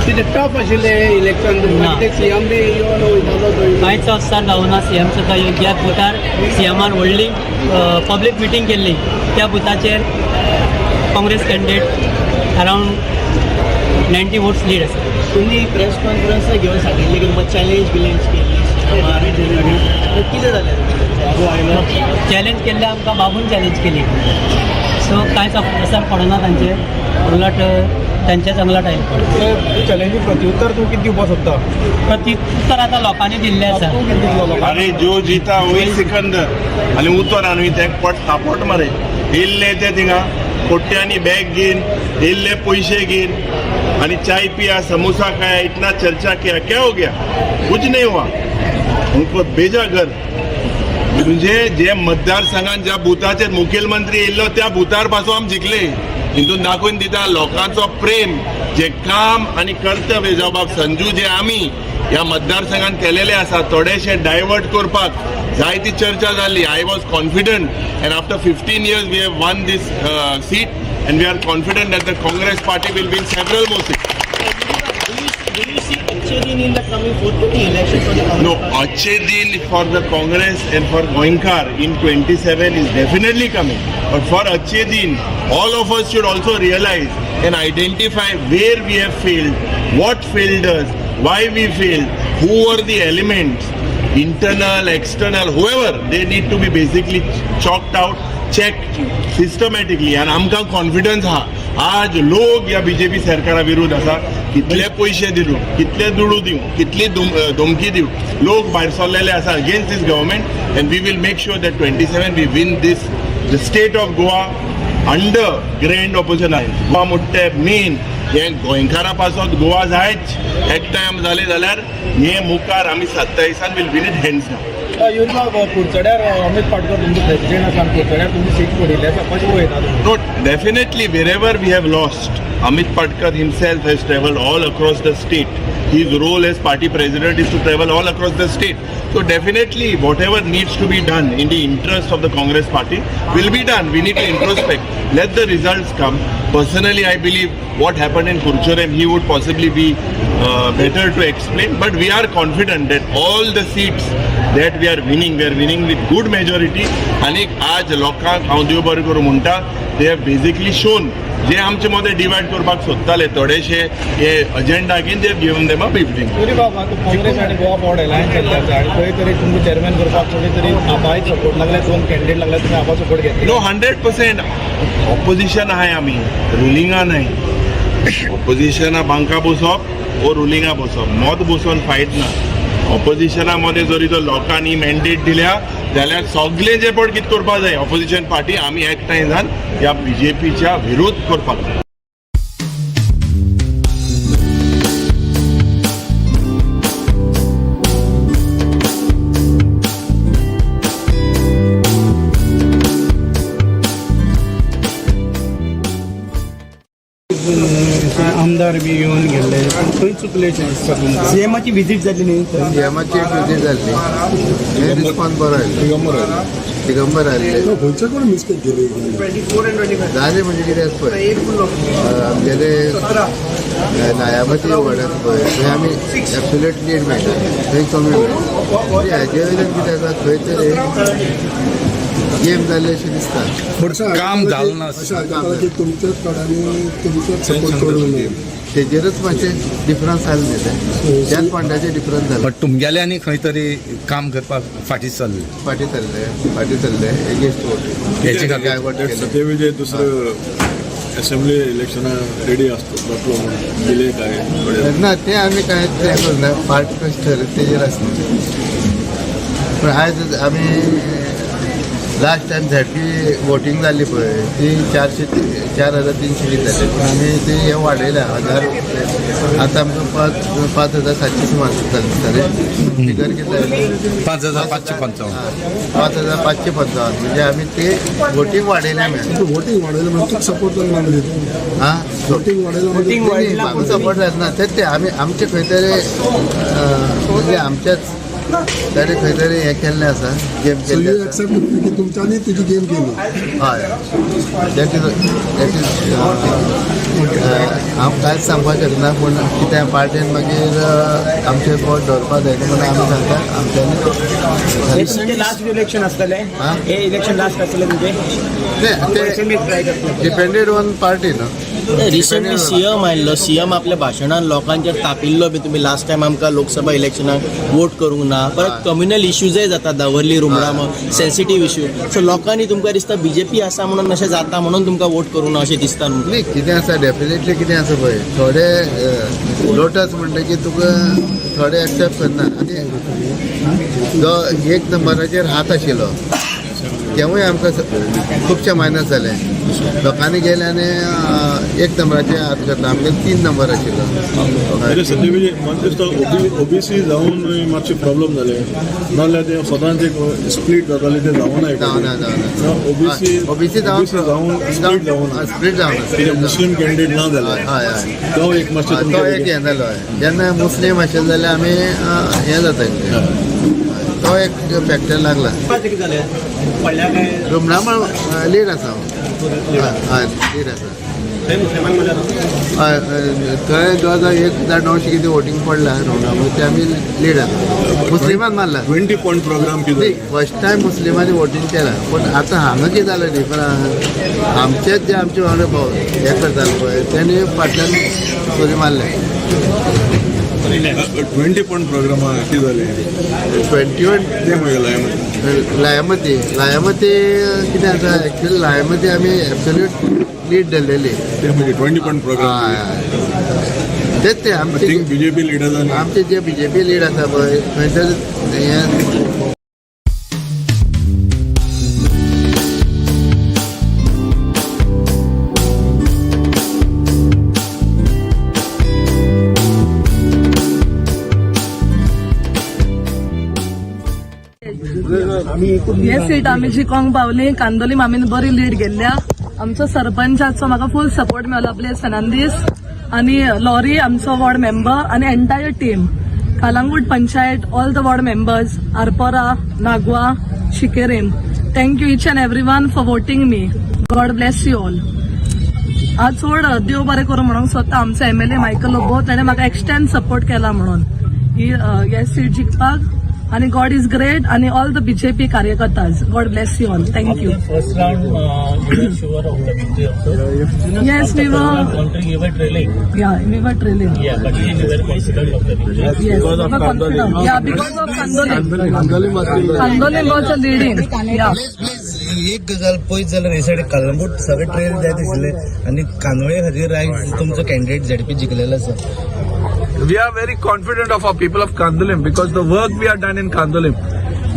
कितें टफ आशिल्लें इलेक्शन? ना. सीएम बी येवन वयतालो थंय. कांयच असर जावना सीएमचो. थंय ज्या बुथार सीएमान व्हडली पब्लीक मिटींग केल्ली त्या बुथाचेर Congress candidate around 90 votes lead आसा. तुम्ही प्रेस कॉन्फरन्स घेवन सांगिल्लें की तुमकां चॅलेंज बिलेंज केल्ली कितें जालें? चॅलेंज केल्ले आमकां बाबून चॅलेंज केली. सो कांयच असर पडना तांचेर, उलट तांच्याच अंगलट आयलें. चॅलेंजी प्रत्युत्तर तूं कितें दिवपाक सोदता? प्रत्युत्तर आतां लोकांनी दिल्लें आसा. अरे जो जीता वही सिकंदर. आनी उतर आनी ते पट थापट मरे येयल्ले ते थिंगा कोट्यांनी बॅग घेन येयल्ले पयशे घेन आणि चाय पिया समोसा खाया इतना चर्चा किया, क्या हो गया? कुछ नहीं हुआ. उनको भेजा घर. म्हणजे जे मतदारसंघात ज्या बुथाचेर मुखेलमंत्री येयल्लो त्या बुथार पासून आमी जिखले. हितून दाखोवन दिता लोकांचो प्रेम जे काम आनी कर्तव्य जावं बाब संजू जे आमी ह्या मतदारसंघात केलेले आसा थोडेशे डायवर्ट करपाक जायती चर्चा जाली. I was confident and after 15 years we have won this seat and we are confident that the Congress party will win several more seats. Do you see अच्छे दिन in the coming forthcoming election for the Congress? No, अच्छे दिन for the Congress and for Goenkar in 27 is definitely coming. But for अच्छे दिन, all of us should also realize and identify where we have failed, what failed us, why we failed, who were the elements, internal, external, whoever, they need to be basically chalked out, checked systematically. And आमकां confidence हा आज लोक ह्या BJP सरकारा विरुद्ध आसा. कितले पयशे दिलो, कितले दुडू दिवं, कितली धमकी दिवं, लोक भायर सरलेले आसा against this government and we will make sure that 27 we win this the state of Goa under grand opposition. Goa मुट्टे मेन हें गोंयकारा पासत गोवा जायच एकठांय जालें जाल्यार हे मुखार आमी 27 will win it hands down. कुडचड्यार Amit Patkar तुमचो प्रेसिडेंट आसा आनी कुडचड्यार तुमची सीट पडिल्ली आसा, कशें पळयता तुमी? No, definitely wherever we have lost, Amit Patkar himself has traveled all across the state. His role as party president is to travel all across the state. So definitely whatever needs to be done in the interest of the Congress party will be done. We need to introspect. Let the results come. Personally I believe what happened in Curchorem he would possibly be better to explain, but we are confident that all the seats that we are winning, we are winning with good majority. आनी आज लोकांक हांव देव बरें करूं म्हणटा, they have basically shown जे आमचे मदें डिवायड करपाक सोदताले थोडेशे हे अजेंडा घेवन they have given them a briefing. बाबा काँग्रेस आनी गोवा फॉरवर्ड अलायन्स जाल्ले आसा आनी खंय तरी तुमकां चेअरमॅन करपाक कोणी तरी आबाय सपोर्ट लागले, दोन कॅन्डिडेट लागले, तुमी आबा सपोर्ट घेतले. नो, 100% ऑपोजिशन आहाय आमी, रुलिंगा न्हय. ऑपोजिशना बांका बसप वो रुलिंगा बसप, मत बसोन फायट ना. ऑपोजिशना मदें जरी तर लोकांनी मॅन्डेट दिल्या जाल्यार सगळे जे पण कितें करपाक जाय ऑपोजिशन पार्टी आमी एकठांय जावन ह्या बीजेपीच्या विरोध करपाक जाय. आमदार बी येवन गेल्ले, खंय चुकलेशें दिसता तुमकां? सीएमाची विजीट जाली न्ही? सीएमाची एक विजीट जाल्ली, हे रिस्पॉन्स बरो आयलो, दिगंबर आयले. खंयचे कोण मिस्टेक केली? जालें म्हणजे कितें आसा पळय, आमगेले लायामती वॉर्ड आसा पळय, थंय आमी एब्सोल्यूट लीड मेळटा, थंय कमी मेळटा. म्हणजे हाजे वयल्यान कितें आसा, खंय तरी गेम जाल्ली अशें दिसता. काम जालें ना. तुमच्याच कडेन तुमचोच सपोर्ट करूं नये, तेजेरच मातशें डिफरन्स आलें न्ही तें, त्याच पॉयंटाचेर डिफरन्स जालें. बट तुमगेले आनी खंय तरी काम करपाक फाटीं सरले. फाटीं सरले, फाटीं सरले एगेन्स्ट वोटींग. हेचे खातीर सत्यविजय दुसरं असेंब्ली इलेक्शना रेडी आसतो जातलो म्हणून दिले काय? ना, ते आमी कांय तें करूं ना, पार्टी कशें ठरयता तेजेर आसता. पूण आयज आमी लास्ट टायम झेडपी वोटींग जाल्ली पळय, ती 4300 कितें जाली, पूण आमी ती हें वाडयल्या 1000. आतां आमकां 5700 सुमार जालें दिसता रे फिगर, कितलें जालें? 5555. 5555, म्हणजे आमी ते वोटींग वाडयलें आमी. वोटींग वाडयलें म्हणजे तुका सपोर्ट जालो ना म्हणजे? आं, वोटींग वाडयलें म्हणजे म्हाका सपोर्ट जायना, तेच ते आमी आमचे खंय तरी म्हणजे आमच्याच ताणें खंय तरी हें केल्लें आसा, गेम सो केल्ली you आसा. एक्सेप्ट की तुमच्यांनी तुजी गेम केली? हय, that is हांव कांयच सांगपाक शकना, पूण कितें पार्टेन मागीर आमचें बोट दवरपाक जाय म्हणून आमी सांगता आमच्यांनी. तुमचें लास्ट इलेक्शन आसतलें हे? इलेक्शन लास्ट आसतलें तुमचें? डिपेंडेड ऑन पार्टी न्हू. रिसंटली सीएम आयिल्लो, सीएम आपल्या भाशणान लोकांचेर तापिल्लो बी, तुमी लास्ट टायम आमकां लोकसभा इलेक्शनाक वोट करूंक ना. परत कम्युनल इश्यूजय जाता, दावर्ली रुमडाम सेन्सिटीव इश्यू. सो लोकांनी तुमकां दिसता बीजेपी आसा म्हणून अशें जाता म्हणून तुमकां वोट करूंक ना अशें दिसता न्हू? न्ही, कितें आसा, डेफिनेटली कितें आसा पळय, थोडे लोटस म्हणटकीर तुका थोडे एक्सेप्ट करना. आनी जो एक नंबराचेर हात आशिल्लो तेवूय आमकां खुबशे मायनस जाले. लोकांनी गेले आनी एक नंबराचेर हात घातला, आमगे 3 नंबर आशिल्लो. म्हणजे सत्यविजय, म्हाका दिसता ओबीसी जावन मातशे प्रॉब्लम जाले, नाजाल्यार ते सदांच एक स्प्लीट जाताले, ते जावना. जावना, जावना. ओबीसी ओबीसी जावन जावन स्प्लीट जावना. स्प्लीट जावना. कित्याक मुस्लीम कॅन्डिडेट ना जाले. हय हय तो एक मातशें तो एक हें जालो. हय, जेन्ना मुस्लीम आशिल्ले जाल्यार आमी हें जाता, तो एक फॅक्टर लागला. रुमडामळ लीड आसा, हय लीड आसा. हय, थंय जवळ जवळ 1900 कितें वोटींग पडला रुमडामळ, ते आमी लीड आसा. मुस्लिमान मारला. 20 पॉयंट प्रोग्राम कितें? फर्स्ट टायम मुस्लिमांनी वोटींग केलां. पूण आतां हांगा कितें जालें डिफरन्स, आमचेच जे आमचे वांगडा हे करताले पळय, तेणी फाटल्यान सुरी मारले. 20 पॉयंट प्रोग्रामा कितें जालें? 21 तें मागीर लायमती. लायामती, लायामती कितें आसा, एक्चुअली लायामती आमी एब्सोल्यूट लीड धरलेली. ते म्हणजे 20 पॉयंट प्रोग्राम. तेच ते आमचे बीजेपी लिडर्स, आमचे जे बीजेपी लीड आसा पळय, खंय तरी हें. हे सीट आमी जिकोंक पावली. कांदोलीम आमी बरी लीड गेल्ल्या. आमचो सरपंचाचो म्हाका फूल सपोर्ट मेळ्ळो, ब्लेस फर्नांडीस आनी लॉरी आमचो वॉर्ड मेंबर आनी entire team, Calangute panchayat, all the ward members, Arpora, Nagua, Chiqueirim. Thank you each and every one for voting me. God bless you all. हांव चड देव बरें करूं म्हणूंक सोदता आमचो एमएलए मायकल लोबो, ताणें म्हाका एक्सटेंड सपोर्ट केला म्हणून ही हे सीट जिखपाक. आणि गॉड is great आणि all the BJP कार्यकर्ताज, God bless you all, thank you. First round, you were sure of the victory also. Yes, we were. Country, you were trailing. Yeah, we were trailing. Yeah, but you were confident of the victory. Yes, we were confident. Yeah, because of Candolim. Candolim was a leading. Yeah. एक गजाल पळयत जाल्यार हे सायडीन कलंगूट सगळे trail जायत आशिल्ले आनी कांदोळे खातीर आयज तुमचो कॅन्डिडेट झेडपी जिखलेलो आसा. We are very confident of our people of Candolim because the work we have done in Candolim,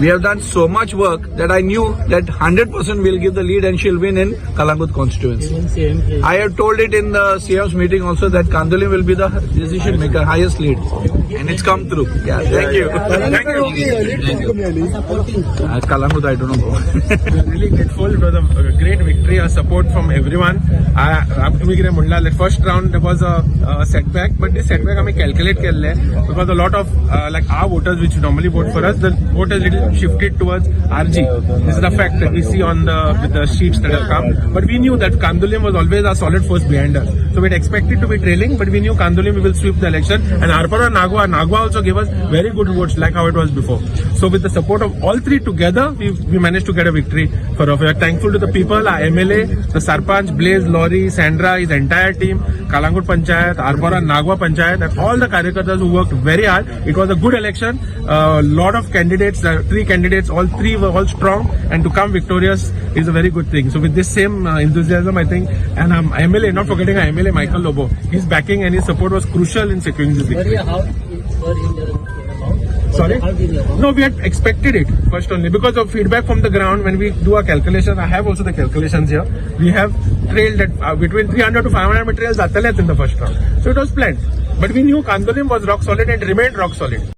we have done so much work that I knew that 100% we'll give the lead and she'll win in Kalangut constituency. I have told it in the CM's meeting also that Candolim will be the decision maker, highest lead. And it's come through. Yeah, thank you. Thank you. Kalangut, I don't know. Really grateful. It was a great victory, a support from everyone. तुमी कितें म्हणला, first round there was a setback, but this setback आमी calculate केल्ले because a lot of like our voters which normally vote for us, the vote has little shifted towards RG. This is the fact that we see on the with the sheets that have come. But we knew that Candolim was always our solid force behind us. So we had expected to be trailing, but we knew Candolim we will sweep the election. And Arpora Nagua also gave us very good votes, like how it was before. So with the support of all three together, we managed to get a victory for us. We are thankful to the people, our MLA, the Sarpanch, Blaze, Lorry, Sandra, his entire team, Kalangut Panchayat, Arpora, Nagua Panchayat, and all the Karyakartas who worked very hard. It was a good election. A lot of candidates, three candidates, all three were all strong, and to come victorious is a very good thing. So with this same enthusiasm, I think, and MLA, not forgetting our MLA Michael Lobo, his backing and his support was crucial in securing this victory. How were in the amount? Sorry? How did you amount? No, we had expected it first only because of feedback from the ground. When we do our calculations, I have also the calculations here. We have trailed at between 300 to 500 materials जातलेच in the first round. So it was planned. But we knew Candolim was rock solid and remained rock solid.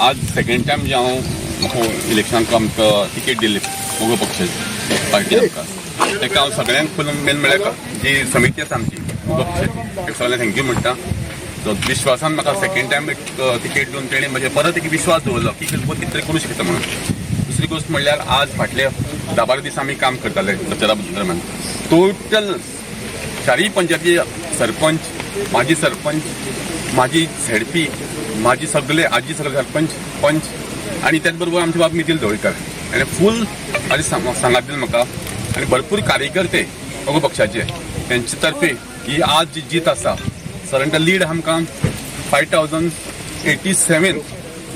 आज second time जे हांव म्हाका इलेक्शनाक आमकां ticket दिली मगो पक्षाची party आमकां, ताका हांव सगळ्यांक फूल मेन म्हळ्यार जी समिती आसा आमची मगो पक्षाची ताका सगळ्यांक thank you म्हणटा. सो विश्वासान म्हाका सेकंड टायम एक तिकेट दिवन तेणी म्हजेर परत एक विश्वास दवरलो की कितें तरी करूं शकता म्हणून. दुसरी गोश्ट म्हणल्यार आज फाटले 10-12 दीस आमी काम करताले प्रचारा दरम्यान. टोटल चारय पंचायती सरपंच, माजी सरपंच, माजी झेडपी, माजी सगळे आजी सगळे सरपंच पंच आनी त्याच बरोबर आमचे बाब नितीन ढवळीकर आनी फूल आनी सांगात दिलो म्हाका आनी भरपूर कार्यकर्ते मगो पक्षाचे तेंचे तर्फे ही आज जी जीत आसा सादारण लीड आमकां 5087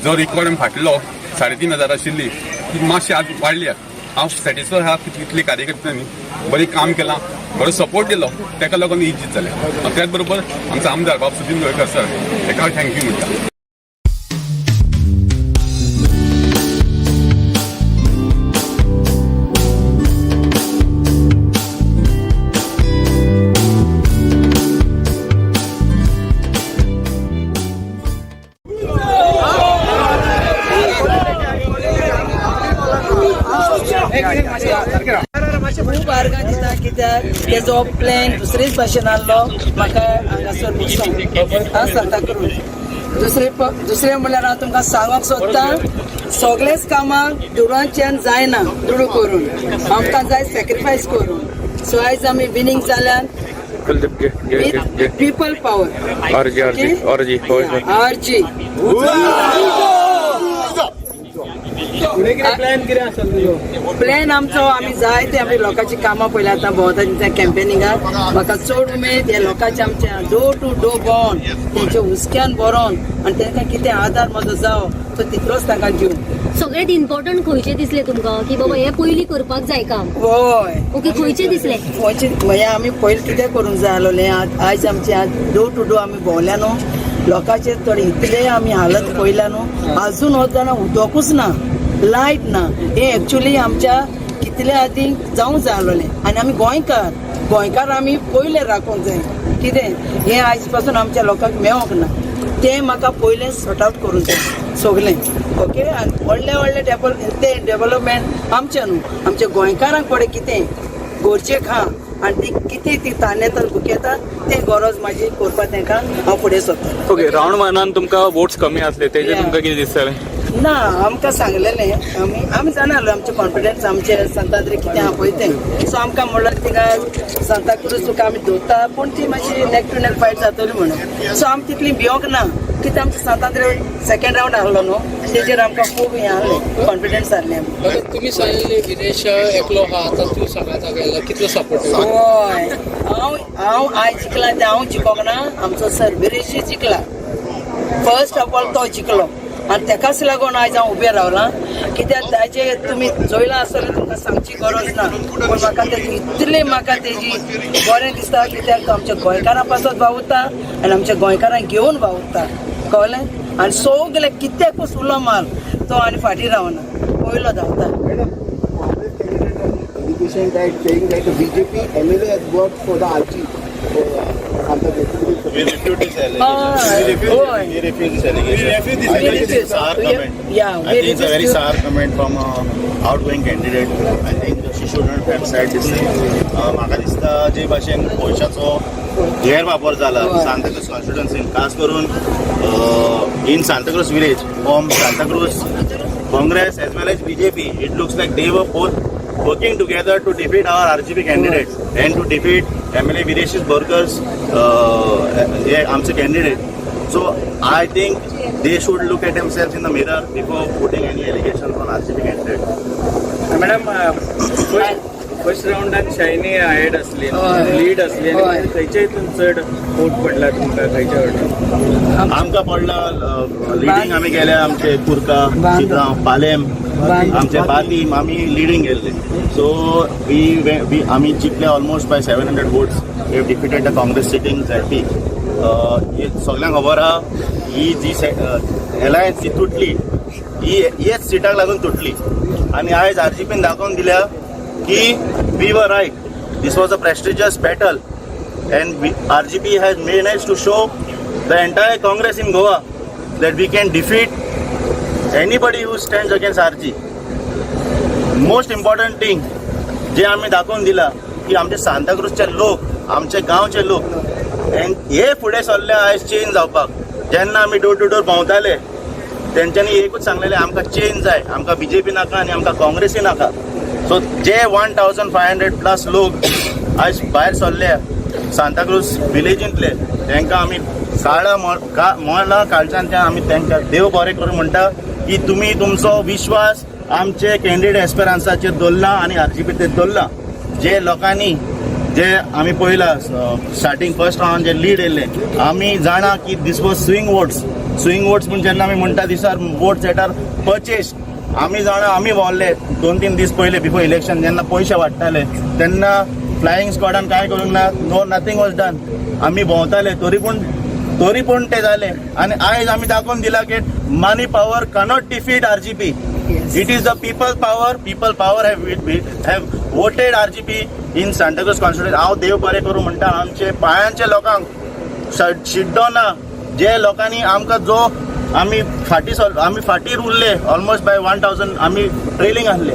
जो रिकॉर्ड आमी फाटलो 3500 आशिल्ली ती मातशी आज वाडल्या. हांव सॅटिस्फाय आहा कितले कार्यकर्त्यांनी बरें काम केलां, बरो सपोर्ट दिलो, ताका लागून ही जीत जाल्या. त्याच बरोबर आमचो आमदार बाब सुदिन ढवळीकर सर ताका हांव thank you म्हणटा. खूब आर्गां दिता कित्याक तेजो प्लॅन दुसरेच भाशेन आहलो म्हाका हांगासर बसून सांताक्रूज. दुसरें म्हणल्यार हांव तुमकां सांगूंक सोदता, सगळेच कामां दुडवांच्यान जायना, दुडू करून आमकां जाय सॅक्रिफायस करून. सो आयज आमी विनींग जाल्यान with people power. RG RG. Plan आमचो आमी जायते आमी लोकांची कामां पळयल्या आतां भोंवता त्या कॅम्पेनिंगाक. म्हाका चड उमेद ह्या लोकांचे आमच्या डोर टू डोर भोंवन तेंच्या हुस्क्यान भरोन आनी तांकां कितें आदार म्हजो जावो तो तितलोच तांकां दिवं. सगळ्यात इम्पॉर्टंट खंयचे दिसले तुमकां की बाबा हे पयलीं करपाक जाय काम? हय. ओके, खंयचे दिसले? खंयचे हें आमी पयलीं कितें करूंक जाय आसलोलें. आयज आमचे डोर टू डोर आमी भोंवल्या न्हू, लोकांचे थोडे इतले आमी हालत पळयल्या न्हू, आजून वतना उदकूच ना, लायट ना. हें एक्चुली आमच्या कितले आदीं जावंक जाय आसलोलें. आनी आमी गोंयकार, गोंयकार आमी पयलें राखूंक जाय कितें हें आयज पासून आमच्या लोकांक मेळोंक ना, तें म्हाका पयलें सॉर्ट आवट करूंक जाय सगलें. ओके आनी व्हडले व्हडले ते डेवलपमेंट आमचें न्हू, आमच्या गोंयकारांक फुडें कितें गरजेक आहा आनी ती कितें ती तानेतर भुकेता ते गरज म्हाजी करपाक तांकां हांव फुडें सरतलें. ओके, रावंड वनान तुमकां वोट्स कमी आसले तेजे तुमकां कितें दिसतलें? ना, आमकां सांगलेलें, आमी आमी जाणा आसलो आमचें कॉन्फिडन्स आमचे सांतांद्रे कितें आहा पळय तें. सो आमकां म्हणल्यार थिंगा सांताक्रूज तुका आमी दवरता, पूण ती मातशी नेक टू नेक फायट जातली म्हणून. सो आमी तितली भियोंक ना, कित्याक आमचें सांतांद्रे सेकेंड रावंड आहलो न्हू, तेजेर आमकां खूब हें आहलें, कॉन्फिडन्स आहलें. तुमी सांगिल्लें विरेश एकलो आहा, आतां तूं सांगाता गेला, कितलो सपोर्ट? हय, हांव हांव आयज जिखला तें हांव जिखोंक ना, आमचो सर विरेशूय जिखला. फर्स्ट ऑफ ऑल तो जिखलो आनी तेकाच लागून आयज हांव उबें रावलां, कित्याक ताजे तुमी चोयलां आसतलें, तुमकां सांगची गरज ना, पूण म्हाका तेजी इतली म्हाका तेजी बरें दिसता, कित्याक तो आमच्या गोंयकारां पासत वावुरता आनी आमच्या गोंयकारांक घेवन वावुरता, कळ्ळें? आनी सगळे कित्याकूच उलो मार तो आनी फाटीं रावना, पयलो धांवता. Allegation that saying that the BJP MLA has worked for the RG for Santa Cruz. We refute this allegation. We refuse, we refuse this allegation. We refuse this I think it's a allegation. Sour comment. Yeah, we I think it's a very refuse. Sour comment from a outgoing candidate. I think she shouldn't have said this thing. म्हाका दिसता जे भाशेन पयशाचो गैरवापर जाला सांताक्रूज कॉन्स्टिट्युएन्सीन, खास करून in Santacruz village from Santacruz Congress as well as BJP, it looks like they were both working together to defeat our RGP candidates and to defeat MLA Viresh Borkar's आमचे candidate. So I think they should look at themselves in the mirror before putting any allegations on RGP candidate. Madam, first रावंडान Shaini ahead आसली, lead आसली, आनी खंयच्या हितून चड vote पडला तुमकां, खंयच्या वाटेन? आमकां पडला लिडींग, आमी गेल्या आमचे कुर्का, चित्रांव, पालेम, आमचे बातीम आमी लिडींग गेल्ले. सो we we आमी जिखले almost by 700 votes. We have defeated the Congress sitting ZP. सगळ्यांक खबर आहा, ही जी एलायन्स जी तुटली ही हेच सिटाक लागून तुटली आनी आयज आरजीपीन दाखोवन दिल्या की we were right. This was a prestigious battle and RGP has manage to show the entire Congress in Goa that we can defeat anybody who stands against RG. Most important thing जे आमी दाखोवन दिला की आमचे सांताक्रूजचे लोक, आमचे गांवचे लोक हे फुडें सरले आयज चेंज जावपाक. जेन्ना आमी डोर टू डोर भोंवताले तेंच्यांनी एकूच सांगलेलें, आमकां चेंज जाय, आमकां बीजेपी नाका आनी आमकां काँग्रेसूय नाका. सो जे 1500 प्लस लोक आयज भायर सरले सांताक्रूज विलेजींतले, तांकां आमी काळा मळा काळजांतल्यान आमी तांकां देव बरें करूं म्हणटा की तुमी तुमचो विश्वास आमचे कॅन्डिडेट एस्पेरान्साचेर दवरला आनी आरजीपीचेर दवरला. जे लोकांनी जे आमी पळयला स्टार्टींग फर्स्ट रावंड जे लीड येयल्ले, आमी जाणा की this was swing votes. Swing votes म्हण जेन्ना आमी म्हणटा, these are votes that are purchased. आमी जाणा, आमी भोंवले 2-3 दीस पयले बिफोर इलेक्शन, जेन्ना पयशे वाडटाले तेन्ना फ्लायींग स्क्वॉडान कांय करूंक ना, no, nothing was done. आमी भोंवताले तरी पूण ते जाले आनी आयज आमी दाखोवन दिला की money power cannot defeat RGP. It is the people power. People power have voted RGP in Santacruz constituency. हांव देव बरें करूं म्हणटा आमचे पायांच्या लोकांक, शिड्डोना जे लोकांनी आमकां, जो आमी फाटीं सर, आमी फाटीं उरले ऑलमोस्ट बाय 1000, आमी ट्रेलिंग आहले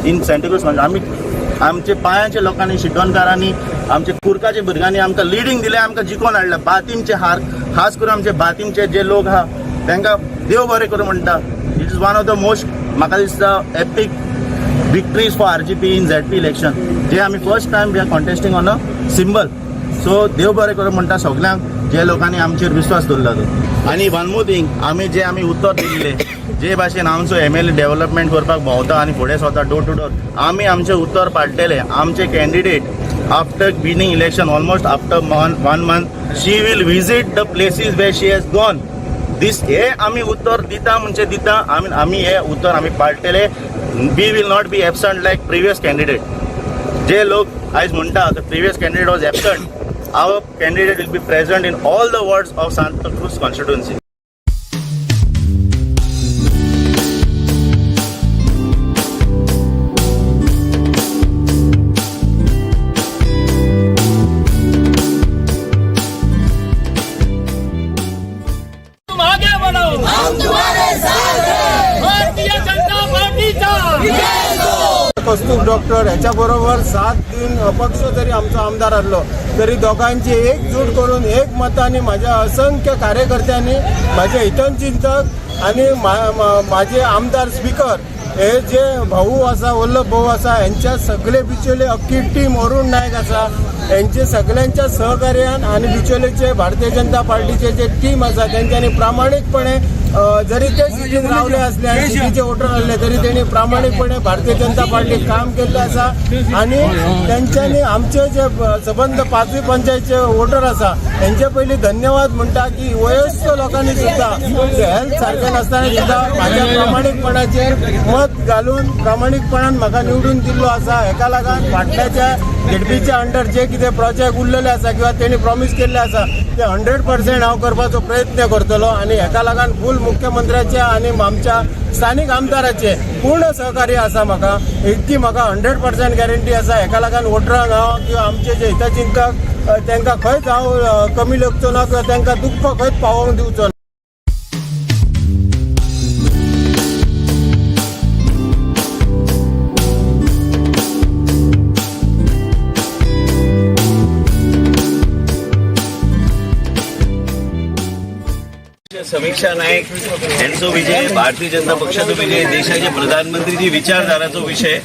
इन सांताक्रूज. आमी आमचे पायांच्या लोकांनी, शिड्डोणकारांनी, आमचे कुर्काच्या भुरग्यांनी आमकां लिडींग दिलें, आमकां जिखोवन हाडलें. बातीमचे हार, खास करून आमचे बातीमचे जे लोक आहा तांकां देव बरें करूं म्हणटा. It is one of the most, म्हाका दिसता, epic victories for RGP in ZP election, जे आमी first time we are contesting on a symbol. So देव बरें करूं म्हणटा सगल्यांक जे लोकांनी आमचेर विश्वास दवरला तो. आनी वन मोर थींग, आमी जे आमी उतर दिल्ले, जे भाशेन आमचो एमएलए डेव्हलपमेंट करपाक भोंवता आनी फुडें सरता डोर टू डोर, आमी आमचें उतर पाळटले. आमचे candidate after winning election, almost after one month, she will visit the places where she has gone. This हे आमी उतर दिता म्हणजे दिता. आमी आमी हे उतर आमी पाळटले. We will not be absent like previous candidate. जे लोक आयज म्हणटा the previous candidate was absent, our candidate will be present in all the wards of Santa Cruz constituency. तुम आगे बढ़ो, हम तुम्हारे साथ हैं. हेंच्या बरोबर साथ दिवन अपक्ष जरी आमचो आमदार आसलो तरी दोगांची एकजूट करून एक मतांनी म्हाज्या असंख्य कार्यकर्त्यांनी, म्हाजे हितचिंतक आनी म्हाजे आमदार स्पिकर हे जे भाऊ आसा, वल्लभ भाऊ आसा, हेंच्या सगळे बिचोले अख्खी टीम अरुण नायक आसा, हेंचे सगळ्यांच्या सहकार्यान आनी बिचोलेचे भारतीय जनता पार्टीचे जे टीम आसा तेंच्यांनी प्रामाणीकपणे जरी ते सिटीन रावले असले आनी सिटीचे वोटर आसले तरी तेणी प्रामाणीकपणे भारतीय जनता पार्टीक काम केल्लें आसा आनी तेंच्यांनी आमचे जे सबंद पांचवी पंचायतचे वोटर आसा हेंचे पयलीं धन्यवाद म्हणटा की वयस्क लोकांनी सुद्दां हेल्थ सारकें नासतना सुद्दां म्हाज्या प्रामाणीकपणाचेर मत घालून प्रामाणीकपणान म्हाका निवडून दिल्लो आसा. हेका लागून फाटल्याच्या झेडपीच्या अंडर जे कितें प्रोजेक्ट उरलेले आसा किंवा तेणी प्रॉमीस केल्ले आसा ते 100% हांव करपाचो प्रयत्न करतलो आनी हेका लागून फूल मुख्यमंत्र्याचे आनी आमच्या स्थानीक आमदाराचे पूर्ण सहकार्य आसा. म्हाका इतकी म्हाका 100% गॅरंटी आसा. हेका लागून वोटरांक हांव किंवा आमचे जे हितचिंतक तांकां खंयच हांव कमी लेखचो ना किंवा तांकां दुख्ख खंयच पावोवंक दिवचो ना. समीक्षा नाईक यांचो विजय, भारतीय जनता पक्षाचो विजय, देशाचे प्रधानमंत्रीची विचारधाराचो विषय,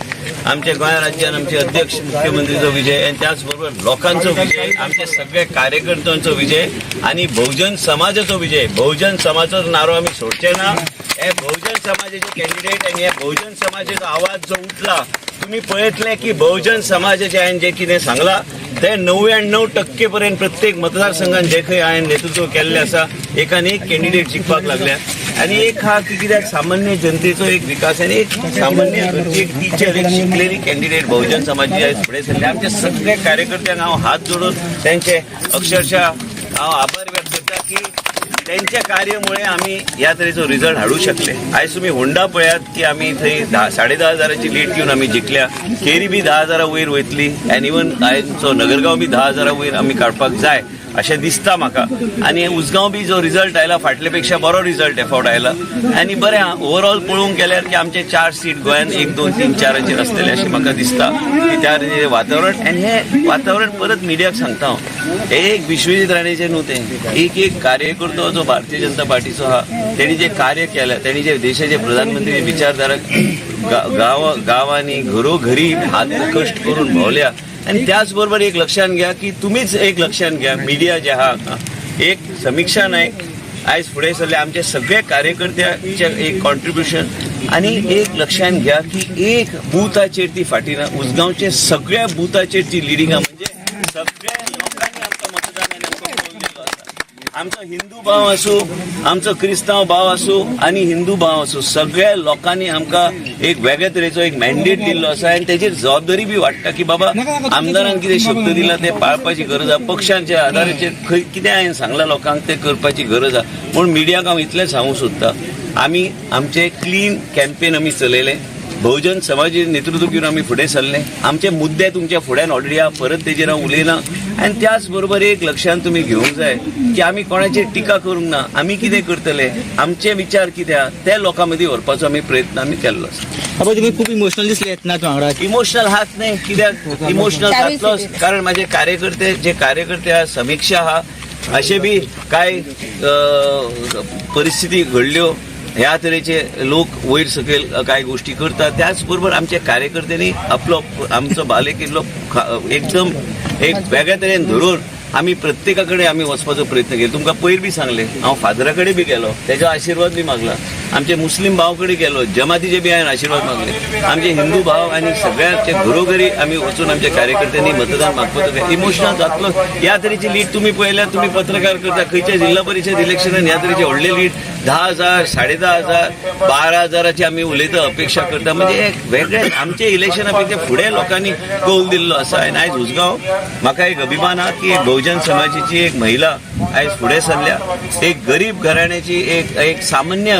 आमच्या गोंय राज्यान आमचे अध्यक्ष मुख्यमंत्रीचो विजय आनी त्याचबरोबर लोकांचो विजय, आमच्या सगळ्या कार्यकर्त्यांचो विजय आनी बहुजन समाजाचो विजय. बहुजन समाजाचो नारो आमी सोडचे ना. हे बहुजन समाजाचे कॅन्डिडेट आनी हे बहुजन समाजाचो आवाज जो उठला, तुम्ही पळयतले की बहुजन समाजाचे हांवें जे कितें सांगलां ते 99% पर्यंत प्रत्येक मतदारसंघान जे खंय हांवें नेतृत्व केल्लें आसा एकान एक कॅन्डिडेट जिखपाक लागल्या. आनी एक आहा की कित्याक सामान्य जनतेचो एक विकास आनी एक सामान्य घरची एक टिचर, एक शिकलेली कॅन्डिडेट बहुजन समाजाची आयज फुडें सरली. आमच्या सगळ्या कार्यकर्त्यांक हांव हात जोडून तेंचे अक्षरशः हांव आभार व्यक्त करता की त्यांच्या कार्यामुळे आम्ही ह्या तरेचो रिजल्ट हाडू शकले. आयज तुमी होंडा पळयात की आमी थंय 10,500 लीड घेवन आमी जिखल्या. केरी बी 10,000 वयर वयतली आनी इवन आयचो नगरगांव बी 10,000 वयर आमी काडपाक जाय अशें दिसता म्हाका. आनी उसगांव बी जो रिजल्ट आयला फाटले पेक्षा बरो रिजल्ट हे फावट आयला आनी बरें ओवरऑल पळोवंक गेल्यार की आमचे 4 सीट गोंयान 1, 2, 3, 4 आसतले अशें म्हाका दिसता की त्या वातावरण. आनी हें वातावरण परत मिडियाक सांगता हांव, हे एक विश्वजीत राणेचें न्हू तें, एक एक कार्यकर्तो जो भारतीय जनता पार्टीचो आहा तेणी जे कार्य केलें, तेणी जे देशाचे प्रधानमंत्री विचारधारा गांवांनी घरोघरी हात कश्ट करून भोंवल्या. आनी त्याच बरोबर एक लक्षात घ्या की तुमीच एक लक्षात घ्या मिडिया जे आहा, एक समीक्षा नायक आयज फुडें सरले आमचे सगळे कार्यकर्त्याचे एक कॉन्ट्रिब्युशन. आनी एक लक्षात घ्या की एक बुथाचेर ती फाटी ना, उसगांवचे सगळ्या बुथाचेर ती लिडिंग आहा. म्हणजे सगळ्या लोकांनी आमकां मतदान आनी आमकां कौल दिल्लो आसा. आमचो हिंदू भाव आसूं, आमचो क्रिस्तांव भाव आसूं आनी हिंदू भाव आसूं, सगळ्या लोकांनी आमकां एक वेगळे तरेचो एक मॅन्डेट दिल्लो आसा आनी तेजेर जबाबदारी बी वाडटा की बाबा आमदारान कितें शब्द दिला ते पाळपाची गरज आसा, पक्षांच्या आधाराचेर खंय कितें हांवें सांगलां लोकांक तें करपाची गरज आसा. म्हूण मिडियाक हांव इतलें सांगूंक सोदता, आमी आमचें क्लीन कॅम्पेन आमी चलयलें, बहुजन समाजाचें नेतृत्व घेवन आमी फुडें सरले. आमचे मुद्दे तुमच्या फुड्यान ऑलरेडी आहा, परत तेजेर हांव उलयना. आनी त्याच बरोबर एक लक्षांत तुमी घेवंक जाय की आमी कोणाचेर टिका करूंक ना, आमी कितें करतले, आमचे विचार कितें आहा ते लोकां मदीं व्हरपाचो आमी प्रयत्न आमी केल्लो आसा. बाबा तुमी खूब इमोशनल दिसले येतना वांगडा. इमोशनल हात न्हय, कित्याक इमोशनल जातलोच, कारण माझे कार्यकर्ते जे कार्यकर्ते आहा, समिक्षा आहा, अशें बी कांय परिस्थिती घडल्यो ह्या तरेचे लोक वयर सकयल कांय गोष्टी करतात. त्याच बरोबर आमच्या कार्यकर्त्यांनी आपलो आमचो बालेकिल्लो एकदम एक वेगळ्या तरेन धरून आमी प्रत्येका कडेन आमी वचपाचो प्रयत्न केलो. तुमकां पयर बी सांगलें, हांव फादरा कडेन बी गेलो, तेजो आशिर्वाद बी मागला, आमचे मुस्लीम भाव कडेन गेलो, जमातीचे बी हांवें आशिर्वाद मागले, आमचे हिंदू भाव आनी सगळ्यांचे घरोघरी आमी वचून आमच्या कार्यकर्त्यांनी मतदान मागपाचो. इमोशनल जातलो. ह्या तरेची लीड तुमी पळयल्यार, तुमी पत्रकार करता, खंयच्या जिल्हा परिशद इलेक्शनान ह्या तरेचे व्हडले लीड 10,000, 10,500, 12,000 आमी उलयता, अपेक्षा करता. म्हणजे एक वेगळे आमचे इलेक्शना पेक्षा फुडें लोकांनी कौल दिल्लो आसा. आनी आयज उसगांव म्हाका एक अभिमान आहा की एक बहुजन समाजाची एक महिला आयज फुडें सरल्या, एक गरीब घराण्याची, एक एक सामान्य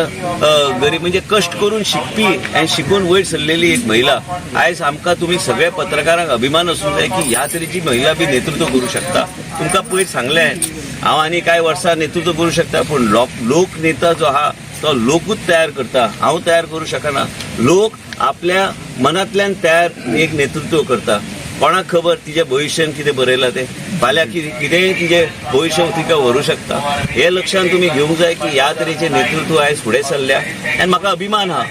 गरीब म्हणजे कश्ट करून शिकपी आनी शिकून वयर सरलेली एक महिला आयज आमकां तुमी सगळ्या पत्रकारांक अभिमान आसूंक जाय की ह्या तरेची महिला बी नेतृत्व करूं शकता. तुमकां पयर सांगलें हांव आनी कांय वर्सां नेतृत्व करूं शकता, पूण लोकनेता जो आहा तो लोकूच तयार करता, हांव तयार करूं शकना. लोक आपल्या मनांतल्यान तयार एक नेतृत्व करता. कोणाक खबर तिच्या भविश्यान कितें बरयलां तें, फाल्यां कितेंय तिजें भविश्य तिका व्हरूं शकता. हे लक्षान तुमी घेवंक जाय की ह्या तरेचें नेतृत्व आयज फुडें सरल्या आनी म्हाका अभिमान आहा.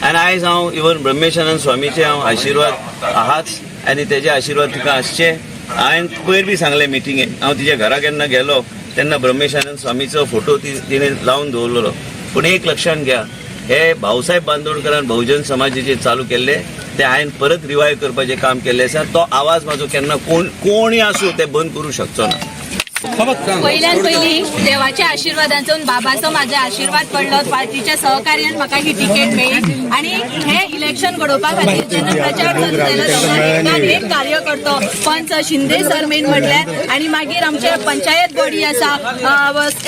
आनी आयज हांव इवन ब्रह्मेशानंद स्वामीचे हांव आशिर्वाद आहाच आनी तेजे आशिर्वाद तिका आसचे. हांवें पयर बी सांगलें मिटिंगेक, हांव तिच्या घरा केन्ना गेलो तेन्ना ब्रह्मेशानंद स्वामीचो फोटो तिणें लावन दवरलेलो. पूण एक लक्षान घ्या, हे भाऊसाहेब बांदोडकरान बहुजन समाजाचे चालू केल्ले ते हांवें परत रिवायव करपाचें काम केल्लें आसा. तो आवाज म्हाजो केन्ना कोणूय आसूं ते बंद करूं शकचो ना. पयल्यान पयली देवाच्या आशिर्वादांचो बाबाचो म्हाजे आशिर्वाद पडलो, पार्टीच्या सहकार्यान म्हाका ही तिकेट मेळ्ळी. आनी हे इलेक्शन घडोवपा खातीर जेन्ना प्रचार चालू जालो तेन्ना एक कार्यकर्तो पंच शिंदे सर मेन म्हटल्यार, आनी मागीर आमचे पंचायत बॉडी आसा,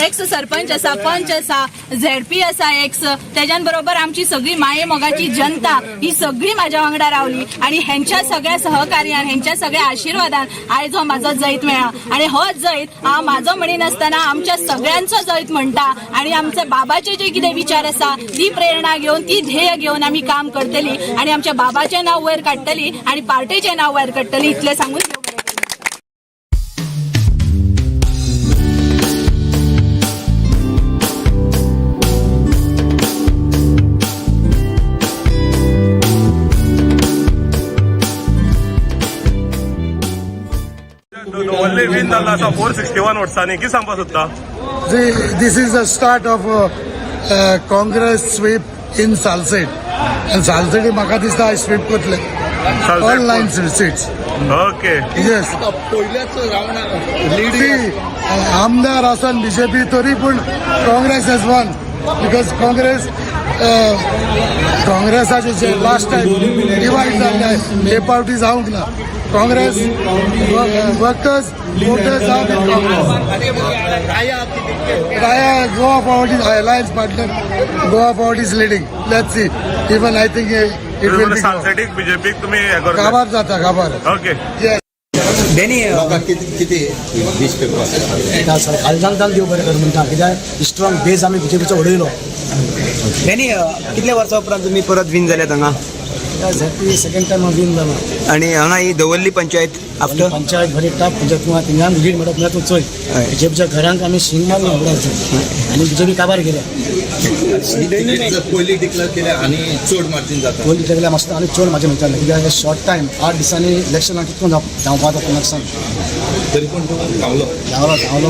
एक्स सरपंच आसा, पंच आसा, झेडपी आसा एक्स, तेज्यान बरोबर आमची सगळी माये मोगाची जनता ही सगळी म्हाज्या वांगडा रावली आनी हेंच्या सगळ्या सहकार्यान हेंच्या सगळ्या आशिर्वादान आयज हो म्हाजो जैत मेळ्ळा. आनी हो जैत हांव म्हाजो म्हणिनासतना आमच्या सगळ्यांचो जैत म्हणटा. आनी आमचे बाबाचे जे कितें विचार आसा ती प्रेरणा घेवन ती ध्येय घेवन आमी काम करतली आनी आमच्या बाबाचें नांव वयर काडटली आनी पार्टेचें नांव वयर काडटली, इतलें सांगून. दवर्ले विन जाल्लो आसा 461 वर्सांनी, कितें सांगपाक सोदता? This is the start of Congress sweep in Salcete. आनी सालसेटी म्हाका दिसता आयज स्वीप करतले all 9 seats. Okay, yes. पयल्याच रावंडाक आमदार आसन बीजेपी तरी पूण Congress has won because Congress काँग्रेसाचे जे लास्ट टायम डिवायड जाल्ले हे पावटी जावंक ना. Congress workers voters are with Congress. Raya Goa Forward is alliance partner. Goa Forward is leading. Let's see. Even I think it will be. सालसेटीक बीजेपीक तुम्ही हे करता. काबार जाता काबार. ओके. Yes. किती 20 पेपर खालदान देव बरें कर म्हणटा, कित्याक स्ट्रॉंग बेज आमी बीजेपीचो उडयलो. कितले वर्सां उपरांत तुमी परत विन जाल्यात हांगा? सेकंड टायम हांव विन जाला. आनी हांगा ही दवर्ली पंचायत आफ्टर पंचायत बरी टफ पंचायत, तूं थिंगान लीड म्हणप ना, तूं चोय बीजेपीच्या घरांक आमी शिंग मारलो आनी बीजेपी काबार गेल्या. पयली डिक्लेअर केल्या आनी चड मार्जीन जाता. पयली डिक्लेअर केल्या मातशें आनी चड मार्जीन वयतालें, कित्याक शॉर्ट टायम 8 दिसांनी इलेक्शनाक कितको धांवपा जाता तुमकां सांग. तरी पूण तूं धांवलो धांवलो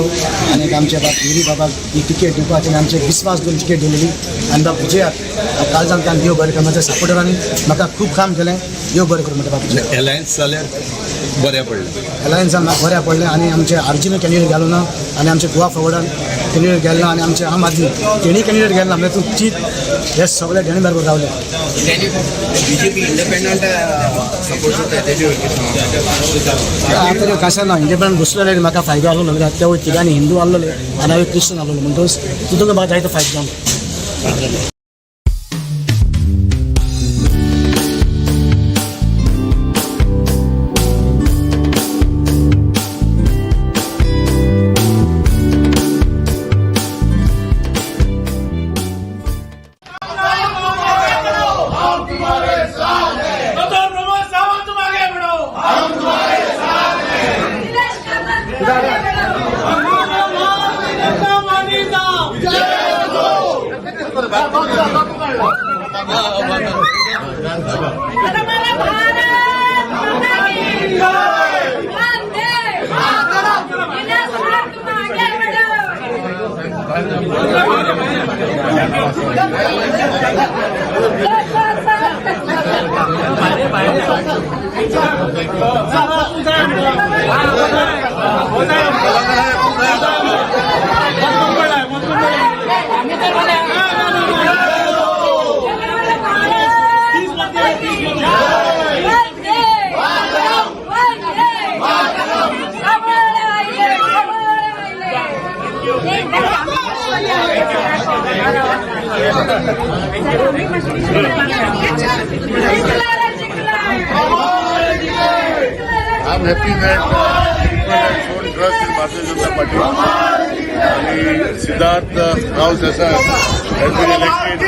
आनी आमच्या बाब गिरी बाबाक ही तिकेट दिवपाची आनी आमचे विस्वास दोन तिकेट दिलेली आनी बाब विजयाक कालजान तांकां देव बरें कर. म्हाज्या सपोर्टरांनी म्हाका खूब काम केलें, देव बरें करूं म्हणटा बाब. एलायन्स जाल्यार बऱ्या पडलें. एलायन्सान म्हाका बऱ्या पडलें आनी आमचे आरजीन कॅन्डिडेट गेलो ना आनी आमचे गोवा फॉवर्डान कॅन्डिडेट गेलो ना आनी आमचे आम आदमी तेणी कॅन्डिडेट गेलो ना, म्हणजे तूं चीत हे सगळे डेणी बरोबर रावले. बीजेपी इंडिपेंडंट सपोर्ट करता तेजे. आतां कशें ना, इंडिपेंडंट घुसलेले म्हाका फायदो आसलो ना, कित्याक ते तिगांनी हिंदू आसलेले आनी हांवें क्रिश्चन आसलेलो, म्हणटकच तितून म्हाका जायतो फायदो जालो. I'm happy that people have shown trust in Bharatiya Janata Party. आणि Siddharth Gawas Desai has been elected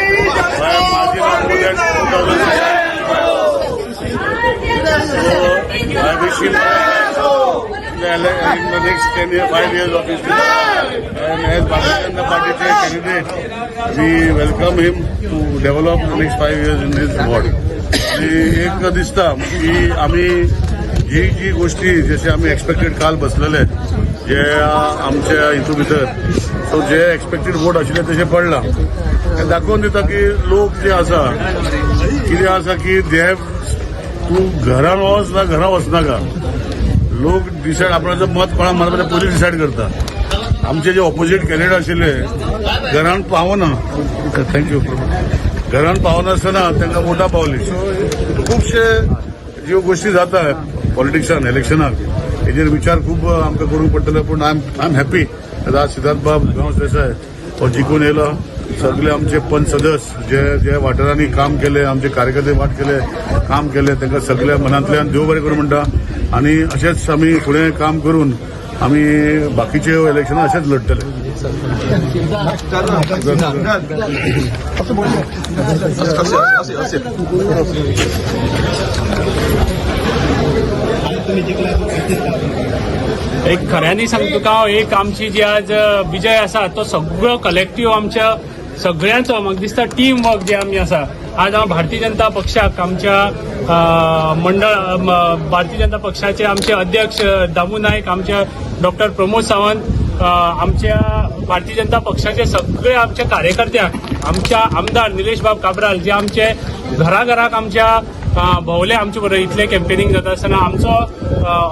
by a margin of more than 2,600. So I wish him in the next 10 years, 5 years of his life. And as Bharatiya Janata Party candidate, we welcome him to develop the next 5 years in his ward. आणि एक दिसता की आमी जी जी गोष्टी जशे आमी एक्सपेक्टेड काल बसलेले जे आमच्या हितून भितर, सो जे एक्सपेक्टेड वोट आशिल्ले तशें पडला. हें दाखोवन दिता की लोक जे आसा, कितें आसा की they have, तूं घरान वच ना घरा वचनाका, लोक डिसायड आपणाचो मत कोणाक मारपाचें पयलीं डिसायड करता. आमचे जे ऑपोजीट कॅन्डिडेट आशिल्ले, घरान पावना, thank you, घरान पावनासतना तांकां वोटां पावली. सो खुबशे ज्यो गोश्टी जाता पॉलिटिक्सान, इलेक्शनाक, हेजेर विचार खूब आमकां करूंक पडटले. पूण I am happy आज सिद्धार्थ बाब गांवस देसाय हो जिखून येयलो. सगळे आमचे पंच सदस्य जे जे वाठारांनी काम केले, आमचे कार्यकर्ते वाट केले, काम केले, तांकां सगळ्या मनांतल्यान देव बरें करूं म्हणटा. आनी अशेंच आमी फुडें काम करून आमी बाकीचे इलेक्शनां अशेंच लढतले. एक खऱ्यांनी सांगता तुका हांव, एक आमची जी आज विजय आसा तो सगळो कलेक्टीव आमच्या सगळ्यांचो, म्हाका दिसता टीम वर्क जे आमी आसा. आज हांव भारतीय जनता पक्षाक, आमच्या मंडळ, भारतीय जनता पक्षाचे आमचे अध्यक्ष दामू नायक, आमचे डॉक्टर प्रमोद सावंत, आमच्या भारतीय जनता पक्षाचे सगळे आमच्या कार्यकर्त्यांक, आमच्या आमदार निलेश बाब काब्राल जे आमचे घराघराक आमच्या भोवले आमचे बरोबर इतले कॅम्पेनिंग जाता आसतना, आमचो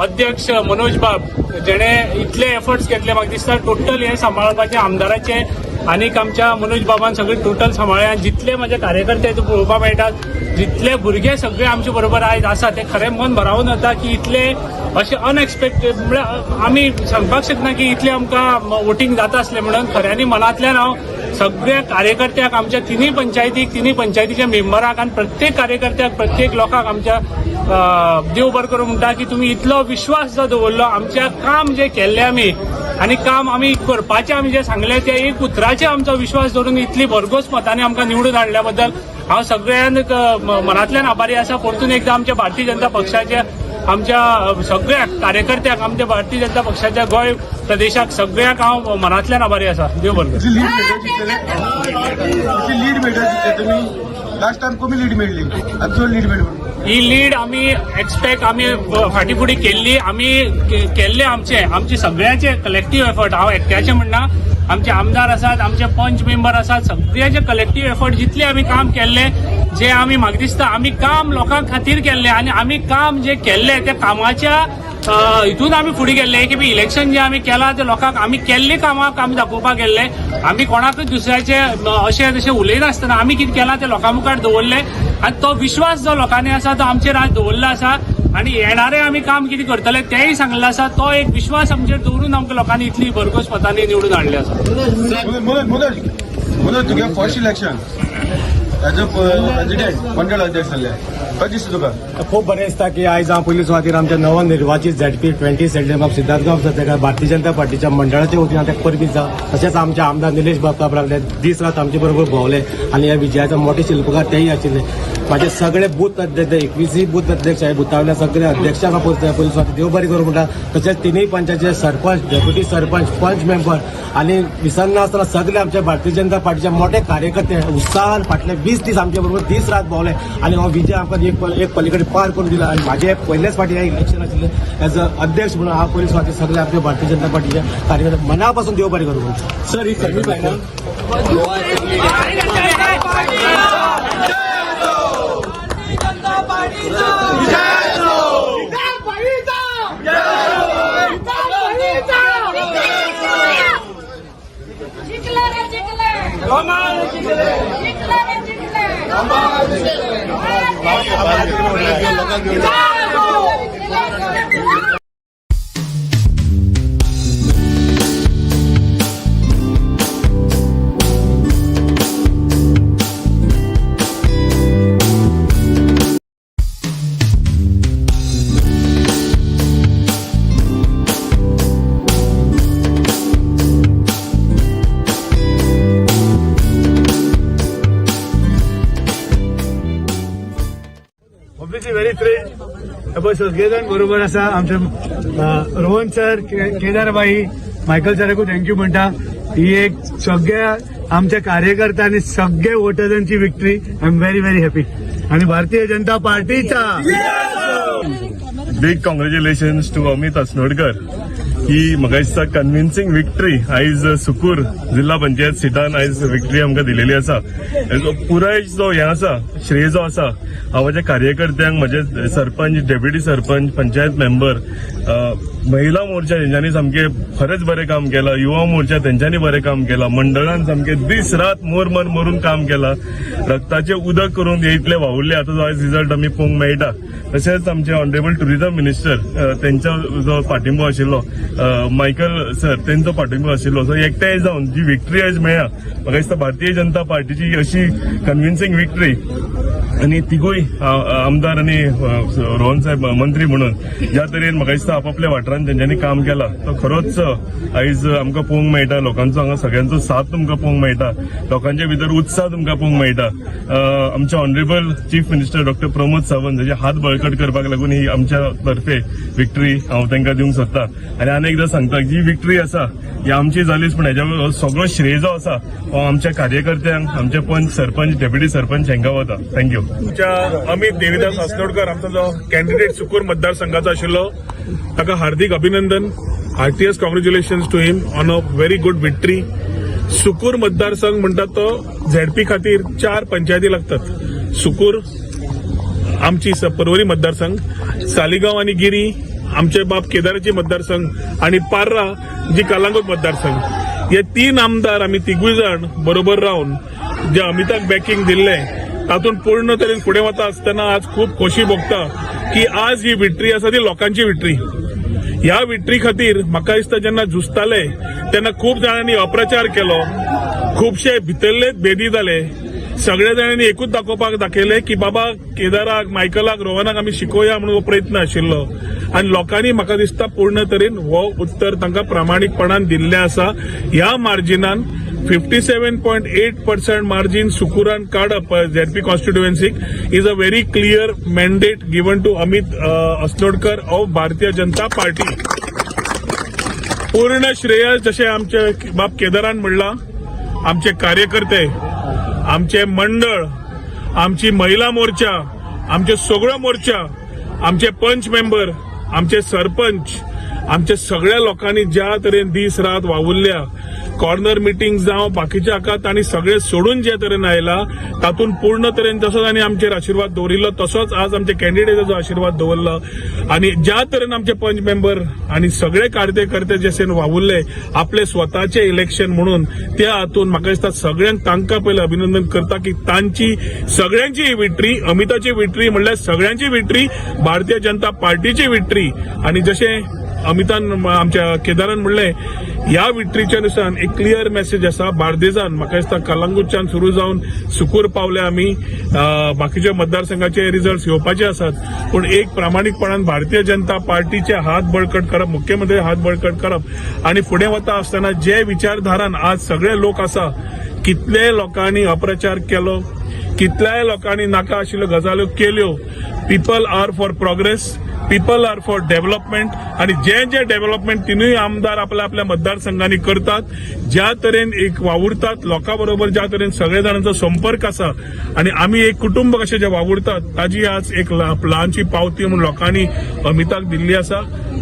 अध्यक्ष मनोज बाब जेणे इतले एफर्ट्स घेतले, म्हाका दिसता टोटल हे सांबाळपाचे आमदाराचे आनीक आमच्या मनोज बाबान सगळे टोटल सांबाळ्ळे. आनी जितले म्हजे कार्यकर्ते तुका पळोवपाक मेळटात, जितले भुरगे सगळे आमचे बरोबर आयज आसा, ते खरें मन भरावन वता की इतले अशें अनएक्सपेक्टेड, म्हळ्यार आमी सांगपाक शकना की इतले आमकां वोटींग जाता आसलें म्हणून. खऱ्यांनी मनांतल्यान हांव सगळ्या कार्यकर्त्याक, आमच्या तिनूय पंचायतीक, तिनूय पंचायतीच्या मेंबराक आनी प्रत्येक कार्यकर्त्याक, प्रत्येक लोकांक आमच्या देव बरो करूं म्हणटा की तुमी इतलो विश्वास जो दवरलो आमच्या काम जे केल्लें आमी आनी काम आमी करपाचें आमी जें सांगलें, ते एक उतराचेर आमचो विश्वास दवरून इतली भरघोस मतांनी आमकां निवडून हाडल्या बद्दल हांव सगळ्यांक मनांतल्यान आभारी आसा. परतून एकदां आमच्या भारतीय जनता पक्षाच्या आमच्या सगळ्या कार्यकर्त्यांक, आमच्या भारतीय जनता पक्षाच्या गोंय प्रदेशाक सगळ्यांक हांव मनांतल्यान आभारी आसा. देव बरें करूं. लीड मेळटा तुमी लास्ट टायम कमी लीड मेळ्ळी, आतां चड लीड मेळ्ळी. ही लीड आमी एक्सपेक्ट आमी फाटीं फुडें केल्ली, आमी केल्ले आमचे आमचे सगळ्याचे कलेक्टीव एफर्ट. हांव एकट्याचें म्हणना, आमचे आमदार आसात, आमचे पंच मेंबर आसात, सगळ्याचे कलेक्टीव एफर्ट. जितले आमी काम केल्ले, जे आमी, म्हाका दिसता आमी काम लोकां खातीर केल्लें आनी आमी काम जे केल्लें त्या कामाच्या हितून आमी फुडें गेल्ले की इलेक्शन जे आमी केलां ते लोकांक आमी केल्ले कामाक आमी दाखोवपाक गेल्ले. आमी कोणाकूय दुसऱ्याचे अशें तशें उलयनासतना आमी कितें केलां तें लोकां मुखार दवरलें आनी तो विश्वास जो लोकांनी आसा तो आमचेर आज दवरलो आसा. आनी येणारे आमी काम कितें करतले तेंय सांगलें आसा. तो एक विश्वास आमचेर दवरून आमकां लोकांनी इतली भरघोस मतांनी निवडून हाडले आसा. मनोज, मनोज, तुगे first election as a president, मंडळ अध्यक्ष जाल्ले, कशें दिसता तुका? खूब बरें दिसता की आयज हांव पयली सुवातीर आमच्या नवनिर्वाचित झेडपी 20 सेल्डेम बाब सिद्धार्थ गांवस ताका भारतीय जनता पार्टीच्या मंडळाच्या वतीन हांव ताका परबीं दिता. तशेंच आमचे आमदार निलेश बाब काब्राल दीस रात आमचे बरोबर भोंवले आनी ह्या विजयाचो मोठे शिल्पकार तेय आशिल्ले. म्हाजे सगळे बूथ अध्यक्ष, 21 बूथ अध्यक्ष आहे, बुथावल्या सगळे अध्यक्षांक पयली सुवाती देव बरें करूं म्हणटा. तशेंच तिनूय पंचायतीचे सरपंच, डेप्युटी सरपंच, पंच मेंबर आनी विसरना आसतना सगळे आमच्या भारतीय जनता पार्टीचे मोठे कार्यकर्ते उत्साहान फाटले 20 दीस आमचे बरोबर दीस रात भोंवले आनी हो विजय आमकां एक एक पलीकडे पार करून दिला. आनी म्हाजें पयलेच फावटी हें इलेक्शन आशिल्लें एज अ अध्यक्ष म्हणून हांव पयली सुवातेर सगळे आमच्या भारतीय जनता पार्टीचे कार्यकर्ते मना पासून देव बरें करूं. सर, ही सेमी फायनल जिंकलं रे जिंकलं, जिंकलं रे जिंकलं. पळय सगळे जाण बरोबर आसा. आमचे रोहन सर, केदारबाई, मायकल सराकूय thank you म्हणटा. ही एक सगळ्या आमच्या कार्यकर्त्या आणि सगळे वोटर्सांची victory. I am very very happy आणि भारतीय जनता पार्टीचा big congratulations to Amit Asnodkar की म्हाका दिसता कन्विन्सिंग विक्ट्री आयज सुकूर जिल्हा पंचायत सिटान आयज विक्ट्री आमकां दिलेली आसा. हेजो पुराय जो हें आसा, श्रेय जो आसा, हांव म्हज्या कार्यकर्त्यांक, म्हजे सरपंच, डेप्युटी सरपंच, पंचायत मेंबर, महिला मोर्चा तेंच्यांनी सामकें खरेंच बरें काम केलां, युवा मोर्चा तेंच्यांनी बरें काम केलां, मंडळान सामकें दीस रात मोर मन मरून काम केलां, रक्ताचें उदक करून हे इतले वावुरले. आतां जो आयज रिजल्ट आमी पळोवंक मेळटा. तशेंच आमचे ऑनरेबल टुरिझम मिनिस्टर तेंचो जो पाठिंबो आशिल्लो, मायकल सर तेंचो पाठिंबो आशिल्लो. सो एकठांय जावन जी विक्ट्री आयज मेळ्ळ्या, म्हाका दिसता भारतीय जनता पार्टीची अशी कन्विन्सिंग विक्ट्री आनी तिगूय आमदार आनी रोहन साहेब मंत्री म्हणून ज्या तरेन म्हाका दिसता आपापल्या वाठारांत तेंच्यांनी काम केलां, तो खरोच आयज आमकां पळोवंक मेळटा. लोकांचो हांगा सगळ्यांचो साथ तुमकां पळोवंक मेळटा, लोकांच्या भितर उत्साह तुमकां पळोवंक मेळटा. आमचे honourable chief minister doctor Pramod Sawant हाजे हात बळकट करपाक लागून ही आमच्या तर्फे विक्ट्री हांव तांकां दिवंक सोदता. आनी आनी एकदां सांगता, जी विक्ट्री आसा ही आमची जालीच, पूण हेज्या सगळो श्रेय जो आसा हो आमच्या कार्यकर्त्यांक, आमचे पंच, सरपंच, डेप्युटी सरपंच हांकां वता. Thank you. आमच्या अमित देविदास अस्नोडकर, आमचो जो कॅन्डिडेट सुकूर मतदारसंघाचो आशिल्लो, ताका हार्दिक अभिनंदन. Heartiest congratulations to him on a very good victory. Sukur मतदारसंघ म्हणटात तो झेडपी खातीर चार पंचायती लागतात. सुकूर आमची पर्वरी मतदारसंघ, सालिगांव आनी गिरी आमचे बाब केदाराची मतदारसंघ आणि पार्रा जी कलांगूट मतदारसंघ. हे तीन आमदार आमी तिगूय जाण बरोबर रावन जे अमिताक बॅकिंग दिल्लें, तातूंत पूर्ण तरेन फुडें वता आसतना आज खूब खोशी भोगता की आज ही विक्ट्री आसा ती लोकांची विक्ट्री. ह्या विक्ट्री खातीर म्हाका दिसता जेन्ना झुजताले तेन्ना खूब जाणांनी अप्रचार केलो, खुबशे भितरलेच भेदी जाले. सगळ्या जाणांनी एकूच दाखोवपाक दाखयलें की बाबा केदाराक, मायकलाक, रोहनाक आमी शिकोवया म्हणून हो प्रयत्न आशिल्लो आनी लोकांनी म्हाका दिसता पूर्ण तरेन हो उत्तर तांकां प्रामाणीकपणान दिल्लें आसा. ह्या मार्जिनान 57.8% margin सुकुरान काडप ZP कॉन्स्टिट्युएन्सीक is a very clear mandate given to Amit Asnodkar of Bharatiya Janata Party. पूर्ण श्रेय, जशें आमचे बाब केदारान म्हणलां, आमचे कार्यकर्ते, आमचे मंडळ, आमची महिला मोर्चा, आमचे सगळो मोर्चा, आमचे पंच मेंबर, आमचे सरपंच, आमच्या सगळ्या लोकांनी ज्या तरेन दीस रात वावुरल्या, कॉर्नर मिटींग जावं बाकीच्या हाका तांणी सगळे सोडून जे तरेन आयला, तातूंत पूर्ण तरेन जसो तांणी आमचेर आशिर्वाद दवरिल्लो तसोच आज आमच्या कॅन्डिडेटाचो आशिर्वाद दवरलो आनी ज्या तरेन आमचे पंच मेंबर आनी सगळे कार्यकर्ते जशेन वावुरले आपले स्वताचे इलेक्शन म्हणून, त्या हातून म्हाका दिसता सगळ्यांक तांकां पयलीं अभिनंदन करता की तांची सगळ्यांची विक्ट्री, अमिताची विक्ट्री म्हणल्यार सगळ्यांची विक्ट्री, भारतीय जनता पार्टीची विक्ट्री. आनी जशें अमितान, आमच्या केदारान म्हणलें, ह्या विक्ट्रीच्या नुसान एक क्लियर मेसेज आसा. बार्देजान म्हाका दिसता कलांगूटच्यान सुरू जावन सुकूर पावले आमी. बाकीच्या मतदारसंघाचे रिजल्ट येवपाचे आसात, पूण एक प्रामाणीकपणान भारतीय जनता पार्टीचे हात बळकट करप, मुख्यमंत्री हात बळकट करप आनी फुडें वता आसतना जे विचारधारान आज सगळे लोक आसा, कितले लोकांनी अप्रचार केलो, कितल्याय लोकांनी नाका आशिल्ल्यो गजाल्यो केल्यो, people are for progress, people are for development. आणि जे जे डेव्हलपमेंट तिनूय आमदार आपल्या आपल्या मतदारसंघांनी करतात, ज्या तरेन एक वावुरतात लोकां बरोबर, ज्या तरेन सगळे जाणांचो संपर्क आसा आणि आमी एक कुटुंब कशें जे वावुरतात, ताजी आज एक ल्हानशी पावती म्हणून लोकांनी अमिताक दिल्ली आसा.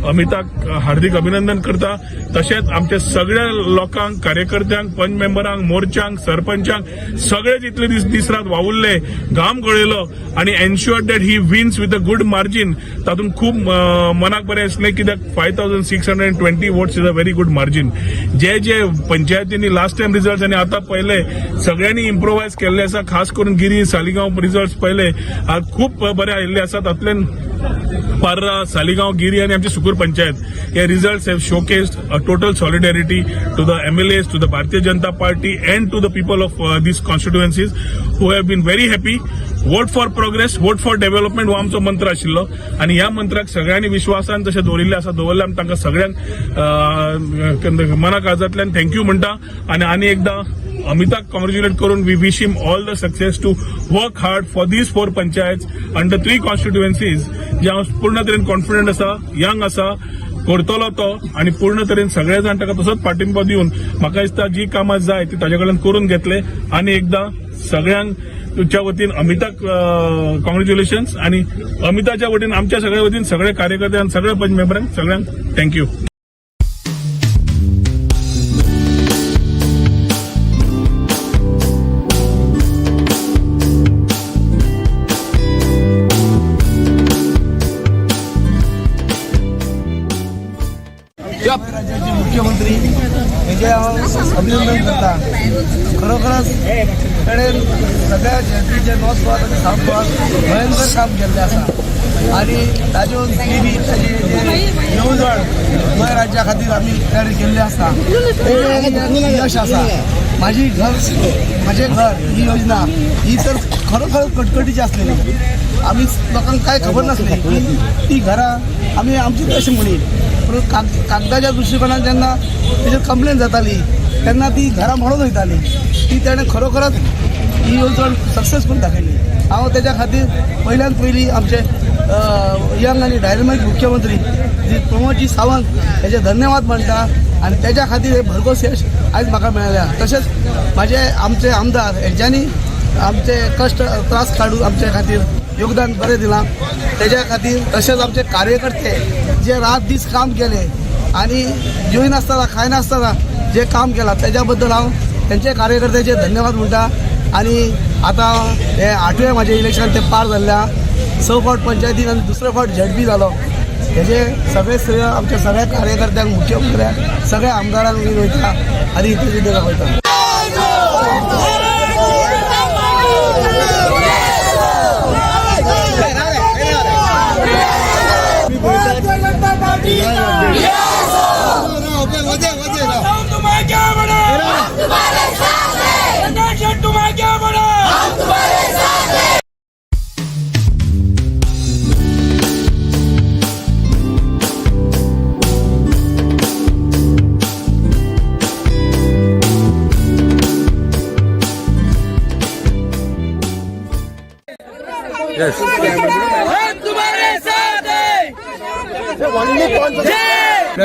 अमिताक हार्दिक अभिनंदन करता. तशेंच आमच्या सगळ्या लोकांक, कार्यकर्त्यांक, पंच मेंबरांक, मोर्चांक, सरपंचांक, सगळे जितले दीस दीस रात वावुरले, घाम गळयलो आणि ensure that he wins with a good margin, तातूंत खूब मनाक बरें आसलें कित्याक 5620 votes is a very good margin. जे जे पंचायतींनी लास्ट टायम रिजल्ट आनी आतां पळयले, सगळ्यांनी इम्प्रोवायज केल्ले आसा. खास करून गिरी, सालिगांव रिजल्ट पळयले, आज खूब बरे आयिल्ले आसा. तातूंतल्यान पार्रा, सालिगांव, गिरी आणि आमची सुकूर पंचायत हे results have showcased a total solidarity to the MLAs, to the Bharatiya Janata Party and to the people of these constituencies who have been very happy. Vote for progress, vote for development हो आमचो मंत्र आशिल्लो आनी ह्या मंत्राक सगळ्यांनी विश्वासान तशें दवरिल्लें आसा, दवरलें. आमी तांकां सगळ्यांक मना काळजांतल्यान thank you म्हणटा आनी आनी एकदां अमिताक कॉंग्रॅच्युलेट करून we wish him all the success to work hard for these 4 panchayats under 3 constituencies, जे हांव पूर्ण तरेन कॉन्फिडंट आसा, यंग आसा, करतलो तो आनी पूर्ण तरेन सगळे जाण ताका तसोच पाठिंबो दिवन म्हाका दिसता जी कामां जाय ती ताजे कडल्यान करून घेतले. आनी एकदां सगळ्यांक तुमच्या वतीन अमिताक कॉंग्रॅच्युलेशन्स आनी अमिताच्या वतीन आमच्या सगळ्या वतीन सगळे कार्यकर्ते आनी सगळ्या पंच मेंबरांक सगळ्यांक thank you. राज्याचे मुख्यमंत्री हेजे हांव अभिनंदन करता. खरोखरच ताणें सगळ्या झेडपीचे नॉर्थ गोवा आनी सावथ गोवा भयंकर काम केल्लें आसा आनी ताज्यो निधी ताजी जे येवजण गोंय राज्या खातीर आमी तयार केल्ली आसा तें यश आसा. माझी घर माझे घर ही योजना ही तर खरोखर कटकटीची आसलेली. आमी लोकांक कांय खबर नासली की ती घरां आमी आमची अशें म्हणी, पूण कागदाच्या दृश्टिकोनान जेन्ना तेजेर कंप्लेन जाताली तेन्ना ती घरां मोडून वयताली. ती ताणें खरोखरच ही येवजण सक्सेसफूल दाखयली. हांव तेज्या खातीर पयल्यान पयलीं आमचे यंग आनी डायनमीक मुख्यमंत्री जी प्रमोदजी सावंत हेजे धन्यवाद म्हणटा आनी तेज्या खातीर हे भरघोस यश आयज म्हाका मेळ्ळ्या. तशेंच म्हाजे आमचे आमदार हेंच्यांनी आमचे कश्ट त्रास काडून आमचे खातीर योगदान बरें दिलां तेज्या खातीर. तशेंच आमचे कार्यकर्ते जे रात दीस काम केले आनी जेवनासतना खायनासतना जे काम केलां तेज्या बद्दल हांव तेंचे कार्यकर्त्याचे धन्यवाद म्हणटा. आनी आतां हे 8वें म्हाजें इलेक्शन तें पार जाल्लें आहा. 6 फावट पंचायतीन आनी दुसरे फावट झेडपी जालो. हेजे सगळे श्रेय आमच्या सगळ्या कार्यकर्त्यांक, मुख्यमंत्र्यांक, सगळ्या आमदारांक वयता आनी इतलें दाखयता.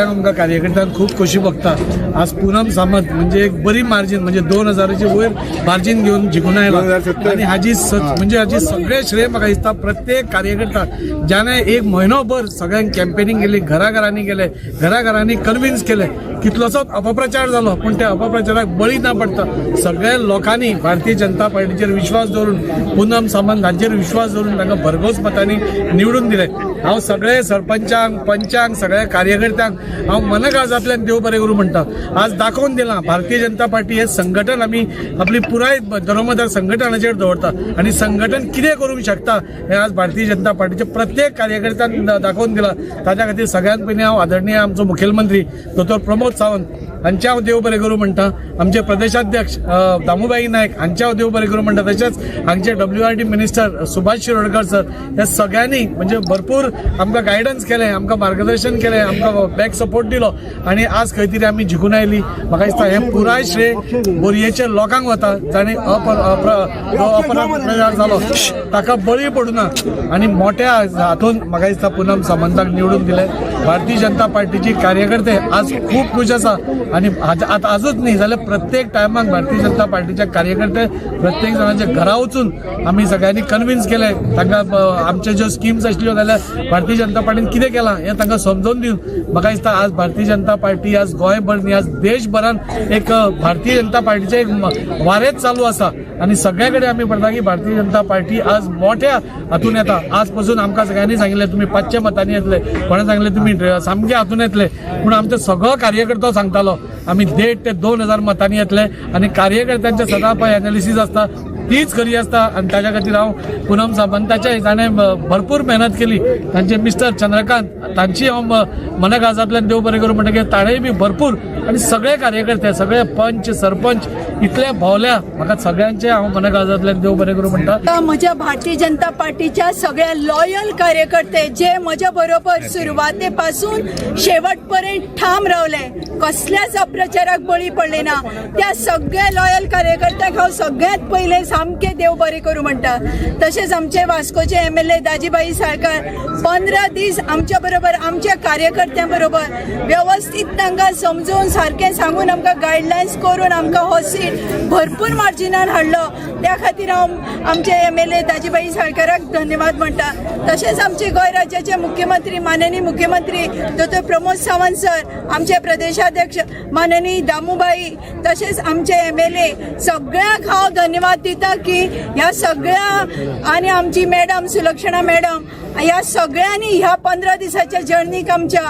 आमकां कार्यकर्त्यांक खूब खोशी भोगता. आज पूनम सामंत म्हणजे एक बरी मार्जीन म्हणजे 2000 वयर मार्जीन घेवन जिखून आयला आनी हाजी म्हणजे हाजी सगळे श्रेय म्हाका दिसता प्रत्येक कार्यकर्ता ज्याने एक म्हयनोभर सगळ्यांक कॅम्पेनिंग केली, घराघरांनी गेले, घराघरांनी कन्विन्स केले. कितलोसोच अपप्रचार जालो पूण त्या अपप्रचाराक बळी ना पडटा सगळ्या लोकांनी भारतीय जनता पार्टीचेर विश्वास दवरून पूनम सामंत हांचेर विश्वास दवरून तांकां भरघोस मतांनी निवडून दिले. हांव सगळे सरपंचांक, पंचांक, सगळ्या कार्यकर्त्यांक हांव मनकाळजांतल्यान देव बरें करूं म्हणटा. आज दाखोवन दिलां भारतीय जनता पार्टी हे संघटन आमी आपली पुराय दरोमदार संघटनाचेर दवरता आनी संघटन कितें करूंक शकता हें आज भारतीय जनता पार्टीचे प्रत्येक कार्यकर्त्यान दाखोवन दिलां. ताच्या खातीर सगळ्यांत पयलीं हांव आदरणीय आमचो मुखेलमंत्री दोतोर प्रमोद सावंत हांचे हांव देव बरें करूं म्हणटा, आमचे प्रदेशाध्यक्ष दामूभाई नायक हांचे हांव देव बरें करूं म्हणटा, तशेंच हांगचे WRD minister Subhash Shirodkar sir ह्या सगळ्यांनी म्हणजे भरपूर आमकां गायडन्स केलें, आमकां मार्गदर्शन केलें, आमकां बॅक सपोर्ट दिलो आनी आज खंय तरी आमी जिखून आयली. म्हाका दिसता हें पुराय श्रेय बोरयेच्या लोकांक वता जाणें अपप्रचार जालो ताका बळी पडूना आनी मोठ्या हातून म्हाका दिसता पूनम सामंताक निवडून दिलें. भारतीय जनता पार्टीची कार्यकर्ते आज खूब खूश आसा आनी आतां आजूच न्ही जाल्यार प्रत्येक टायमाक भारतीय जनता पार्टीचे कार्यकर्ते प्रत्येक जाणाच्या घरा वचून आमी सगळ्यांनी कन्विन्स केलें तांकां आमचे ज्यो स्किम्स आशिल्ल्यो जाल्यार भारतीय जनता पार्टीन कितें केलां हें तांकां समजून दिवन म्हाका दिसता आज भारतीय जनता पार्टी आज गोंयभर न्ही आज देशभरान एक भारतीय जनता पार्टीचें एक वारेंच चालू आसा आनी सगळे कडेन आमी पळयता की भारतीय जनता पार्टी आज मोठ्या हातून येता. आज पसून आमकां सगळ्यांनी सांगिल्लें तुमी 500 मतांनी येतले, कोणें सांगलें तुमी सामके हातून येतले, पूण आमचो सगळो कार्यकर्तो सांगतालो आमी 1.5 ते 2 हजार मतांनी येतले आनी कार्यकर्त्यांचे सदां पळय एनालिसीस आसता तीच खरी आसता आनी ताज्या खातीर हांव पुनम सामंताच्या ताणें भरपूर मेहनत केली. तांचे मिस्टर चंद्रकांत तांची हांव मनाकाळजांतल्यान देव बरें करूं म्हणटकीर ताणेंय बी भरपूर आनी सगळे कार्यकर्ते, सगळे पंच सरपंच इतले भोवल्या, म्हाका सगळ्यांचे हांव मनाकाळजांतल्यान देव बरें करूं म्हणटा. म्हज्या भारतीय जनता पार्टीच्या सगळ्या लॉयल कार्यकर्ते जे म्हज्या बरोबर सुरवाते पासून शेवटपर्यंत ठाम रावले, कसल्याच अप्रचाराक बळी पडले ना, त्या सगळ्या लॉयल कार्यकर्त्यांक हांव सगळ्यात पयले सामके देव बरें करूं म्हणटा. तशेंच आमचे वास्कोचे MLA Dajibhai Salkar 15 दीस आमच्या बरोबर, आमच्या कार्यकर्त्यां बरोबर व्यवस्थीत तांकां समजून सारकें सांगून आमकां गायडलायन्स करून आमकां हो सीट भरपूर मार्जिनान हाडलो. त्या खातीर हांव आमचे MLA Dajibhai साळकाराक धन्यवाद म्हणटा. तशेंच आमचे गोंय राज्याचे मुख्यमंत्री माननीय मुख्यमंत्री डॉक्टर प्रमोद सावंत सर, आमचे प्रदेशाध्यक्ष माननीय दामूभाई, तशेंच आमचे MLA सगळ्यांक हांव धन्यवाद दिता की ह्या सगळ्या आनी आमची मॅडम सुलक्षणा मॅडम, ह्या सगळ्यांनी ह्या 15 दिसाच्या जर्नीक आमच्या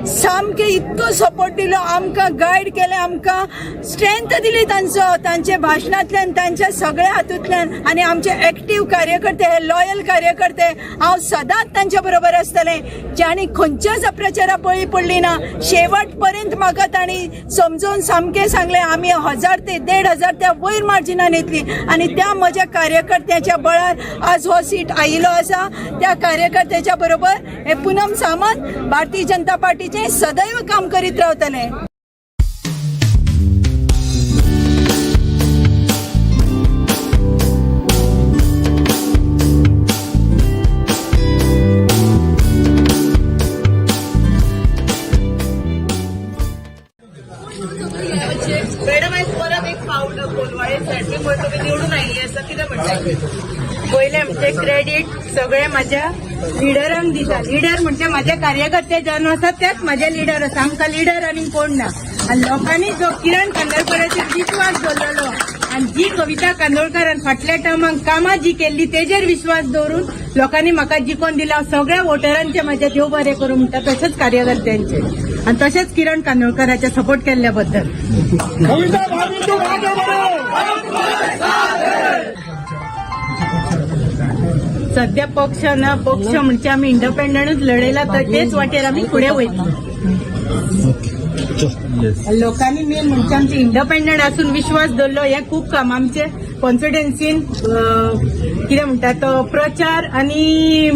सामके इतको सपोर्ट दिलो, आमकां गायड केलें, आमकां स्ट्रेंथ दिली तांचो, तांचे भाशणांतल्यान, तांच्या सगळ्या हातूंतल्यान. आनी आमचे एक्टीव कार्यकर्ते, हे लॉयल कार्यकर्ते हांव सदांच तांच्या बरोबर आसतलें, जांणी खंयच्याच अप्रचारा बळी पडली ना. शेवट पर्यंत म्हाका तांणी समजून सामकें सांगलें, आमी 1000 ते 1500 त्या वयर मार्जिनान येतली आनी त्या म्हज्या कार्यकर्त्याच्या बळार आज हो सीट आयिल्लो आसा. त्या कार्यकर्त्याच्या बरोबर हे पुनम सामंत भारतीय जनता पार्टीचे सदैव काम करीत रावतले. मॅडम, आयज परत एक फावट कोलवाळे झेडपी म्हण तुमी निवडून आयिल्ली आसा, कितें म्हणटा? पयलें म्हणजे क्रेडीट सगळे माझ्या लिडरांक दिता. लिडर म्हणजे माझे कार्यकर्ते जावन आसा तेच माझे लिडर आसा, आमकां लिडर आनी कोण ना. आनी लोकांनी जो किरण कांदोळकराचेर विश्वास दवरलेलो आनी जी कविता कांदोळकरान फाटल्या टर्माक कामां जी केल्ली तेजेर विश्वास दवरून लोकांनी म्हाका जिखोवन दिला. सगळ्या वोटरांचे म्हाजे देव बरें करूं म्हणटा, तशेंच कार्यकर्त्यांचे आनी तशेंच किरण कांदोळकराचे सपोर्ट केल्ल्या बद्दल. सध्या पक्ष ना, पक्ष म्हणजे आमी इंडिपेंडंटच लढयला तर तेच वाटेर आमी फुडें वयतले. लोकांनी मेन म्हणजे आमचे इंडिपेंडंट आसून विश्वास दवरलो हें खूब काम. आमचे कॉन्फिडन्सीन कितें म्हणटा तो प्रचार आनी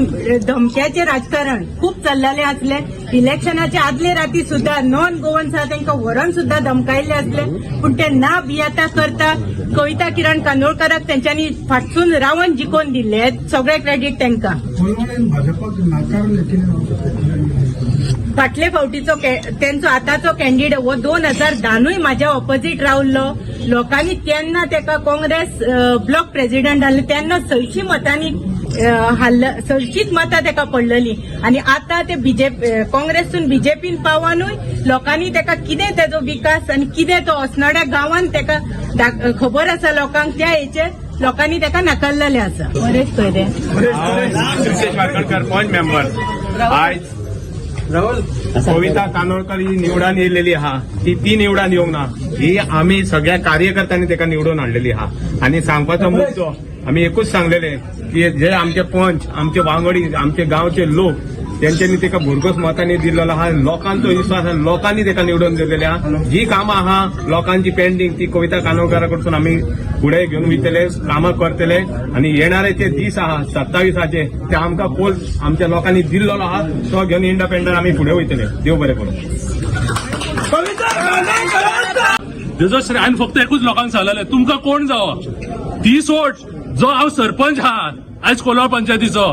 धमक्याचें राजकारण खूब चल्लेलें आसलें. इलेक्शनाच्या आदले राती सुद्दां नॉन गोवन्स आहा तांकां व्हरोन सुद्दां धमकायल्ले आसले, पूण ते ना भियेता करता कविता किरण कांदोळकराक तेंच्यांनी फाटसून रावन जिखोवन दिल्ले, सगळे क्रेडीट तांकां. फाटले फावटीचो तेंचो आतांचो कॅन्डिडेट हो 2010 म्हाज्या ऑपोजीट रावल्लो. लोकांनी तेन्ना तेका काँग्रेस ब्लॉक प्रेसिडेंट आहले तेन्ना 600 मतांनी हाडल, 600 मतां तेका पडलेली. आनी आतां ते बीजेपी काँग्रेसून बीजेपीन पावानूय लोकांनी तेका कितें तेजो विकास आनी कितें तो अस्नोड्या गांवान तेका खबर आसा लोकांक, त्या हेचेर लोकांनी तेका नाकारलेले आसा. बरेच कयरे वाकणकर पंच मेंबर. आयज कविता कानोळकर ही निवडून येयलेली आहा, ती निवडून येवंक ना, ही आमी सगळ्या कार्यकर्त्यांनी तेका निवडून हाडलेली आहा. आनी सांगपाचो मुद्दो आमी एकूच सांगलेले की जे आमचे पंच, आमचे वांगडी, आमचे गांवचे लोक तेंच्यांनी तेका भरघोस मतांनी दिल्लो आहा. लोकांचो विश्वास आहा, लोकांनी तेका निवडून दिलेले आहा. जी कामां आहा लोकांची पेंडींग ती कविता कानोळकरा कडसून आमी फुडें घेवन वयतले, कामां करतले. आनी येणारे जे दीस आहा 27 ते आमकां कोल आमच्या लोकांनी दिल्लो आहा तो घेवन इंडिपेंडंट आमी फुडें वयतले. देव बरें करूं. तेजो श्रेय हांवें फक्त एकूच लोकांक सांगलेलें, तुमकां कोण जावो ती सोड, जो हांव सरपंच आहा आयज कोलवाळ पंचायतीचो,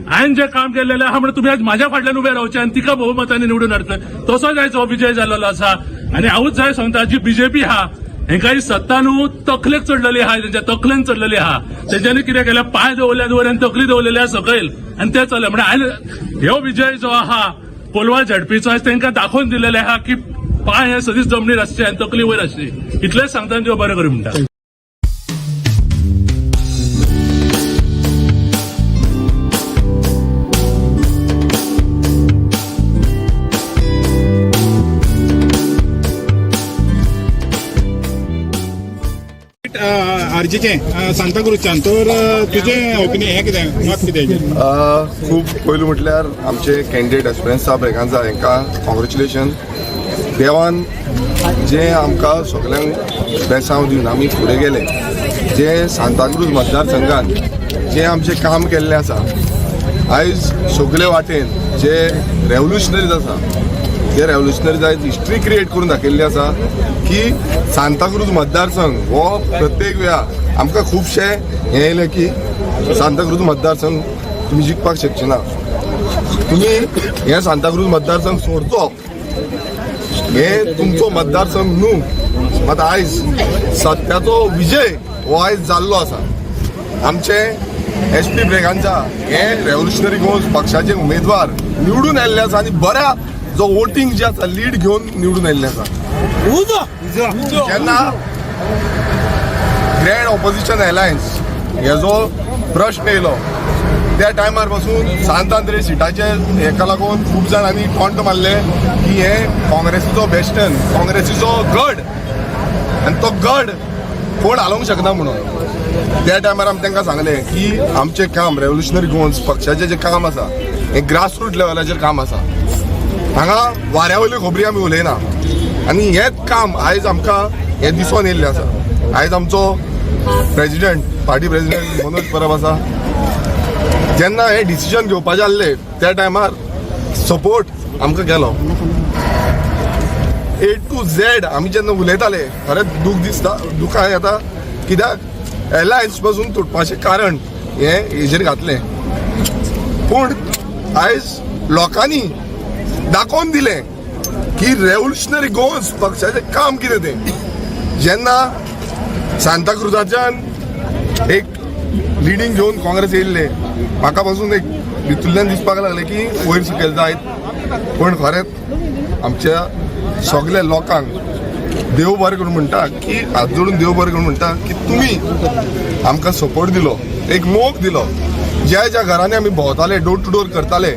हांवें जें काम केल्लेलें आहा म्हणून तुमी आज म्हाज्या फाटल्यान उबे रावचे आनी तिका बहुमतांनी निवडून हाडटले, तसोच आयज हो विजय जाल्लो आसा. आनी हांवूच जाय सांगता, जी बीजेपी आहा हेंका ही सत्ता न्हू तकलेक चडलेली आहा, तेंच्या तकलेन चडलेली आहा. तेंच्यांनी कितें केलें, पांय दवरल्या वयर आनी तकली दवरलेली आहा सकयल आनी ते चल्ले. म्हणल्यार हांवें ह्यो विजय जो आहा कोलवाळ झेडपीचो आयज तेंकां दाखोवन दिलेलें आहा की पांय हे सदींच जमनीर आसचे आनी तकली वयर आसची. इतलेंच सांगता आनी देव बरें करूं म्हणटा. आरजीचें सांताक्रूजच्यान. तर तुजें ओपिनियन हें कितें, मत कितें हेजेर? खूब पयलू म्हटल्यार आमचे कॅन्डिडेट एस्पेरन्सा ब्रेगांजा हांकां कॉंग्रेच्युलेशन. देवान जे आमकां सगल्यांक बेसांव दिवन आमी फुडें गेले, जे सांताक्रूज मतदारसंघान जे आमचें काम केल्लें आसा, आयज सगळे वाटेन जे रेवोल्युशनरीज आसा ते रेवोल्युशनरीज आयज हिस्ट्री क्रिएट करून दाखयल्ली आसा की सांताक्रूज मतदारसंघ हो प्रत्येक वेळा आमकां खुबशे हें येयलें की सांताक्रूज मतदारसंघ तुमी जिखपाक शकचे ना, तुमी हे सांताक्रूज मतदारसंघ सोडचो, हे तुमचो मतदारसंघ न्हू. मात आयज सत्याचो विजय हो आयज जाल्लो आसा. आमचे एस पी ब्रेगांजा हे रेवोल्युशनरी गोवन्स पक्षाचे उमेदवार निवडून आयिल्ले आसा आनी बऱ्या जो वोटींग जे आसा लीड घेवन निवडून आयिल्ले आसा. जेन्ना ग्रँड ऑपोजिशन अलायन्स हेजो प्रश्न येयलो त्या टायमार पासून सांत आंद्रे सिटाचे हेका लागून खूब जाणांनी टॉन्ट मारले की हे काँग्रेसीचो बेस्टन, काँग्रेसीचो गड आनी तो गड कोण हालोवंक शकना म्हणून. त्या टायमार आमी तांकां सांगलें की आमचें काम रेवोल्युशनरी गोवन्स पक्षाचें जें काम आसा हें ग्रासरूट लेवलाचेर काम आसा, हांगा वाऱ्या वयल्यो खबरी आमी उलयना आनी हेंच काम आयज आमकां हें दिसोन येयल्लें आसा. आयज आमचो प्रेजिडेंट, पार्टी प्रेजिडेंट मनोज परब आसा, जेन्ना हें डिसिजन घेवपाचें आसलें त्या टायमार सपोर्ट आमकां केलो ए टू झेड. आमी जेन्ना उलयताले खरेंच दूख दिसता, दुखां येता कित्याक एलायन्स पासून तुटपाचें कारण हें हेजेर घातलें. पूण आयज लोकांनी दाखोवन दिलें की रेवोल्युशनरी गोवन्स पक्षाचें काम कितें तें. जेन्ना सांताक्रुजाच्यान एक लिडींग घेवन काँग्रेस येयल्ले, म्हाका पासून एक भितुल्ल्यान दिसपाक लागलें की वयर सकयल जायत, पूण खरेंच आमच्या सगल्या लोकांक देव बरें करून म्हणटा की हात जोडून देव बरें करून म्हणटा की तुमी आमकां सपोर्ट दिलो, एक मोग दिलो. ज्या ज्या घरांनी आमी भोंवताले, डोर टू डोर करताले,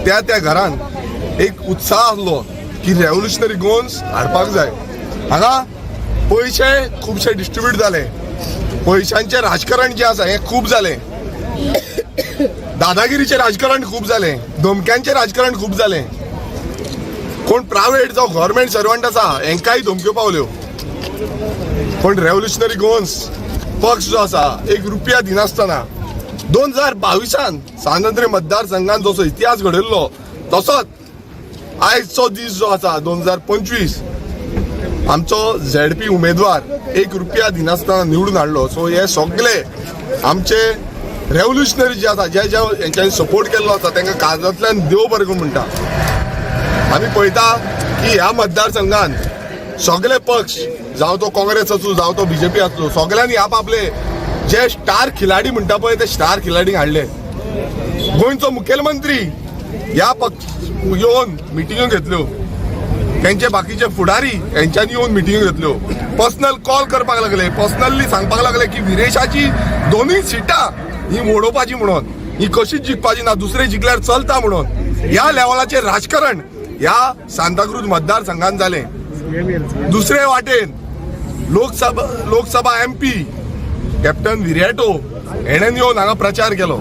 त्या त्या घरान एक उत्साह आसलो की रेवोल्युशनरी गोवन्स हाडपाक जाय. हांगा पयशे खुबशे डिस्ट्रिब्यूट जाले, पयशांचें राजकारण जें आसा हें खूब जालें, दादागिरीचें राजकारण खूब जालें, धमक्यांचें राजकारण खूब जालें. कोण प्रायवेट जावं गव्हर्मेंट सर्वंट आसा हेंकांय धमक्यो पावल्यो. पूण रेवोल्युशनरी गोवन्स पक्ष जो आसा एक रुपया दिनासतना 2022 सांत आंद्रे मतदारसंघान जसो इतिहास घडयल्लो तसोच आयजचो दीस जो आसा 2025 आमचो झेडपी उमेदवार एक रुपया दिनासतना निवडून हाडलो. सो हे सगळे आमचे रेवोल्युशनरी जे आसा, जे जे हेंच्यांनी सपोर्ट केल्लो आसा तांकां काळजांतल्यान देव बरें करूं म्हणटा. आमी पळयता की ह्या मतदारसंघान सगळे पक्ष, जावं तो काँग्रेस आसूं जावं तो बीजेपी आसूं, सगळ्यांनी आपआपले जे स्टार खिलाडी म्हणटा पळय ते स्टार खिलाडींक हाडले. गोंयचो मुखेलमंत्री ह्या पक्ष येवन मिटिंग्यो घेतल्यो, तेंचे बाकीचे फुडारी हेंच्यांनी येवन मिटिंग्यो घेतल्यो, पर्सनल कॉल करपाक लागले, पर्सनली सांगपाक लागले की विरेशाची दोनूय सिटां ही वडोवपाची म्हणून, ही कशीच जिखपाची ना, दुसरे जिखल्यार चलता म्हणून. ह्या लेवलाचेर राजकारण ह्या सांताक्रूज मतदारसंघान जालें. दुसरे वाटेन लोकसभा एमपी कॅप्टन विरियाटो हेणेन येवन हांगा प्रचार केलो.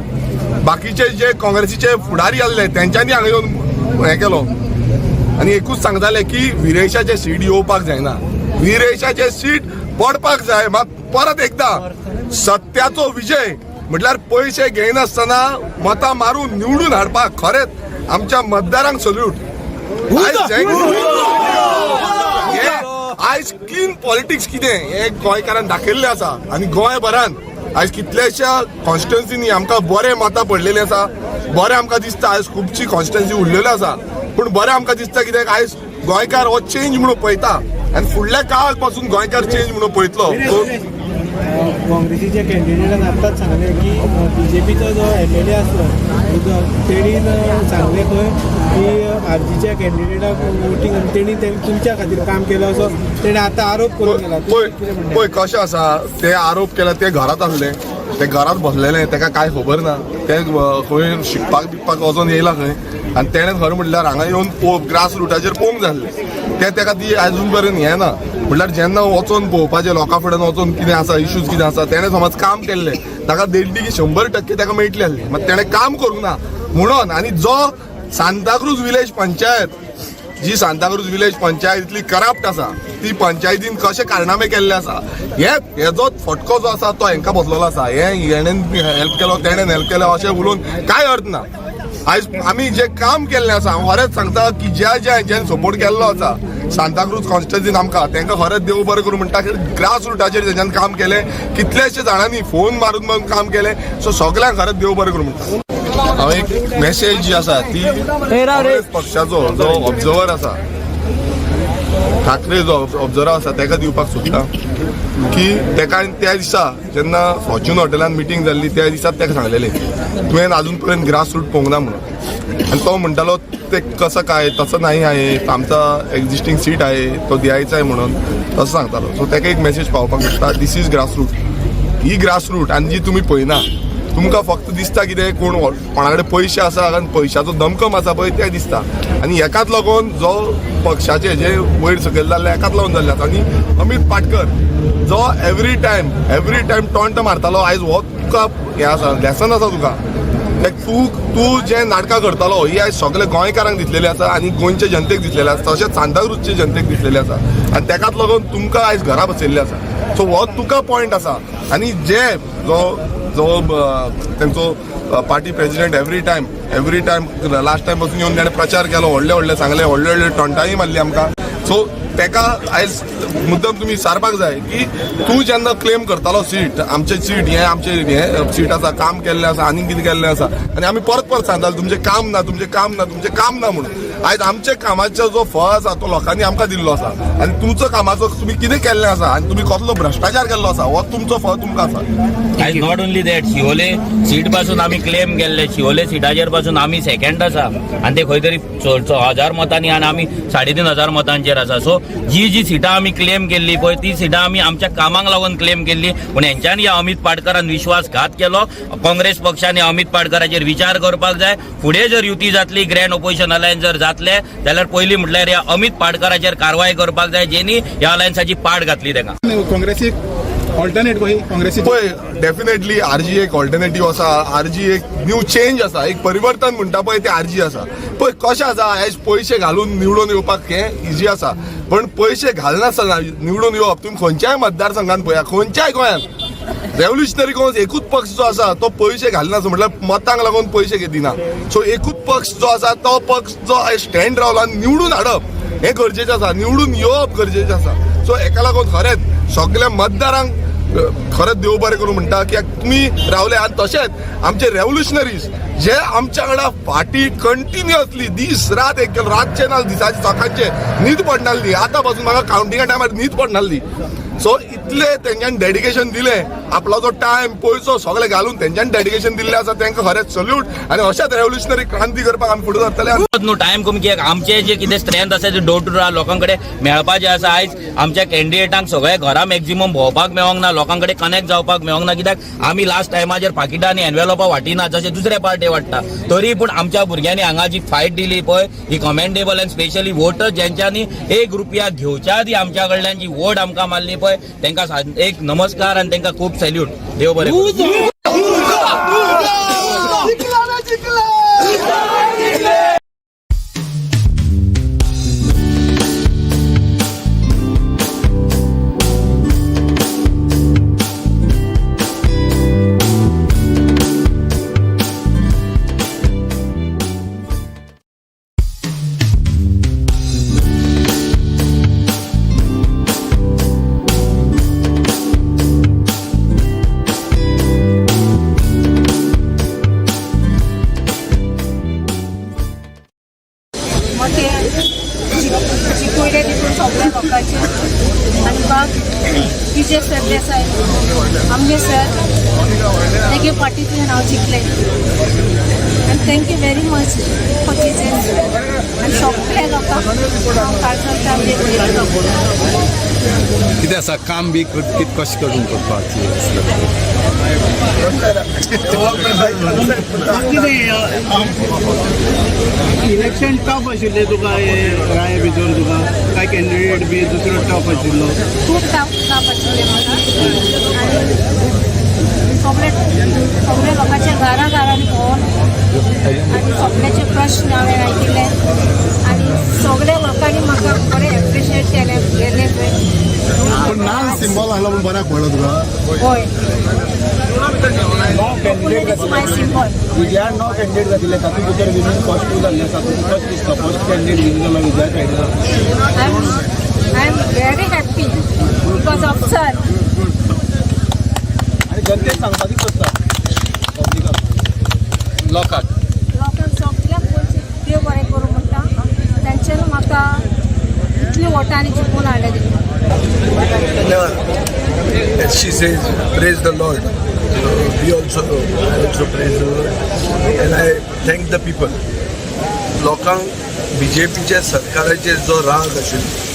बाकीचे जे काँग्रेसीचे फुडारी आसले तेंच्यांनी हांगा येवन हें केलो आनी एकूच सांगताले की विरेशाचे सीट येवपाक जायना, विरेशाचे सीट पडपाक जाय. मात परत एकदा सत्याचो विजय म्हटल्यार पयशे घेयनासतना मतां मारून निवडून हाडपाक खरेंच आमच्या मतदारांक सल्यूट. आयज क्लीन पॉलिटिक्स कितें हें गोंयकारान दाखयल्लें आसा आनी गोंयभरान आयज कितल्याश्या कॉन्स्टिट्युन्सीनी आमकां बरे मतां पडलेली आसा. बरें आमकां दिसता आयज खुबशी कॉन्स्टिट्युन्सी उरलेल्यो आसा, पूण बरें आमकां दिसता कित्याक आयज गोंयकार हो चेंज म्हणून पळयता आनी फुडल्या काळाक पासून गोंयकार चेंज म्हणून पळयतलो. काँग्रेसीच्या कॅन्डिडेटान आत्ताच सांगलें की बीजेपीचो जो एमएलए आसलो तेणीन सांगलें खंय की आरजीच्या कॅन्डिडेटाक वोटींग तेणी तुमच्या खातीर काम केलं असो तेणे आतां आरोप करून गेला. पळय पळय कशें आसा ते आरोप केला, ते घरांत आसले, ते घरात बसलेले, तेका कांय खबर ना. ते खंय शिकपाक बिकपाक वचोन येयला खंय आनी तेणें खरें म्हणल्यार हांगा येवन ग्रास रुटाचेर पळोवंक जाय आसलें. तें तेका ती अजून पर्यंत हें ना. म्हणल्यार जेन्ना वचोन पळोवपाचें लोकां फुड्यान वचोन कितें आसा, इश्यूज कितें आसा, तेणें समज काम केल्लें ताका देडली की 100% ताका मेळटली आसली. मात तेणें काम करूंक ना म्हणून. आनी जो सांताक्रूज विलेज पंचायत, जी सांताक्रूज विलेज पंचायत इतली करप्ट आसा, ती पंचायतीन कशे कारनामे केल्ले आसा, हे हेजो फटको जो आसा तो हेंकां बसलेलो आसा. हे हेणेन हेल्प केलो, तेणेन हेल्प केलो अशें उलोवन कांय अर्थ ना. आयज आमी जे काम केल्लें आसा, हांव खरेंच सांगता की ज्या ज्या हेंच्यांनी सपोर्ट केल्लो आसा सांताक्रूज कॉन्स्टिट्युएन्सीन आमकां, तांकां खरेंच देव बरें करूं म्हणटा. ग्रास रुटाचेर तेंच्यांनी काम केलें, कितलेशे जाणांनी फोन मारून मारून काम केलें. सो सगल्यांक खरेंच देव बरें करूं म्हणटा. हांव एक मेसेज जी आसा ती काँग्रेस पक्षाचो जो ऑब्जर्वर आसा, ठाकरे जो ऑब्जर्वर आसा, ताका दिवपाक सोदता की ताका त्या दिसा जेन्ना फॉर्च्यून हॉटेलान मिटींग जाल्ली त्या दिसा ताका सांगलेलें तुवें अजून पर्यंत ग्रास रूट पळोवंक ना म्हणून. आनी तो म्हणटालो ते कसं काय, तसं नाही आहे, आमचा एक्झिस्टींग सीट आहे, तो द्यायचा आहे म्हणून तसं सांगतालो. सो ताका एक मेसेज पावोवपाक सोदता, this is grass root. He grass root आनी जी तुमी पळयना, तुमकां फक्त दिसता कितें, कोण कोणा कडेन पयशे आसा आनी पयशाचो दमकम आसा पळय तें दिसता. आनी हेकाच लागून जो पक्षाचे जे वयर सकयल जाल्ले हेकाच लागून जाल्ले आसा. आनी अमीत पाटकर जो एवरी टायम टॉन्ट मारतालो, आयज हो तुका हें आसा, लेसन आसा तुका. तूं तूं जे नाटकां करतालो ही आयज सगळे गोंयकारांक दिसलेली आसा आनी गोंयचे जनतेक दिसलेले आसा, तशेंच सांताक्रूजचे जनतेक दिसलेले आसा. आनी तेकाच लागून तुमकां आयज घरा बसयल्ले आसा. सो हो तुका पॉयंट आसा. आनी जे जो जो तेंचो party president every time last time पासून येवन ताणें प्रचार केलो, व्हडले व्हडले सांगले, व्हडले व्हडले टोंटाय मारली आमकां. सो तेका आयज मुद्दम तुमी विचारपाक जाय की तूं जेन्ना क्लेम करतालो सीट, आमचें सीट हें, आमचें हें सीट आसा, काम केल्लें आसा, आनीक कितें केल्लें आसा, आनी आमी परत परत सांगताले तुमचें काम ना, तुमचें काम ना, तुमचें काम ना म्हणून. आयज आमच्या कामाचो जो फळ आसा तो लोकांनी आमकां दिल्लो आसा आनी तुमचो कामाचो तुमी कितें केल्लें आसा आनी तुमी कसलो भ्रश्टाचार केल्लो आसा हो तुमचो फळ तुमकां आसा. आयज not only that, Siolim seat पासून आमी क्लेम केल्ले, शिवोले सिटाचेर पासून आमी सेकंड आसा आनी ते खंय तरी 1000 मतांनी आनी आमी 3500 मतांचेर आसा. सो जी जी सिटां आमी क्लेम केल्ली पळय ती सिटां आमी आमच्या कामाक लागून क्लेम केल्ली, पूण हेंच्यांनी ह्या अमीत पाटकरान विश्वासघात केलो. काँग्रेस पक्षान अमीत पाटकराचेर विचार करपाक जाय. फुडें जर युती जातली, ग्रँड ओपोजिशन अलायन्स जर जातले जाल्यार पयलीं म्हटल्यार ह्या अमीत पाटकराचेर कारवाय करपाक जाय, जेनी ह्या अलायन्साची पाट घातली ताका. काँग्रेसीक ऑल्टरनेट काँग्रेसी पळय डेफिनेटली आरजी एक ऑल्टरनेटीव आसा, आरजी एक न्यू चेंज आसा, एक परिवर्तन म्हणटा पळय ते आरजी आसा. पळय कशें आसा, आयज पयशे घालून निवडून येवपाक हें इजी आसा, पण पयशे घालनासतना निवडून येवप तुमी खंयच्याय मतदारसंघान पळया, खंयच्याय गोंयांत रेव्होल्युशनरी गोवन्स एकूच पक्ष जो आसा तो पयशे घालनासतना म्हटल्यार मतांक लागून पयशे दिना. सो एकूच पक्ष जो आसा तो पक्ष जो स्टँड रावलो आनी निवडून हाडप हें गरजेचें आसा, निवडून येवप गरजेचें आसा. सो हेका लागून खरेंच सगल्या मतदारांक खरेंच देव बरें करूं म्हणटा की तुमी रावले. आनी तशेंच आमचे रेव्होल्युशनरीज जे आमच्या वांगडा फाटी कंटिन्युअसली दीस रात एक केलो, रातचे ना दिसाचे सकाळचे न्हीद पडनासली, आतां पासून म्हाका कावंटिंगा टायमार न्हीद पडनासली. सो इतले तेंच्यांनी डेडिकेशन दिलें, आपलो जो टायम पयसो सगळे घालून तेंच्यांनी डेडिकेशन दिल्लें आसा, तांकां खरेंच सल्यूट. आनी अशेंच रेव्होल्युशनरी क्रांती करपाक आमी फुडें सरतले. न्हू टायम कमी कित्याक आमचे जे कितें स्ट्रेंथ आसा ते डोर टू डोर लोकां कडेन मेळपाचें आसा. आयज आमच्या कॅन्डिडेटांक सगळे घरा मॅक्झिमम भोंवपाक मेळोंक ना, लोकां कडेन कनेक्ट जावपाक मेळोंक ना, कित्याक आमी लास्ट टायमाचेर पाकिटां आनी एनवेलोपां वांटिना जशें दुसरे पार्टी वांट्टा. तरी पूण आमच्या भुरग्यांनी हांगा जी फायट दिली पळय ही कमेंडेबल, आनी स्पेशली वोटर्स जेंच्यांनी 1 रुपया घेवच्या आदी आमच्या कडल्यान जी वोट आमकां मारली पळय तांकां एक नमस्कार आनी तांकां खूब सॅल्यूट. देव बरें करूं. जिखयले तितून सगळ्या लोकांचे. आनी बाब विजय सरदेसाय आमगे सर तेगे पार्टींतल्यान हांव जिखलें आनी Thank you very much for this. आनी सगळ्या लोकांक हांव काळजांतल्यान उलयतां. कितें आसा काम बी कितें कशें करून करपाचें? इलेक्शन टफ आशिल्लें तुका हे राय भितर, तुका काय कॅन्डिडेट बी दुसरो टफ आशिल्लो? खूब टफ टफ आशिल्लें म्हाका आनी सगळे सगळे लोकांच्या घरा घरांनी भोंवन आनी सगळ्याचे प्रश्न हांवें आयकिल्ले आनी सगळ्या लोकांनी म्हाका बरें एप्रिशिएट केलें गेलें पळय. पण नाल्ल सिंबॉल आसलो म्हणून बऱ्याक पडलो तुका? हय, coconut is my symbol. विजयान 9 कॅन्डिडेट जातिल्ले, तातूंत भितर विनून फर्स्ट टू जाल्ले आसा. तुका कशें दिसता, फर्स्ट कॅन्डिडेट विनू जाला विजया सायडीन? I am very happy because of sir. आनी जनतेक सांगपाक कितें सोदता, पब्लिकाक, लोकांक? लोकांक सगळ्यांक पयशे देव बरें करूं म्हणटा, तांच्यानी म्हाका इतले वोटांनी जिखून हाडलें तेणी. Yeah, as she says, praise the Lord. So we also, I also praise the Lord. And I thank the people. लोकांक बीजेपीच्या सरकाराचेर जो राग आशिल्लो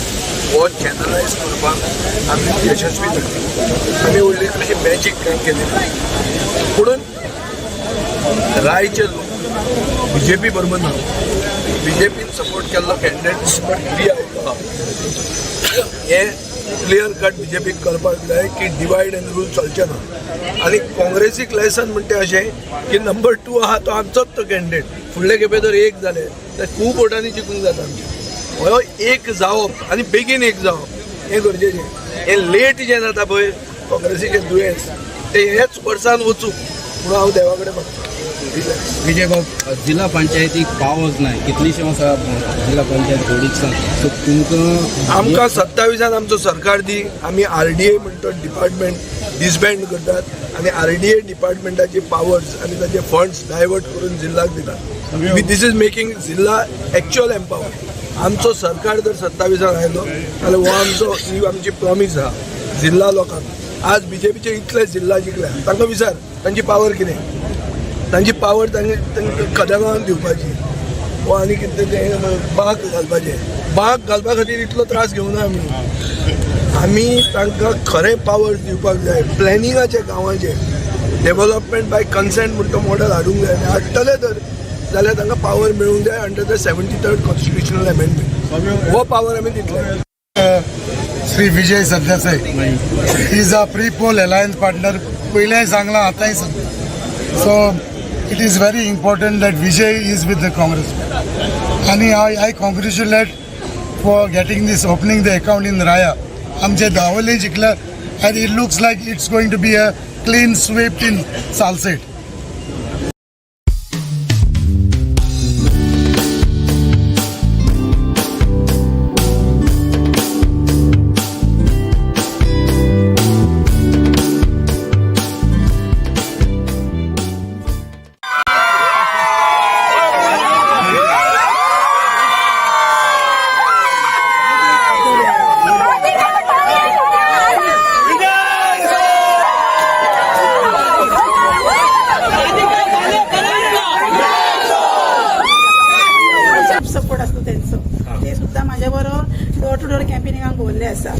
हो चॅनलायज करपाक आमी यशस्वी जाले. आमी व्हडली अशी मॅजीक कांय केली ना, पुणून रायचे लोक बीजेपी बरोबर ना. बीजेपीन सपोर्ट केल्लो कॅन्डिडेट बरोबर फ्री आयलो. हें क्लियर कट बीजेपीक करपाक जाय की डिवायड एंड रूल चलचें ना. आनी काँग्रेसीक लेसन म्हणटा अशें की नंबर 2 आहा तो आमचोच तो कॅन्डिडेट. फुडले खेपे जर एक जाले तर खूब वोटांनी जिखूंक जाता आमचें. हो एक जावप आनी बेगीन एक जावप हें गरजेचें. हें लेट जें जाता पळय, काँग्रेसीचें दुयेंस तें हेच वर्सान वचूं म्हणून हांव देवा कडेन मागता. विजय बाब, जिल्हा पंचायतीक पावच ना, कितलीशी वर्सां जिल्हा पंचायत घडीच ना, सो तुमकां आमकां 27 आन आमचो सरकार दी, आमी आरडीए म्हणटा डिपार्टमेंट डिसबँड करतात आनी आरडीए डिपार्टमेंटाचे पावर्स आनी ताचे फंड्स डायवर्ट करून जिल्हाक दितात. This is making जिल्हा एक्च्युअल एम्पावर. आमचो सरकार जर 27 आन आयलो जाल्यार हो आमचो, ही आमची प्रॉमीस आहा जिल्हा लोकांक. आज बीजेपीचे इतले जिल्हा जिखल्या, तांकां विचार तांची पावर कितें. तांची पावर तांकां कदंबान दिवपाची वा आनी कितें तें बाग घालपाचें. बाग घालपा खातीर इतलो त्रास घेवना आमी. आमी तांकां खरें पावर दिवपाक जाय प्लॅनिंगाचे, गांवाचे डेव्हलपमेंट बाय कन्सेंट म्हणटा मॉडल हाडूंक जाय. हाडटले तर जाल्यार तांकां पावर मेळूंक जाय under the 73rd constitutional amendment. हो पावर आमी दितले. Shri Vijay Sardesai is a pre poll alliance partner. पयलेंय सांगलां, आतांय सांगता. So it is very important that Vijay is with the Congress आनी I congratulate for getting this, opening the account in Raia. आमचे दावोले जिखल्या and it looks like it's going to be a clean sweep in Salcete. खूप support आसलो तेंचो. ते सुद्दां म्हाज्या बरोबर door two door कॅम्पेनिंगाक भोवल्ले आसा.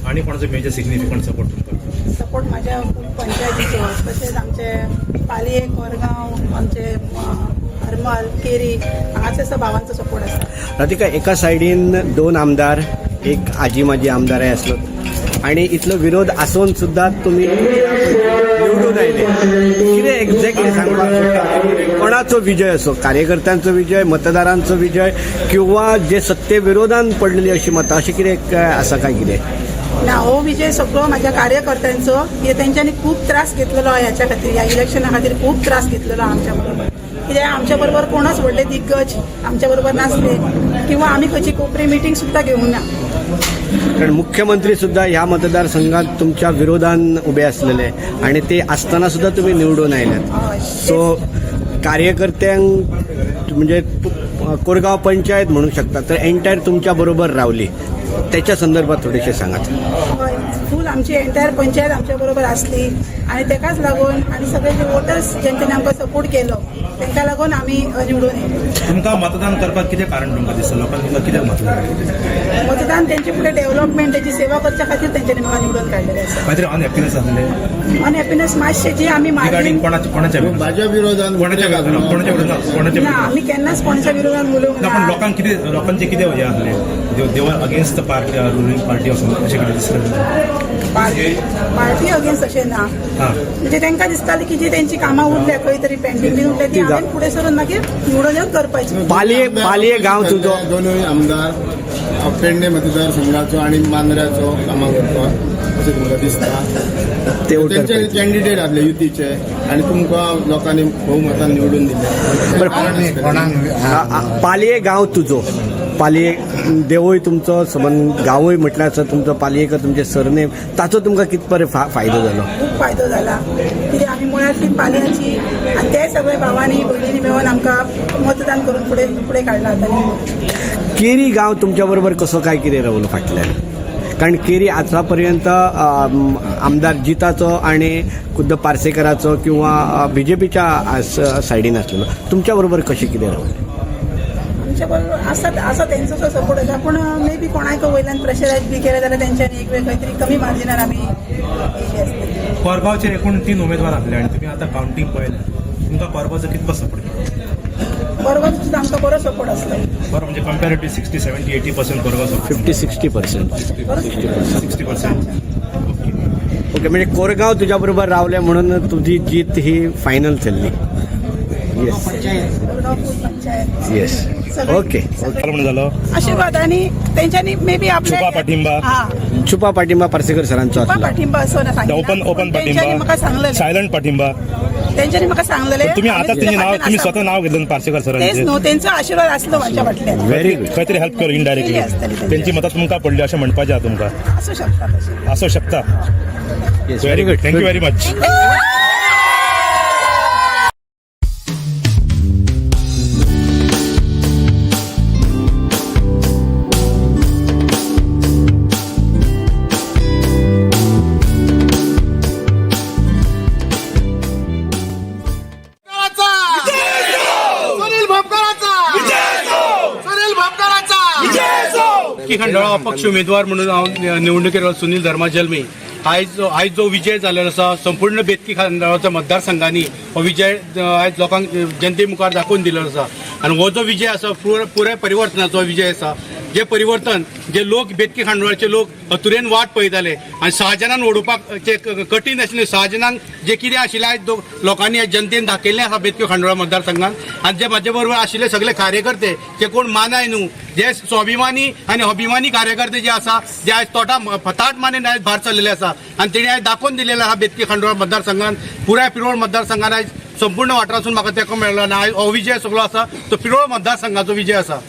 आणि कोणाचो मेजर सिग्निफिकंट सपोर्ट तुमकां? सपोर्ट म्हाज्या फूल पंचायतीचो, तशेंच आमचे पालये, कोरगांव, आमचे हरमल, केरी हांगासर सुद्दां भावांचो सपोर्ट आसा. राधिका, एका सायडीन दोन आमदार, एक आजी माजी आमदारय आसलो आणि इतलो विरोध आसून सुद्दां तुमी निवडून आयले. कितें एक्झॅक्टली सांगपाक सोदता? कोणाचो विजय असो, कार्यकर्त्यांचो विजय, मतदारांचो विजय किंवा जे सत्ते विरोधान पडलेली अशी मतां, अशें कितें काय आसा काय कितें? ना, हो विजय सगळो म्हाज्या कार्यकर्त्यांचो. कित्याक तेंच्यांनी खूब त्रास घेतलेलो ह्याच्या खातीर, ह्या इलेक्शना खातीर खूब त्रास घेतलेलो आमच्या बरोबर. कित्याक आमच्या बरोबर कोणच व्हडले दिग्गज आमच्या बरोबर नासले किंवा आमी खंयची कोपरी मिटींग सुद्दां घेवंक ना. कारण मुख्यमंत्री सुद्धा ह्या मतदारसंघात तुमच्या विरोधान उभे असलेले आणि ते असताना सुद्धा तुम्ही निवडून आयल्यात. सो कार्यकर्त्यांक म्हणजे कोरगाव पंचायत म्हणू शकता तर एंटायर तुमच्या बरोबर रावली, त्याच्या संदर्भात थोडेसे सांगात. हय, फूल आमची एंटायर पंचायत आमच्या बरोबर आसली आणि तेकाच लागून आणि सगळे जे वोटर्स जेंच्यांनी आमकां सपोर्ट केलो. तांकां लागून आमी निवडून येयले. तुमकां मतदान करपाक कितें कारण तुमकां दिसता, लोकांनी तुमकां कित्याक मतदान केलें? मतदान तेंचे फुडें डेव्हलपमेंट, तेची सेवा करच्या खातीर तेंच्यांनी म्हाका निवडून काडलेलें आसा. कांयतरी अनहॅप्पीनेस आसलें? अनहॅप्पीनेस मातशें जी आमी रिगार्डिंग मार्जीन कोणाच्या भाजप विरोधान कोणाच्या कोणाच्या विरोधात कोणाच्या ना, आमी केन्नाच कोणाच्या विरोधान उलोवंक ना, पण ना. लोकांक कितें, लोकांचे कितें हें आसलें, they were against the party, ruling party अशें कितें दिसलें? पार्टी अगेन्स्ट अशें ना, हां, म्हणजे तांकां दिसतालें की जी तेंची कामां उरल्या खंय तरी पेंडींग बीन उरल्या ती हांवें फुडें सरून मागीर निवडून येवन करपाची. पालये पालये गांव तुजो. दोनूय आमदार पेडणे मतदारसंघाचो आनी मांद्र्याचो कामां करपाक अशें तुमकां दिसता? ते वोटर तेंचे पळयतले. कॅन्डिडेट आसले युतीचे आनी तुमकां लोकांनी भोवमतान निवडून दिले. पालये गांव तुजो, पालये देवूय तुमचो संबंद, गांवूय म्हटल्यार आसा तुमचो पालयेकर तुमचें सरनेम, ताचो तुमकां कित बरें फायदो जालो? खूब फायदो जाला, कित्याक आमी मुळांतली पालयाची आनी ते सगळे भावांनी भयणींनी मेळून आमकां मतदान करून फुडें फुडें काडला आतां. केरी गांव तुमच्या बरोबर कसो काय कितें रावलो फाटल्यान? कारण केरी आतां पर्यंत आमदार जिताचो आनी खुद्द पार्सेकराचो किंवा बीजेपीच्या सायडीन आसलेलो, तुमच्या बरोबर कशें कितें रावलें? आमच्या बरोबर आसा आसा तेंचो सपोर्ट आसा, पूण मे बी कोणाक वयल्यान प्रेशरायज बी केलें जाल्यार तेंच्यांनी एक वेळ खंय तरी कमी मार्जिनान आमी येयली आसतली. कोरगांवचे एकूण 3 उमेदवार आसले आनी तुमी आतां कावंटींग पळयलें, तुमकां कोरगांवचो कितको सपोर्ट? बरोबर सुद्दां आमकां बरो सपोर्ट आसलो. बरो म्हणजे comparative 60, 70, 80% Korgaon support? 50-60%. 60%. Okay, म्हणजे कोरगांव तुज्या बरोबर रावले म्हणून तुजी जीत ही फायनल चल्ली. येस. कोरगांव पंचायत. येस, ओके. म्हणून जालो. आशिर्वाद आनी तेंच्यांनी मे बी आपल्या छुपा पाठिंबा. हा, छुपा पाठिंबा पार्सेकर सरांचो छुपा आसलो. पाठिंबा असो ना सांगिना. ओपन ओपन तेंच्यांनी म्हाका पाठिंबा, सांगलेलें. सायलंट पाठिंबा. तेंच्यांनी म्हाका सांगलेलें. तुम्ही आता आमी तेंचे नाव फाटल्यान तुम्ही आसा. स्वतः नाव घेतलं पार्सेकर तेच सरांचे. न्हू, तेंचो आशिर्वाद आसलो म्हाज्या फाटल्यान. Very good. खंय तरी हेल्प करू इनडायरेक्टली. केली आसतली तेंची. तेंची मतां तुमकां पडली अशें म्हणपाचें आहा तुमकां? आसूं शकता तशें. आसूं शकता. Very good, thank you very much. Sunil भापकराचा, Sunil भापकराचा. Khandala अपक्ष उमेदवार म्हणून हांव निवडणुकेर सुनील धर्मा जल्मी. आयज आयज जो विजय जाल्लो आसा, संपूर्ण बेतकी खंडाळाच्या मतदारसंघांनी हो विजय आयज लोकांक जनते मुखार दाखोवन दिल्लो आसा आनी हो जो विजय आसा, पुराय परिवर्तनाचो विजय आसा. जे परिवर्तन जे लोक बेतकी खांडोळाचे लोक अतुरेन वाट पळयताले आनी 6 जाणांक ओडोवपाक जे कठीण आशिल्लें, 6 जाणांक जे कितें आशिल्लें, आयज लोकांनी आयज जनतेन दाखयल्लें आसा बेतकी खांडोळा मतदारसंघात. आनी जे म्हाजे बरोबर आशिल्ले सगळे कार्यकर्ते, जे कोण मानाय न्हू, जे स्वाभिमानी आनी अभिमानी कार्यकर्ते जे आसा, जे आयज तोटा ताट मानेन आयज भायर सरलेले आसा आनी तेणी आयज दाखोवन दिलेलें आसा बेतकी खांडोळा मतदारसंघात, पुराय पिरोळ मतदारसंघात आयज संपूर्ण वाठारासून म्हाका तेंको मेळ्ळो आनी आयज हो विजय सगळो आसा तो पिरोळ मतदारसंघाचो विजय आसा.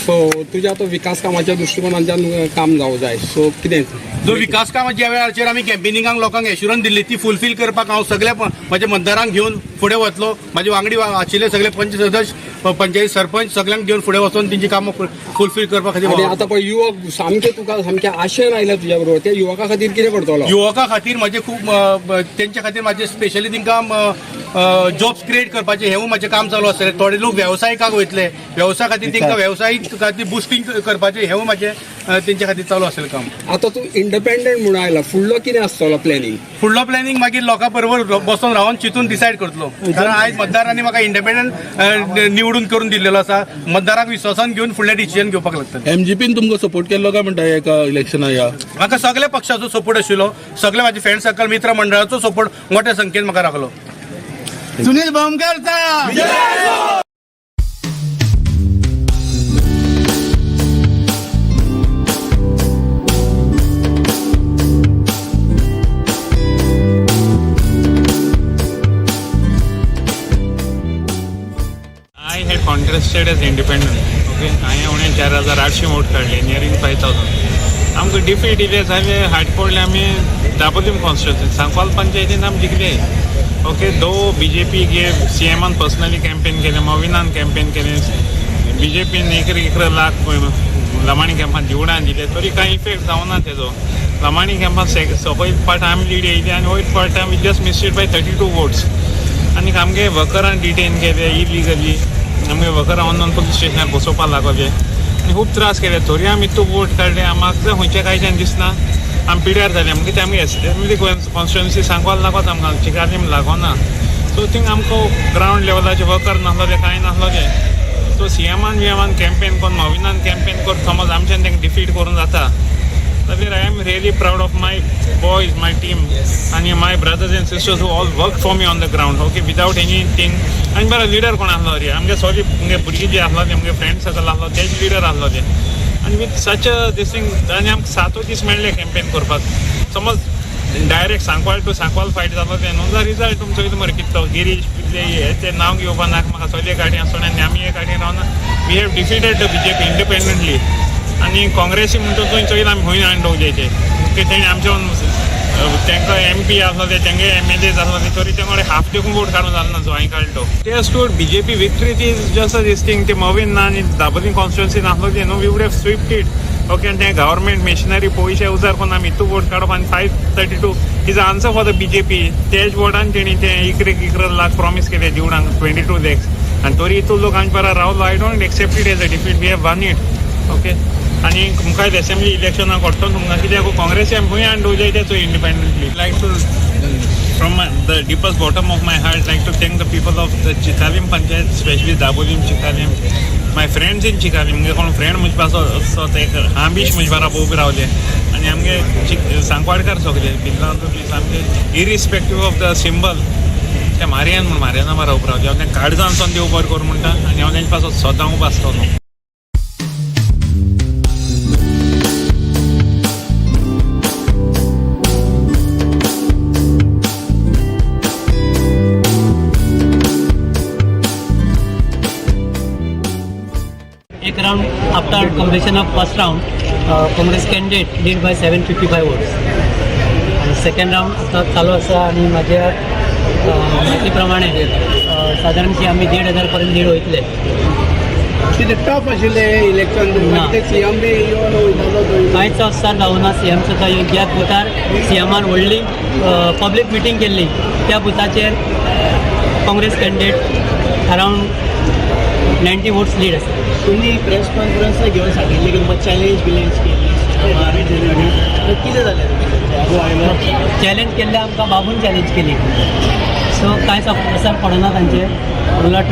सो तुज्या तो विकास कामाच्या दृश्टिकोनांतल्यान काम जावं जाय, सो कितें? जो विकास कामां ज्या वेळाचेर आमी कॅम्पेनिंगाक लोकांक एश्युरन्स दिल्ली ती फुलफील करपाक हांव सगळे म्हज्या मतदारांक घेवन फुडें वतलो. म्हाजे वांगडी आशिल्ले सगळे पंच सदस्य, पंचायत सरपंच, सगळ्यांक घेवन फुडें वचून तेंची कामां फुलफील करपा खातीर आनी वावरतलो. आतां पळय, युवक सामके तुका सामके आशेन आयल्या तुज्या बरोबर, त्या युवका खातीर कितें करतलो? युवका खातीर म्हजे खूब तेंच्या खातीर म्हाजे स्पेशली तांकां जॉब्स क्रिएट करपाचें हेंवूय म्हाजें काम चालू आसतलें. थोडे लोक वेवसायिकाक वयतले, वेवसाय खातीर तांकां वेवसायीक खातीर बुस्टींग करपाचें हेंवूय म्हाजें तेंच्या खातीर चालू आसतलें काम. आतां तूं इंडिपेंडंट म्हणून आयला, फुडलो कितें आसतलो प्लॅनिंग? फुडलो प्लॅनिंग मागीर लोकां बरोबर बसून रावन चिंतून डिसायड करतलो, कारण आयज मतदारांनी म्हाका इंडिपेंडंट निवडून करून दिल्लेलो आसा. मतदारांक विश्वासान घेवन फुडलें डिसिजन घेवपाक लागतलें. एमजीपीन तुमकां सपोर्ट केल्लो काय म्हणटा एका इलेक्शना ह्या? म्हाका सगळ्या पक्षाचो सपोर्ट आशिल्लो. सगळे म्हाजे फ्रेंड सर्कल, मित्र मंडळाचो सपोर्ट मोठ्या संख्येन म्हाका राखलो. Sunil भामकरचा. I had contested as independent, okay. हांवें उणें 4800 वोट काडले, नियरींग 5000. आमकां डिफीट इल्ले जाले, हाट पडले आमी दाबोलीम कॉन्स्टिट्युन्सी, सांकवाल पंचायतीन आमी जिखले, ओके. दो बीजेपी गे सीएमान पर्सनली कॅम्पेन केलें, मोविनान कॅम्पेन केलें, बीजेपीन 1.25 लाख लमाणी कॅम्पान दिवडान दिले, तरी कांय इफेक्ट जावना तेजो. लमाणी कॅम्पान सकयल पाट आमी लीड येयली आनी वयर पाट आमी just missed by 32 votes. आनी आमगे वर्करान डिटेन केले इलिगली. आमगे वर्करां ऑन पुलीस स्टेशनार बसोवपाक लागले आनी खूब त्रास केले. तरी आमी इतू वोट काडले. आमकां खंयच्या कांयच्यान दिसना आमी पिड्यार जाले. आमगे ते आमगे एसेंब्ली कॉन्स्टिट्युएन्सी सांगवाल लागोत आमकां चिकालीम लागोना. सो थिंग आमकां ग्रावंड लेवलाचे वर्कर नासलोले, कांय नासलोले. सो सीएमान विएमान कॅम्पेन करून, मविनान कॅम्पेन करून समज आमच्यान तांकां डिफीट करून जाता जाल्यार I am really proud of my boys, my team आनी my brothers and sisters who all work for me on the ground, okay, without anything. आनी बरो लिडर कोण आसलो रे आमगे सगळे आमगे भुरगीं जे आसलो ते आमगे फ्रेंड सर्कल आसलो तेच लिडर आसलो ते. आनी विथ सच these thing आनी आमकां सातूय दीस मेळ्ळे कॅम्पेन करपाक. समज direct Sancoale to Sancoale fight जालो ते न्हू जाल्यार रिजल्ट तुमचो कितें मरे कितलो गिरीश पिल्ले हे ते नांव घेवपा नाका म्हाका. सगळे गाडी आसतना आनी आमी एक गाडी रावना. We have defeated the BJP independently. आनी काँग्रेसी म्हणटा थंय चोयला आमी खंय हाडून दवरल्याचे की तेणी आमच्या तांकां एमपी आसलो ते तेंगे एमएलए आसलो ते तरी तेंकडे हाफ देखून वोट काडून जालो ना जो हांवें काडलो तो. ते stood BJP victory is just this thing. ते मवीन ना आनी दाबोलीम कॉन्स्टिट्युएन्सी नासलो ते न्हू, we would have swept it, okay. आनी ते गव्हर्मेंट मेशिनरी पयशे उजार करून आमी इतू वोट काडप आनी 532 is answer for the BJP. तेच वोटान तेणी ते 11-11 लाख प्रॉमीस केले दिवडांक, 22 लॅक्स. आनी तरी इतू लोक आमचे पारा रावलो. I don't accept it as a defeat. We have won it, okay. आनी मुखार एसेंब्ली इलेक्शनाक कोट्टो तुमकां कित्याक काँग्रेसी आमी खंय हाडून दवरले ते चोय independently. Like to, from the deepest bottom of my heart, like to thank the people of the Chicalim Panchayat, especially Dabolim, Chicalim, my friends in Chicalim. मुगे कोण फ्रेंड म्हजे पासो असो ते हांबीश म्हजे बारा उबे रावले आनी आमगे सांकवाडकार सगळे बिल्लां आमचे इरिस्पेक्टीव ऑफ the symbol ते मारयान म्हूण मारयाना बारा उबे रावले. हांव तें काळजान देव बरें करूं म्हणटा आनी हांव तेंचे पासत सदां उबो आसतलो. एक round, after completion of first round, Congress candidate lead by 755 votes. आणि सेकंड राऊंड आता चालू आसा आणि माझ्या माहिती प्रमाणे साधारणशी आमी 1,500 पर्यंत लीड वयतले. कितें टफ आशिल्लें इलेक्शन? ना. सीएम बी येवन वयतालो थंय. कांयच असर जावना सीएम सुद्दां. ज्या बुथार सीएमान व्हडली पब्लीक मिटींग केल्ली त्या बुथाचेर Congress candidate around 90 votes lead आसा. तुमी प्रेस कॉन्फरन्स घेवन सांगिल्लें की तुमकां चॅलेंज बिलेंज केल्ली सीएमान, कितें जालें? चॅलेंज केल्ले आमकां बाबून चॅलेंज केली. सो कांयच असर पडना तांचेर, उलट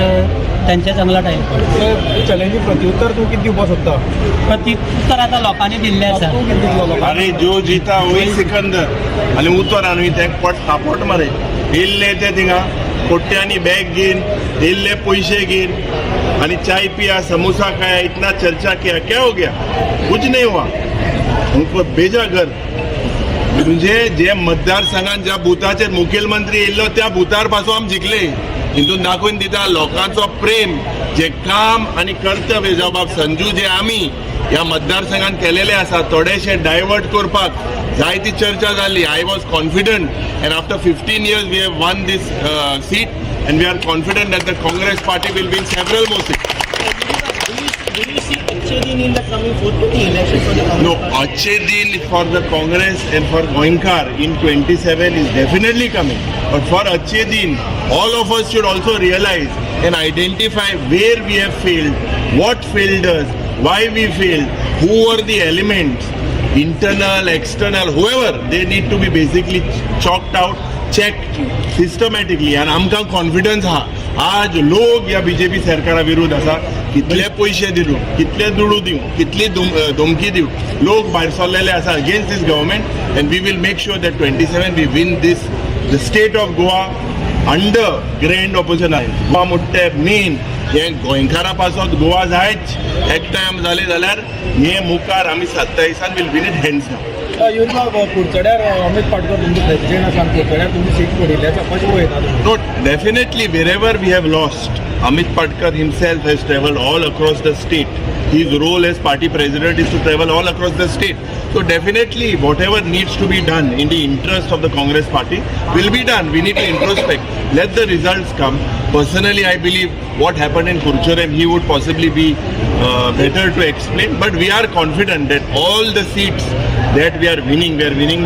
तांच्याच अंगलाट आयलें. चॅलेंजी प्रत्युत्तर तूं कितें दिवपाक सोदता? प्रत्युत्तर आतां लोकांनी दिल्लें आसा. अरे, जो जीता वही सिकंदर. आणि उतर आनी ते पट थापट मरे येयल्ले ते थिंगा कोट्यांनी बॅग घेन येयल्ले, पैसे घेन आणि चाय पिया, समोसा खाया, इतना चर्चा किया, क्या हो गया? कुछ नहीं हुआ उनको. बेजा घर म्हणजे जे मतदारसंघात ज्या बुथाचेर मुखेलमंत्री येयल्लो त्या बुथार पासून आमी जिखले. हितून दाखोवन दिता लोकांचो प्रेम, जे काम आनी कर्तव्य जावं बाब संजू जे आमी ह्या मतदारसंघात केलेले आसा. थोडेशे डायवर्ट करपाक जायती चर्चा जाली. I was confident and after 15 years we have won this seat and we are confident that the Congress party will win several more seat. Do you see अच्छे दिन in the coming forthcoming election for the No, अच्छे दिन for the Congress and for Goenkar in 27 is definitely coming. But for अच्छे दिन, all of us should also realize and identify where we have failed, what failed us, why we failed, who were the elements, internal, external, whoever, they need to be basically chalked out, checked systematically. आणि आमकां confidence आहा, आज लोक ह्या BJP सरकारा विरुद्ध आसा. कितले पयशे दिलो, कितले दुडू दिवं, कितली धमकी दिवं, लोक भायर सरलेले आसा against this government and we will make sure that 27 we win this the state of Goa under grand opposition. Goa म्हणटा मेन हें गोंयकारा पासत गोवा जायच एकठांय जालें जाल्यार हे मुखार आमी 27 will win it hands down. Yuri कुडचड्यार Amit Patkar तुमचे प्रेसिडेंट आसा, कुडचड्यार तुमची सीट पडिल्ली आसा, कशें पळयता तुमी? No, definitely wherever we have lost, Amit Patkar himself has traveled all across the state. His role as party president is to travel all across the state. So definitely whatever needs to be done in the interest of the Congress party will be done. We need to introspect. Let the results come. Personally, I believe what happened in Curchorem, he would possibly be better to explain. But we are confident that all the seats that we are winning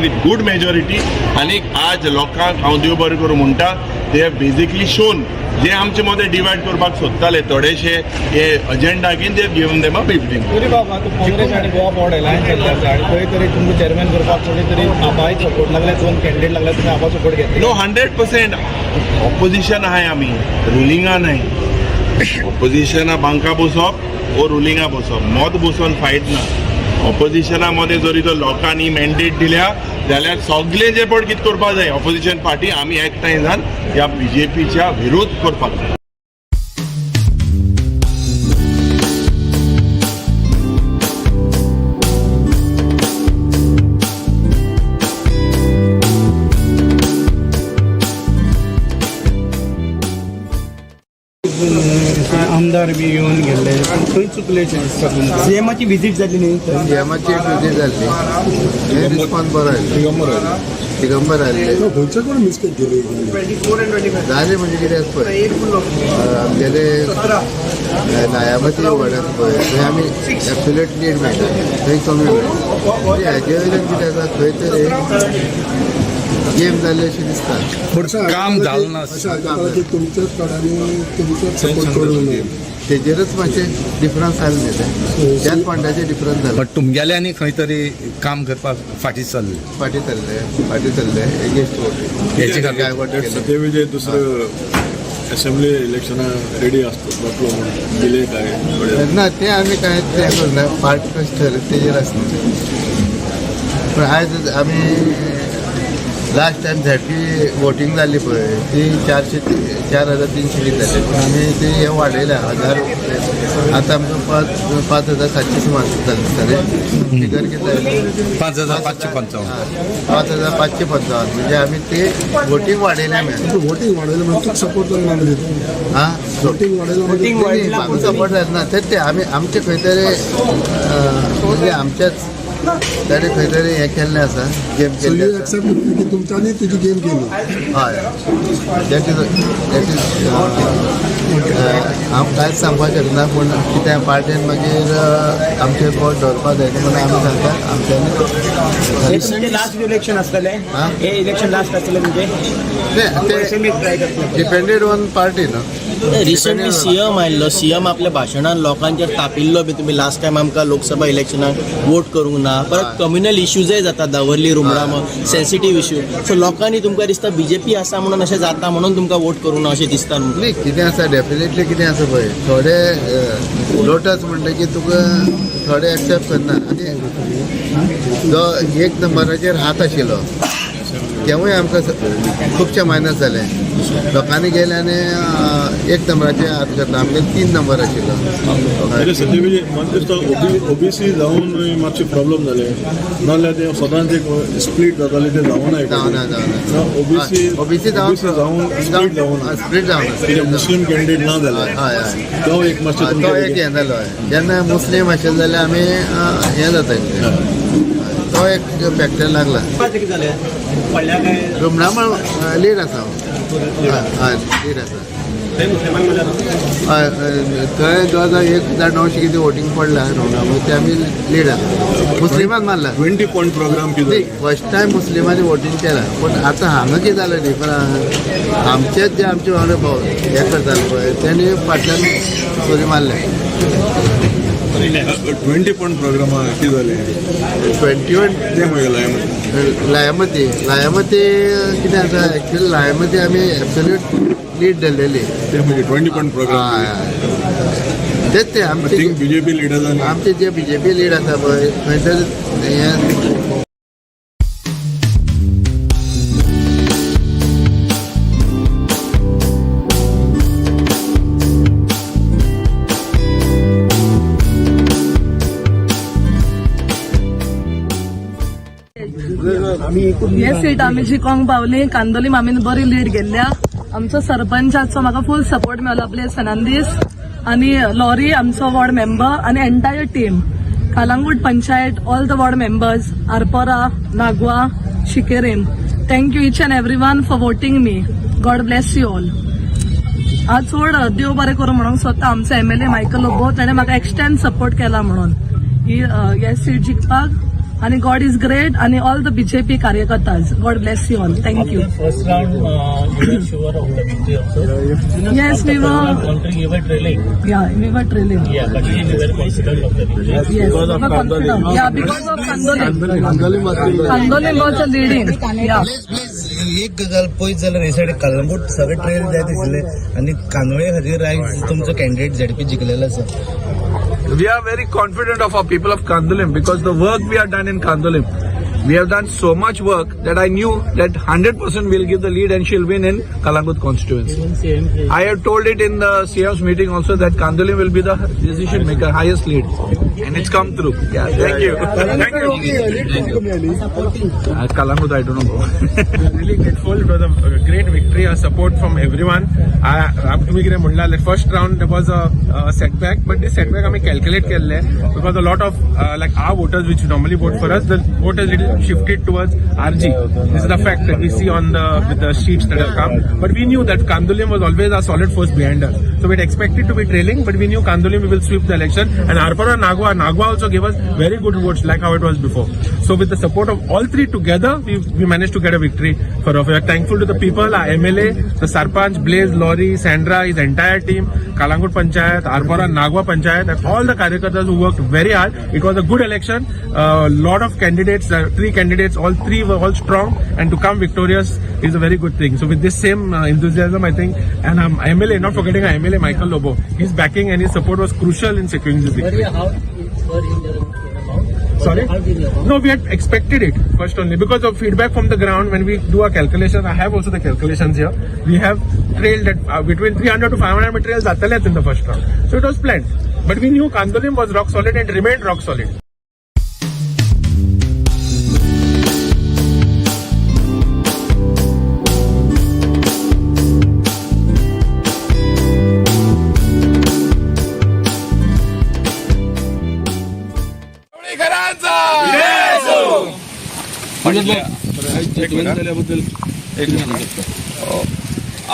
with good majority. आणि आज लोकांक हांव देव बरें करूं म्हणटा. They have basically shown जे आमचे मदें डिवायड करपाक सोदताले थोडेशे हे अजेंडा घेवन they have given them a beating. तरी बाबा आतां काँग्रेस आनी गोवा फॉरवर्ड एलायन्स जाल्ले आसा आनी खंय तरी तुमकां चेअरमॅन करपाक कोणी तरी आपाय सपोर्ट लागले, दोन कॅन्डिडेट लागले, तुमी आपा सपोर्ट घेतले. नो, 100% ऑपोजिशन आहाय आमी, रुलिंगा न्हय. ऑपोजिशना बांका बसप ओ रुलिंगा बसप, मत बसोन फायट ना. ऑपोजिशना मदें जरी तर लोकांनी मॅन्डेट दिल्या जाल्यार सगळे जे पण कितें करपाक जाय ऑपोजिशन पार्टी आमी एकठांय जावन ह्या बीजेपीच्या विरोध करपाक जाय. आमदार बी येवन गेल्ले, खंय चुकलेशें दिसता तुमकां? सीएमाची विजीट जाली न्ही? सीएमाची एक विजीट जाल्ली, रिस्पॉन्स बरो आयलो. दिगंबर आयले. खंयचे कोण मिस्टेक केली? जालें म्हणजे कितें आसा पळय, आमगेले लायामती वॉर्ड आसा पळय, थंय आमी एब्सोल्यूट लीड मेळटा, थंय कमी मेळटा. हाजे वयल्यान कितें आसा, खंय तरी गेम जाल्ली अशी दिसता. काम जालें ना. अशें तुमच्याच कडांनी तुमचोच सपोर्ट करूंक ना. तेजेरच मातशें डिफरन्स आयलें न्ही तें, त्याच पॉयंटाचेर डिफरन्स जालें. बट तुमगेले आनी खंय तरी काम करपाक फाटीं सरले. फाटीं सरले, फाटीं सरले, एगेन्स्ट वोटींग. हेचे खातीर. सत्यविजय दुसरं असेंब्ली इलेक्शना रेडी असतो जातलो म्हणून दिले काय? ना, ते आमी कांय तें करना, पार्ट कशें ठरयता तेजेर आसता. पूण आयज आमी लास्ट टायम झॅडपी वोटींग जाल्ली पळय, ती 4300 कितें जाली, पूण आमी ती हें वाडयल्या 1000. आतां आमकां 5700 सुमार जालें दिसता न्ही फिगर, कितलें जालें? 5555. 5555, म्हणजे आमी ती वोटींग वाडयल्या आमी. वोटींग वाडयलें म्हणजे तुका सपोर्ट जालें ना म्हणजे? आं? वोटींग वाडयलें म्हणजे? म्हाका सपोर्ट जायना, तें ते आमी आमचे खंय तरी, म्हणजे आमच्याच ताणें खंय तरी हें केल्लें आसा, गेम सो केल्ली you आसा. एक्सेप्ट की तुमच्यांनी तुजी गेम केली? हय, that is हांव कांयच सांगपाक शकना, पूण कितें पार्टेन मागीर आमचेर बोट दवरपाक जायना म्हणून आमी सांगता आमच्यांनी. तुमचें लास्ट इलेक्शन आसतलें हे? इलेक्शन लास्ट आसतलें तुमचें? ट्राय करतले? डिपेंडेड ऑन पार्टी न्हू. रिसंटली सीएम आयल्लो, सीएम आपल्या भाशणान लोकांचेर तापिल्लो बी, तुमी लास्ट टायम आमकां लोकसभा इलेक्शनाक वोट करूंक ना. परत कम्युनल इश्यूजय जाता दावर्ली, रुमडाम, सेन्सिटीव इश्यू. सो लोकांनी तुमकां दिसता बीजेपी आसा म्हणून अशें जाता, म्हणून तुमकां वोट करूंक ना अशें दिसता न्हू? न्ही, कितें आसा, डेफिनेटली कितें आसा पळय, थोडे लोटस म्हणटकीर तुका थोडे एक्सेप्ट करना. आनी जो एक नंबराचेर हात आशिल्लो तेवूय आमकां खुबशे मायनस जाले. लोकांनी गेले आनी एक नंबराचेर हात घातला, आमगे 3 नंबर आशिल्लो. म्हणजे सत्यविजय, म्हाका दिसता ओबीसी जावन मातशे प्रॉब्लम जाले, नाजाल्यार ते सदांच एक स्प्लीट जाताले, ते जावना. जावना, जावना. ओबीसी ओबीसी जावन जावन स्प्लीट जावना. स्प्लीट जावना. कित्याक मुस्लीम कॅन्डिडेट ना जाले. हय हय तो एक मातशें. तो एक हें जालो. जेन्ना मुस्लीम आशिल्ले जाल्यार आमी हें जाता, तो एक फॅक्टर लागला. कितें जालें पडल्या काय? रुमडामळ लीड आसा. हय, लीड आसा. हय, थंय जवळ जवळ 1900 कितें वोटींग पडला रुमडामळ, ते आमी लीड आसा. मुस्लिमान मारला. 20 पॉयंट प्रोग्राम कितें? फर्स्ट टायम मुस्लिमांनी वोटींग केला. पूण आतां हांगा कितें जालें डिफरन्स, आमचेच जे आमचे वांगडा हे करताले पळय, तेणी फाटल्यान सुरी मारले. 20 पॉयंट प्रोग्रामा कितें जालें? 21 तें मागीर लायमती. लायामती, लायामती कितें आसा, एक्चुअली लायामती आमी एब्सोल्यूट लीड धरलेली. ते म्हणजे 20 पॉयंट प्रोग्राम. तेच ते आमचे बीजेपी लिडर्स आमचे जे बीजेपी लीड आसा पळय, खंय तरी हें. हे सीट आमी जिखोंक पावली. कांदोली मामीन बरी लीड गेल्ल्या. आमचो सरपंचाचो म्हाका फूल सपोर्ट मेळ्ळो, आपले फर्नांदीस आनी लॉरी आमचो वॉर्ड मेंबर आनी entire team, Calangute panchayat, all the ward members, Arpora, Nagua, Chiqueirim. Thank you each and every one for voting me. God bless you all. आज चड देव बरें करूं म्हणूंक सोदता आमचो एमएलए मायकल लोबो, ताणें म्हाका एक्सटेंड सपोर्ट केला म्हणून ही हे सीट जिखपाक. आनी गॉड is great आनी all the BJP कार्यकर्ताज, God bless you all, thank you. First round, you were sure of the victory also. Yes, we were. Country, you were trailing. Yeah, we were trailing. Yeah, but you were confident of the victory. Yes, we were confident. Yeah, because of Candolim. Candolim was a leading. Yeah. एक गजाल पळयत जाल्यार हे सायडीन कलंगूट सगळे trail जायत आशिल्ले आनी कांदोळे खातीर आयज तुमचो कॅन्डिडेट झेडपी जिखलेलो आसा. We are very confident of our people of Candolim because the work we have done in Candolim, we have done so much work that I knew that 100% we'll give the lead and she'll win in Kalangut constituency. I have told it in the CM's meeting also that Candolim will be the decision maker, highest lead. And it's come through. Yeah, thank you. Thank you. Kalangut, I don't know. Really grateful. It was a great victory, a support from everyone. तुम्ही कितें म्हणला, first round there was a setback, but this setback आमी calculate केल्ले because a lot of like our voters which normally vote for us, the vote has little shifted towards RG. This is the fact that we see on the with the sheets that have come. But we knew that Candolim was always our solid force behind us. So we had expected to be trailing, but we knew Candolim we will sweep the election. And Arpora Nagwa, Nagwa also gave us very good votes like how it was before. So with the support of all three together, we managed to get a victory for us. We are thankful to the people, our MLA, the Sarpanch, Blaze, Lori, Sandra, his entire team, Kalangut Panchayat, Arpora, Nagwa Panchayat, and all the karyakartas who worked very hard. It was a good election. A lot of candidates, three candidates, all three were all strong, and to come victorious is a very good thing. So with this same enthusiasm, I think, and MLA, not forgetting our MLA Michael Lobo, his backing and his support was crucial in securing this victory. Sorry? No, we had expected it first only because of feedback from the ground. When we do our calculations, I have also the calculations here. We have trailed at between 300 to 500 materials जातलेच in the first round. So it was planned. But we knew Candolim was rock solid and remained rock solid.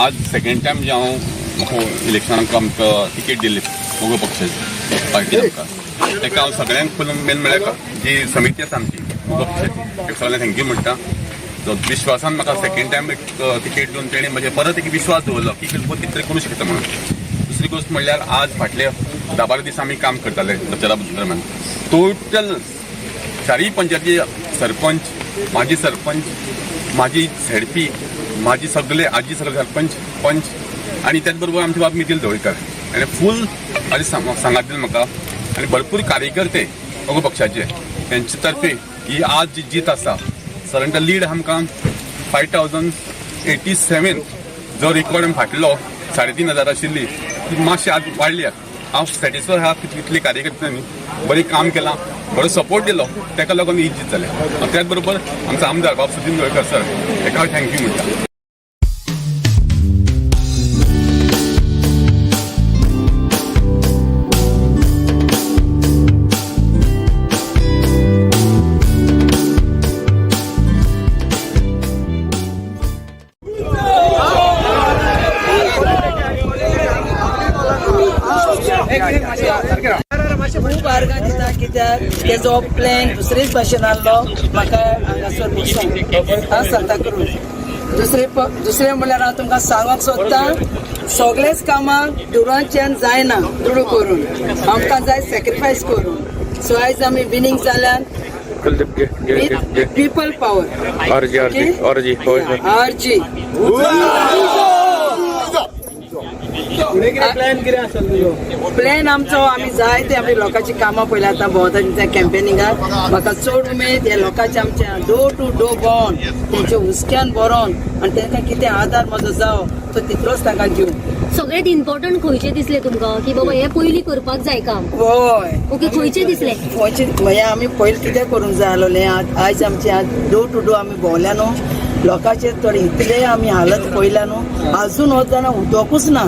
आज second time जे हांव म्हाका इलेक्शनाक आमकां ticket दिल्ली मगो पक्षाची party आमकां, ताका हांव सगळ्यांक फूल मेन म्हळ्यार जी समिती आसा आमची मगो पक्षाची ताका सगळ्यांक thank you म्हणटा. जो विश्वासान म्हाका सेकंड टायम एक तिकेट दिवन तेणी म्हजेर परत एक विश्वास दवरलो की तूं कितें तरी करूं शकता म्हणून. दुसरी गोश्ट म्हणल्यार आज फाटले 10-12 दीस आमी काम करताले प्रचारा दरम्यान. टोटल चारय पंचायती सरपंच, माजी सरपंच, माजी झेडपी, माजी सगळे आजी सगळे सरपंच पंच आनी त्याच बरोबर आमचे बाब मिथिल ढवळीकर आनी फूल म्हाजे सांगात दिले म्हाका आनी भरपूर कार्यकर्ते मगो पक्षाचे तेंचे तर्फे ही आज जी जीत आसा सादारण लीड आमकां 5087 जो रिकॉर्ड आमी फाटलो 3500 आशिल्ली ती मातशी आज वाडली. हांव सॅटिस्फाय आहा कितले कार्यकर्त्यांनी बरें काम केलां, बरो सपोर्ट दिलो, ताका लागून ही जीत जाल्या. त्याच बरोबर आमचो आमदार बाब सुदीन ढवळीकर सर ताका हांव thank you म्हणटा. खूब आर्गां दिता कित्याक तेजो प्लॅन दुसरेच भाशेन आहलो म्हाका हांगासर बसून हांव सांता करून. दुसरें म्हणल्यार हांव तुमकां सांगूंक सोदता, सगळेच कामां दुडवांच्यान जायना, दुडू करून आमकां जाय सॅक्रिफायस करून. सो आयज आमी विनींग जाल्यान with people power. RG plan आमचो आमी जायते आमी लोकांची कामां पळयल्या आतां भोंवता त्या कॅम्पेनिंगाक. म्हाका चड उमेद ह्या लोकांचे आमच्या डोर टू डोर भोंवन तेंच्या हुस्क्यान भरोन आनी तांकां कितें आदार म्हजो जावो तो तितलोच तांकां दिवं. सगळ्यात इम्पॉर्टंट खंयचे दिसले तुमकां की बाबा हे पयलीं करपाक जाय काम? हय. ओके, खंयचे दिसले? खंयचे हें आमी पयलीं कितें करूंक जाय आसलोलें. आयज आमचे डोर टू डोर आमी भोंवल्या न्हू, लोकांचे थोडे इतले आमी हालत पळयल्या न्हू, आजून वतना उदकूच ना,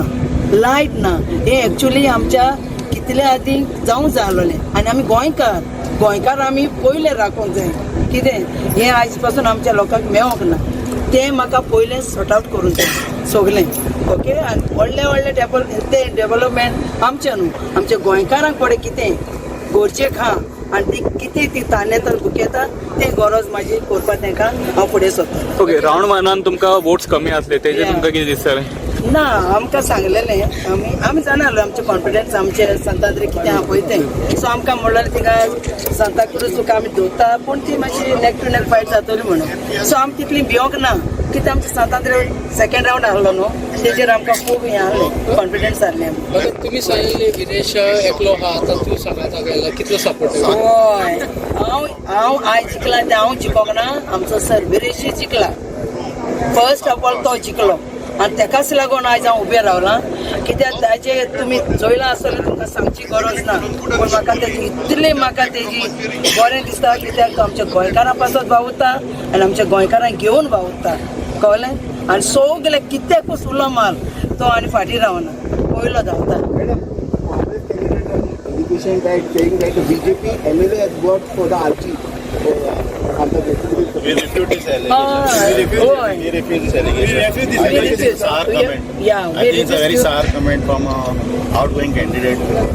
लायट ना. हें एक्चुली आमच्या कितले आदीं जावंक जाय आसलोलें. आनी आमी गोंयकार, गोंयकार आमी पयलें राखूंक जाय कितें हें आयज पासून आमच्या लोकांक मेळोंक ना, तें म्हाका पयलें सॉर्ट आवट करूंक जाय सगलें. ओके, आनी व्हडले व्हडले ते डेवलपमेंट आमचें न्हू, आमच्या गोंयकारांक पळय कितें गरजेक आहा. आनी ती कितें ती तानेतर भुकेता ती गरज म्हाजी करपाक तांकां हांव फुडें सरतलें. ओके, रावंड वनान तुमकां वोट्स कमी आसले तेजे तुमकां कितें दिसतलें? ना, आमकां सांगलेलें, आमी आमी जाणा आसलो आमचे कॉन्फिडन्स आमचे सांतांद्रे कितें आहा पळय तें. सो आमकां म्हणलें थिंगा सांताक्रूज तुका आमी दवरता, पूण ती मातशी नेक टू नेक फायट जातली म्हणून. सो आमी तितली भियोंक ना, कित्याक आमचे सांतांद्रे सेकेंड रावंड आहलो न्हू, तेजेर आमकां खूब हें आहलें, कॉन्फिडन्स आहलें. तुमी सांगिल्लें विरेश एकलो आहा, आतां तूं सांगाता गेला, कितलो सपोर्ट? हय, हांव हांव आयज जिखला तें हांव जिखोंक ना, आमचो सर विरेशूय जिखला. फर्स्ट ऑफ ऑल तो जिखलो आनी तेकाच लागून आयज हांव उबें रावलां, कित्याक ताजे तुमी चोयलां आसतलें, तुमकां सांगची गरज ना, पूण म्हाका तेजी इतली म्हाका तेजी बरें दिसता, कित्याक तो आमच्या गोंयकारां पासत वावुरता आनी आमच्या गोंयकारांक घेवन वावुरता, कळ्ळें? आनी सगळे कित्याकूच उलो मार तो आनी फाटीं रावना, पयलो धांवता. Allegation that saying that the BJP MLA has worked for the RG. We refute this allegation. We refuse this allegation. We refuse. I think it's a sour comment. Yeah, we I think it's a very refuse. sour comment from a outgoing candidate.